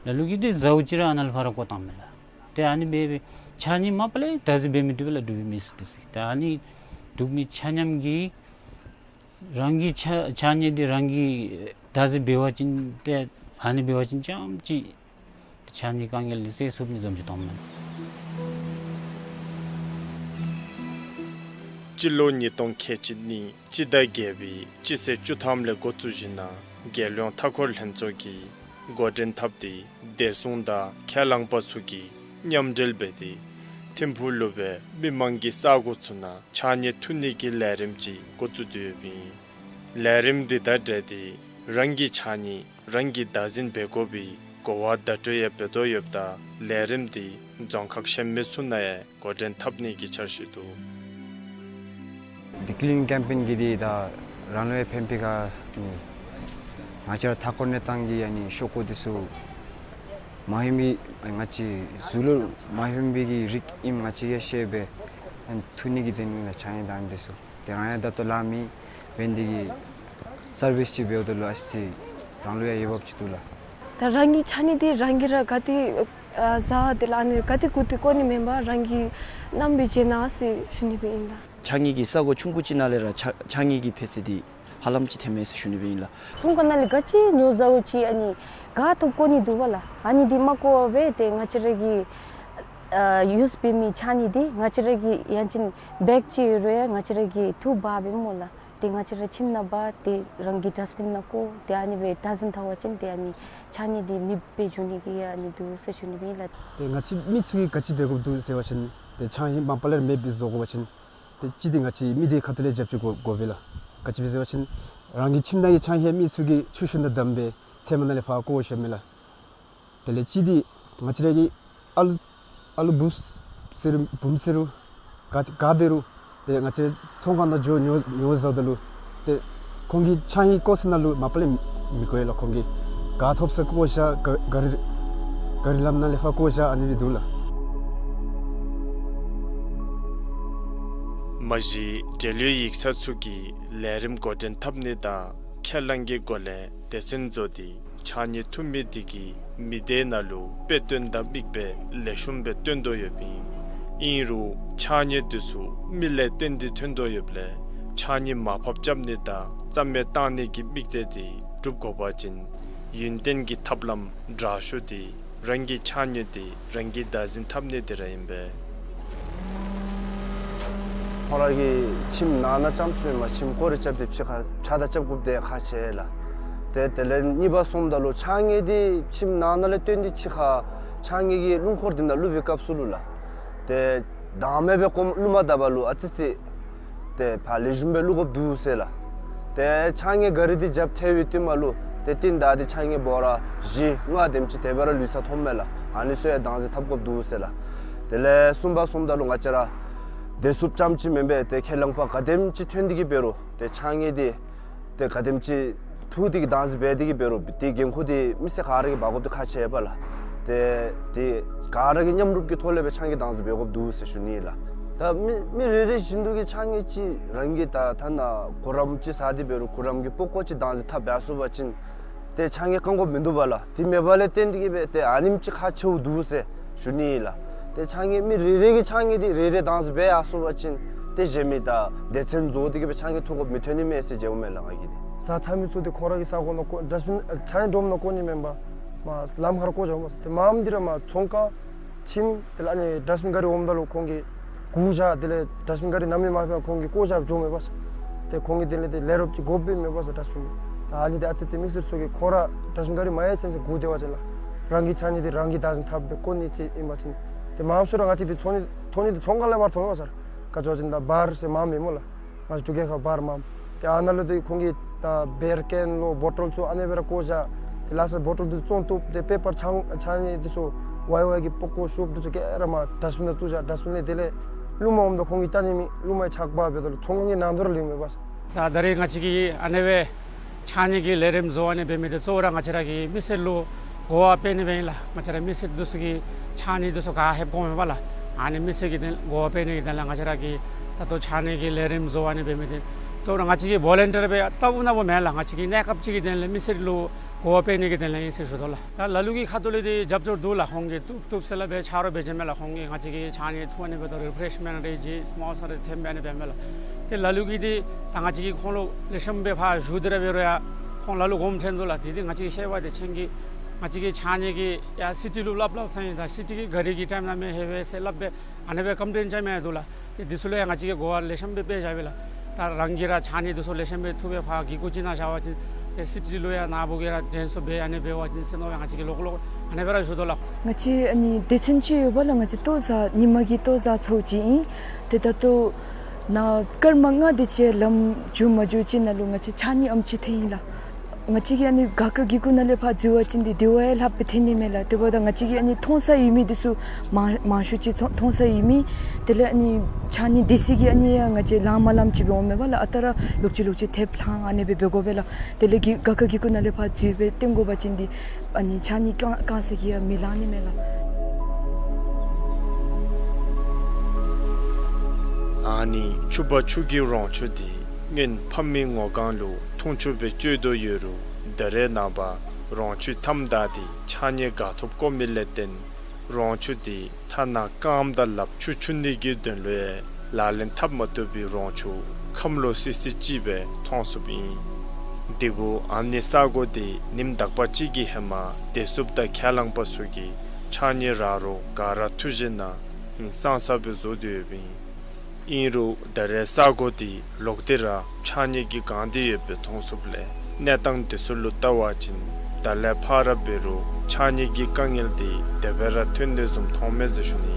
ལ་ལུ་གིས་ཏེ་ཟཝ་ཅིག་ར་ཨ་ནཱ་ལས་ཕར་བཀོ་བཏང་མས་ལགས། ཏེ་ཨ་ནི་སྦེ་སྦེ་ཆ་རྙིང་མ་པ་ལས་བདག་འཛིན་འབད་མི་བཏུབ་པས་ལགས། འབྲུག་པའི་མི་སེར་འདི་ཚུ་ཏེ་ཨ་ནི་འབྲུག་མི་ཆ་མཉམ་གྱིས་རང་གི་ཆ་ཆ་རྙིང་འདི་རང་གིས་བདག་འཛིན་འབད་བ་ཅིན་ཏེ་ཨ་ནི་འབད་བ་ཅིན་རྐྱངམ་ཅིག་ཆ་རྙིང་དཀའ་ངལ་འདི་སེལ་ཚུགས་མི་བཟུམ་ཅིག་མཐོངམ་མས། སྤྱི་ལོ་ཉིས་སྟོང་ཁལ་གཅིག་གཉིས་སྤྱི་ཟླ་བརྒྱད་པའི་སྤྱི་ཚེས་བཅུ་ཐམ་ལས་འགོ་བཙུགས་ཞིནམ་ལས་རྒྱལ་ཡོངས་མཐའ་འཁོར་ལྷན་ཚོགས་ཀྱི་འགོ་འདྲེན་འཐབ་སྟེ་བདེ་སྲུང་དང་ཁས་བླངས་པ་ཚུ་གིས་མཉམ་འབྲེལ་འབད་དེ་ཐིམ་ཕུག་ལུ་སྦེ་མི་མང་གི་ས་གོ་ཚུ་ནང་ཆ་རྙིང་འཐུ་ནི་གི་ལས་རིམ་ཅིག་འགོ་བཙུགས་ཏེ་ཡོདཔ་ཨིན། ལས་རིམ་འདི་དང་འབྲེལ་ཏེ་རང་གི་ཆ་རྙིང་རང་གིས་བདག་འཛིན་འབད་དགོ་པའི་གོ་བ་བརྡ་སྤྲོད་ཡང་འབད་དོ་ཡོདཔ་ད་ལས་རིམ་འདི་རྫོང་ཁག་གཞན་མི་ཚུ་ནང་ཡང་འགོ་འདྲེན་འཐབ་ནི་གི་འཆར་གཞི་འདུག། འདི་ཀི་ལིན་ཀེམ་པེན་གི་འདི་ད་རང་ལུ་ཡང་ཕན་པའི་ཁར་ནི་ང་བཅས་ར་མཐའ་འཁོར་གནས་སྟངས་ཀྱི་ཨ་ནི་ཤོག་གུ་འདི་ཚུ་མ་ཧེ་མའི་ང་བཅས་གཟུགས་ལུ་མ་ཧེ་མའི་གི་རིགས་ཨིནམ་ང་བཅས་ཀྱིས་ཤེས་སྦེ་ཨ་ནི་འཐུ་ནི་གི་དོན་ལུ་ཆ་རྙིང་དང་འདི་ཚུ་ཏེ་རང་ཡང་ད་ལྟོ་ལཱ་མེད་འབད་ནི་འདི་གིས་སར་བིསི་ཅིག་འབདཝ་ད་ལུ་ཨ་ཙི་རང་ལུ་ཡང་འོས་འབབ་ཅིག་འདུག་ལགས། ད་རང་གི་ཆ་རྙིང་འདི་རང་གིས་ར་ག་ཏེ་ཨ་ཟ་དེ་ལས་ཨ་ནི་ག་ཏེ་གུ་ཏེ་བཀོ་ནི་མེན་པར་རང་གི་རྣམ་པའི་རྗེས་ནང་ཟེར་ཞུ་ནི་སྦེ་ཨིན་ལགས། ཆ་རྙིང་གི་ས་གོ་ཆུང་ཀུ་ཅིག་ནང་ལས་ར་ཆ་ཆ་རྙིང་གི་འཕེལ་ཚད་འདི་ཧ་ལམ་ཅིག་ཐོནམ་མས་ཟེར་ཞུ་ནི་སྦེ་ཨིན་ལགས། ཚོང་ཁང་ནང་ལས་ག་ཅི་ཉོ་ཟཝ་ཅིག་ཨ་ནི་ག་ཐོབ་བཀོ་ནི་འདུག་པ་ལགས། ཨ་ནི་འདི་མ་བཀོ་བར་སྦེ་ཏེ་ང་བཅས་ར་གི་ཨ་ཡུསི་འབད་མི་ཆ་རྙིང་འདི་ང་བཅས་ར་གི་ཡང་ཅིན་བེག་ཅིག་ཡོད་རུང་ཡང་ང་བཅས་ར་གིས་འཐུ་འབག་འབདཝ་སྨོ་ལགས། ཏེ་ང་བཅས་ར་ཁྱིམ་ནང་འབག་ཏེ་རང་གི་ཌསཊ་བིན་ནང་བཀོ་ཏེ་ཨ་ནི་སྦེ་བདག་འཛིན་འཐབ་པ་ཅིན་ཏེ་ཨ་ནི་ཆ་རྙིང་འདི་མེདཔ་སྦེ་འགྱོ་ནི་གི་ཨ་ནི་འདུག་ཟེར་ཞུ་ནི་སྦེ་ཨིན་ལགས། ཏེ་ང་བཅས་མི་ཚུ་གིས་ག་ཅི་འབད་དགོཔ་འདུག་ཟེར་བ་ཅིན་ཏེ་ཆ་རྙིང་མ་པ་ལས་མེདཔ་བཟོ་དགོ་པ་ཅིན་ཏེ་གཅིག་འདི་ང་བཅས་མི་སྡེ་ཁ་ཐུག་ལས་རྒྱབ་སྐྱོར་དགོ་དགོ་པས་ལགས། ག་ཅི་སྦེ་ཟེར་བ་ཅིན་རང་གི་ཁྱིམ་ནང་གི་ཆ་རྙིང་མི་ཚུ་གིས་ཆུ་ཤུགས་ནང་བསྡམས་སྦེ་ཚལ་མ་ནང་ལས་ཕར་བཀོ་བཞགཔ་མས་ལགས། དེ་ལས་གཅིག་འདི་ང་བཅས་ར་གི་ཨ་ལུ་ཨ་ལུ་བུཚ་ཟེར་རུང་བུམོ་ཟེར་རུང་ག་ག་འབད་རུང་ཏེ་ང་བཅས་ཚོང་ཁང་ནང་འགྱོ་ཉོ་ཉོ་ཟཝ་ད་ལུ་ཏེ་ཁོང་གི་ཆ་རྙིང་བཀོ་ས་ནང་ལུ་མ་པ་ལས་མི་བཀོ་ཡི་ལགས། ཁོང་གིས་ག་ཐོབ་ས་བཀོ་བཞག་ག་ག་རི་ག་རི་ལམ་ནང་ལས་ཕར་བཀོ་བཞག་ཨ་ནི་སྦེ་འདུག་ལགས། མ་གཞི་འབྲེལ་ཡོད་ཡིག་ཚང་ཚུ་གིས་ལས་རིམ་འགོ་འདྲེན་འཐབ་ནི་དང་ཁས་བླངས་ཀྱི་སྒོ་ལས་སྡེ་ཚན་བཟོ་སྟེ་ཆ་རྙིང་འཐུ་མི་འདི་གིས་མི་སྡེ་ནང་ལུ་དཔེ་སྟོན་དང་མིག་དཔེ་ལེགས་ཤོམ་སྦེ་སྟོན་དོ་ཡོདཔ་ཨིན། ཨིན་རུང་ཆ་རྙིང་འདི་ཚུ་མི་ལས་བརྟེན་ཏེ་ཐོན་དོ་ཡོདཔ་ལས་ཆ་རྙིང་མར་ཕབ་རྐྱབ་ནི་དང་རྩ་མེད་བཏང་ནི་གི་དམིགས་གཏད་འདི་འགྲུབ་དགོ་པ་ཅིན་ཡུན་བརྟན་གྱི་ཐབས་ལམ་དྲག་ཤོས་འདི་རང་གི་ཆ་རྙིང་འདི་རང་གིས་བདག་འཛིན་འཐབ་ནི་འདི་ར་ཨིན་པས། ཁོང་ར་གི་ཁྱིམ་ནང་ན་རྐྱངམ་ཅིག་མེན་པར་ཁྱིམ་སྐོར་ར་རྐྱབ་སྟེ་ཕྱི་ཁར་ཕྱགས་བདར་རྐྱབ་དགོཔ་འདི་ཁག་ཆེ་ལགས། ཏེ་དེ་ལས་གཉིས་པ་སོངམ་ད་ལུ་ཆ་རྙིང་འདི་ཁྱིམ་ནང་ན་ལས་བཏོན་ཏེ་ཕྱི་ཁར་ཆ་རྙིང་གི་རླུང་འཁོར་འདི་ནང་བླུག་པའི་སྐབས་སུ་ལུ་ལགས། ཏེ་བདག་མེད་སྦེ་བཀོ་བླུག་མ་ད་པ་ལུ་ཨ་ཙི་ཙི་ཏེ་ཕར་ལེགས་ཤོམ་སྦེ་བླུག་དགོཔ་འདུག་ཟེར་ལགས། ཏེ་ཆ་རྙིང་ག་རི་འདི་རྒྱབ་ཐལ་བའི་བསྟུན་མ་ལུ་ཏེ་རྟིང་བདའ་སྟེ་ཆ་རྙིང་སྦོ་ར་བཞི་ལྔ་དེམ་ཅིག་དེ་སྦེ་ར་ལུས་ས་མཐོངམ་མས་ལགས། ཨ་ནི་ཚུ་ཡང་བདག་འཛིན་འཐབ་དགོཔ་འདུག་ཟེར་ལགས། དེ་ལས་གསུམ་པ་སོངམ་ད་ལུ་ང་བཅས་ར་བདེ་སྲུངཔ་རྐྱངམ་ཅིག་མེན་པར་ཏེ་ཁས་བླངས་པ་ག་དེམ་ཅིག་ཐོན་ཏེ་གིས་འབད་རུང་ཏེ་ཆ་རྙིང་འདི་ཏེ་ག་དེམ་ཅིག་འཐུ་སྟེ་གིས་བདག་འཛིན་འབད་དེ་གིས་འབད་རུང་ཏེ་འགན་ཁུར་འདི་མི་སེར་ག་ར་གིས་འབག་དགོཔ་འདི་ཁག་ཆེ་བས་ལགས། ཏེ་ཏེ་ག་ར་གིས་མཉམ་རུབ་ཀྱི་ཐོག་ལས་སྦེ་ཆ་རྙིང་བདག་འཛིན་འབད་དགོཔ་འདུག་ཟེར་ཞུ་ནི་ལགས། ད་མི་མི་རེ་རེ་བཞིན་དུ་གིས་ཆ་རྙིང་ཅིག་རང་གིས་ད་ཐ་ན་གུ་རམ་ཅིག་ཟ་སྟེ་འབད་རུང་གུ་རམ་གྱི་པགས་ཀོ་ཅིག་བདག་འཛིན་འཐབ་འབད་ཚུགས་པ་ཅིན་ཏེ་ཆ་རྙིང་བཀག་དགོཔ་མིན་འདུག་པ་ལགས། དེ་མེད་པ་ལས་བརྟེན་ཏེ་གིས་སྦེ་ཏེ་ཨ་ནེམ་ཅིག་ཁག་ཆེཝ་འདུག་ཟེར་ཞུ་ནི་ལགས། ཏེ་ཆ་རྙིང་མི་རེ་རེ་གིས་ཆ་རྙིང་འདི་རེ་རེ་བདག་འཛིན་འབད་ཡར་སོང་པ་ཅིན་ཏེ་གཞན་མི་དང་སྡེ་ཚན་བཟོ་སྟེ་གིས་སྦེ་ཆ་རྙིང་འཐུ་དགོཔ་མི་ཐོན་ནི་མས་ཟེར་བརྗོདཔ་མས་ལགས་ང་གིས་ཏེ། ཟ་ཚང་མི་ཚུ་ཏེ་ཁོང་ར་གི་ས་གོ་ནང་བཀོ་ཌསཊ་བིན་ཆ་རྙིང་སྒྲོམ་ནང་བཀོ་ནི་མེན་པར་མར་ལམ་ཁར་བཀོ་བཞགཔ་མས། ཏེ་མངམ་འདི་ར་མར་ཚོང་ཁང་ཁྱིམ་དེ་ལས་ཨ་ནི་ཌསཊ་བིན་ག་རི་འོངམ་ད་ལུ་ཁོང་གིས་བཀོ་བཞག། དེ་ལས་ཌསཊ་བིན་ག་རི་ནམ་ཡང་མ་ཕར་ཁོང་གིས་བཀོ་བཞག་འགྱོཝ་མེད་པས། ཏེ་ཁོང་གིས་དེ་ལས་ཏེ་ལས་རོགསཔ་ཅིག་དགོཔ་སྦེ་མེད་པས་ཟེར་ཌསཊ་བིན་འདི། ད་ཨ་ནི་འདི་ཨ་ཙི་ཙི་མི་སེར་ཚུ་གིས་ཁོང་ར་ཌསཊ་བིན་ག་རི་མ་ཡལ་ཚུན་ཚོད་སྒུག་སྡོད་པ་ཅིན་ལགས། རང་གི་ཆ་རྙིང་འདི་རང་གིས་བདག་འཛིན་འཐབ་སྦེ་བཀོ་ནི་ཅིག་ཨིན་པ་ཅིན། ཏེ་མངམ་ཤོས་ར་ང་བཅས་འདི་འཐུ་ནི་འཐུ་ནི་འདི་ཚོང་ཁང་ལས་མར་ཐོན་པས་ཟེར། ག་ཅི་ཟེར་བ་ཅིན་ད་བར་ཟེར་མངམ་མེན་སྨོ་ལགས། ང་བཅས་འབྲུག་རྒྱལ་ཁབ་བར་མངམ། ཏེ་ཨ་ནཱ་ལུ་ཏེ་ཁོང་གིས་ད་བེར་ཀེན་ལོ་བོ་ཊོལ་ཚུ་ཨ་ནི་སྦེ་ར་བཀོ་བཞག། དེ་ལས་ས་བོ་ཊོལ་འདི་བཙོང་བཏུབ། ཏེ་པེ་པར་ཆང་ཆང་ནི་འདི་ཚུ་ཝའི་ཝའི་གི་པགས་ཀོ་ཤོབ་འདི་ཚུ་ག་ར་མར་ཌསཊ་བིན་ནང་བཙུགས་བཞག། ཌསཊ་བིན་ལས་དེ་ལས་རླུང་མ་འོངམ་ད་ཁོང་གིས་བཏང་ནི་མེད། རླུང་མ་ཆག་པ་འབདཝ་ད་ལུ་ཚོང་ཁང་གི་ནང་དོ་ར་ལུས་མེད་པས། ད་ད་རེས་ང་བཅས་ཀྱིས་ཨ་ནི་སྦེ་ཆང་ནི་གི་ལས་རིམ་བཟོ་ཨ་ནི་འབད་མི་འདི་གཙོ་བོ་ར་ང་བཅས་ར་གི་མི་སེར་ལུ་གོ་བ་སྤེལ་ནི་སྦེ་ཨིན་ལགས། ང་བཅས་ར་མི་སེར་འདི་ཚུ་གིས་ཆང་ནི་འདི་ཚུ་ག་ལྷོདཔ་གོ་མེད་པས་ལགས། ཨ་ནི་མི་སེར་གྱི་དོན་གོ་བ་སྤེལ་ནི་གི་དོན་ལུ་ང་བཅས་ར་གིས་ད་ལྟོ་ཕྱགས་སྙིགས་ཀྱི་ལས་རིམ་བཟོ་བ་ཨ་ནི་འབད་མི་འདི་གཙོ་བོ་ར་ང་བཅས་ཀྱི་བོ་ལན་ཊིར་སྦེ་ལྟ་བུ་ནང་འབད་མེན་ལགས། ང་བཅས་ཀྱིས་གནས་སྐབས་ཅིག་གི་དོན་ལས་མི་སེར་ལུ་གོ་བ་སྤེལ་ནི་གི་དོན་ལས་ཨིན་ཟེར་ཞུ་དོ་ལགས། ད་ལ་ལུ་གི་ཁ་ཐུག་ལས་འདི་རྒྱབ་སྐྱོར་འདུག་ལགས། ཁོང་གིས་བཏུབ་བཏུབ་ཟེར་སླབ་སྦེ་ཆ་རོགས་འབད་བྱིན་མས་ལགས། ཁོང་གིས་ང་བཅས་ཀྱི་ཕྱགས་སྙིགས་འཐུ་ཨ་ནི་འབད་དོ་རི་ཕྲེཤི་མེནཊ་རེ་བྱིན་སི་མོ་ས་རེ་འཐེན་སྦེ་ཨ་ནི་འབད་མས་ལགས། ཏེ་ལ་ལུ་གིས་འདི་ད་ང་བཅས་ཀྱིས་ཁོང་ལུ་ལེགས་ཤོམ་སྦེ་ཕར་ཞུ་སྟེ་ར་འབད་རུང་ཡང་ཁོང་ལ་ལུ་དགོངསམ་མཐུན་འདུག་ལགས། དེ་འདི་ང་བཅས་ཀྱིས་ཤེས་པ་འདི་ཁྱེད་ཀྱིས་ང་བཅས་ཀྱི་ཕྱགས་སྙིགས་ཀྱི་ཡར་སི་ཊི་ལུ་སླབ་སླབ་ས་ཨིན། ད་སི་ཊི་གི་ག་རི་གི་ཊའིམ་ནང་མེད་ཧེ་བས་ཟེར་སླབ་སྦེ་ཨ་ནི་སྦེ་ཀམ་པི་ལེན་རྐྱབ་མི་འདུག་ལགས། ཏེ་འདི་ཚུ་ལུ་ཡང་ང་བཅས་ཀྱིས་གོ་བ་ལེགས་ཤོམ་སྦེ་སྤེལ་བཞག་པས་ལགས། ད་རང་གིས་ར་ཕྱགས་སྙིགས་འདི་ཚུ་ལེགས་ཤོམ་སྦེ་འཐུ་སྦེ་ཕར་གི་གུ་ཅིག་ནང་བཞག་པ་ཅིན་ཏེ་སི་ཊི་ལུ་ཡང་ནཱ་བུ་གིས་ར་དྲན་གསོ་འབད་ཨ་ནི་འབད་བ་ཅིན་ཟེར་མནོ་སྦེ་ང་བཅས་ཀྱིས་ལོག་ལོག་ཨ་ནི་སྦེ་ར་ཞུ་དོ་ལགས། ང་བཅས་ཨ་ནི་སྡེ་ཚན་ཅིག་ཡོད་པ་ལགས། ང་བཅས་ལྟོ་བཟའ་ཉིན་མ་གི་ལྟོ་བཟའ་ཚུ་ཅིག་ཨིན། ཏེ་ད་ལྟོ་ནཱ་སྐར་མ་ལྔ་དེ་ཅིག་ལམ་འགྱོ་མ་འགྱོ་ཅིག་ནང་ལུ་ང་བཅས་ཕྱགས་སྙིགས་ཨམ་ཅིག་འཐེན་ཡི་ལགས། ང་བཅས་ཀྱིས་ཨ་ནི་ག་ཁ་གི་གུ་ནང་ལས་ཕར་འཛུལ་བ་ཅིན་འདི་དེ་བ་ཡང་ལྷགཔ་སྦེ་འཐེན་ནི་མས་ལགས། དེ་འབདཝ་ད་ང་བཅས་ཀྱིས་ཨ་ནི་མཐོང་ས་ཡོད་མི་འདི་ཚུ་མང་མང་ཤོས་ཅིག་མཐོང་མཐོང་ས་ཡོད་མི། དེ་ལས་ཨ་ནི་ཕྱགས་སྙིགས་སྡེ་སྲིད་ཀྱིས་ཨ་ནི་ཡང་ང་བཅས་ལངམ་ལངམ་ཅིག་སྦེ་འོང་མས་པ་ལགས། ཨ་རྟག་ར་ལོག་ཅི་ལོག་ཅི་ཐེབས་ལྷང་ཨ་ནི་སྦེ་འབད་དགོ་པས་ལགས། དེ་ལས་གི་ག་ཁ་གི་གུ་ནང་ལས་ཕར་འཛུལ་སྦེ་བཏོན་དགོ་པ་ཅིན་འདི་ཨ་ནི་ཕྱགས་སྙིགས་རྐྱང་རྐྱང་ས་གིས་ཡང་མི་ལང་ནི་མས་ལགས། ཨ་ནི་ཕྱུ་པ་ཕྱུག་གི་རོང་ཆུ་འདི་སྔོན་ཕ་མའི་ངོ་རྐང་ལུ་འཐུང་ཆུ་སྦེ་སྤྱོད་དོ་ཡོད་རུང་ད་རེས་ནངས་པ་རོང་ཆུའི་མཐའམ་བདའ་སྟེ་ཕྱགས་སྙིགས་ག་ཐོབ་བཀོ་མི་ལས་བརྟེན་རོང་ཆུ་འདི་ཐ་ན་རྐངམ་དང་ལགཔ་ཆུ་འཁྱུ་ནི་གི་དོན་ལུ་ཡང་ལག་ལེན་འཐབ་མ་བཏུབ་པའི་རོང་ཆུ་ཁམས་ལོག་སི་སི་ཅིག་སྦེ་མཐོང་ཚུགསཔ་ཨིན། དེ་གུ་ཨ་ནི་ས་གོ་འདི་ཉིནམ་དག་པ་ཅིག་གི་ཧེ་མ་བདེ་སྲུངཔ་དང་ཁས་བླངས་པ་ཚུ་གིས་ཕྱགས་སྙིགས་རག་རོག་ག་ར་འཐུ་བཞིན་ན་ཧིང་སངས་ས་སྦེ་བཟོ་སྟེ་ཡོདཔ་ཨིན། ཨིན་རུང་ད་རེས་ས་གོ་འདི་ལོག་སྟེ་ར་ཕྱགས་སྙིགས་ཀྱིས་གང་སྟེ་ཡོདཔ་སྦེ་མཐོང་ཚུགསཔ་ལས་གནས་སྟངས་འདི་ཚུ་ལུ་བལྟ་བ་ཅིན་ད་ལས་ཕར་ར་འབད་རུང་ཕྱགས་སྙིགས་ཀྱི་དཀའ་ངལ་འདི་དེ་སྦེ་ར་ཐོན་ནི་བཟུམ་མཐོངམ་མས་ཟེར་ཞུ་ནི།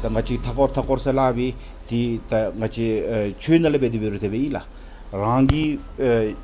ད་ང་བཅས་མཐའ་འཁོར་མཐའ་འཁོར་ཟེར་སླབ་པའི་འདི་ད་ང་བཅས་ཨེ་ཆོས་ནང་ལས་འབད་དེ་འབད་རུང་དེ་སྦེ་ཨིན་ལགས། རང་གི་ཨེ་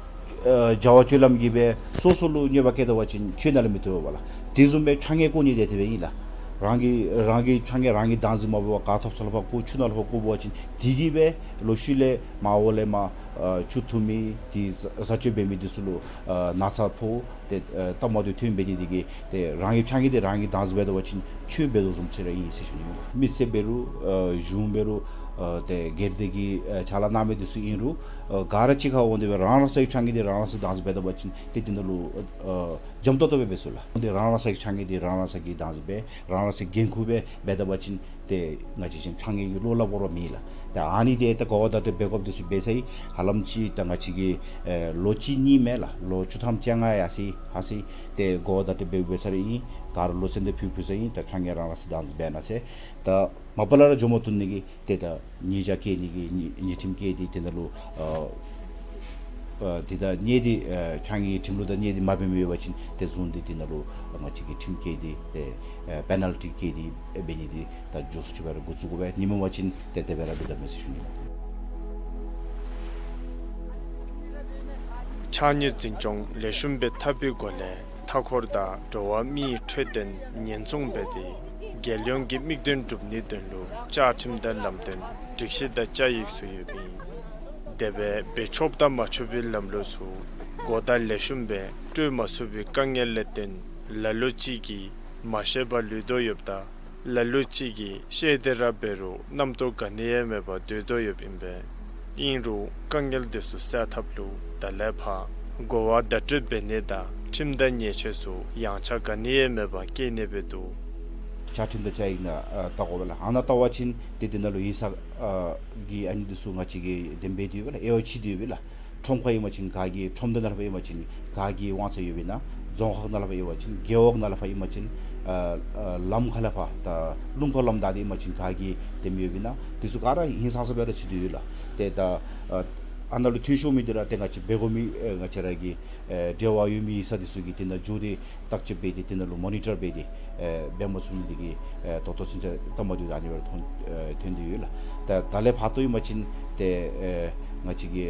ཨེ་བྱ་བ་སྤྱོད་ལམ་གྱིས་སྦེ་སོ་སོ་ལུ་གནོད་པ་བཀལ་ད་པ་ཅིན་ཆོས་ནང་ལས་མི་བཏུབ་པས་ལགས། དེ་བཟུམ་སྦེ་ཕྱགས་སྙིགས་བཀོ་ནི་འདི་དེ་སྦེ་ཨིན་ལགས། རང་གི་རང་གི་ཕྱགས་སྙིགས་རང་གིས་བདག་འཛིན་མ་འབད་བར་ག་ཐོབ་ས་ལུ་ཕར་བཀོ་ཆུ་ནང་ལུ་ཕར་བཀོ་འབད་བ་ཅིན་དེ་གིས་སྦེ་ལོག་ཤུལ་ལས་མར་འོག་ལས་མར་ཨེ་ཆུ་འཐུང་མི་དེ་བཟའ་བཟའ་སྤྱོད་འབད་མི་འདི་ཚུ་ལུ་ཨེ་ན་ཚ་ཕོག་སྟེ་ཨེ་སྟབས་མ་བདེཝ་ཐོན་འབད་ནི་དེ་གིས་ཏེ་རང་གི་ཕྱགས་སྙིགས་འདི་རང་གིས་བདག་འཛིན་འབད་ད་པ་ཅིན་ཆོས་འབད་དོ་བཟུམ་ཅིག་ར་ཨིན་ཟེར་ཞུ་ནི། མི་སེར་འབད་རུང་ཨེ་གཞུང་འབད་རུང་ཨེ་ཏེ་སྒེར་སྡེ་གི་ཨེ་ཕྱག་ལཱ་གནང་མི་འདི་ཚུ་ཨིན་རུང་ཨེ་ག་ར་གཅིག་ཁར་འོང་སྟེ་སྦེ་རང་རང་སོའི་ཕྱགས་སྙིགས་འདི་རང་རང་སོ་བདག་འཛིན་འབད་ད་པ་ཅིན་ཏེ་དེ་ནང་ལུ་ཨེ་འཇམ་ཏོག་ཏོ་སྦེ་འབད་ཚུགས་ལགས། འདི་རང་རང་སོའི་ཕྱགས་སྙིགས་འདི་རང་རང་སོ་གིས་བདག་འཛིན་འབད་རང་རང་སོའི་འགན་ཁུར་སྦེ་འབད་ད་པ་ཅིན་ཏེ་ང་བཅས་ཅིག་ཕྱགས་སྙིགས་ཀྱི་བློ་སླབ་དགོ་ར་མེད་ལགས། ཏེ་ཨ་ནི་འདི་ད་གོ་བ་བརྡ་སྤྲོད་འབད་དགོཔ་འདི་ཚུ་འབད་ཚར་ཡི། ཧ་ལམ་ཅིག་ད་ང་བཅས་ཀྱིས་ཨེ་ལོ་གཅིག་གཉིས་མེན་ལགས། ལོ་བཅུ་ཐམ་བཅོ་ལྔ་ཡར་སོ་ཡི་ཧ་སོ་ཡི། ཏེ་གོ་བ་བརྡ་སྤྲོད་འབད་འབད་ཚར་ཡི། ག་ར་ལུ་སེམས་གཏད་ཕུལ་ཕུལ་ཚར་ཡི། ད་ཕྱགས་སྙིགས་རང་རང་སོ་བདག་འཛིན་འབད་གནང་ཟེར། ད་མ་པ་ལས་ར་འགྱོ་མ་བཏུབ་ནི་གི་ཏེ་ད་ཉེས་བྱ་བཀལ་ནི་གི་ཉེས་ཉེས་ཁྲིམས་བཀལ་ཏེ་དེ་ནང་ལུ་ཨ་ཨ་དེ་ད་གནས་འདི་ཨ་ཕྱགས་སྙིགས་ཁྲིམས་ལུགས་དང་གནས་འདི་མ་འབད་མི་ཡོད་པ་ཅིན་ཏེ་བཟུང་སྟེ་དེ་ནང་ལུ་ང་བཅས་ཀྱིས་ཁྲིམས་བཀལ་ཏེ་ཏེ་ཨ་པེ་ནཱལ་ཊི་བཀལ་ཏེ་འབད་ནི་འདི་ད་མགྱོགས་སུ་ཅིག་སྦེ་ར་འགོ་བཙུགས་དགོ་པས། ཉིནམ་མེད་པ་ཅིན་ཏེ་དེ་སྦེ་ར་འབད་དོ་མས་ཟེར་ཞུ་ནི། ཕྱགས་སྙིགས་འཛིན་སྐྱོང་ལེགས་ཤོམ་སྦེ་འཐབ་པའི་སྒོ་ལས་མཐའ་འཁོར་དང་འགྲོ་བ་མིའི་འཕྲོད་བསྟེན་ཉེན་སྲུང་འབད་དེ་རྒྱལ་ཡོངས་ཀྱི་དམིགས་དོན་སྒྲུབ་ནིའི་དོན་ལུ་བཅའ་ཁྲིམས་དང་ལམ་སྟོན་སྒྲིག་གཞི་དང་བཅའ་ཡིག་ཚུ་ཡོདཔ་ཨིན། དེ་སྦེ་འབད་ཆོགཔ་དང་མ་ཆོག་པའི་ལམ་ལུགས་ཚུ་གོ་བརྡ་ལེགས་ཤོམ་སྦེ་སྤྲོད་མ་ཚུགས་པའི་དཀའ་ངལ་ལས་བརྟེན་ལ་ལུ་ཅིག་གིས་མ་ཤེས་པར་ལུས་དོ་ཡོདཔ་ད་ལ་ལུ་ཅིག་གིས་ཤེས་ཏེ་ར་འབད་རུང་རྣམ་རྟོག་ག་ནི་ཡང་མེད་པར་སྡོད་དོ་ཡོདཔ་ཨིན་པས། ཨིན་རུང་དཀའ་ངལ་འདི་ཚུ་སེལ་ཐབས་ལུ་ད་ལས་ཕར་གོ་བ་བརྡ་སྤྲོད་འབད་ནི་དང་ཁྲིམས་དང་ཉེས་ཆད་ཚུ་ཡངས་ཆག་ག་ནི་ཡང་མེད་པར་བཀལ་ནི་སྦེ་འདུག། བཅའ་ཁྲིམས་དང་བཅའ་ཡིག་ནང་ཨ་བལྟ་དགོ་པས་ལགས། ཨ་ནཱ་བལྟ་བ་ཅིན་ཏེ་དེ་ནང་ལུ་ཧིང་སངས་ཨ་ཀྱི་ཨ་ནི་འདི་ཚུ་ང་བཅས་ཀྱིས་དེ་སྦེ་འདུག་པས་ལགས། དབྱེ་བ་ཕྱེ་སྟེ་ཡོད་པས་ལགས། ཁྲོམ་ཁར་ཨིན་པ་ཅིན་ག་གི་ཁྲོམ་སྡེ་ནང་ལས་ཕར་ཨིན་པ་ཅིན་ག་གི་དབང་ཚད་ཡོདཔ་ཨིན་ན། རྫོང་ཁག་ནང་ལས་ཕར་ཨིན་པ་ཅིན་རྒེད་འོག་ནང་ལས་ཕར་ཨིན་པ་ཅིན་ཨ་ཨ་ལམ་ཁ་ལས་ཕར་ད་ལུང་ཁ་ལམ་བདའ་སྟེ་ཨིན་པ་ཅིན་ག་གི་དེམ་ཡོདཔ་ཨིན་ན། དེ་ཚུ་ག་ར་ཧིང་སངས་ས་སྦེ་ར་ཚུད་དེ་ཡོད་ལགས། ཏེ་ད་ཨ་ཨ་ནཱ་ལུ་འཐུས་ཤོར་མི་འདི་ར་ཏེ་ང་བཅས་འབད་དགོ་མི་ཨེ་ང་བཅས་ར་གི་ཨེ་འབྲེལ་བ་ཡོད་མི་ཡིག་ཚང་འདི་ཚུ་གིས་དེ་ནང་འགྱོ་སྟེ་བརྟག་དཔྱད་འབད་དེ་དེ་ནང་ལུ་མོ་ནི་ཊར་འབད་དེ་ཨེ་འབད་མ་ཚུགས་ནི་འདི་གིས་ཨེ་ད་ལྟོ་ཚུན་ཚོད་སྟབས་མ་བདེཝ་ཨ་ནི་སྦེ་ཐོན་ཨེ་ཐོན་ཏེ་ཡོད་ལགས། ད་ད་ལས་ཕར་ཏོ་ཨིན་པ་ཅིན་ཏེ་ཨེ་ང་བཅས་ཀྱི་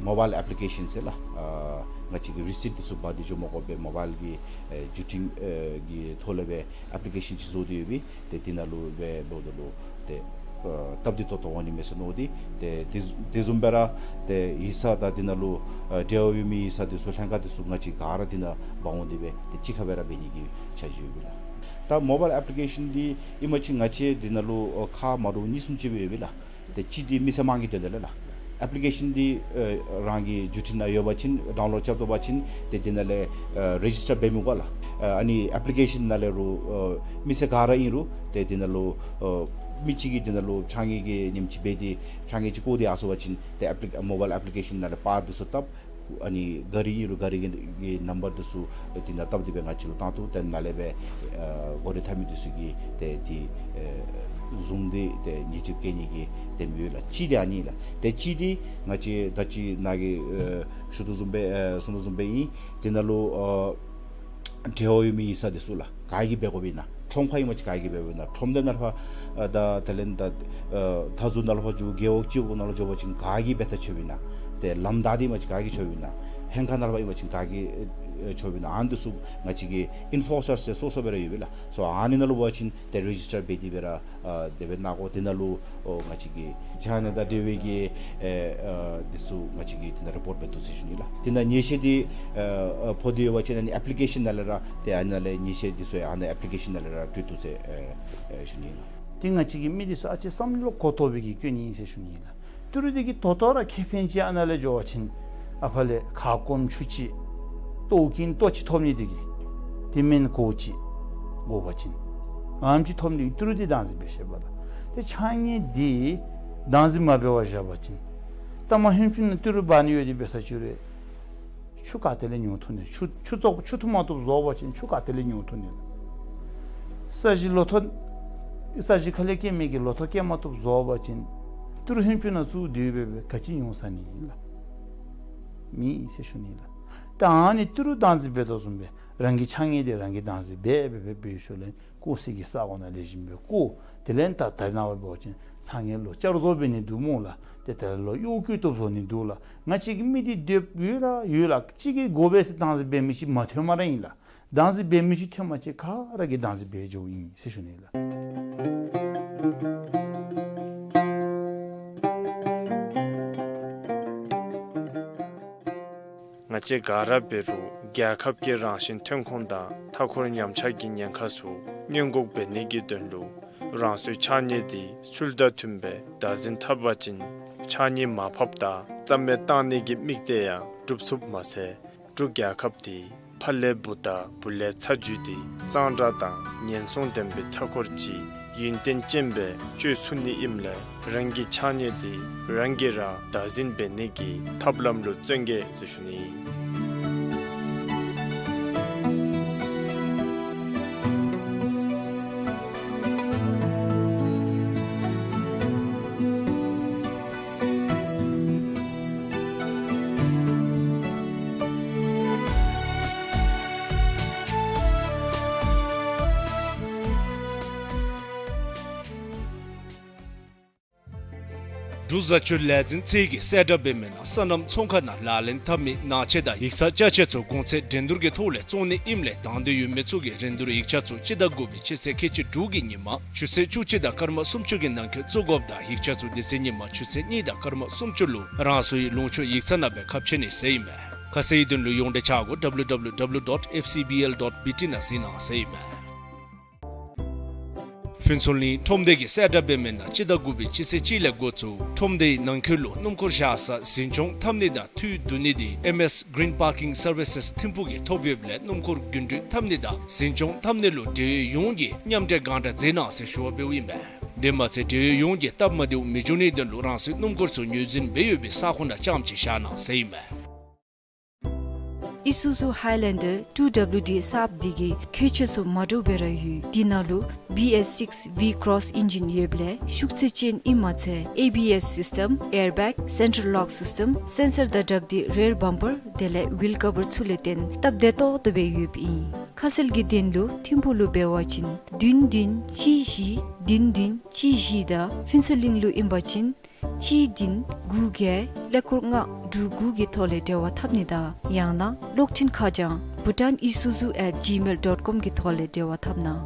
མོ་བཱའིལ་ཨེཔ་ལི་ཀེ་ཤཱན་ཟེར་ལགས། ཨ་ང་བཅས་ཀྱི་རི་སིཊ་འདི་ཚུ་འབག་སྟེ་འགྱོ་མ་དགོ་པར་མོ་བཱའིལ་གྱི་ཨེ་བརྒྱུད་འཕྲིན་ཨེ་གྱི་ཐོག་ལས་སྦེ་ཨེཔ་ལི་ཀེ་ཤཱན་ཅིག་བཟོ་སྟེ་ཡོད་པས། ཏེ་དེ་ནང་ལུ་སྦེ་འབདཝ་ད་ལུ་ཏེ་ ཨ་སྟབས་བདེ་ཏོག་ཏོ་འོང་ནི་མས་ཟེར་མནོ་སྟེ། ཏེ་དེ་དེ་བཟུམ་སྦེ་ར་ཏེ་ཡིག་ཚང་དང་དེ་ནང་ལུ་ཨ་འབྲེལ་བ་ཡོད་མི་ཡིག་ཚང་དེ་ཚུ་ལྷན་ཁག་དེ་ཚུ་ང་བཅས་ག་ར་དེ་ནང་འབག་འོང་སྟེ་སྦེ་ཏེ་གཅིག་ཁར་སྦེ་ར་འབད་ནི་གི་འཆར་གཞི་ཡོད་པས་ལགས། ད་མོ་བཱའིལ་ཨེཔ་ལི་ཀེ་ཤཱན་འདི་ཨིན་པ་ཅིན་ང་བཅས་དེ་ནང་ལུ་ཨ་ཁག་མ་འདྲཝ་གཉིས་གསུམ་ཅིག་སྦེ་ཡོད་པས་ལགས། ཏེ་གཅིག་འདི་མི་སེར་དམངས་ཀྱི་དོན་དག་ལས་ལགས། ཨེཔ་ལི་ཀེ་ཤཱན་འདི་ཨ་རང་གི་བརྒྱུད་འཕྲིན་ནང་ཡོད་པ་ཅིན་ཌའོན་ལོཌ་རྐྱབ་དོ་བ་ཅིན་ཏེ་དེ་ནང་ལས་ཨ་རེ་ཇིས་ཊར་འབད་མི་དགོ་ལགས། ཨ་ཨ་ནི་ཨེཔ་ལི་ཀེ་ཤཱན་ནང་ལས་རུང་ཨ་མི་སེར་ག་ར་ཨིན་རུང་ཏེ་དེ་ནང་ལུ་ཨ་མི་གཅིག་གིས་དེ་ནང་ལུ་ཕྱགས་སྙིགས་ཀྱི་ཉིནམ་ཅིག་འབད་དེ་ཕྱགས་སྙིགས་ཅིག་བཀོ་སྟེ་ཡར་སོང་པ་ཅིན་ཏེ་ཨེཔ་ལི་མོ་བཱའིལ་ཨེཔ་ལི་ཀེ་ཤཱན་ནང་ལས་པར་དེ་ཚུ་བཏབ། ཨ་ནི་གཱ་རི་ཨིན་རུང་གཱ་རི་གི་གི་ནམ་བར་དེ་ཚུ་དེ་ནང་བཏབ་སྟེ་སྦེ་ང་བཅས་ལུ་བཏང་འདུག། ཏེ་ནཱ་ལས་སྦེ་ཨ་གོ་རིམ་འཐབ་མི་དེ་ཚུ་གིས་ཏེ་དེ་ཨ་བཟུང་སྟེ་ཏེ་ཉེས་སྒྲིག་བཀལ་ནི་གི་དེ་སྦེ་ཡོད་ལགས། གཅིག་དེ་ཨ་ནི་ལགས། ཏེ་གཅིག་དེ་ང་བཅས་ད་ཅི་ནཱ་གིས་ཨ་ཞུ་དོ་བཟུམ་སྦེ་ཨ་གསུང་དོ་བཟུམ་སྦེ་ཨིན། དེ་ནང་ལུ་ཨ་འབྲེལ་བ་ཡོད་མི་ཡིག་ཚང་དེ་ཚུ་ལགས། ག་གིས་འབད་དགོཔ་ཨིན་ན། ཁྲོམ་ཁར་ཨིན་པ་ཅིན་ག་གིས་འབད་དགོཔ་ཨིན་ན། ཁྲོམ་སྡེ་ནང་ལུ་ཕར་ཨ་ད་དེ་ལས་ད་ཨ་མཐའ་ཟུར་ནང་ལུ་ཕར་འགྱོ་རྒེད་འོག་སྤྱི་འོག་ནང་ལུ་འགྱོ་བ་ཅིན་ག་གིས་འབད་ད་ཆོགཔ་ཨིན་ན། ཏེ་ལམ་བདའ་སྟེ་ཨིན་པ་ཅིན་ག་གིས་ཆོགཔ་ཨིན་ན། ཧེང་ཁ་ནང་ལུ་ཕར་ཨིན་པ་ཅིན་ག་གིས་ཨ་ཆོགཔ་ཨིན་ན། ཨ་ནི་དེ་ཚུ་ང་བཅས་ཀྱི་ཨིན་ཕོར་སར་ཟེར་སོ་སོ་སྦེ་ར་ཡོད་པས་ལགས། སོ་ཨ་ནི་ནང་ལུ་འབད་བ་ཅིན་ཏེ་རེ་ཇིས་ཊར་འབད་དེ་སྦེ་ར་ཨ་དེ་སྦེ་ནང་འགོ་དེ་ནང་ལུ་ཨོ་ང་བཅས་ཀྱི་ཕྱགས་སྙིགས་དང་འབྲེལ་བའི་གི་ཨེ་ཨ་དེ་ཚུ་ང་བཅས་ཀྱིས་དེ་ནང་རི་པོརཊ་འབད་དོ་ཟེར་ཞུ་ནི་ལགས། དེ་ནང་ཉེས་ཆད་དེ་ཨ་ཨ་ཕོག་སྟེ་ཡོད་པ་ཅིན་ཨ་ནི་ཨེཔ་ལི་ཀེ་ཤཱན་ནང་ལས་ར་ཏེ་ཨ་ནཱ་ལས་ཉེས་ཆད་དེ་ཚུ་ཡང་ཨ་ནཱ་ཨེཔ་ལི་ཀེ་ཤཱན་ནང་ལས་ར་སྤྲོད་དོ་ཟེར་ཨེ་ཨེ་ཞུ་ནི་ལགས། ཏེ་ང་བཅས་ཀྱི་མི་དེ་ཚུ་ཨ་ཙི་བསམ་བློ་གོ་ལྟོ་སྦེ་གི་སྐྱོན་ཨིན་ཟེར་ཞུ་ནི་ལགས། ཏི་རུ་དེ་གིས་ད་ལྟོ་ར་ཁེ་ཕན་ཅིག་ཨ་ནཱ་ལས་འགྱོ་བ་ཅིན་ཨ་ཕར་ལས་ཁ་སྐོམ་ཆུ་ཅིག་ལྟོཝ་གིན་ལྟོ་ཅིག་ཐོབ་ནི་དེ་གིས་དེ་མེན་གོ་ཅིག་དགོ་པ་ཅིན་ཨ་ནེམ་ཅིག་ཐོབ་ནི་དེ་གིས་ཏི་རུ་དེ་བདག་འཛིན་འབད་ཤེས་པ་ལགས། ཏེ་ཕྱགས་སྙིགས་དེ་བདག་འཛིན་མ་འབད་བར་བཞག་པ་ཅིན་ད་མ་ཧེང་ཆུང་ནང་ཏི་རུ་འབག་ནི་ཡོད་དེ་འབད་ས་ཅིག་རུང་ཆུ་ག་ཏེ་ལས་ཉོ་ཐུབ་ནི། ཆུ་ཆུ་བཙོག་ཆུ་འཐུང་མ་བཏུབ་བཟོ་བ་ཅིན་ཆུ་ག་ཏེ་ལས་ཉོ་ཐུབ་ནི་ལགས། ས་གཞི་ལོ་ཐོག་ས་གཞི་ཁ་ལས་སྐྱེ་མི་གི་ལོ་ཐོག་སྐྱེ་མ་བཏུབ་བཟོ་བ་ཅིན་ཏི་རུ་ཧེང་ཆུང་ནང་བཙུགས་ཏེ་སྦེ་སྦེ་ག་ཅི་ཉོ་ས་ནི་ལགས། མེད་ཟེར་ཞུ་ནི་ལགས། ད་ཨ་ནི་ཏི་རུ་བདག་འཛིན་འབད་དོ་བཟུམ་སྦེ་རང་གི་ཕྱགས་སྙིགས་དེ་རང་གིས་བདག་འཛིན་འབད་སྦེ་སྦེ་འབད་ཞིནམ་ལས་བཀོ་ས་གི་ས་གོ་ནང་ལེགས་ཤོམ་སྦེ་བཀོ། དེ་ལས་ད་ད་ནངས་པ་འབད་བ་ཅིན་ཚ་དངོས་ལོག་བསྐྱར་བཟོ་འབད་ནི་འདུག་སྨོ་ལགས། ཏེ་ད་ལོག་གཡོག་བཀོལ་ཏོག་བཟོ་ནི་འདུག་ལགས། ང་བཅས་ཀྱི་མི་དེ་འདོདཔ་ཡོད་ར་ཡོད་ལགས། གཅིག་གིས་དགོ་པས་ཟེར་བདག་འཛིན་འབད་མི་ཅིག་མ་ཐོནམ་ར་ཨིན་ལགས། བདག་འཛིན་འབད་མི་ཅིག་ཐོན་པ་ཅིན་ག་ར་གིས་བདག་འཛིན་འབད་འགྱོཝ་ཨིན་ཟེར་ཞུ་ནི་ལགས། ང་བཅས་ག་ར་འབད་རུང་རྒྱལ་ཁབ་ཀྱི་རང་བཞིན་ཐོན་ཁུངས་དང་མཐའ་འཁོར་ཉམས་ཆག་གི་ཉེན་ཁ་ཚུ་སྔོན་འགོག་འབད་ནི་གི་དོན་ལུ་རང་སོའི་ཕྱགས་སྙིགས་དེ་ཚུལ་དང་མཐུནམ་སྦེ་བདག་འཛིན་འཐབ་པ་ཅིན་ཕྱགས་སྙིགས་མར་ཕབ་དང་རྩ་མེད་བཏང་ནི་གི་དམིགས་གཏད་ཡང་འགྲུབ་ཚུགསཔ་མ་ཚད་འབྲུག་རྒྱལ་ཁབ་དེ་ཕ་ལས་བུ་དང་བུ་ལས་ཚ་བརྒྱུད་དེ་གཙང་སྦྲ་དང་ཉེན་སྲུང་ལྡན་པའི་མཐའ་འཁོར་ཅིག་ཡུན་བརྟན་ཅན་སྦེ་སྤྱོད་ཚུགས་ནི་ཨིནམ་ལས་རང་གི་ཕྱགས་སྙིགས་དེ་རང་གིས་ར་བདག་འཛིན་འབད་ནི་གི་ཐབས་ལམ་ལུ་བརྩོན་གེ་ཟེར་ཞུ་ནི་ཨིན། འབྲུག་བཟའ་སྤྱོད་ལས་འཛིན་ཚད་ཀྱིས་གསལ་བསྒྲགས་འབད་མི་ནང་སོ་ནམ་ཚོང་ཁང་ནང་ལག་ལེན་འཐབ་མི་ནང་ཆས་དང་ཡིག་ཚང་ཅ་ཆས་ཚུ་གོང་ཚད་འགྲན་བསྡུར་གྱི་ཐོག་ལས་བཙོང་ནི་ཨིནམ་ལས་དང་འདོད་ཡོད་མི་ཚུ་གིས་རིན་བསྡུར་ཡིག་ཆ་ཚུ་སྤྱི་ཟླ་དགུ་པའི་སྤྱི་ཚེས་ཁལ་གཅིག་དྲུག་གི་ཉིན་མ་ཆུ་ཚོད་བཅུ་གཅིག་དང་སྐར་མ་སུམ་ཅུ་གི་ནང་འཁོད་བཙུགས་དགོཔ་དང་ཡིག་ཆ་ཚུ་དེ་ཚེ་ཉིན་མ་ཆུ་ཚོད་གཉིས་དང་སྐར་མ་སུམ་ཅུ་ལུ་རང་སོའི་ལུང་ཕྱོགས་ཡིག་ཚང་ནང་སྦེ་ཁ་ཕྱེ་ནི་ཟེར་ཨིན་མས། ཁ་གསལ་ཡི་དོན་ལུ་ཡོངས་འབྲེལ་ཆ་སྒོ་W W W dot F C B L dot B T ནང་གཟིགས་གནང་ཟེར་ཨིན་མས། ཕུན་ཚོགས་གླིང་ཁྲོམ་སྡེ་གིས་གསལ་བསྒྲགས་འབད་མི་ནང་སྤྱི་ཟླ་དགུ་པའི་སྤྱི་ཚེས་གཅིག་ལས་འགོ་བཙུགས་ཁྲོམ་སྡེའི་ནང་འཁོད་ལུ་སྣུམ་འཁོར་བཞག་ས་འཛིན་སྐྱོང་འཐབ་ནི་དང་འཐུས་བསྡུ་ནི་དེ་M S Green Parking Services ཐིམ་ཕུག་གིས་ཐོབ་ཡོདཔ་ལས་སྣུམ་འཁོར་རྒྱུན་འགྲུལ་འཐབ་ནི་དང་འཛིན་སྐྱོང་འཐབ་ནི་ལུ་འབྲེལ་ཡོད་ཡོངས་ཀྱིས་མཉམ་འབྲེལ་སྒང་དྲག་མཛད་གནང་ཟེར་ཞུ་བ་འབདཝ་ཨིན་མས། དེ་མ་ཚད་འབྲེལ་ཡོད་ཡོངས་ཀྱིས་སྟབས་མ་བདེཝ་མི་འབྱུང་ནིའི་དོན་ལུ་རང་སོའི་སྣུམ་འཁོར་ཚུ་ངོས་འཛིན་འབད་ཡོད་པའི་ས་ཁོངས་ནང་རྐྱངམ་ཅིག་བཞག་གནང་ཟེར་ཨིན་མས། ཨི་སུ་ཛུ་ཧའི་ལེན་ཌར་ཊུ་ཌབ་ལུ་ཌི་གསརཔ་འདི་གི་ཁྱད་ཆོས་ཚུ་མ་འདྲཝ་སྦེ་ར་ཡོད། འདི་ནང་ལུ་B S six V Cross ཨིན་ཇིན་ཡོདཔ་ལས་ཤུགས་ཚད་ཅན་ཨིནམ་མ་ཚད་A B S system, airbag, central lock system, sensor དང་སྦྲགས་ཏེ་རེར་བམ་པར་དེ་ལས་ཝིལ་ཀ་བར་ཚུ་ལས་བརྟེན་སྟབས་བདེ་ཏོག་ཏོ་སྦེ་ཡོདཔ་ཨིན། ཁ་གསལ་གྱི་དོན་ལུ་ཐིམ་ཕུག་ལུ་འབད་བ་ཅིན་བདུན་བདུན་གཅིག་བཞི་བདུན་བདུན་གཅིག་བཞི་དང་ཕུན་ཚོགས་གླིང་ལུ་ཨིན་པ་ཅིན་གཅིག་བདུན་དགུ་བརྒྱད་ཀླད་ཀོར་ལྔ་དྲུག་དགུ་གི་ཐོག་ལས་འབྲེལ་བ་འཐབ་ནི་དང་ཡང་ན་གློག་འཕྲིན་ཁ་བྱང་Bhutan Isuzu at gmail dot com གི་ཐོག་ལས་འབྲེལ་བ་འཐབ་གནང་།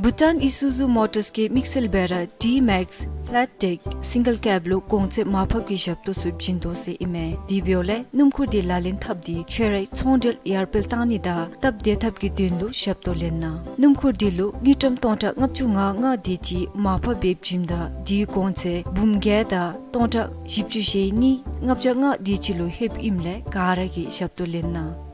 བྷུ་ཊཱན་ཨི་སུ་ཛུ་མོ་ཊརས་ཀྱིས་དམིགས་བསལ་སྦེ་ར་ཌི་མེགསི་ཕེ་ལེཊ་ཌེཀ་སིང་གལ་ཀེབ་ལུ་གོང་ཚད་མར་ཕབ་ཀྱི་ཞབས་ཏོག་ཚུ་བྱིན་དོ་ཟེར་ཨིན་མས། དེ་འབདཝ་ལས་སྣུམ་འཁོར་འདི་ལག་ལེན་འཐབ་སྟེ་ཁྱོད་རའི་ཚོང་འབྲེལ་ཡར་འཕེལ་གཏང་ནི་དང་སྟབས་བདེ་ཐབས་ཀྱི་དོན་ལུ་ཞབས་ཏོག་ལེན་གནང་། སྣུམ་འཁོར་འདི་ལུ་དངུལ་ཀྲམ་སྟོང་ཕྲག་ལྔ་བཅུ་ང་ལྔ་དེ་ཅིག་མར་ཕབ་འབད་བྱིནམ་ད་དེའི་གོང་ཚད་འབུམ་བརྒྱད་དང་སྟོང་ཕྲག་བཞི་བཅུ་ཞེ་གཉིས་ལྔ་བརྒྱ་ལྔ་དེ་ཅིག་ལུ་ལྷོདཔ་ཨིནམ་ལས་ག་ར་གིས་ཞབས་ཏོག་ལེན་གནང་།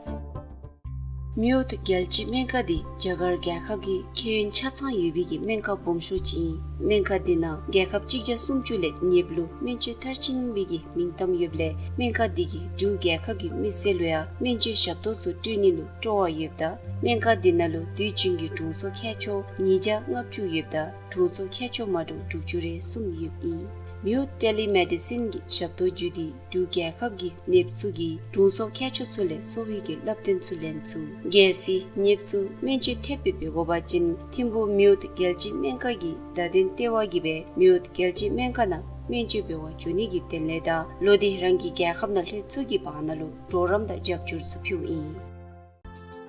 མིའུ་ཐུད་རྒྱལ་སྤྱིའི་སྨན་ཁང་འདི་རྒྱ་གར་རྒྱལ་ཁབ་ཀྱི་ཁེ་ཡོན་ཆ་ཚང་ཡོད་པའི་གི་སྨན་ཁང་སྦོམ་ཤོས་ཅིག་ཨིན། སྨན་ཁང་འདི་ནང་རྒྱལ་ཁབ་གཅིག་བརྒྱ་སུམ་ཅུ་ལས་ཉེཔ་ལུ་སྨན་བཅོས་མཐར་ཕྱིན་པའི་གི་མིང་གཏམ་ཡོདཔ་ལས་སྨན་ཁང་འདི་གིས་འབྲུག་རྒྱལ་ཁབ་ཀྱི་མི་སེར་ལུ་ཡང་སྨན་བཅོས་ཞབས་ཏོག་ཚུ་སྤྲོད་ནི་ལུ་སྤྲོ་བ་ཡོདཔ་ད་སྨན་ཁང་འདི་ནང་ལུ་དུས་རྒྱུན་གྱི་དྲུང་འཚོ་ཁྱད་ཆོས་ཉིས་བརྒྱ་ལྔ་བཅུ་ཡོདཔ་ད་དྲུང་འཚོ་ཁྱད་ཆོས་མ་འདྲཝ་དྲུག་ཅུ་རེ་གསུམ་ཡོདཔ་ཨིན། མིའུ་ཐུད་ཊེ་ལི་མེ་ཌི་སིན་གྱི་ཞབས་ཏོག་བརྒྱུད་དེ་འབྲུག་རྒྱལ་ཁབ་ཀྱི་ནདཔ་ཚུ་གིས་དྲུང་འཚོ་ཁྱད་ཆོས་ཚུ་ལས་གསོ་བའི་གི་བསླབ་སྟོན་ཚུ་ལེན་ཚུགས། གལ་སྲིད་ནདཔ་ཚུ་སྨན་བཅོས་ཐེབས་སྦེ་འབད་དགོ་པ་ཅིན་ཐིམ་ཕུག་མིའུ་ཐུད་རྒྱལ་སྤྱིའི་སྨན་ཁང་གི་བརྡ་དོན་ལྟེ་བ་གིས་སྦེ་མིའུ་ཐུད་རྒྱལ་སྤྱིའི་སྨན་ཁང་ནང་སྨན་བཅོས་འབད་བར་འགྱོ་ནི་གི་དོན་ལས་དང་ལོག་སྟེ་རང་གི་རྒྱལ་ཁབ་ནང་ལྷོད་ཚུགས་ཀྱི་བར་ན་ལུ་གྲོགས་རམ་དང་རྒྱབ་སྐྱོར་ཚུ་ཕུལཝ་ཨིན།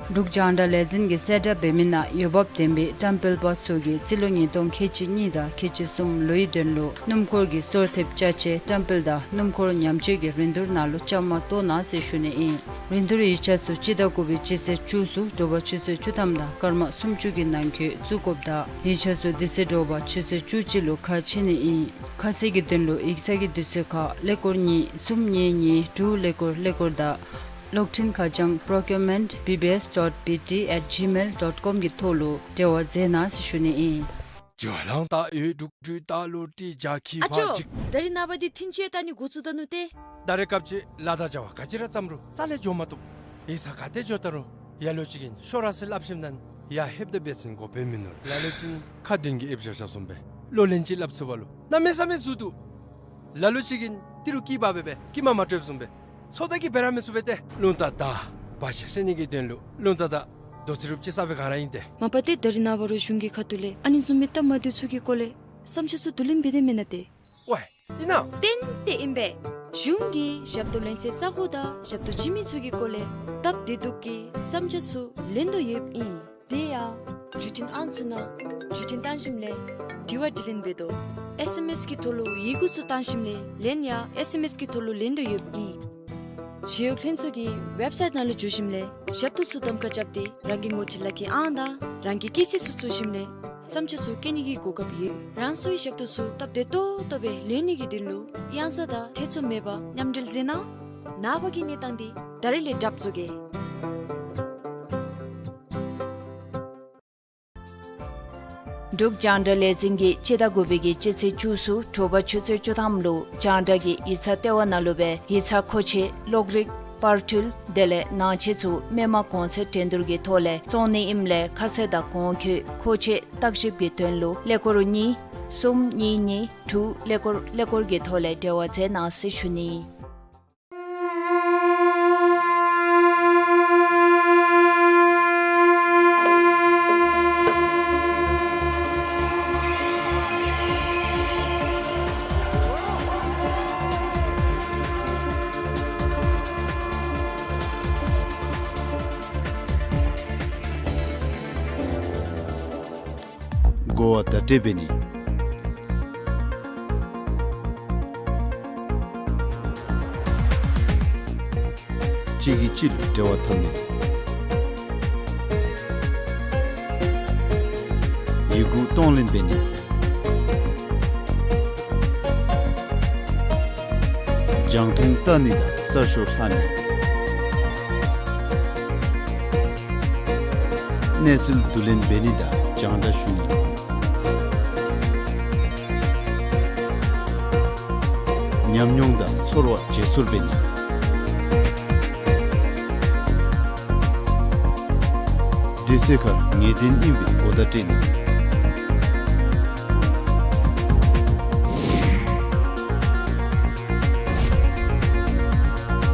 འབྲུག་རྒྱང་བསྒྲགས་ལས་འཛིན་གྱིས་གསལ་བསྒྲགས་འབད་མི་ནང་འོས་འབབ་ལྡན་པའི་བཀྲམ་སྤེལ་པ་ཚུ་གིས་རྩིས་ལོ་ཉིས་སྟོང་ཁལ་གཅིག་གཉིས་དང་ཁལ་གཅིག་གསུམ་ལོའི་དོན་ལུ་སྣུམ་འཁོར་གྱི་སོར་ཐེབས་ཅ་ཆས་བཀྲམ་སྤེལ་དང་སྣུམ་འཁོར་ཉམས་བཅོས་ཀྱི་རིན་བསྡུར་ནང་ལུ་བཅའ་མར་གཏོགས་གནང་ཟེར་ཞུ་ནི་ཨིན། རིན་བསྡུར་ཡིག་ཆ་ཚུ་སྤྱི་ཟླ་དགུ་པའི་སྤྱི་ཚེས་བཅུ་ཚུ་དྲོ་པ་ཆུ་ཚོད་བཅུ་ཐམ་དང་སྐར་མ་སུམ་ཅུ་གི་ནང་འཁོད་བཙུགས་དགོཔ་དང་ཡིག་ཆ་ཚུ་དེ་ཚེ་དྲོ་པ་ཆུ་ཚོད་བཅུ་གཅིག་ལུ་ཁ་ཕྱེ་ནི་ཨིན། ཁ་གསལ་གྱི་དོན་ལུ་ཡིག་ཚང་གི་དུས་ཚོད་ཁར་ཀླད་ཀོར་གཉིས་གསུམ་གཉིས་གཉིས་དྲུག་ཀླད་ཀོར་ཀླད་ཀོར་དང་གློག་འཕྲིན་ཁ་བྱང་procurement B B S dot B T at gmail dot com གི་ཐོག་ལུ་འབྲེལ་བ་མཛད་གནང་ཟེར་ཞུ་ནི་ཨིན། ཨ་ཅོ། ད་རེས་ནངས་པ་འདི་ཐིན་ཅི་ཡང་བལྟ་ནི་འགོ་བཙུགས་ད་ནུག་ཏེ། ད་རེས་སྐབས་ཅིག་ལཱ་དང་བྱ་བ་ག་ཅི་ར་བརྩམ་རུང་རྩ་ལས་འགྱོ་མ་བཏུབ། ཡིག་ཚང་ག་ཏེ་འགྱོ་ད་རུང་ལ་ལུ་ཅིག་གིས་ཤོག་ར་ཟེར་སླབ་ཞིནམ་ད་ཡར་ལྷོདཔ་ད་འབད་བ་ཅིན་འགོ་དཔོན་མིན་ནུག། ལ་ལུ་ཅིག་ཁ་འདོན་གྱི་ཨེབ་བཞག་བཞགཔ་བཟུམ་སྦེ་གློག་ལན་ཅིག་སླབ་ཚུགས་པ་ལུ་གནམ་མེད་ས་མེད་ཟུར་འདུག། ལ་ལུ་ཅིག་གིས་ཏི་རུ་སྐྱིད་པ་སྦེ་སྦེ་སྐྱིད་མ་མ་སྤྲོདཔ་བཟུམ་སྦེ་ཚོད་ལྟ་གིས་འབད་ར་མི་ཚུགས་པས་ཏེ། རླུང་རྟ་དང་བ་ཅིན་སེལ་ནི་གི་དོན་ལུ་རླུང་རྟ་དང་རྡོ་རྩེག་རུབ་ཅིག་ཟ་བའི་སྒང་ར་ཨིན་ཏེ། མ་པ་ཏེ་ད་རེས་ནངས་པ་ར་གཞུང་གི་ཁ་ཐུག་ལས་ཨ་ནི་བཟུམ་མའི་སྟབས་མ་བདེཝ་ཚུ་གི་སྐོར་ལས་བསམ་འཆར་ཚུ་བསྡུ་ལེན་འབད་དེ་མེན་ན་ཏེ། ཝའེ་ཨིན་ན། ཏན་ཏན་ཨིན་པས། གཞུང་གིས་ཞབས་ཏོག་ལེན་སའི་ས་གོ་དང་ཞབས་ཏོག་བྱིན་མི་ཚུ་གི་སྐོར་ལས་སྟབས་བདེ་སྡུག་གི་བསམ་འཆར་ཚུ་ལེན་དོ་ཡོདཔ་ཨིན། དེ་ཡང་བརྒྱུད་འཕྲིན་ཨང་ཚུ་ནང་བརྒྱུད་འཕྲིན་བཏང་ཞིནམ་ལས་དྲི་བ་དྲིས་ལན་འབད་དོ། ཨེསི་ཨེམ་ཨེསི་གི་ཐོག་ལུ་ཡི་གུ་ཚུ་བཏང་ཞིནམ་ལས་ལན་ཡང་ཨེསི་ཨེམ་ཨེསི་གི་ཐོག་ལུ་ལེན་དོ་ཡོདཔ་ཨིན། ཞི་གཡོག་ལྷན་ཚོགས་ཀྱི་ཝེབ་སའིཊ་ནང་ལུ་འཛུལ་ཞིནམ་ལས་ཞབས་ཏོག་ཚུ་གདམ་ཁ་རྐྱབ་སྟེ་རང་གི་ངོ་སྤྲོད་ལག་ཁྱེར་ཨང་དང་རང་གི་སྐྱེས་ཚེས་ཚུ་བཙུགས་ཞིནམ་ལས་བསམ་འཆར་ཚུ་བཀོད་ནི་གི་གོ་སྐབས་ཡོད། རང་སོའི་ཞབས་ཏོག་ཚུ་སྟབས་བདེ་ཏོག་ཏོ་སྦེ་ལེན་ནི་གི་དོན་ལུ་གཡང་ས་དང་ཐེ་ཚོམ་མེད་པར་མཉམ་འབྲེལ་མཛད་གནང་། ནངས་པ་གི་གནས་སྟངས་འདི་ད་རིས་ལས་གྲབས་བཟོ་གེ། འབྲུག་རྒྱང་བསྒྲགས་ལས་འཛིན་གྱིས་སྤྱི་ཟླ་དགུ་པའི་གི་སྤྱི་ཚེས་བཅུ་ཚུ་དྲོ་པ་ཆུ་ཚོད་བཅུ་ཐམ་ལུ་རྒྱང་བསྒྲགས་ཀྱི་ཡིག་ཚང་ལྟེ་བ་ནང་ལུ་སྦེ་ཡིག་ཚང་མཁོ་ཆས་གློག་རིག་པར་འཕྲུལ་དེ་ལས་ནང་ཆས་ཚུ་མི་མང་གོང་ཚད་འགྲན་བསྡུར་གྱི་ཐོག་ལས་བཙོང་ནི་ཨིནམ་ལས་ཁ་གསལ་དང་གོང་འཁོད་མཁོ་ཆས་བརྟག་ཞིབ་ཀྱི་དོན་ལུ་ཀླད་ཀོར་གཉིས་གསུམ་གཉིས་གཉིས་དྲུག་ཀླད་ཀོར་ཀླད་ཀོར་གྱི་ཐོག་ལས་འབྲེལ་བ་མཛད་གནང་ཟེར་ཞུ་ནི། གོ་བ་བརྡ་སྤྲོད་འབད་ནི། གཅིག་གིས་གཅིག་ལུ་འབྲེལ་བ་འཐབ་ནི། ཡི་གུ་གཏོང་ལེན་འབད་ནི། རྒྱང་མཐོང་བལྟ་ནི་དང་གསར་ཤོག་ལྷག་ནི། གནས་ཚུལ་བསྡུ་ལེན་འབད་ནི་དང་རྒྱང་བསྒྲགས་ཞུ་ནི། ཉམས་མྱོང་དང་ཚོར་བ་བརྗེ་སོར་འབད་ནི། དུས་ཚོད་ཁར་ངེས་གཏན་ཨིན་པའི་གོ་བརྡ་སྤྲོད་ནི།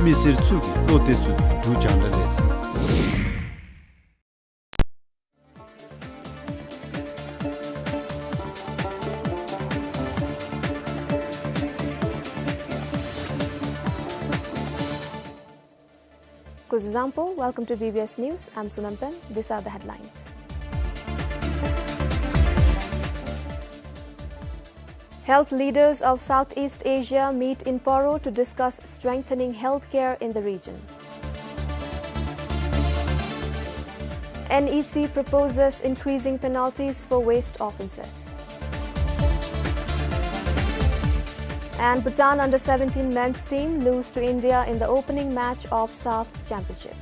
མི་སེར་ཚུ་གི་བློ་གཏད་ཚུགས་པའི་འབྲུག་རྒྱང་བསྒྲགས་ལས་འཛིན། སྐུ་གཟུགས་བཟང་པོ། Welcome to B B S News. I'm Sonam Pem. These are the headlines. Health leaders of Southeast Asia meet in Paro to discuss strengthening healthcare in the region. N E C proposes increasing penalties for waste offences. And Bhutan under seventeen men's team lose to India in the opening match of SAFF Championship.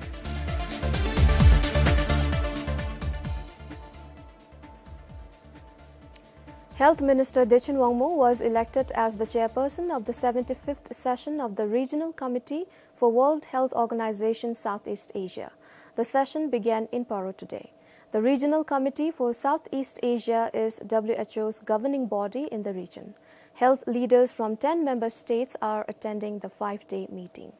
Health Minister Dechen Wangmo was elected as the chairperson of the seventy-fifth session of the Regional Committee for World Health Organization Southeast Asia. The session began in Paro today. The Regional Committee for Southeast Asia is W H O's governing body in the region. Health leaders from ten member states are attending the five-day meeting.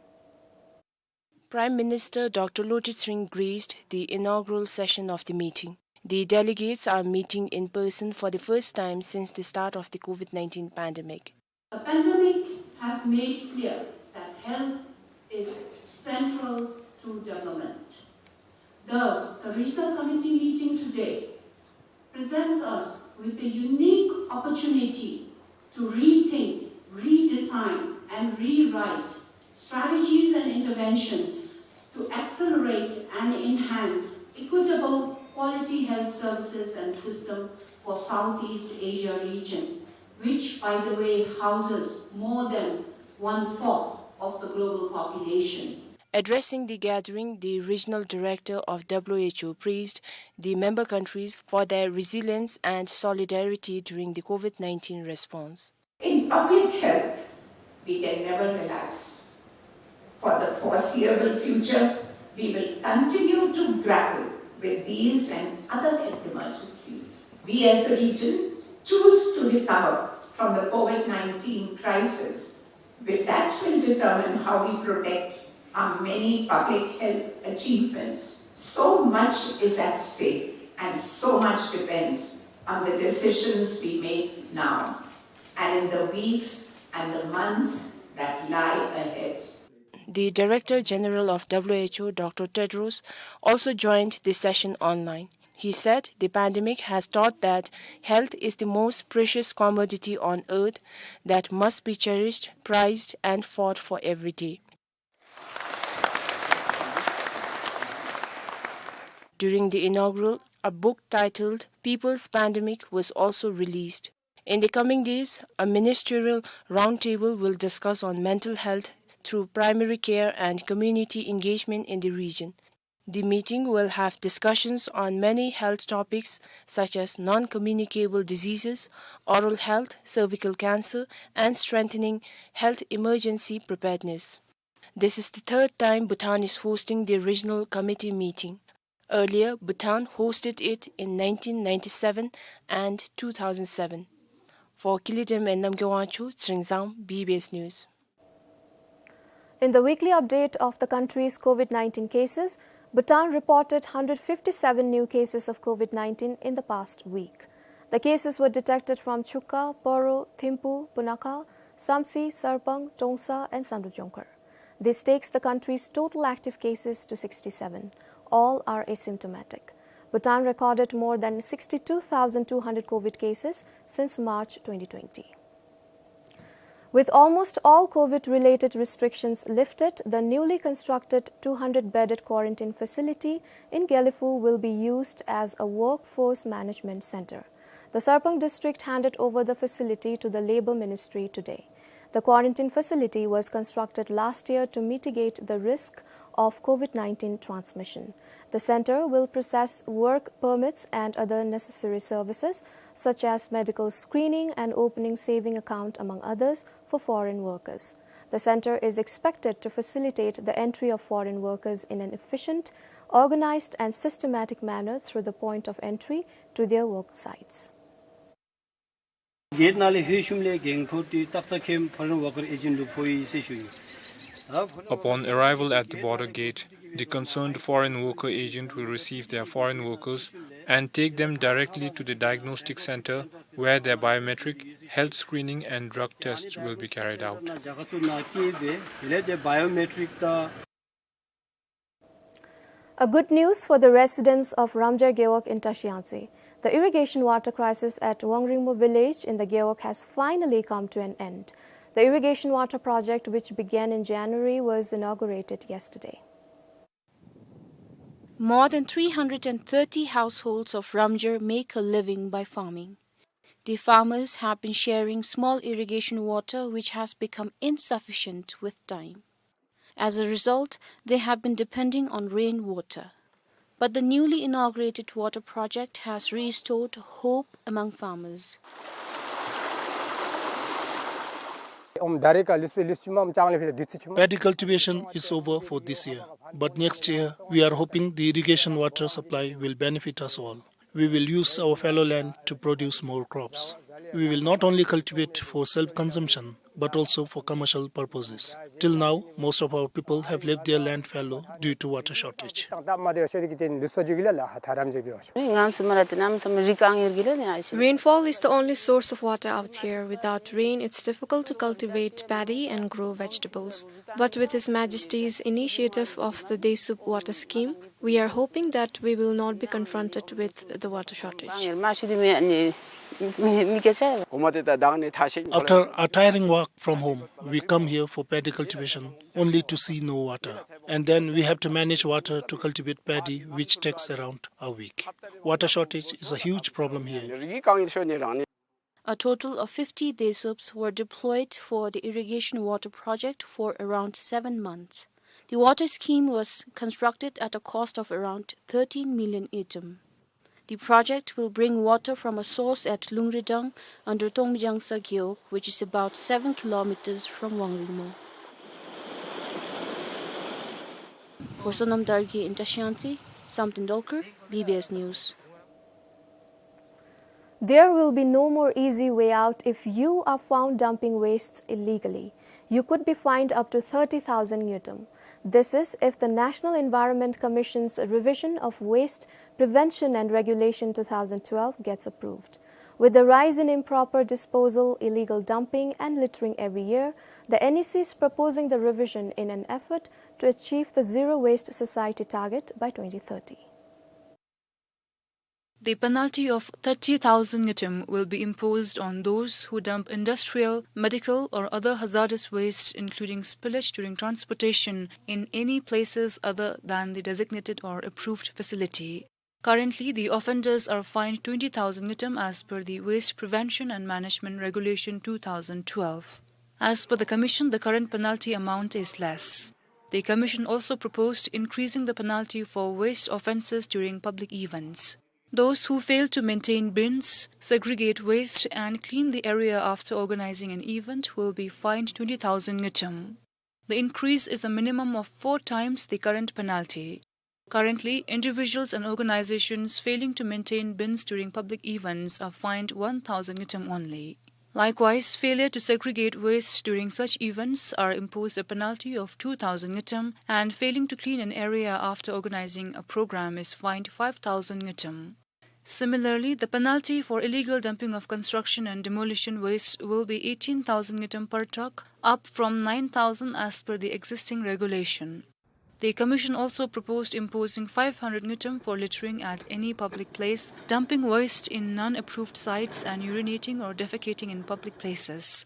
Prime Minister Doctor Lotay Tshering graced the inaugural session of the meeting. The delegates are meeting in person for the first time since the start of the COVID nineteen pandemic. The pandemic has made clear that health is central to development. Thus, the Regional Committee meeting today presents us with a unique opportunity to rethink, redesign, and rewrite strategies and interventions to accelerate and enhance equitable quality health services and system for Southeast Asia region, which, by the way, houses more than one-fourth of the global population. Addressing the gathering, the regional director of W H O praised the member countries for their resilience and solidarity during the COVID nineteen response. In public health, we can never relax. For the foreseeable future, we will continue to grapple with these and other health emergencies. We as a region choose to recover from the COVID nineteen crisis, with that will determine how we protect our many public health achievements. So much is at stake and so much depends on the decisions we make now and in the weeks and the months that lie ahead. The Director General of W H O, Doctor Tedros, also joined the session online. He said the pandemic has taught that health is the most precious commodity on earth that must be cherished, prized, and fought for every day. During the inaugural, a book titled People's Pandemic was also released. In the coming days, a ministerial roundtable will discuss on mental health through primary care and community engagement in the region. The meeting will have discussions on many health topics such as non-communicable diseases, oral health, cervical cancer, and strengthening health emergency preparedness. This is the third time Bhutan is hosting the regional committee meeting. Earlier, Bhutan hosted it in nineteen ninety-seven and two thousand seven. For Kilidem and Namgay Wangchuk, Tshering Zam, B B S News. In the weekly update of the country's COVID nineteen cases, Bhutan reported hundred fifty-seven new cases of COVID nineteen in the past week. The cases were detected from Chukka, Paro, Thimphu, Punakha, Samtse, Sarpang, Tongsa, and Samdrup Jongkhar. This takes the country's total active cases to sixty-seven. All are asymptomatic. Bhutan recorded more than sixty-two thousand two hundred COVID cases since March twenty twenty. With almost all COVID-related restrictions lifted, the newly constructed two hundred bedded quarantine facility in Gelephu will be used as a workforce management center. The Sarpang district handed over the facility to the Labour Ministry today. The quarantine facility was constructed last year to mitigate the risk of COVID nineteen transmission. The center will process work permits and other necessary services, such as medical screening and opening saving account, among others, for foreign workers. The center is expected to facilitate the entry of foreign workers in an efficient, organized, and systematic manner through the point of entry to their work sites. Gate ནང་ལས་ལྷོད་ཞུམ་ལས་འགན་འཁུར་ཏེ་ཏག་ཏག་ཁེམ་foreign worker agent ལུ་ཕོག་ཡི་ཟེར་ཞུ་ཡི། Upon arrival at the border gate, the concerned foreign worker agent will receive their foreign workers and take them directly to the diagnostic center, where their biometric, health screening and drug tests will be carried out. རྒྱ་གར་ཚུ་ནང་སྐྱེས་པའི་དེ་ལས་དེ་biometric དང་། A good news for the residents of Ramjar Gewog in Tashi Yangtse. The irrigation water crisis at Wangringmo village in the Gewog has finally come to an end. The irrigation water project, which began in January, was inaugurated yesterday. More than three hundred and thirty households of Ramjer make a living by farming. The farmers have been sharing small irrigation water, which has become insufficient with time. As a result, they have been depending on rain water. But the newly inaugurated water project has restored hope among farmers. Paddy cultivation is over for this year, but next year we are hoping the irrigation water supply will benefit us all. We will use our fallow land to produce more crops. We will not only cultivate for self-consumption, but also for commercial purposes. Till now, most of our people have left their land fallow due to water shortage. Rainfall is the only source of water out here. Without rain, it's difficult to cultivate paddy and grow vegetables. But with His Majesty's initiative of the Desup Water Scheme, we are hoping that we will not be confronted with the water shortage. After a tiring walk from home, we come here for paddy cultivation only to see no water. And then we have to manage water to cultivate paddy, which takes around a week. Water shortage is a huge problem here. A total of fifty Desups were deployed for the irrigation water project for around seven months. The water scheme was constructed at a cost of around thirteen million ngultrum. The project will bring water from a source at Lungridang under Tongmijang Sagiok, which is about seven kilometers from Wangringmo. For Sonam Dargye in Tashi Yangtse, Samten Dolkar, B B S News. There will be no more easy way out if you are found dumping wastes illegally. You could be fined up to thirty thousand ngultrum. This is if the National Environment Commission's revision of Waste Prevention and Regulation two thousand twelve gets approved. With the rise in improper disposal, illegal dumping, and littering every year, the N E C is proposing the revision in an effort to achieve the zero waste society target by twenty thirty. The penalty of thirty thousand ngultrum will be imposed on those who dump industrial, medical, or other hazardous waste, including spillage during transportation, in any places other than the designated or approved facility. Currently, the offenders are fined twenty thousand ngultrum as per the Waste Prevention and Management Regulation two thousand twelve. As per the Commission, the current penalty amount is less. The Commission also proposed increasing the penalty for waste offences during public events. Those who fail to maintain bins, segregate waste, and clean the area after organising an event will be fined twenty thousand ngultrum. The increase is a minimum of four times the current penalty. Currently, individuals and organizations failing to maintain bins during public events are fined one thousand ngultrum only. Likewise, failure to segregate waste during such events are imposed a penalty of two thousand ngultrum, and failing to clean an area after organizing a program is fined five thousand ngultrum. Similarly, the penalty for illegal dumping of construction and demolition waste will be eighteen thousand ngultrum per truck, up from nine thousand as per the existing regulation. The Commission also proposed imposing five hundred ngultrum for littering at any public place, dumping waste in non-approved sites, and urinating or defecating in public places.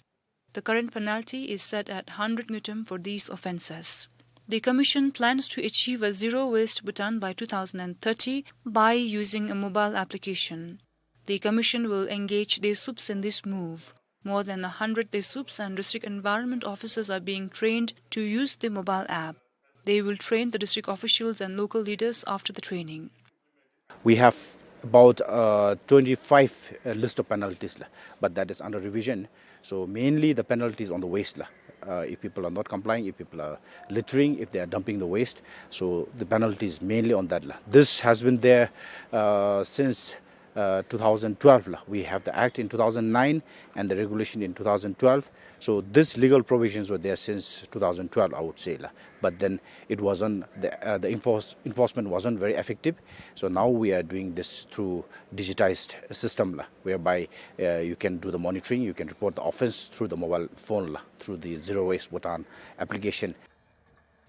The current penalty is set at hundred ngultrum for these offences. The Commission plans to achieve a zero waste Bhutan by two thousand and thirty by using a mobile application. The Commission will engage Desups in this move. More than a hundred Desups and district environment officers are being trained to use the mobile app. They will train the district officials and local leaders after the training. We have about, uh, twenty-five, uh, list of penalties, la, but that is under revision. So mainly the penalties on the waste, la. Uh, if people are not complying, if people are littering, if they are dumping the waste, so the penalty is mainly on that, la. This has been there, uh, since, uh, two thousand twelve, la. We have the act in two thousand nine and the regulation in two thousand twelve. So these legal provisions were there since two thousand twelve, I would say, la. But then it wasn't, the, uh, the enforce-, enforcement wasn't very effective. So now we are doing this through digitized system, la, whereby, uh, you can do the monitoring, you can report the offense through the mobile phone, la, through the Zero Waste Bhutan application.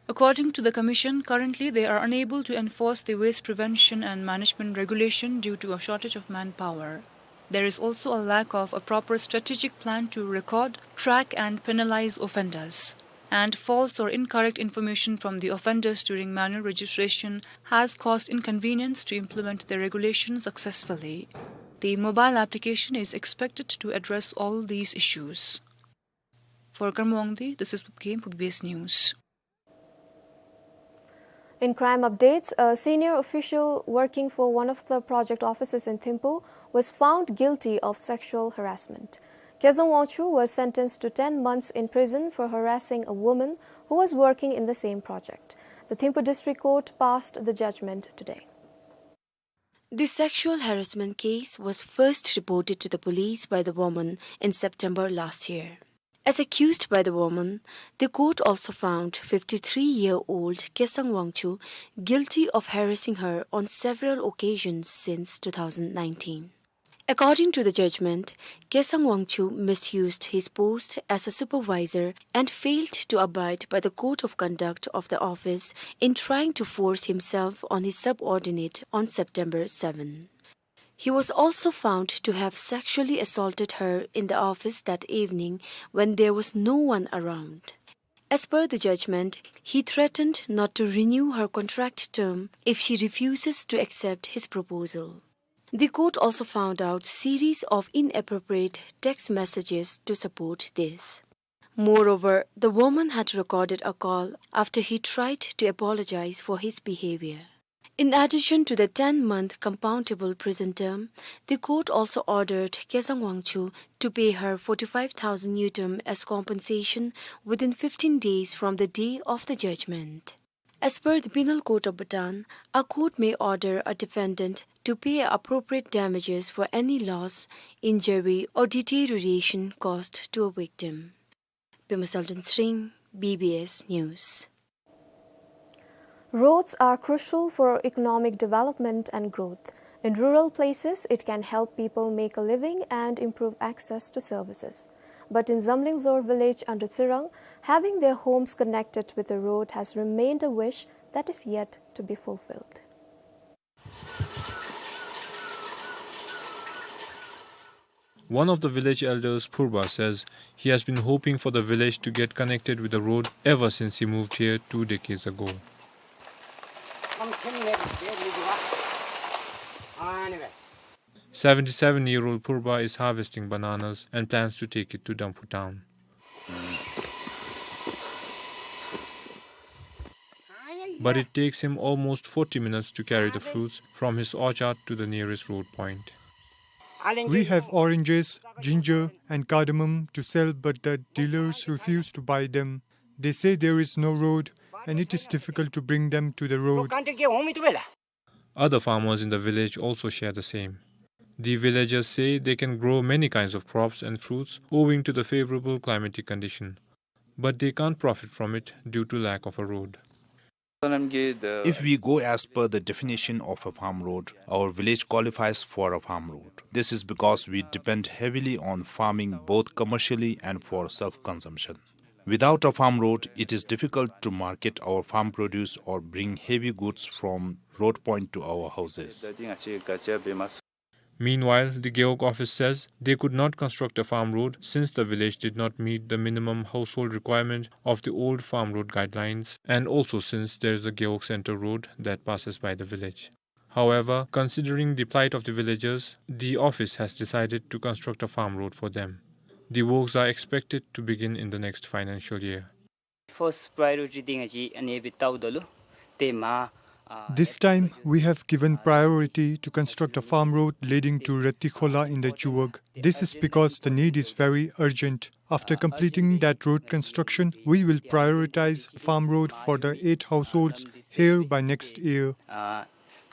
According to the commission, currently they are unable to enforce the waste prevention and management regulation due to a shortage of manpower. There is also a lack of a proper strategic plan to record, track and penalize offenders. And false or incorrect information from the offenders during manual registration has caused inconvenience to implement the regulation successfully. The mobile application is expected to address all these issues. For Karma Wangdi, this is Pupkem for B B S News. In crime updates, a senior official working for one of the project offices in Thimphu was found guilty of sexual harassment. Kezang Wangchuk was sentenced to ten months in prison for harassing a woman who was working in the same project. The Thimphu District Court passed the judgment today. The sexual harassment case was first reported to the police by the woman in September last year. As accused by the woman, the court also found fifty-three-year-old Kesang Wangchuk guilty of harassing her on several occasions since two thousand nineteen. According to the judgment, Kesang Wangchuk misused his post as a supervisor and failed to abide by the code of conduct of the office in trying to force himself on his subordinate on September seven. He was also found to have sexually assaulted her in the office that evening when there was no one around. As per the judgment, he threatened not to renew her contract term if she refuses to accept his proposal. The court also found out series of inappropriate text messages to support this. Moreover, the woman had recorded a call after he tried to apologize for his behavior. In addition to the ten-month compoundable prison term, the court also ordered Kesang Wangchuk to pay her forty-five thousand ngultrum as compensation within fifteen days from the day of the judgment. As per the Penal Code of Bhutan, a court may order a defendant to pay appropriate damages for any loss, injury, or deterioration caused to a victim. Pema Selden Sring, B B S News. Roads are crucial for economic development and growth. In rural places, it can help people make a living and improve access to services. But in Zamlingzor village under Tsirang, having their homes connected with a road has remained a wish that is yet to be fulfilled. One of the village elders, Purba, says he has been hoping for the village to get connected with the road ever since he moved here two decades ago. Seventy-seven-year-old Purba is harvesting bananas and plans to take it to Damphu town. But it takes him almost forty minutes to carry the fruits from his orchard to the nearest road point. We have oranges, ginger, and cardamom to sell, but the dealers refuse to buy them. They say there is no road, and it is difficult to bring them to the road. Other farmers in the village also share the same. The villagers say they can grow many kinds of crops and fruits owing to the favorable climatic condition, but they can't profit from it due to lack of a road. If we go as per the definition of a farm road, our village qualifies for a farm road. This is because we depend heavily on farming, both commercially and for self-consumption. Without a farm road, it is difficult to market our farm produce or bring heavy goods from road point to our houses. Meanwhile, the Gewog office says they could not construct a farm road since the village did not meet the minimum household requirement of the old farm road guidelines, and also since there is the Gewog Center road that passes by the village. However, considering the plight of the villagers, the office has decided to construct a farm road for them. The works are expected to begin in the next financial year. First priority ཏེ་ང་བཅས་ཨ་ནི་སྦེ་བལྟཝ་ད་ལུ་ཏེ་མ་This time, we have given priority to construct a farm road leading to Rattikhola in the Chuwag. This is because the need is very urgent. After completing that road construction, we will prioritize farm road for the eight households here by next year.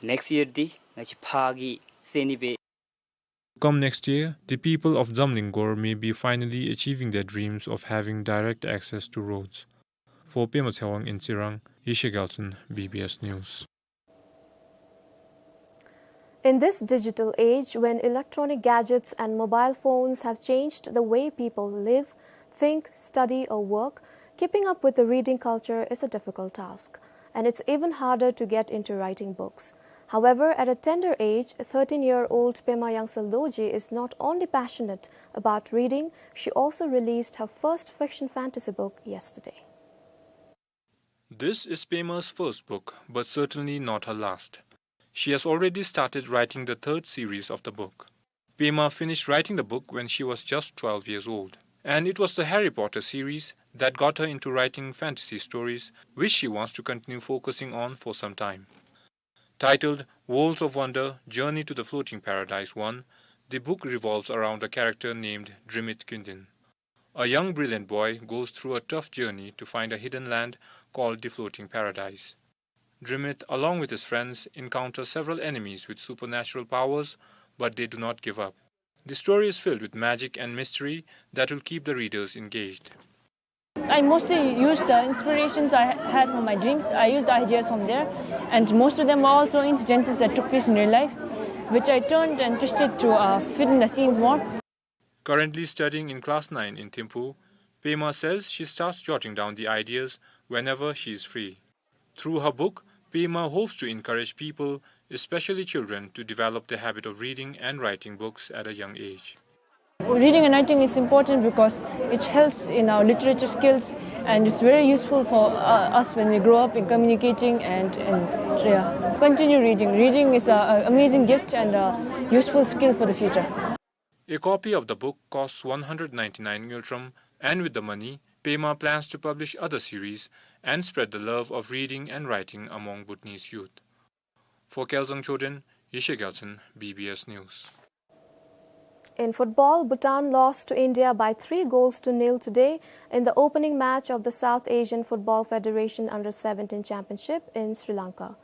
Next year འདི་ང་བཅས་ཕར་གྱི་ས་གནས་སྦེ Come next year, the people of Zamlingzor may be finally achieving their dreams of having direct access to roads. For Pema Tshewang in Tsirang, Yeshe Gyaltsen, B B S News. In this digital age, when electronic gadgets and mobile phones have changed the way people live, think, study, or work, Keeping up with the reading culture is a difficult task, and it's even harder to get into writing books. However, at a tender age, thirteen-year-old Pema Yangsel Dorji is not only passionate about reading, she also released her first fiction fantasy book yesterday. This is Pema's first book, but certainly not her last. She has already started writing the third series of the book. Pema finished writing the book when she was just twelve years old, and it was the Harry Potter series that got her into writing fantasy stories, which she wants to continue focusing on for some time. Titled Worlds of Wonder: Journey to the Floating Paradise one, the book revolves around a character named Drimit Kyndin. A young brilliant boy goes through a tough journey to find a hidden land called the Floating Paradise. Drimit, along with his friends, encounter several enemies with supernatural powers, but they do not give up. The story is filled with magic and mystery that will keep the readers engaged. I mostly used the inspirations I had from my dreams. I used the ideas from there, and most of them were also incidences that took place in real life, which I turned and twisted to, uh, fit in the scenes more. Currently studying in class nine in Thimphu, Pema says she starts jotting down the ideas whenever she is free. Through her book, Pema hopes to encourage people, especially children, to develop the habit of reading and writing books at a young age. Reading and writing is important because it helps in our literature skills, and it's very useful for, uh, us when we grow up in communicating and, and, yeah. Continue reading. Reading is a, a amazing gift and a useful skill for the future. A copy of the book costs one hundred ninety-nine ngultrum, and with the money, Pema plans to publish other series and spread the love of reading and writing among Bhutanese youth. For Kelsang Choden, Yeshe Gyaltsen, B B S News. In football, Bhutan lost to India by three goals to nil today in the opening match of the South Asian Football Federation Under seventeen Championship in Sri Lanka.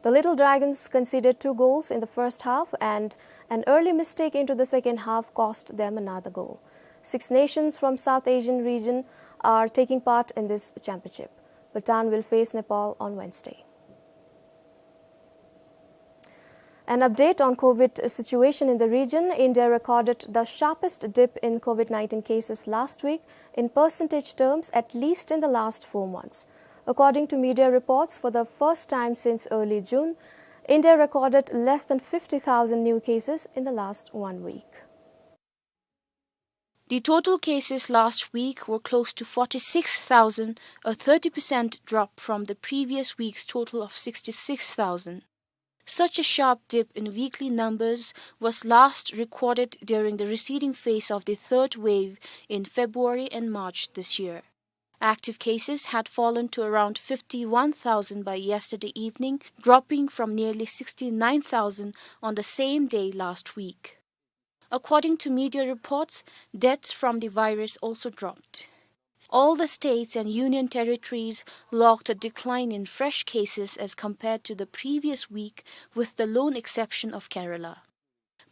The Little Dragons conceded two goals in the first half, and an early mistake into the second half cost them another goal. Six nations from South Asian region are taking part in this championship. Bhutan will face Nepal on Wednesday. An update on COVID situation in the region. India recorded the sharpest dip in COVID nineteen cases last week in percentage terms, at least in the last four months. According to media reports, for the first time since early June, India recorded less than fifty thousand new cases in the last one week. The total cases last week were close to forty-six thousand, a thirty percent drop from the previous week's total of sixty-six thousand. Such a sharp dip in weekly numbers was last recorded during the receding phase of the third wave in February and March this year. Active cases had fallen to around fifty-one thousand by yesterday evening, dropping from nearly sixty-nine thousand on the same day last week. According to media reports, deaths from the virus also dropped. All the states and union territories logged a decline in fresh cases as compared to the previous week, with the lone exception of Kerala.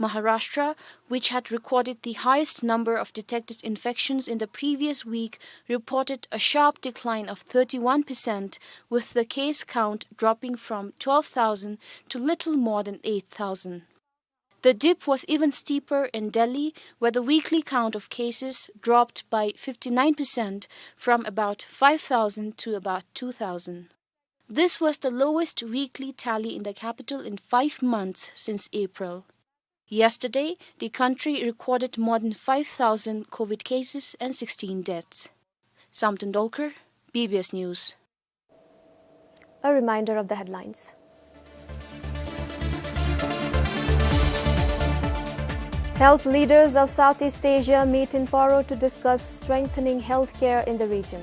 Maharashtra, which had recorded the highest number of detected infections in the previous week, reported a sharp decline of thirty-one percent, with the case count dropping from twelve thousand to little more than eight thousand. The dip was even steeper in Delhi, where the weekly count of cases dropped by fifty-nine percent, from about five thousand to about two thousand. This was the lowest weekly tally in the capital in five months since April. Yesterday, the country recorded more than five thousand COVID cases and sixteen deaths. Samten Dolkar, B B S News. A reminder of the headlines. Health leaders of Southeast Asia meet in Paro to discuss strengthening healthcare in the region.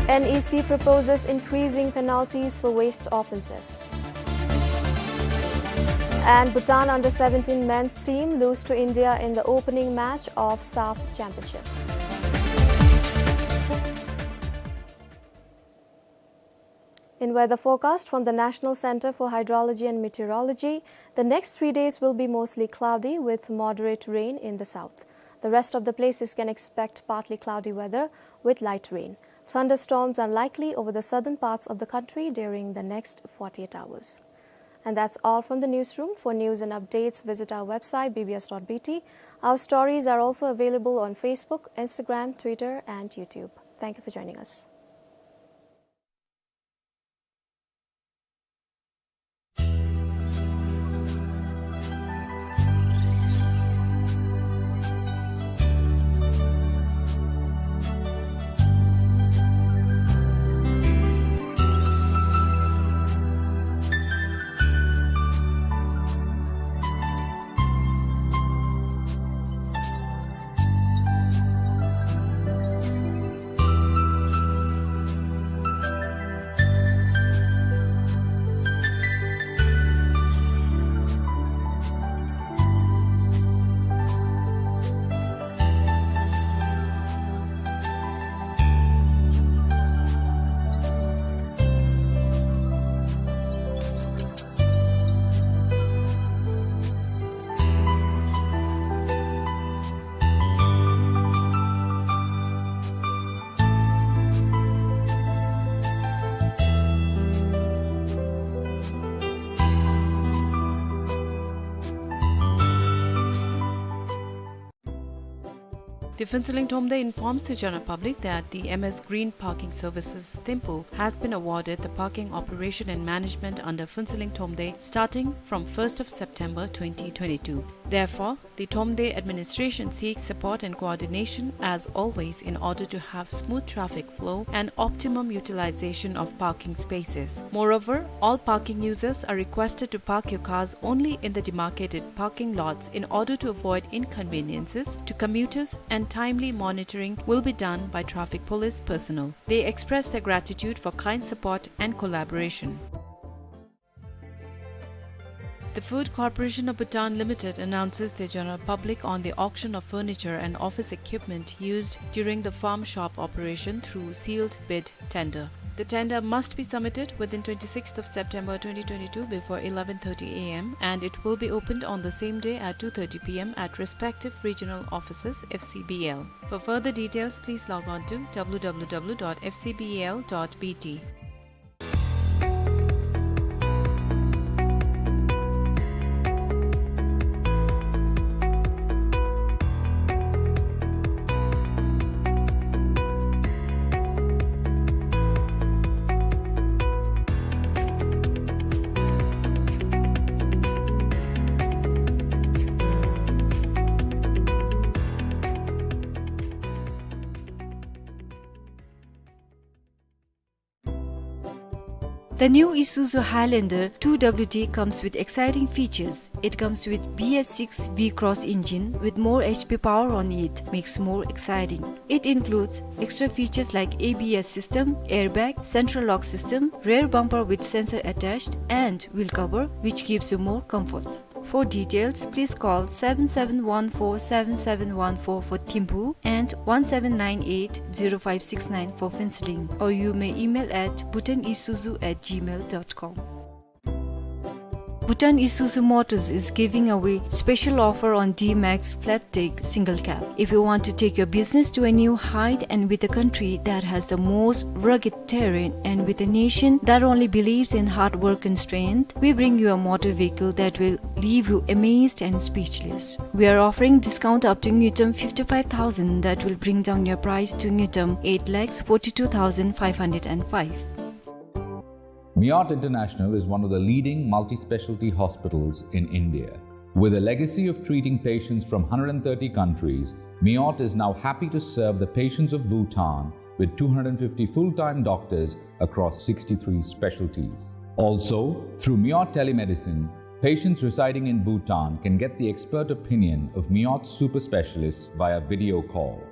N E C proposes increasing penalties for waste offences. And Bhutan under seventeen men's team lose to India in the opening match of SAFF Championship. In weather forecast from the National Centre for Hydrology and Meteorology, the next three days will be mostly cloudy with moderate rain in the south. The rest of the places can expect partly cloudy weather with light rain. Thunderstorms are likely over the southern parts of the country during the next forty-eight hours. And that's all from the newsroom. For news and updates, visit our website, B B S dot B T. Our stories are also available on Facebook, Instagram, Twitter, and YouTube. Thank you for joining us. The Phuentsholing Thromde informs the general public that the M S Green Parking Services Thimphu has been awarded the parking operation and management under Phuentsholing Thromde starting from first of September twenty twenty-two. Therefore, the Thromde administration seeks support and coordination as always in order to have smooth traffic flow and optimum utilization of parking spaces. Moreover, all parking users are requested to park your cars only in the demarcated parking lots in order to avoid inconveniences to commuters, and timely monitoring will be done by traffic police personnel. They express their gratitude for kind support and collaboration. The Food Corporation of Bhutan Limited announces the general public on the auction of furniture and office equipment used during the farm shop operation through sealed bid tender. The tender must be submitted within twenty-sixth of September twenty twenty-two before eleven thirty A M, and it will be opened on the same day at two thirty P M at respective regional offices, F C B L. For further details, please log on to W W W dot F C B L dot B T. The new Isuzu Highlander two W D comes with exciting features. It comes with B S six V-Cross engine with more H P power on it, makes more exciting. It includes extra features like A B S system, airbag, central lock system, rear bumper with sensor attached, and wheel cover, which gives you more comfort. For details, please call seven seven one four seven seven one four for Thimphu and one seven nine eight zero five six nine for Phuentsholing, or you may email at bhutanisuzu at gmail dot com. Bhutan Isuzu Motors is giving away special offer on D-Max flat deck single cab. If you want to take your business to a new height and with a country that has the most rugged terrain and with a nation that only believes in hard work and strength, we bring you a motor vehicle that will leave you amazed and speechless. We are offering discount up to ngultrum fifty-five thousand that will bring down your price to ngultrum eight lakhs forty-two thousand five hundred and five. Meerut International is one of the leading multi-specialty hospitals in India. With a legacy of treating patients from one hundred thirty countries, Meerut is now happy to serve the patients of Bhutan with two hundred fifty full-time doctors across sixty-three specialties. Also, through Meerut Telemedicine, patients residing in Bhutan can get the expert opinion of Meerut super specialists via video call.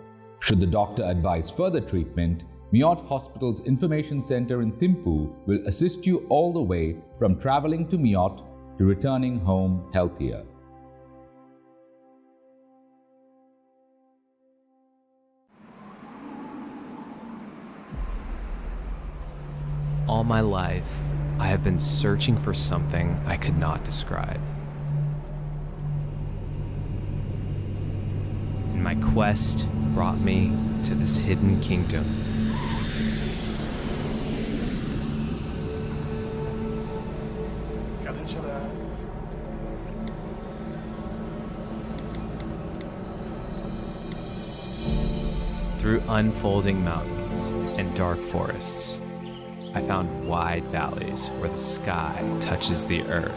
Should the doctor advise further treatment, Meerut Hospital's Information Center in Thimphu will assist you all the way from traveling to Meerut to returning home healthier. All my life, I have been searching for something I could not describe. And my quest brought me to this hidden kingdom. Through unfolding mountains and dark forests, I found wide valleys where the sky touches the earth.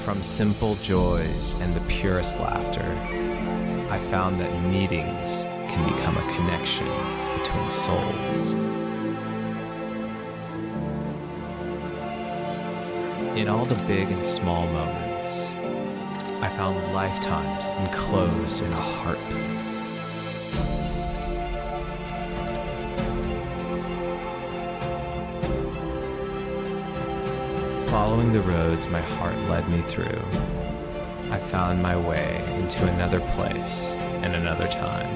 From simple joys and the purest laughter, I found that meetings can become a connection between souls. In all the big and small moments, I found lifetimes enclosed in a heartbeat. Following the roads my heart led me through, I found my way into another place and another time.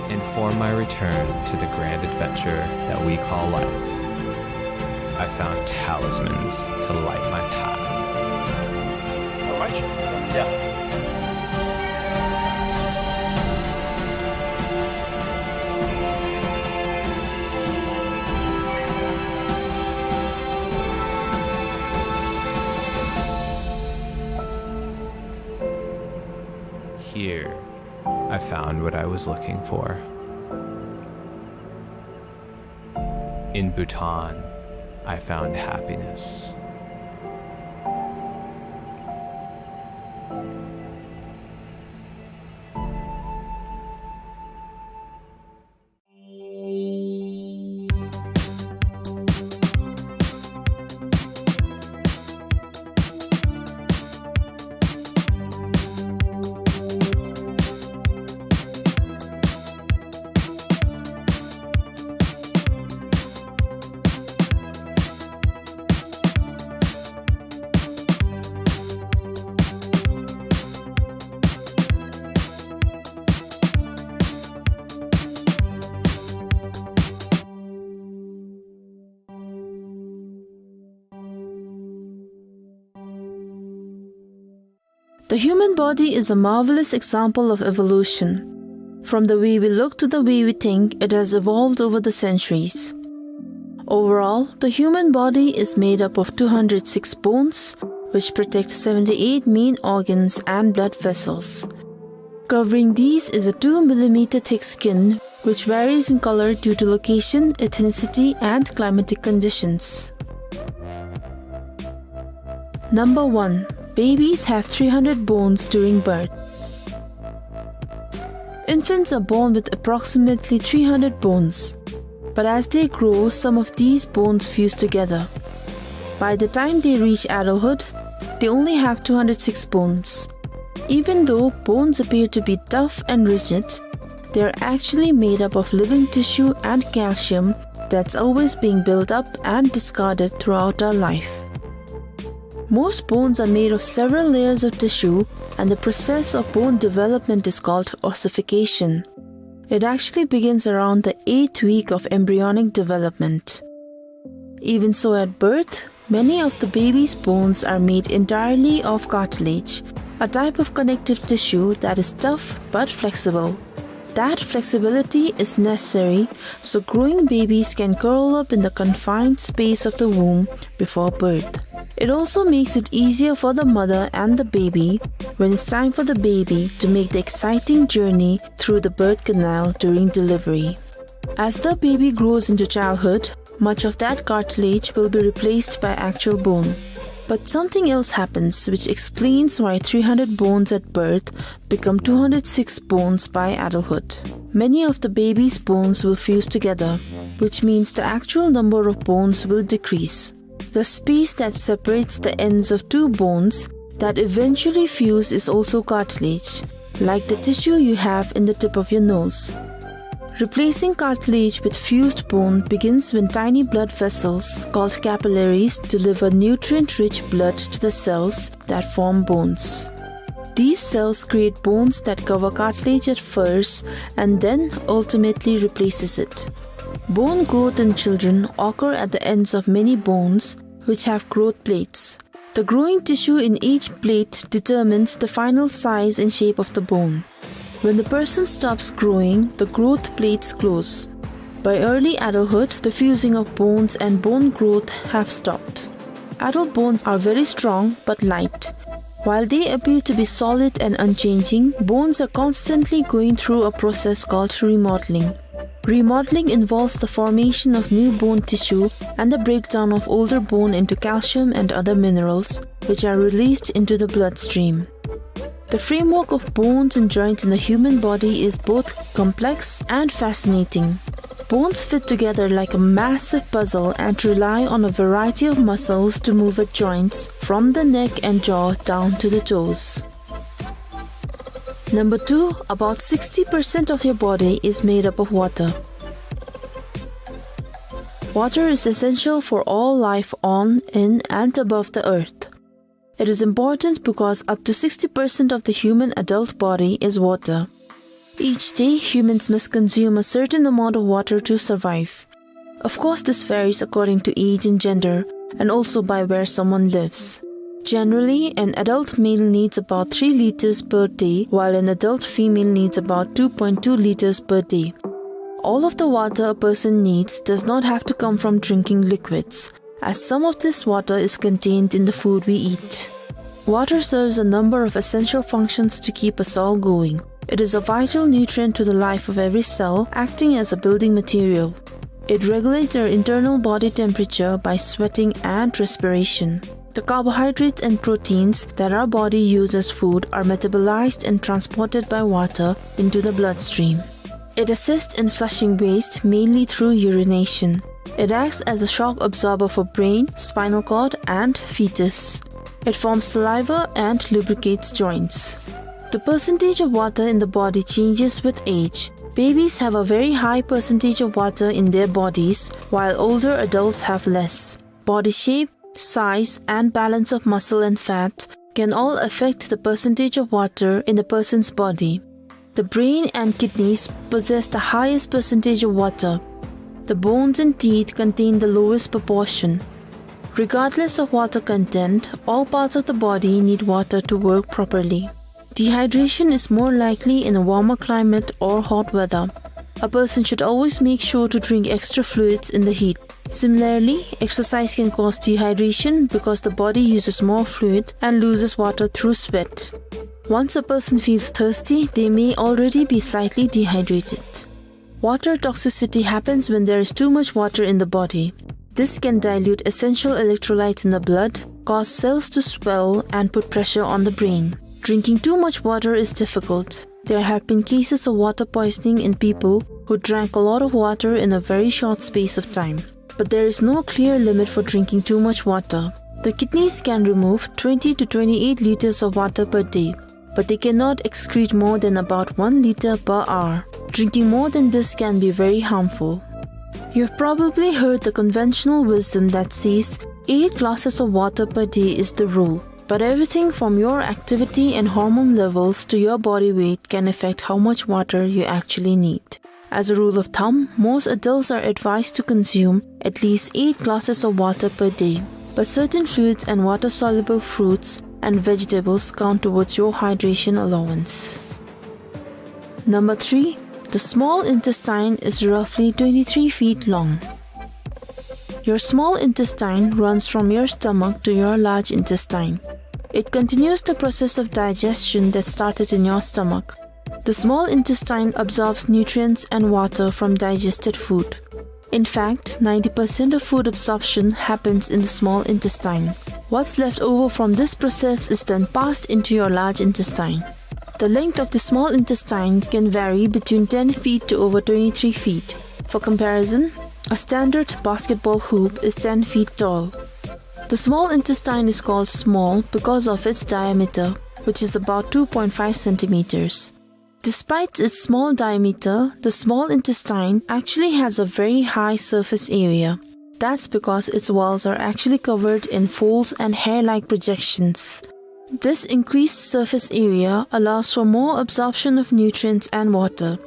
And for my return to the grand adventure that we call life, I found talismans to light my path. How much? Yeah. Here, I found what I was looking for. In Bhutan, I found happiness. The human body is a marvelous example of evolution. From the way we look to the way we think, it has evolved over the centuries. Overall, the human body is made up of two hundred six bones, which protect seventy-eight main organs and blood vessels. Covering these is a two millimeter thick skin, which varies in color due to location, ethnicity, and climatic conditions. Number one, babies have three hundred bones during birth. Infants are born with approximately three hundred bones, but as they grow, some of these bones fuse together. By the time they reach adulthood, they only have two hundred six bones. Even though bones appear to be tough and rigid, they are actually made up of living tissue and calcium that's always being built up and discarded throughout our life. Most bones are made of several layers of tissue, and the process of bone development is called ossification. It actually begins around the eighth week of embryonic development. Even so, at birth, many of the baby's bones are made entirely of cartilage, a type of connective tissue that is tough but flexible. That flexibility is necessary so growing babies can curl up in the confined space of the womb before birth. It also makes it easier for the mother and the baby when it's time for the baby to make the exciting journey through the birth canal during delivery. As the baby grows into childhood, much of that cartilage will be replaced by actual bone. But something else happens which explains why three hundred bones at birth become two hundred six bones by adulthood. Many of the baby's bones will fuse together, which means the actual number of bones will decrease. The space that separates the ends of two bones that eventually fuse is also cartilage, like the tissue you have in the tip of your nose. Replacing cartilage with fused bone begins when tiny blood vessels, called capillaries, deliver nutrient-rich blood to the cells that form bones. These cells create bones that cover cartilage at first and then ultimately replaces it. Bone growth in children occur at the ends of many bones, which have growth plates. The growing tissue in each plate determines the final size and shape of the bone. When the person stops growing, the growth plates close. By early adulthood, the fusing of bones and bone growth have stopped. Adult bones are very strong but light. While they appear to be solid and unchanging, bones are constantly going through a process called remodeling. Remodeling involves the formation of new bone tissue and the breakdown of older bone into calcium and other minerals, which are released into the bloodstream. The framework of bones and joints in the human body is both complex and fascinating. Bones fit together like a massive puzzle and rely on a variety of muscles to move at joints, from the neck and jaw down to the toes. Number two, about sixty percent of your body is made up of water. Water is essential for all life on, in, and above the earth. It is important because up to sixty percent of the human adult body is water. Each day, humans must consume a certain amount of water to survive. Of course, this varies according to age and gender, and also by where someone lives. Generally, an adult male needs about three liters per day, while an adult female needs about two point two liters per day. All of the water a person needs does not have to come from drinking liquids, as some of this water is contained in the food we eat. Water serves a number of essential functions to keep us all going. It is a vital nutrient to the life of every cell, acting as a building material. It regulates our internal body temperature by sweating and respiration. The carbohydrates and proteins that our body uses as food are metabolized and transported by water into the bloodstream. It assists in flushing waste, mainly through urination. It acts as a shock absorber for brain, spinal cord, and fetus. It forms saliva and lubricates joints. The percentage of water in the body changes with age. Babies have a very high percentage of water in their bodies, while older adults have less. Body shape, size, and balance of muscle and fat can all affect the percentage of water in a person's body. The brain and kidneys possess the highest percentage of water. The bones and teeth contain the lowest proportion. Regardless of water content, all parts of the body need water to work properly. Dehydration is more likely in a warmer climate or hot weather. A person should always make sure to drink extra fluids in the heat. Similarly, exercise can cause dehydration because the body uses more fluid and loses water through sweat. Once a person feels thirsty, they may already be slightly dehydrated. Water toxicity happens when there is too much water in the body. This can dilute essential electrolytes in the blood, cause cells to swell, and put pressure on the brain. Drinking too much water is difficult. There have been cases of water poisoning in people who drank a lot of water in a very short space of time. But there is no clear limit for drinking too much water. The kidneys can remove twenty to twenty-eight liters of water per day, but they cannot excrete more than about one liter per hour. Drinking more than this can be very harmful. You've probably heard the conventional wisdom that says eight glasses of water per day is the rule, but everything from your activity and hormone levels to your body weight can affect how much water you actually need. As a rule of thumb, most adults are advised to consume at least eight glasses of water per day, but certain fluids and water-soluble fruits and vegetables count towards your hydration allowance. Number three, the small intestine is roughly twenty-three feet long. Your small intestine runs from your stomach to your large intestine. It continues the process of digestion that started in your stomach. The small intestine absorbs nutrients and water from digested food. In fact, ninety percent of food absorption happens in the small intestine. What's left over from this process is then passed into your large intestine. The length of the small intestine can vary between ten feet to over twenty-three feet. For comparison, a standard basketball hoop is ten feet tall. The small intestine is called small because of its diameter, which is about two point five centimeters. Despite its small diameter, the small intestine actually has a very high surface area. That's because its walls are actually covered in folds and hair-like projections. This increased surface area allows for more absorption of nutrients and water.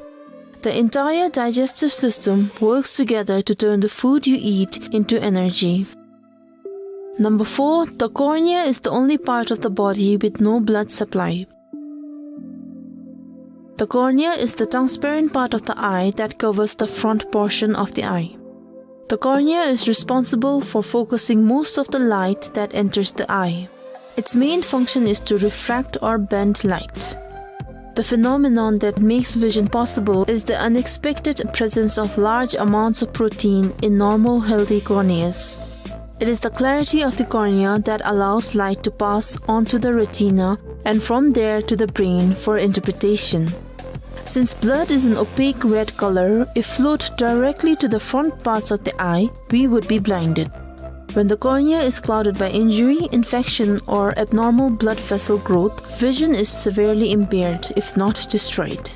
The entire digestive system works together to turn the food you eat into energy. Number four, the cornea is the only part of the body with no blood supply. The cornea is the transparent part of the eye that covers the front portion of the eye. The cornea is responsible for focusing most of the light that enters the eye. Its main function is to refract or bend light. The phenomenon that makes vision possible is the unexpected presence of large amounts of protein in normal, healthy corneas. It is the clarity of the cornea that allows light to pass onto the retina and from there to the brain for interpretation. Since blood is an opaque red color, if flowed directly to the front parts of the eye, we would be blinded. When the cornea is clouded by injury, infection, or abnormal blood vessel growth, vision is severely impaired, if not destroyed.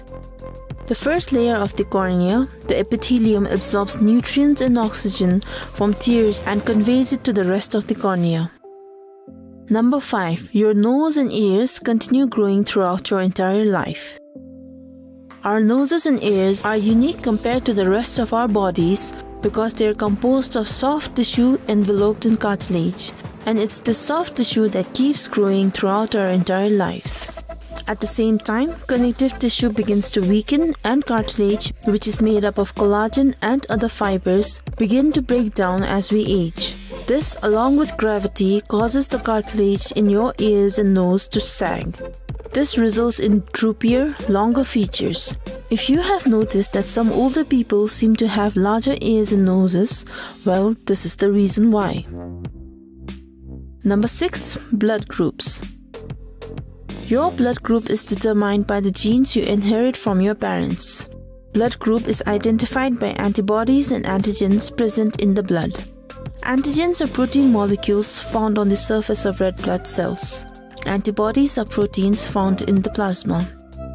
The first layer of the cornea, the epithelium, absorbs nutrients and oxygen from tears and conveys it to the rest of the cornea. Number five, your nose and ears continue growing throughout your entire life. Our noses and ears are unique compared to the rest of our bodies because they are composed of soft tissue enveloped in cartilage, and it's the soft tissue that keeps growing throughout our entire lives. At the same time, connective tissue begins to weaken, and cartilage, which is made up of collagen and other fibers, begin to break down as we age. This, along with gravity, causes the cartilage in your ears and nose to sag. This results in droopier, longer features. If you have noticed that some older people seem to have larger ears and noses, well, this is the reason why. Number six, blood groups. Your blood group is determined by the genes you inherit from your parents. Blood group is identified by antibodies and antigens present in the blood. Antigens are protein molecules found on the surface of red blood cells. Antibodies are proteins found in the plasma.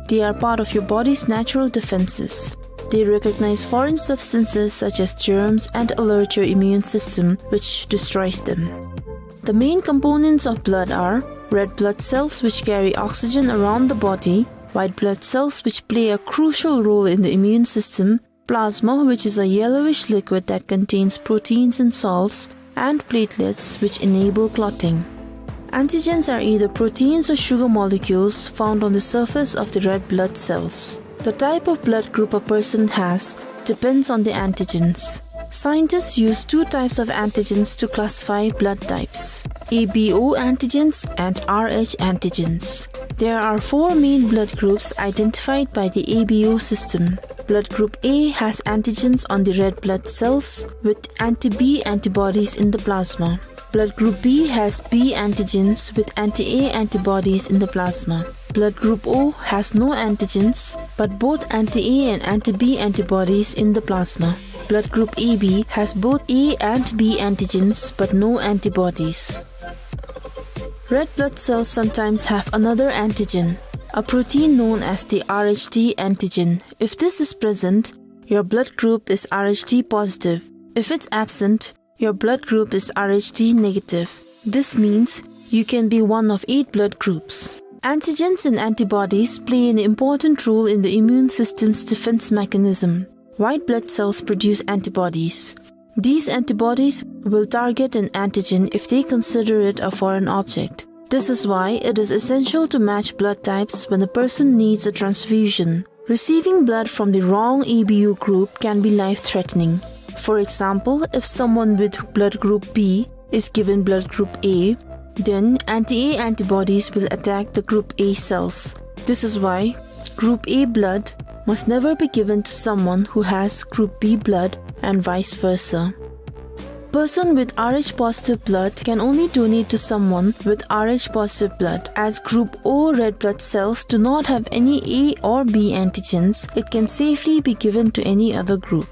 They are part of your body's natural defenses. They recognize foreign substances such as germs and alert your immune system, which destroys them. The main components of blood are red blood cells, which carry oxygen around the body, white blood cells, which play a crucial role in the immune system, plasma, which is a yellowish liquid that contains proteins and salts, and platelets, which enable clotting. Antigens are either proteins or sugar molecules found on the surface of the red blood cells. The type of blood group a person has depends on the antigens. Scientists use two types of antigens to classify blood types: A B O antigens and R H antigens. There are four main blood groups identified by the A B O system. Blood group A has antigens on the red blood cells with anti-B antibodies in the plasma. Blood group B has B antigens with anti-A antibodies in the plasma. Blood group O has no antigens, but both anti-A and anti-B antibodies in the plasma. Blood group A B has both A and B antigens, but no antibodies. Red blood cells sometimes have another antigen, a protein known as the R H D antigen. If this is present, your blood group is R H D positive. If it's absent, your blood group is R H D negative. This means you can be one of eight blood groups. Antigens and antibodies play an important role in the immune system's defense mechanism. White blood cells produce antibodies. These antibodies will target an antigen if they consider it a foreign object. This is why it is essential to match blood types when a person needs a transfusion. Receiving blood from the wrong A B O group can be life-threatening. For example, if someone with blood group B is given blood group A, then anti-A antibodies will attack the group A cells. This is why group A blood must never be given to someone who has group B blood and vice versa. Person with R H positive blood can only donate to someone with R H positive blood. As group O red blood cells do not have any A or B antigens, it can safely be given to any other group.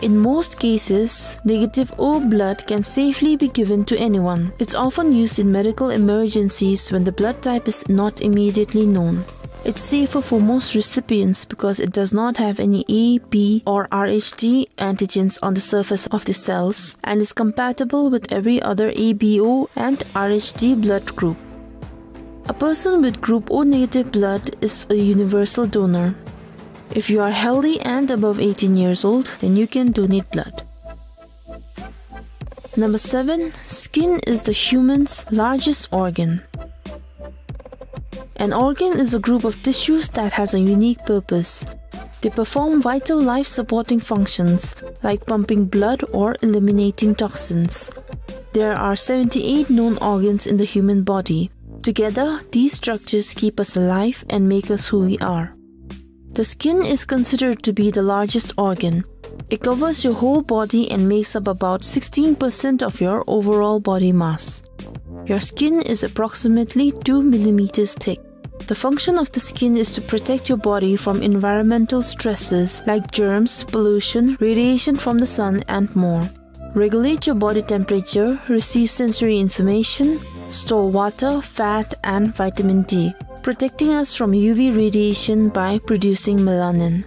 In most cases, negative O blood can safely be given to anyone. It's often used in medical emergencies when the blood type is not immediately known. It's safer for most recipients because it does not have any A, B, or R H D antigens on the surface of the cells and is compatible with every other A B O and R H D blood group. A person with group O negative blood is a universal donor. If you are healthy and above eighteen years old, then you can donate blood. Number seven, skin is the human's largest organ. An organ is a group of tissues that has a unique purpose. They perform vital life-supporting functions like pumping blood or eliminating toxins. There are seventy-eight known organs in the human body. Together, these structures keep us alive and make us who we are. The skin is considered to be the largest organ. It covers your whole body and makes up about sixteen percent of your overall body mass. Your skin is approximately two millimeters thick. The function of the skin is to protect your body from environmental stresses like germs, pollution, radiation from the sun, and more. Regulate your body temperature, receive sensory information, store water, fat, and vitamin D, protecting us from U V radiation by producing melanin.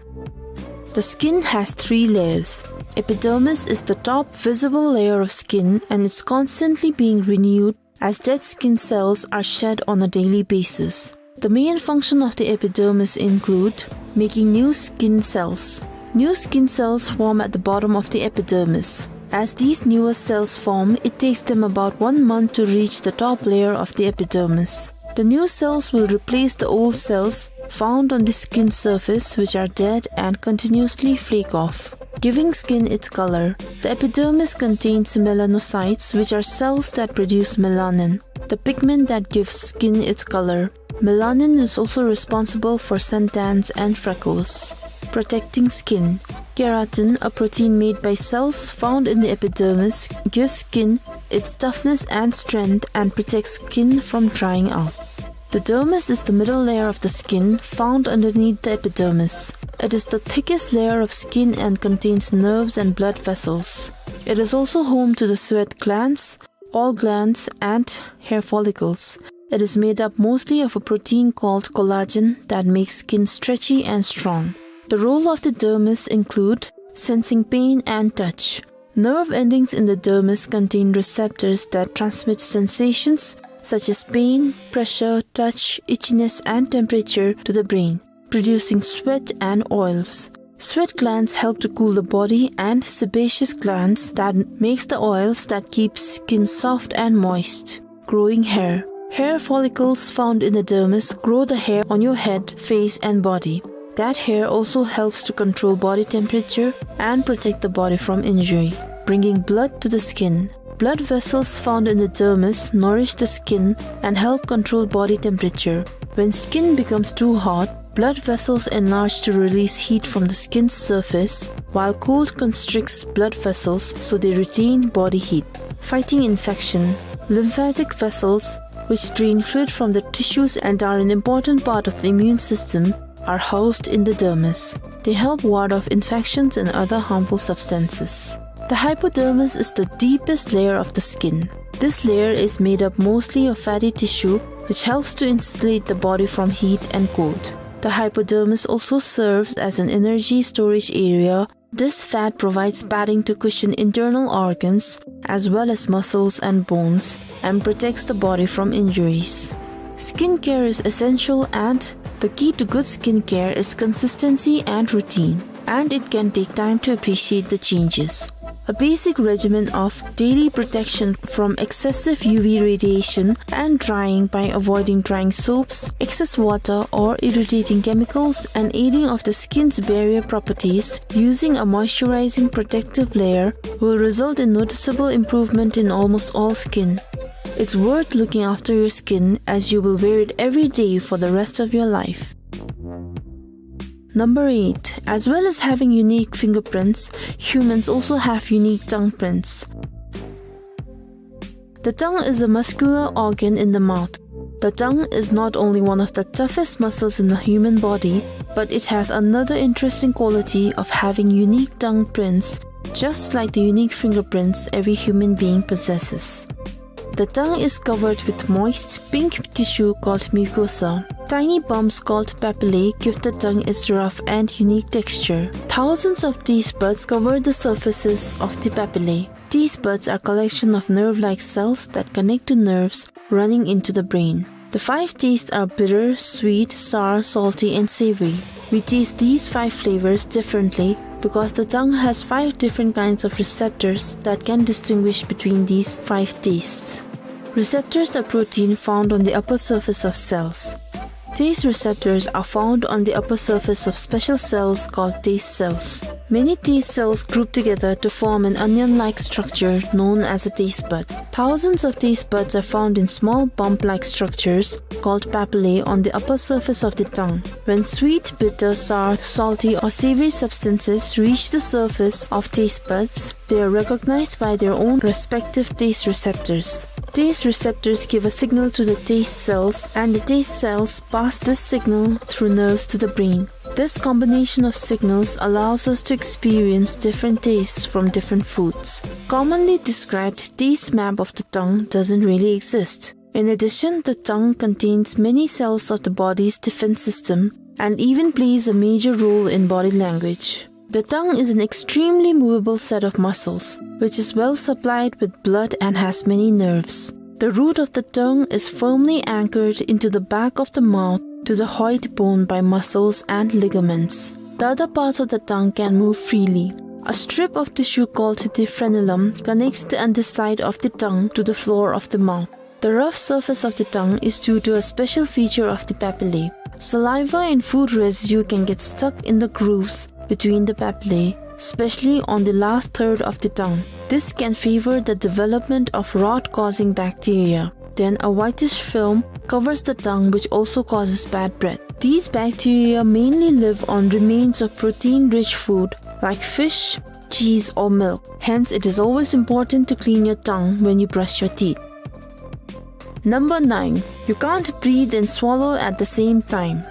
The skin has three layers. Epidermis is the top visible layer of skin, and it's constantly being renewed as dead skin cells are shed on a daily basis. The main function of the epidermis include making new skin cells. New skin cells form at the bottom of the epidermis. As these newer cells form, it takes them about one month to reach the top layer of the epidermis. The new cells will replace the old cells found on the skin surface, which are dead and continuously flake off, giving skin its color. The epidermis contains melanocytes, which are cells that produce melanin, the pigment that gives skin its color. Melanin is also responsible for suntans and freckles. Protecting skin. Keratin, a protein made by cells found in the epidermis, gives skin its toughness and strength and protects skin from drying out. The dermis is the middle layer of the skin found underneath the epidermis. It is the thickest layer of skin and contains nerves and blood vessels. It is also home to the sweat glands, oil glands, and hair follicles. It is made up mostly of a protein called collagen that makes skin stretchy and strong. The role of the dermis include sensing pain and touch. Nerve endings in the dermis contain receptors that transmit sensations such as pain, pressure, touch, itchiness, and temperature to the brain, producing sweat and oils. Sweat glands help to cool the body, and sebaceous glands that makes the oils that keeps skin soft and moist. Growing hair. Hair follicles found in the dermis grow the hair on your head, face, and body. That hair also helps to control body temperature and protect the body from injury, bringing blood to the skin. Blood vessels found in the dermis nourish the skin and help control body temperature. When skin becomes too hot, blood vessels enlarge to release heat from the skin's surface, while cold constricts blood vessels so they retain body heat. Fighting infection. Lymphatic vessels, which drain fluid from the tissues and are an important part of the immune system, are housed in the dermis. They help ward off infections and other harmful substances. The hypodermis is the deepest layer of the skin. This layer is made up mostly of fatty tissue, which helps to insulate the body from heat and cold. The hypodermis also serves as an energy storage area. This fat provides padding to cushion internal organs as well as muscles and bones and protects the body from injuries. Skincare is essential, and the key to good skincare is consistency and routine, and it can take time to appreciate the changes. A basic regimen of daily protection from excessive U V radiation and drying by avoiding drying soaps, excess water, or irritating chemicals, and aiding of the skin's barrier properties using a moisturizing protective layer will result in noticeable improvement in almost all skin. It's worth looking after your skin, as you will wear it every day for the rest of your life. Number eight. As well as having unique fingerprints, humans also have unique tongue prints. The tongue is a muscular organ in the mouth. The tongue is not only one of the toughest muscles in the human body, but it has another interesting quality of having unique tongue prints, just like the unique fingerprints every human being possesses. The tongue is covered with moist pink tissue called mucosa. Tiny bumps called papillae give the tongue its rough and unique texture. Thousands of taste buds cover the surfaces of the papillae. Taste buds are collection of nerve-like cells that connect to nerves running into the brain. The five tastes are bitter, sweet, sour, salty, and savory. We taste these five flavors differently because the tongue has five different kinds of receptors that can distinguish between these five tastes. Receptors are protein found on the upper surface of cells. Taste receptors are found on the upper surface of special cells called taste cells. Many taste cells group together to form an onion-like structure known as a taste bud. Thousands of taste buds are found in small bump-like structures called papillae on the upper surface of the tongue. When sweet, bitter, sour, salty, or savory substances reach the surface of taste buds, they are recognized by their own respective taste receptors. Taste receptors give a signal to the taste cells, and the taste cells pass this signal through nerves to the brain. This combination of signals allows us to experience different tastes from different foods. Commonly described taste map of the tongue doesn't really exist. In addition, the tongue contains many cells of the body's defense system and even plays a major role in body language. The tongue is an extremely movable set of muscles, which is well supplied with blood and has many nerves. The root of the tongue is firmly anchored into the back of the mouth to the hyoid bone by muscles and ligaments. The other parts of the tongue can move freely. A strip of tissue called the frenulum connects the underside of the tongue to the floor of the mouth. The rough surface of the tongue is due to a special feature of the papillae. Saliva and food residue can get stuck in the grooves between the papillae, especially on the last third of the tongue. This can favor the development of rot-causing bacteria. Then a whitish film covers the tongue, which also causes bad breath. These bacteria mainly live on remains of protein-rich food like fish, cheese, or milk. Hence, it is always important to clean your tongue when you brush your teeth. Number nine, you can't breathe and swallow at the same time.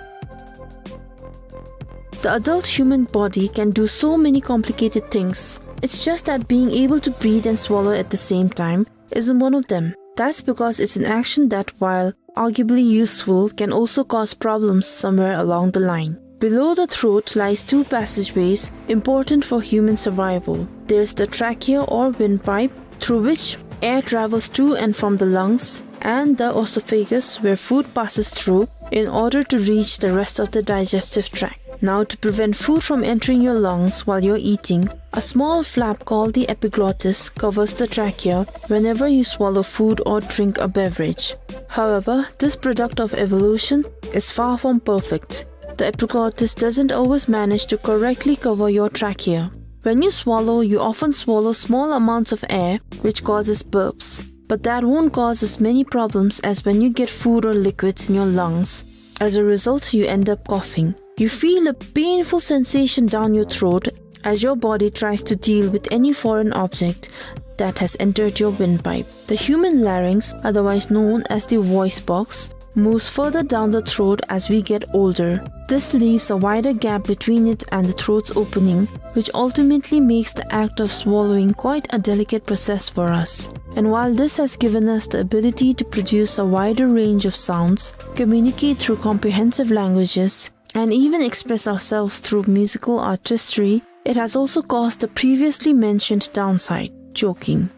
The adult human body can do so many complicated things. It's just that being able to breathe and swallow at the same time isn't one of them. That's because it's an action that, while arguably useful, can also cause problems somewhere along the line. Below the throat lies two passageways important for human survival. There's the trachea or windpipe, through which air travels to and from the lungs, and the oesophagus, where food passes through in order to reach the rest of the digestive tract. Now, to prevent food from entering your lungs while you're eating, a small flap called the epiglottis covers the trachea whenever you swallow food or drink a beverage. However, this product of evolution is far from perfect. The epiglottis doesn't always manage to correctly cover your trachea. When you swallow, you often swallow small amounts of air, which causes burps. But that won't cause as many problems as when you get food or liquids in your lungs. As a result, you end up coughing. You feel a painful sensation down your throat as your body tries to deal with any foreign object that has entered your windpipe. The human larynx, otherwise known as the voice box, moves further down the throat as we get older. This leaves a wider gap between it and the throat's opening, which ultimately makes the act of swallowing quite a delicate process for us. And while this has given us the ability to produce a wider range of sounds, communicate through comprehensive languages, and even express ourselves through musical artistry, it has also caused the previously mentioned downside, choking.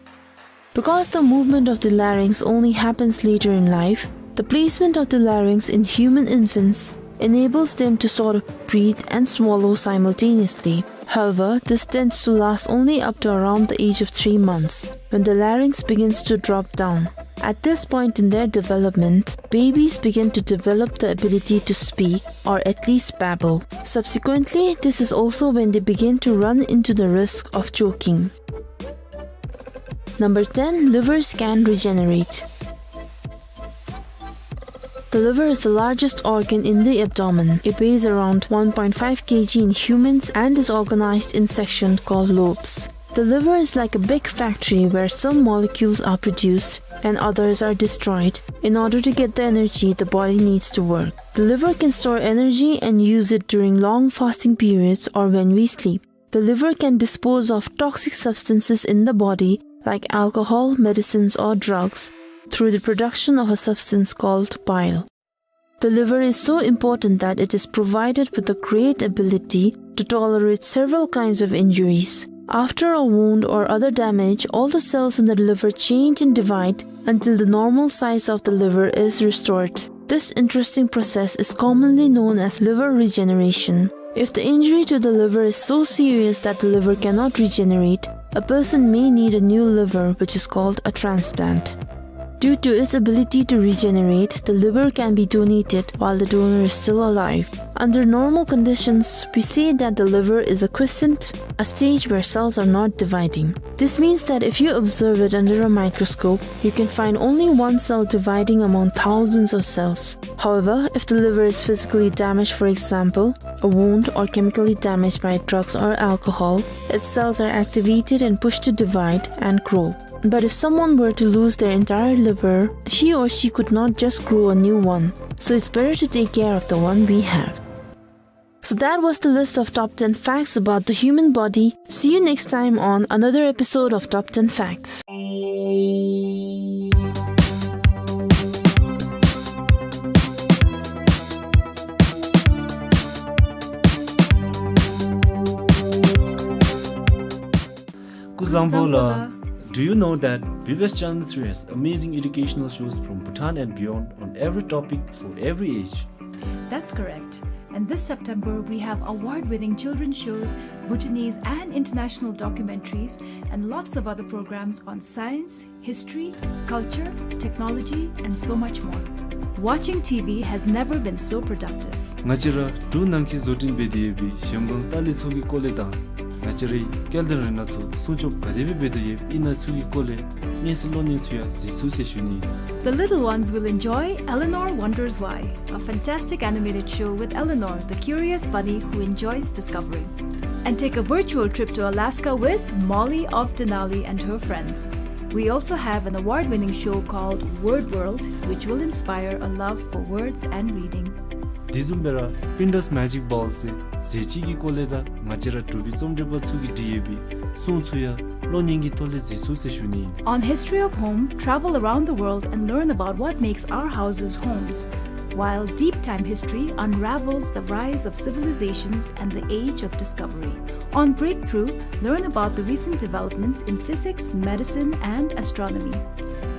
Because the movement of the larynx only happens later in life, the placement of the larynx in human infants enables them to sort of breathe and swallow simultaneously. However, this tends to last only up to around the age of three months, when the larynx begins to drop down. At this point in their development, babies begin to develop the ability to speak, or at least babble. Subsequently, this is also when they begin to run into the risk of choking. Number ten, livers can regenerate. The liver is the largest organ in the abdomen. It weighs around one point five kilogram in humans and is organized in sections called lobes. The liver is like a big factory where some molecules are produced and others are destroyed in order to get the energy the body needs to work. The liver can store energy and use it during long fasting periods or when we sleep. The liver can dispose of toxic substances in the body, like alcohol, medicines, or drugs, through the production of a substance called bile. The liver is so important that it is provided with the great ability to tolerate several kinds of injuries. After a wound or other damage, all the cells in the liver change and divide until the normal size of the liver is restored. This interesting process is commonly known as liver regeneration. If the injury to the liver is so serious that the liver cannot regenerate, a person may need a new liver, which is called a transplant. Due to its ability to regenerate, the liver can be donated while the donor is still alive. Under normal conditions, we say that the liver is a quiescent, a stage where cells are not dividing. This means that if you observe it under a microscope, you can find only one cell dividing among thousands of cells. However, if the liver is physically damaged, for example, a wound, or chemically damaged by drugs or alcohol, its cells are activated and pushed to divide and grow. But if someone were to lose their entire liver, he or she could not just grow a new one. So it's better to take care of the one we have. So that was the list of top ten facts about the human body. See you next time on another episode of Top ten Facts. ཀུན་བཟང་པོ་ལགས། Do you know that B B S Channel three has amazing educational shows from Bhutan and beyond on every topic for every age? That's correct. And this September, we have award-winning children's shows, Bhutanese and international documentaries, and lots of other programs on science, history, culture, technology, and so much more. Watching T V has never been so productive. ང་བཅས་ར་འབྲུག་ནང་འཁོད་བཟོ་སྐྲུན་འབད་དེ་ཡོད་པའི་གཞལམ་སྒང་ལྟ་ལས་ཚུ་གི་སྐོར་ལས་དང་ང་བཅས་རའི་སྐྱེལ་འདྲེན་རིགས་སྣ་ཚོགས་སྲུང་སྐྱོབ་ག་དེ་སྦེ་འབད་དོ་ཡོདཔ་ཨིན་ན་ཚུ་གི་སྐོར་ལས་སྙན་གསན་གློག་བརྙན་ཚུ་ཡང་གཟིགས་ཚུགས་ཟེར་ཞུ་ནི། The little ones will enjoy Eleanor Wonders Why, a fantastic animated show with Eleanor, the curious bunny who enjoys discovering. And take a virtual trip to Alaska with Molly of Denali and her friends. We also have an award-winning show called Word World, which will inspire a love for words and reading. དེ་བཟུམ་སྦེ་ར་Pinterest Magic Ball ཟེར་ཟས་བཅུད་ཀྱི་སྐོར་ལས་དང་ང་བཅས་ར་འབྲུག་པའི་རྩོམ་འབྲི་པ་ཚུ་གིས་བྲིས་ཡོད་པའི་སྲུང་ཚུ་ཡང་གློག་བརྙན་གྱི་ཐོག་ལས་གཟིགས་ཚུགས་ཟེར་ཞུ་ནི། On History of Home, travel around the world and learn about what makes our houses homes, while Deep Time History unravels the rise of civilizations and the age of discovery. On Breakthrough, learn about the recent developments in physics, medicine, and astronomy.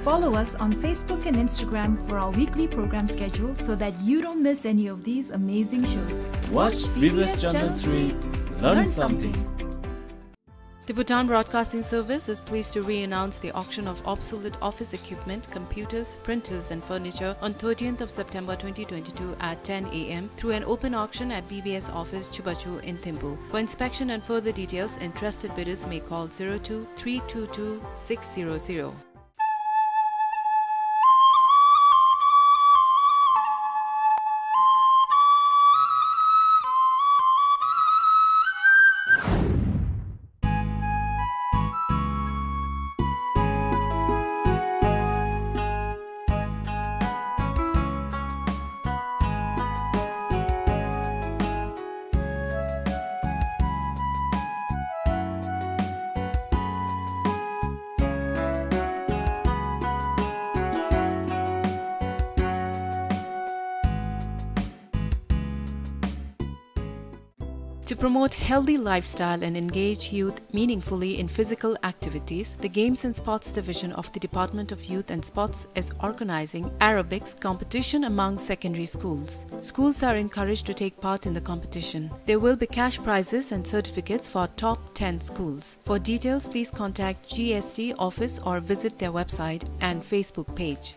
Follow us on Facebook and Instagram for our weekly program schedule so that you don't miss any of these amazing shows. Watch B B S Channel three, learn something. The Bhutan Broadcasting Service is pleased to re-announce the auction of obsolete office equipment, computers, printers, and furniture on thirteenth of September twenty twenty-two at ten A M through an open auction at B B S office, Chubachu in Thimphu. For inspection and further details, interested bidders may call zero two three two two six zero zero. To promote healthy lifestyle and engage youth meaningfully in physical activities, the Games and Sports Division of the Department of Youth and Sports is organizing aerobics competition among secondary schools. Schools are encouraged to take part in the competition. There will be cash prizes and certificates for top ten schools. For details, please contact G S T office or visit their website and Facebook page.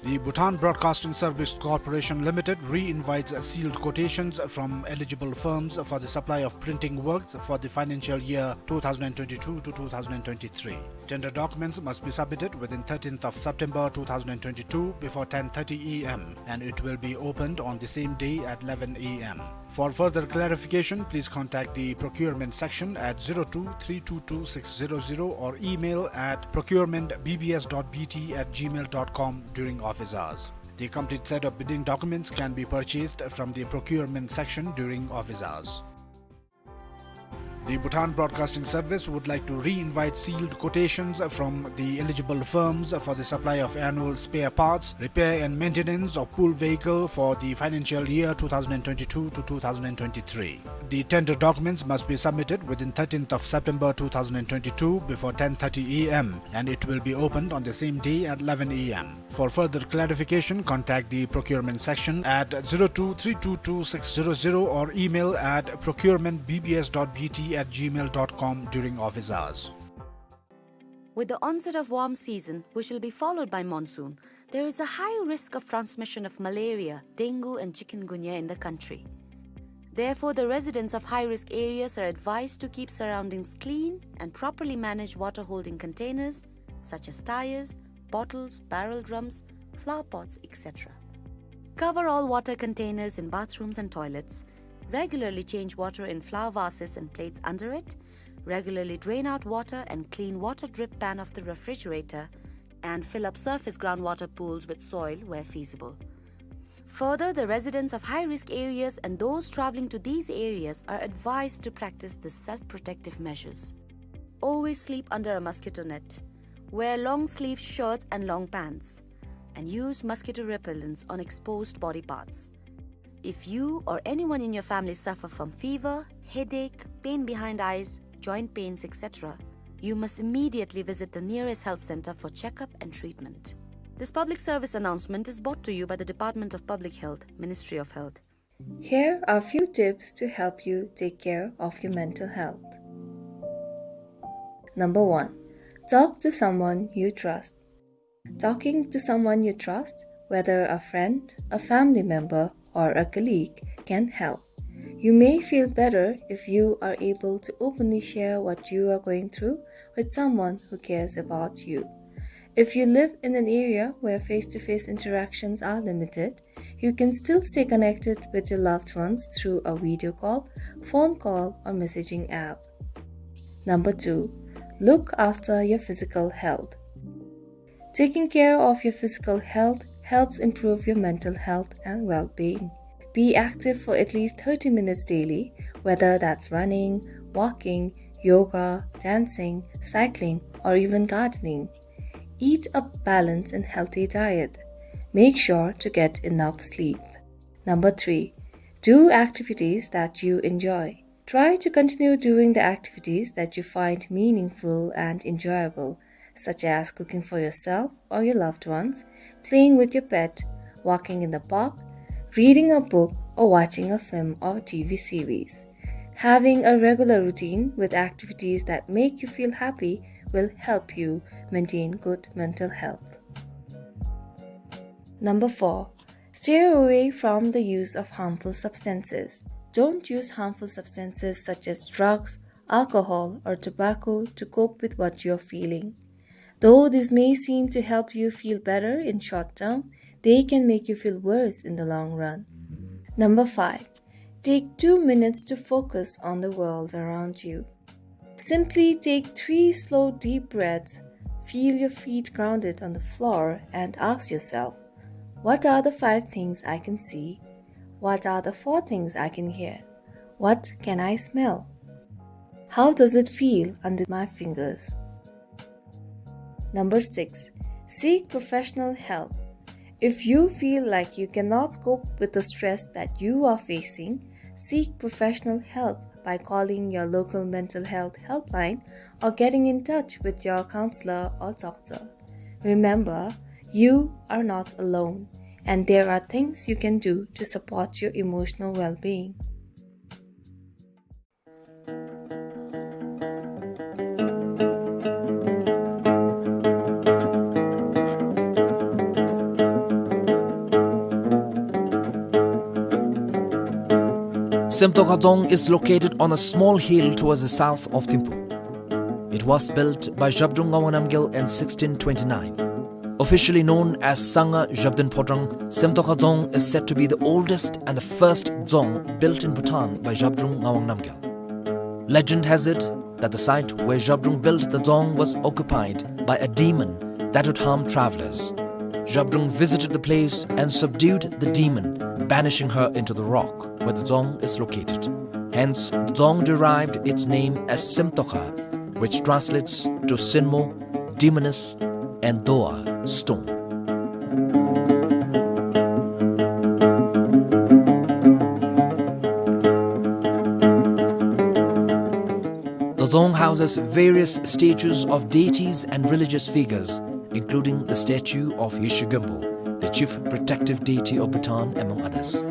The Bhutan Broadcasting Service Corporation Limited re-invites sealed quotations from eligible firms for the supply of printing works for the financial year two thousand twenty-two to two thousand twenty-three. Tender documents must be submitted within thirteenth of September two thousand twenty-two before ten thirty A M, and it will be opened on the same day at eleven A M. For further clarification, please contact the procurement section at zero two three two two six zero zero or email at procurement B B S dot B T at gmail dot com during office hours. The complete set of bidding documents can be purchased from the procurement section during office hours. The Bhutan Broadcasting Service would like to re-invite sealed quotations from the eligible firms for the supply of annual spare parts, repair and maintenance of pool vehicle for the financial year two thousand twenty-two to two thousand twenty-three. The tender documents must be submitted within thirteenth of September two thousand twenty-two before ten thirty A M, and it will be opened on the same day at eleven A M. For further clarification, contact the procurement section at zero two three two two six zero zero or email at procurement B B S dot B T at gmail dot com during office hours. With the onset of warm season, which will be followed by monsoon, there is a high risk of transmission of malaria, dengue, and chikungunya in the country. Therefore, the residents of high-risk areas are advised to keep surroundings clean and properly manage water-holding containers, such as tires, bottles, barrel drums, flower pots, et cetera. Cover all water containers in bathrooms and toilets. Regularly change water in flower vases and plates under it. Regularly drain out water and clean water drip pan of the refrigerator, and fill up surface groundwater pools with soil where feasible. Further, the residents of high-risk areas and those traveling to these areas are advised to practice the self-protective measures. Always sleep under a mosquito net. Wear long-sleeve shirts and long pants. And use mosquito repellents on exposed body parts. If you or anyone in your family suffer from fever, headache, pain behind eyes, joint pains, et cetera, you must immediately visit the nearest health center for checkup and treatment. This public service announcement is brought to you by the Department of Public Health, Ministry of Health. Here are few tips to help you take care of your mental health. Number one, talk to someone you trust. Talking to someone you trust, whether a friend, a family member, or a colleague, can help. You may feel better if you are able to openly share what you are going through with someone who cares about you. If you live in an area where face-to-face interactions are limited, you can still stay connected with your loved ones through a video call, phone call, or messaging app. Number two, look after your physical health. Taking care of your physical health helps improve your mental health and well-being. Be active for at least thirty minutes daily, whether that's running, walking, yoga, dancing, cycling, or even gardening. Eat a balanced and healthy diet. Make sure to get enough sleep. Number three, do activities that you enjoy. Try to continue doing the activities that you find meaningful and enjoyable, such as cooking for yourself or your loved ones, playing with your pet, walking in the park, reading a book, or watching a film or T V series. Having a regular routine with activities that make you feel happy will help you maintain good mental health. Number four, steer away from the use of harmful substances. Don't use harmful substances such as drugs, alcohol, or tobacco to cope with what you're feeling. Though this may seem to help you feel better in short term, they can make you feel worse in the long run. Number five, take two minutes to focus on the world around you. Simply take three slow, deep breaths, feel your feet grounded on the floor, and ask yourself, "What are the five things I can see? What are the four things I can hear? What can I smell? How does it feel under my fingers?" Number six, seek professional help. If you feel like you cannot cope with the stress that you are facing, seek professional help by calling your local mental health helpline or getting in touch with your counselor or doctor. Remember, you are not alone, and there are things you can do to support your emotional well-being. Semtokha Dzong is located on a small hill towards the south of Thimphu. It was built by Zhabdrung Ngawang Namgyel in sixteen twenty-nine. Officially known as Sangha Zhabdrung Phodrang, Semtokha Dzong is said to be the oldest and the first dzong built in Bhutan by Zhabdrung Ngawang Namgyel. Legend has it that the site where Zhabdrung built the dzong was occupied by a demon that would harm travelers. Zhabdrung visited the place and subdued the demon, banishing her into the rock where the dzong is located. Hence, the dzong derived its name as Semtokha, which translates to Senmo, demoness, and Doa, stone. The dzong houses various statues of deities and religious figures, including the statue of Yeshe Gyompo, the chief protective deity of Bhutan, among others.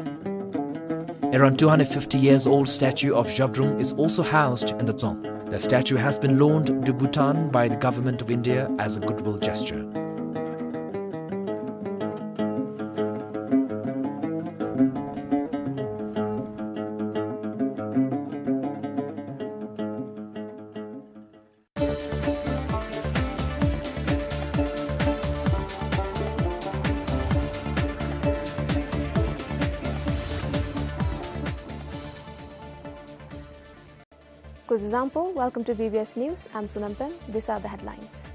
Around two hundred fifty years old statue of Zhabdrung is also housed in the dzong. The statue has been loaned to Bhutan by the Government of India as a goodwill gesture. Kuzuzangpo, welcome to B B S News. I'm Sonam Pem. These are the headlines.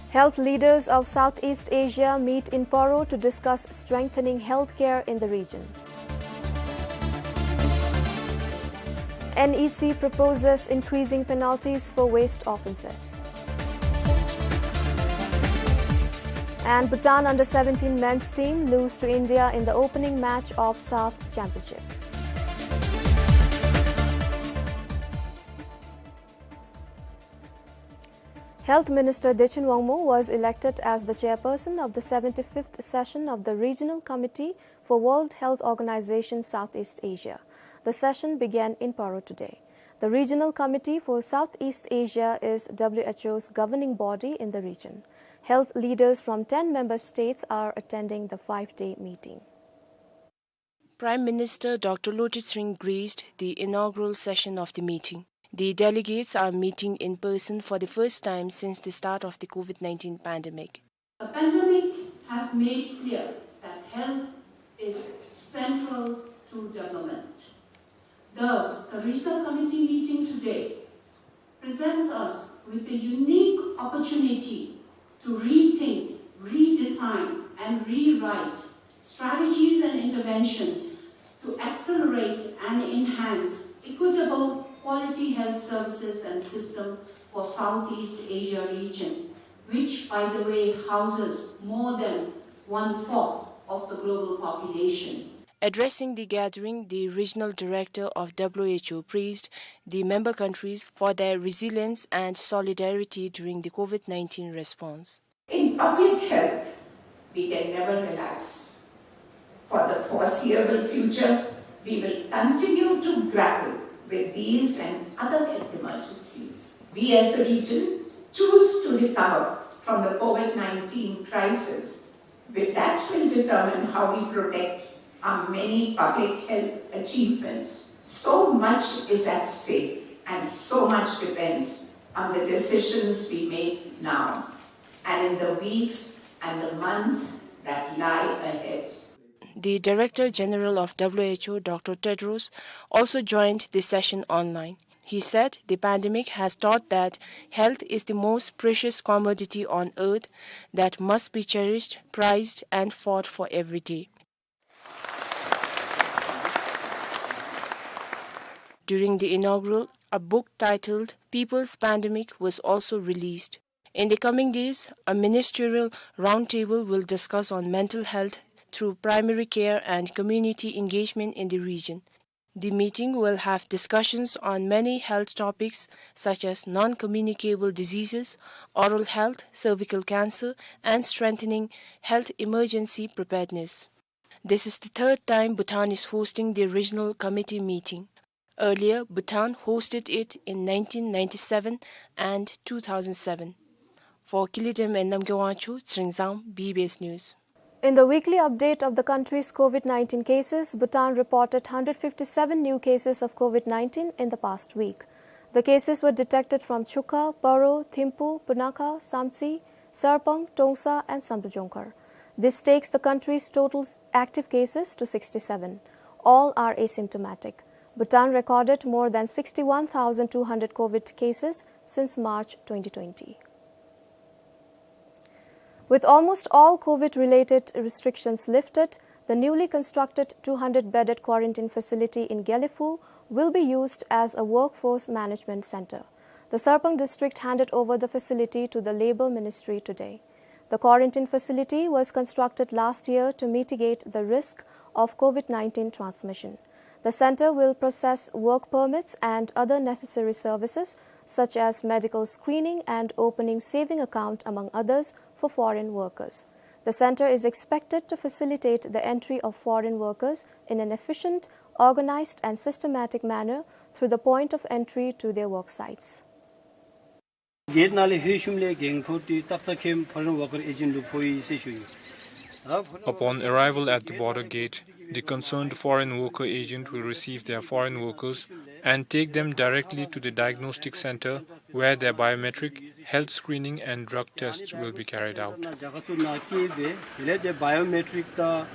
Health leaders of Southeast Asia meet in Paro to discuss strengthening healthcare in the region. N E C proposes increasing penalties for waste offences. And Bhutan under seventeen men's team lose to India in the opening match of SAFF Championship. Health Minister Dechen Wangmo was elected as the chairperson of the seventy-fifth session of the Regional Committee for World Health Organization Southeast Asia. The session began in Paro today. The Regional Committee for Southeast Asia is W H O's governing body in the region. Health leaders from ten member states are attending the five-day meeting. Prime Minister Doctor Lotay Tshering graced the inaugural session of the meeting. The delegates are meeting in person for the first time since the start of the COVID nineteen pandemic. The pandemic has made clear that health is central to development. Thus, the Regional Committee meeting today presents us with a unique opportunity to rethink, redesign, and rewrite strategies and interventions to accelerate and enhance equitable quality health services and system for Southeast Asia region, which, by the way, houses more than one-fourth of the global population. Addressing the gathering, the regional director of W H O praised the member countries for their resilience and solidarity during the COVID nineteen response. In public health, we can never relax. For the foreseeable future, we will continue to grapple with these and other health emergencies. We as a region choose to recover from the COVID nineteen crisis, but that will determine how we protect our many public health achievements. So much is at stake and so much depends on the decisions we make now and in the weeks and the months that lie ahead. The Director General of W H O, Doctor Tedros, also joined the session online. He said the pandemic has taught that health is the most precious commodity on earth that must be cherished, prized, and fought for every day. During the inaugural, a book titled People's Pandemic was also released. In the coming days, a ministerial roundtable will discuss on mental health through primary care and community engagement in the region. The meeting will have discussions on many health topics such as non-communicable diseases, oral health, cervical cancer, and strengthening health emergency preparedness. This is the third time Bhutan is hosting the regional committee meeting. Earlier, Bhutan hosted it in nineteen ninety-seven and two thousand seven. For Kilidem and Namgay Wangchuk, Tshering Zam, B B S News. In the weekly update of the country's COVID nineteen cases, Bhutan reported hundred fifty-seven new cases of COVID nineteen in the past week. The cases were detected from Chukha, Paro, Thimphu, Punakha, Samtse, Sarpang, Tongsa, and Samdrup-Jongkhar. This takes the country's total active cases to sixty-seven. All are asymptomatic. Bhutan recorded more than sixty-one thousand two hundred COVID cases since March twenty twenty. With almost all COVID-related restrictions lifted, the newly constructed two hundred bedded quarantine facility in Gelephu will be used as a workforce management center. The Sarpang district handed over the facility to the Labour Ministry today. The quarantine facility was constructed last year to mitigate the risk of COVID nineteen transmission. The center will process work permits and other necessary services such as medical screening and opening saving account, among others, for foreign workers. The center is expected to facilitate the entry of foreign workers in an efficient, organized and systematic manner through the point of entry to their work sites. གེཊ་ནང་ལས་ལྷོད་ཞུམ་ལས་འགན་འཁུར་ཏེ་ཏག་ཏག་ཁེམ་ཕོ་རེན་ཝར་ཀར་ཨེ་ཇེནཊ་ལུ་ཕོག་ཡི་ཟེར་ཞུ་ཡི། Upon arrival at the border gate, the concerned foreign worker agent will receive their foreign workers and take them directly to the diagnostic center, where their biometric, health screening and drug tests will be carried out. རྒྱ་གར་ཚུ་ནང་སྐྱེལ་སྦེ་དེ་ལས་ཏེ་བའི་ཡོ་མེ་ཊིཀ་དང་།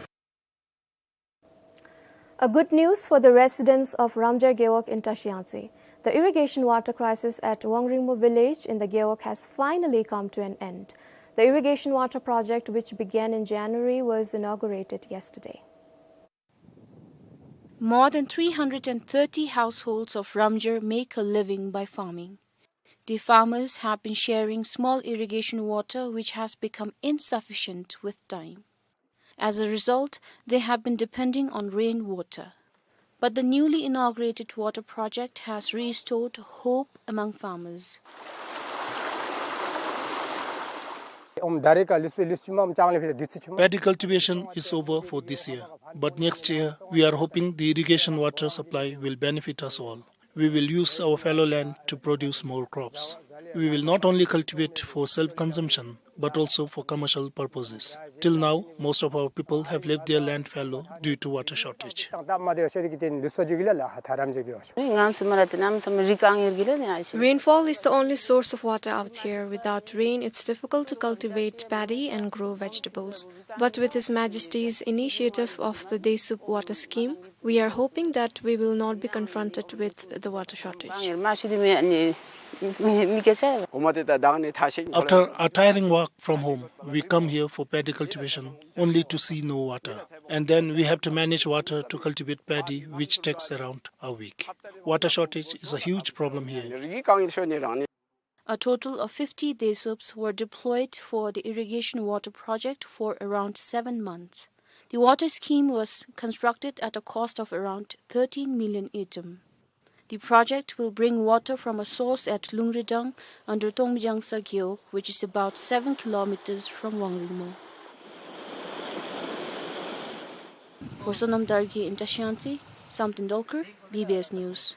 A good news for the residents of Ramjar Gewog in Tashi Yangtse. The irrigation water crisis at Wangringmo village in the Gewog has finally come to an end. The irrigation water project, which began in January, was inaugurated yesterday. More than three hundred and thirty households of Ramjar make a living by farming. The farmers have been sharing small irrigation water, which has become insufficient with time. As a result, they have been depending on rainwater. But the newly inaugurated water project has restored hope among farmers. Paddy cultivation is over for this year, but next year we are hoping the irrigation water supply will benefit us all. We will use our fallow land to produce more crops. We will not only cultivate for self-consumption, but also for commercial purposes. Till now, most of our people have left their land fallow due to water shortage. Rainfall is the only source of water out here. Without rain, it's difficult to cultivate paddy and grow vegetables. But with His Majesty's initiative of the Desup Water Scheme, we are hoping that we will not be confronted with the water shortage. After a tiring walk from home, we come here for paddy cultivation, only to see no water. And then we have to manage water to cultivate paddy, which takes around a week. Water shortage is a huge problem here. A total of fifty Desups were deployed for the irrigation water project for around seven months. The water scheme was constructed at a cost of around thirteen million ngultrum. The project will bring water from a source at Lungridang under Tongmijangsa Gewog, which is about seven kilometers from Wangringmo. For Sonam Dargye in Tashi Yangtse, Samten Dolkar, B B S News.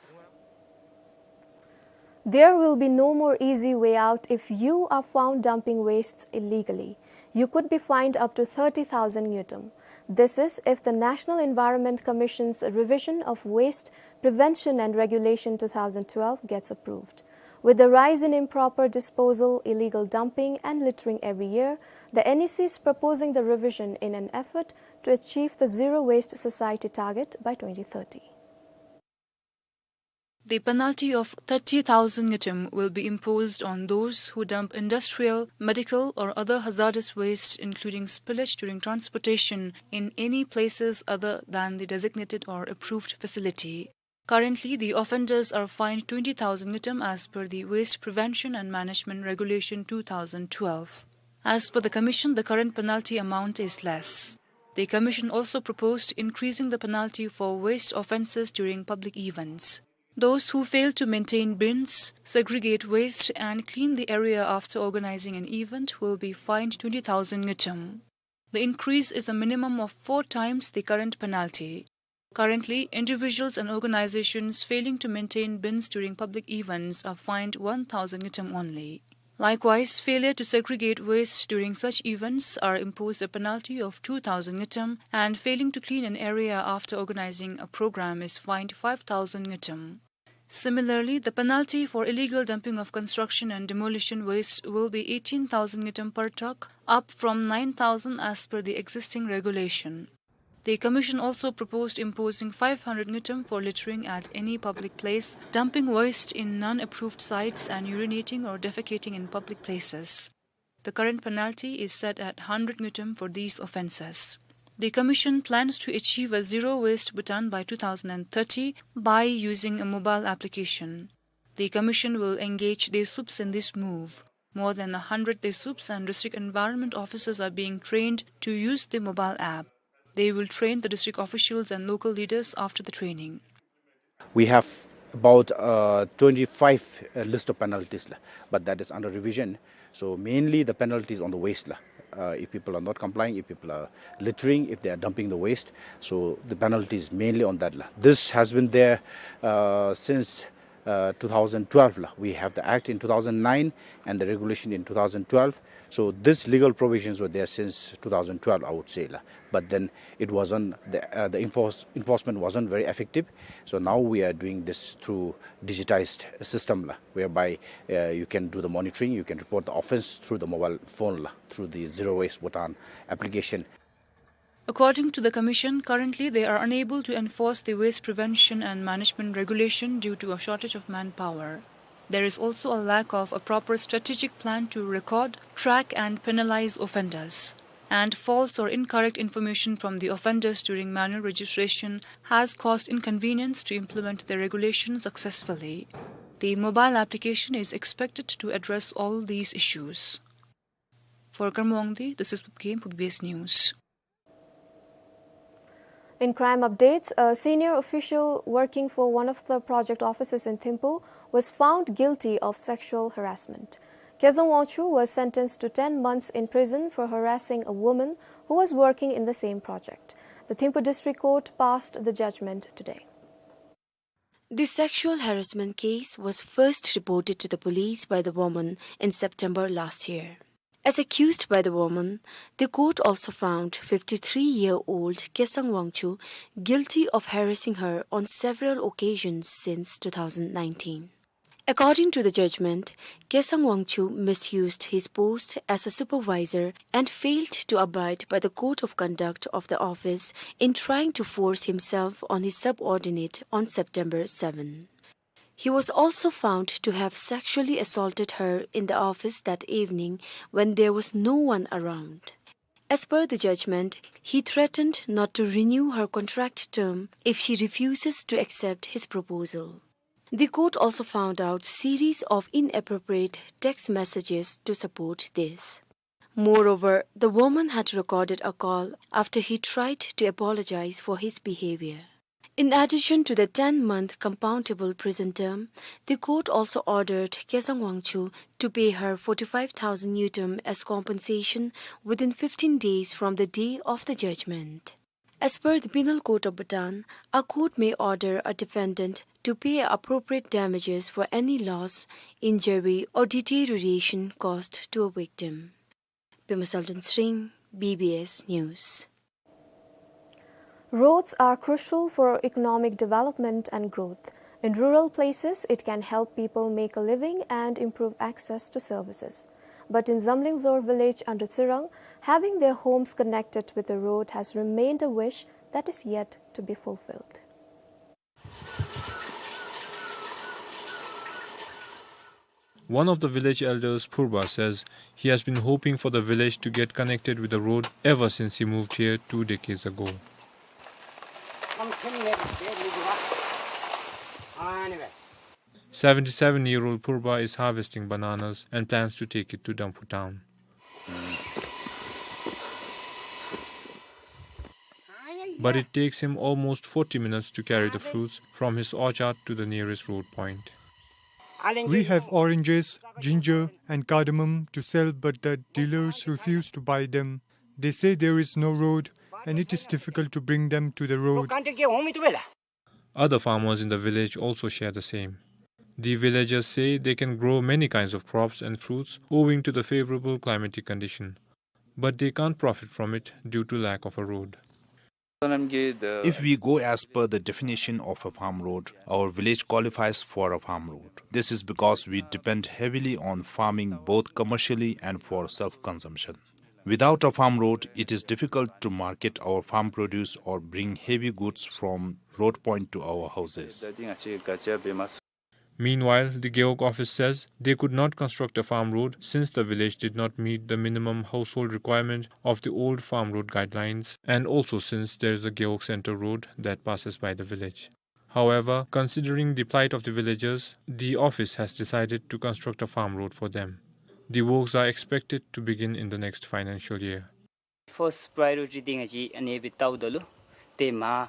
There will be no more easy way out if you are found dumping wastes illegally. You could be fined up to thirty thousand ngultrum. This is if the National Environment Commission's revision of Waste Prevention and Regulation two thousand twelve gets approved. With the rise in improper disposal, illegal dumping, and littering every year, the N E C is proposing the revision in an effort to achieve the zero waste society target by twenty thirty. The penalty of thirty thousand ngultrum will be imposed on those who dump industrial, medical, or other hazardous waste, including spillage during transportation, in any places other than the designated or approved facility. Currently, the offenders are fined twenty thousand ngultrum as per the Waste Prevention and Management Regulation two thousand twelve. As per the Commission, the current penalty amount is less. The Commission also proposed increasing the penalty for waste offences during public events. Those who fail to maintain bins, segregate waste, and clean the area after organising an event will be fined twenty thousand ngultrum. The increase is a minimum of four times the current penalty. Currently, individuals and organisations failing to maintain bins during public events are fined one thousand ngultrum only. Likewise, failure to segregate waste during such events are imposed a penalty of two thousand ngultrum, and failing to clean an area after organising a programme is fined five thousand ngultrum. Similarly, the penalty for illegal dumping of construction and demolition waste will be eighteen thousand ngultrum per truck, up from nine thousand as per the existing regulation. The Commission also proposed imposing five hundred ngultrum for littering at any public place, dumping waste in non-approved sites, and urinating or defecating in public places. The current penalty is set at hundred ngultrum for these offences. The Commission plans to achieve a zero waste Bhutan by two thousand and thirty by using a mobile application. The Commission will engage Desups in this move. More than a hundred Desups and district environment officers are being trained to use the mobile app. They will train the district officials and local leaders after the training. We have about, uh, twenty-five, uh, list of penalties, la, but that is under revision. So mainly the penalties on the waste, la. uh, if people are not complying, if people are littering, if they are dumping the waste. So the penalty is mainly on that la. This has been there, uh, since, uh, two thousand twelve la. We have the act in two thousand nine and the regulation in two thousand twelve. So these legal provisions were there since two thousand twelve, I would say la. But then it wasn't the, uh, the enforce, enforcement wasn't very effective. So now we are doing this through digitized system la, whereby, uh, you can do the monitoring, you can report the offense through the mobile phone la, through the Zero Waste Bhutan application. According to the commission, currently they are unable to enforce the waste prevention and management regulation due to a shortage of manpower. There is also a lack of a proper strategic plan to record, track and penalize offenders. And false or incorrect information from the offenders during manual registration has caused inconvenience to implement the regulation successfully. The mobile application is expected to address all these issues. For Karma Wangdi, this is Pupkim for B B S News. In crime updates, a senior official working for one of the project offices in Thimphu was found guilty of sexual harassment. Kezang Wangchuk was sentenced to ten months in prison for harassing a woman who was working in the same project. The Thimphu District Court passed the judgment today. The sexual harassment case was first reported to the police by the woman in September last year. As accused by the woman, the court also found fifty-three-year-old Kesang Wangchuk guilty of harassing her on several occasions since two thousand nineteen. According to the judgment, Kesang Wangchuk misused his post as a supervisor and failed to abide by the code of conduct of the office in trying to force himself on his subordinate on September seven. He was also found to have sexually assaulted her in the office that evening when there was no one around. As per the judgment, he threatened not to renew her contract term if she refuses to accept his proposal. The court also found out series of inappropriate text messages to support this. Moreover, the woman had recorded a call after he tried to apologize for his behavior. In addition to the ten-month compoundable prison term, the court also ordered Kesang Wangchuk to pay her forty-five thousand ngultrum as compensation within fifteen days from the day of the judgment. As per the Penal Code of Bhutan, a court may order a defendant to pay appropriate damages for any loss, injury, or deterioration caused to a victim. Pema Selden Sring, B B S News. Roads are crucial for economic development and growth. In rural places, it can help people make a living and improve access to services. But in Zamling Zor village under Tsirang, having their homes connected with a road has remained a wish that is yet to be fulfilled. One of the village elders, Phurba, says he has been hoping for the village to get connected with the road ever since he moved here two decades ago. Seventy-seven-year-old Phurba is harvesting bananas and plans to take it to Damphu town. But it takes him almost forty minutes to carry the fruits from his orchard to the nearest road point. We have oranges, ginger, and cardamom to sell, but the dealers refuse to buy them. They say there is no road, and it is difficult to bring them to the road. Other farmers in the village also share the same. The villagers say they can grow many kinds of crops and fruits owing to the favorable climatic condition, but they can't profit from it due to lack of a road. If we go as per the definition of a farm road, our village qualifies for a farm road. This is because we depend heavily on farming both commercially and for self-consumption. Without a farm road, it is difficult to market our farm produce or bring heavy goods from road point to our houses. Meanwhile, the Gewog office says they could not construct a farm road since the village did not meet the minimum household requirement of the old farm road guidelines, and also since there is a Gewog Center road that passes by the village. However, considering the plight of the villagers, the office has decided to construct a farm road for them. The works are expected to begin in the next financial year. First priority thing is ane bi tau dalu. Te ma,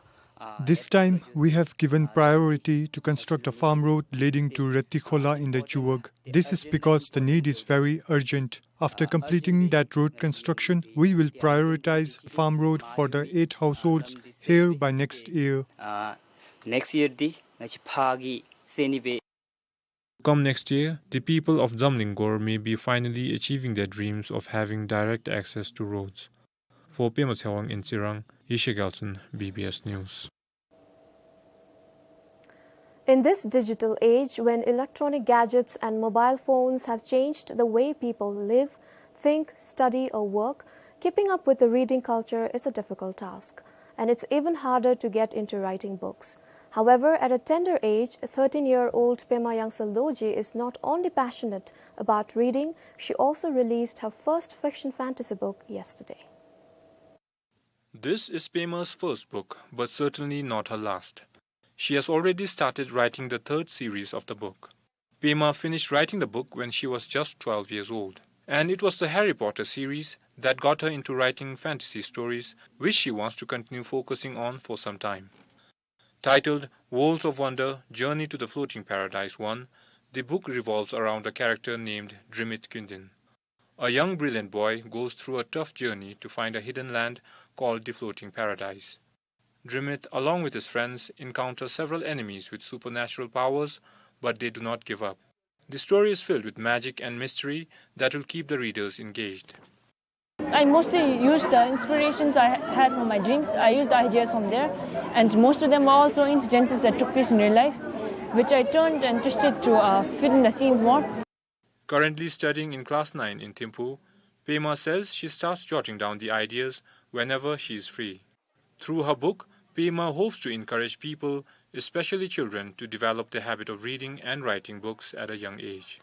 This time, we have given priority to construct a farm road leading to Retikhola in the Chuag. This is because the need is very urgent. After completing that road construction, we will prioritize farm road for the eight households here by next year. Next year འདི་ང་བཅས་ཕར་གྱི་ས་གནས་སྦེ། Come next year, the people of Dzamlingor may be finally achieving their dreams of having direct access to roads. For Pema Tshewang in Tsirang, Yeshe Gyaltsen, B B S News. In this digital age, when electronic gadgets and mobile phones have changed the way people live, think, study, or work, keeping up with the reading culture is a difficult task, and it's even harder to get into writing books. However, at a tender age, thirteen-year-old Pema Yangsel Dorji is not only passionate about reading, she also released her first fiction fantasy book yesterday. This is Pema's first book, but certainly not her last. She has already started writing the third series of the book. Pema finished writing the book when she was just twelve years old, and it was the Harry Potter series that got her into writing fantasy stories, which she wants to continue focusing on for some time. Titled Worlds of Wonder: Journey to the Floating Paradise one, the book revolves around a character named Drimit Kyndin. A young brilliant boy goes through a tough journey to find a hidden land called the Floating Paradise. Drimit, along with his friends, encounter several enemies with supernatural powers, but they do not give up. The story is filled with magic and mystery that will keep the readers engaged. I mostly used the inspirations I ha-, had from my dreams. I used the ideas from there, and most of them were also incidences that took place in real life, which I turned and twisted to, uh, fit in the scenes more. Currently studying in class nine in Thimphu, Pema says she starts jotting down the ideas whenever she is free. Through her book, Pema hopes to encourage people, especially children, to develop the habit of reading and writing books at a young age.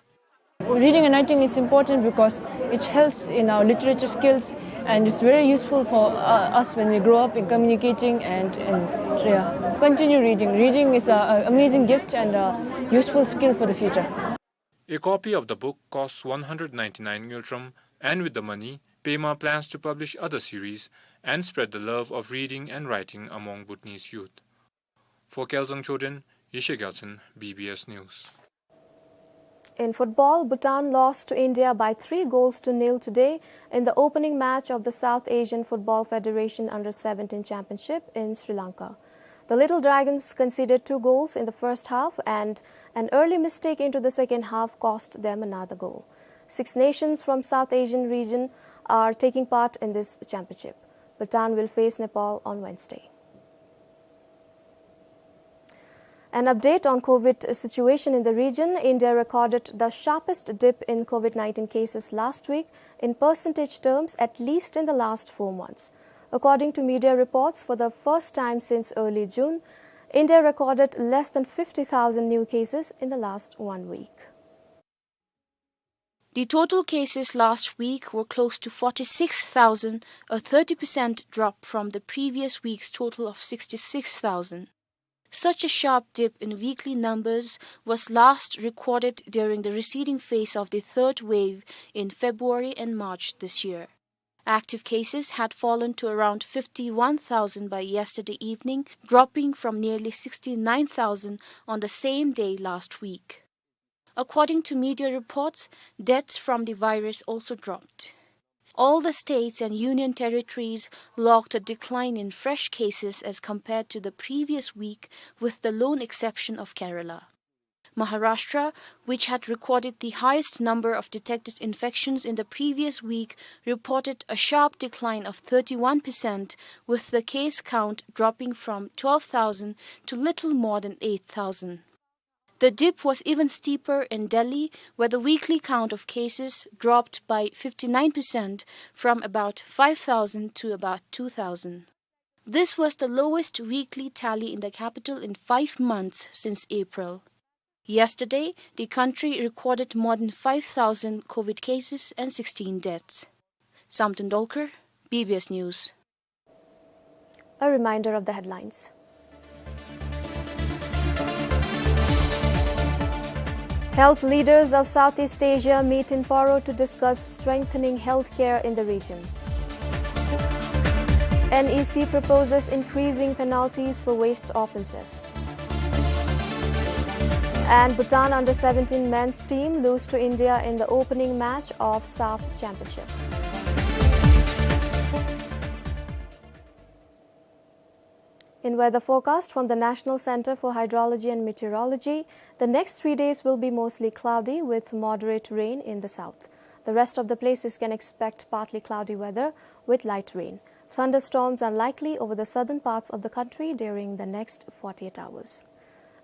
Reading and writing is important because it helps in our literature skills, and it's very useful for, uh, us when we grow up in communicating and, and, yeah. Continue reading. Reading is a, a amazing gift and a useful skill for the future. A copy of the book costs one hundred ninety-nine ngultrum, and with the money, Pema plans to publish other series and spread the love of reading and writing among Bhutanese youth. For Kelzang Choden, Yeshe Gyaltsen, B B S News. In football, Bhutan lost to India by three goals to nil today in the opening match of the South Asian Football Federation Under seventeen Championship in Sri Lanka. The Little Dragons conceded two goals in the first half, and an early mistake into the second half cost them another goal. Six nations from South Asian region are taking part in this championship. Bhutan will face Nepal on Wednesday. An update on COVID situation in the region. India recorded the sharpest dip in COVID nineteen cases last week in percentage terms, at least in the last four months. According to media reports, for the first time since early June, India recorded less than fifty thousand new cases in the last one week. The total cases last week were close to forty-six thousand, a thirty percent drop from the previous week's total of sixty-six thousand. Such a sharp dip in weekly numbers was last recorded during the receding phase of the third wave in February and March this year. Active cases had fallen to around fifty-one thousand by yesterday evening, dropping from nearly sixty-nine thousand on the same day last week. According to media reports, deaths from the virus also dropped. All the states and union territories logged a decline in fresh cases as compared to the previous week, with the lone exception of Kerala. Maharashtra, which had recorded the highest number of detected infections in the previous week, reported a sharp decline of thirty-one percent, with the case count dropping from twelve thousand to little more than eight thousand. The dip was even steeper in Delhi, where the weekly count of cases dropped by fifty-nine percent, from about five thousand to about two thousand. This was the lowest weekly tally in the capital in five months since April. Yesterday, the country recorded more than five thousand COVID cases and sixteen deaths. Samten Dolkar, B B S News. A reminder of the headlines. Health leaders of Southeast Asia meet in Paro to discuss strengthening healthcare in the region. N E C proposes increasing penalties for waste offences. And Bhutan under seventeen men's team lose to India in the opening match of SAFF Championship. In weather forecast from the National Centre for Hydrology and Meteorology, the next three days will be mostly cloudy with moderate rain in the south. The rest of the places can expect partly cloudy weather with light rain. Thunderstorms are likely over the southern parts of the country during the next forty-eight hours.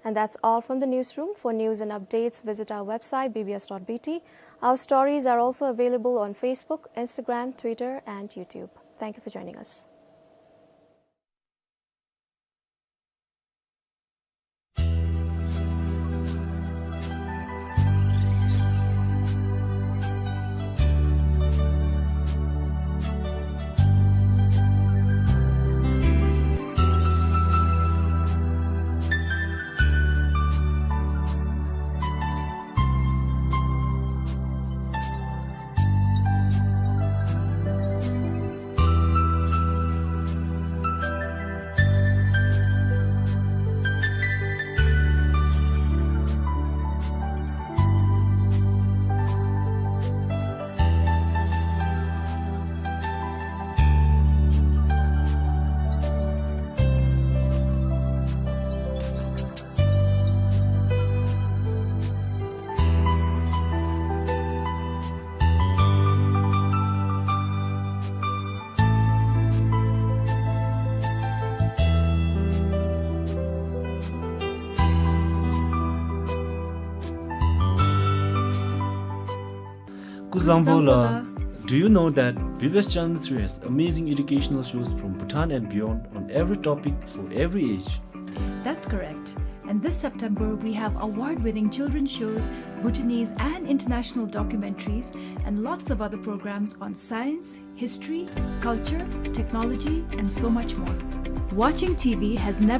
And that's all from the newsroom. For news and updates, visit our website, B B S dot B T. Our stories are also available on Facebook, Instagram, Twitter, and YouTube. Thank you for joining us. སྐུ་གཟུགས་བཟང་པོ་ལགས། Do you know that B B S Channel three has amazing educational shows from Bhutan and beyond on every topic for every age? That's correct. And this September, we have award-winning children's shows, Bhutanese and international documentaries, and lots of other programs on science, history, culture, technology, and so much more. Watching T V has never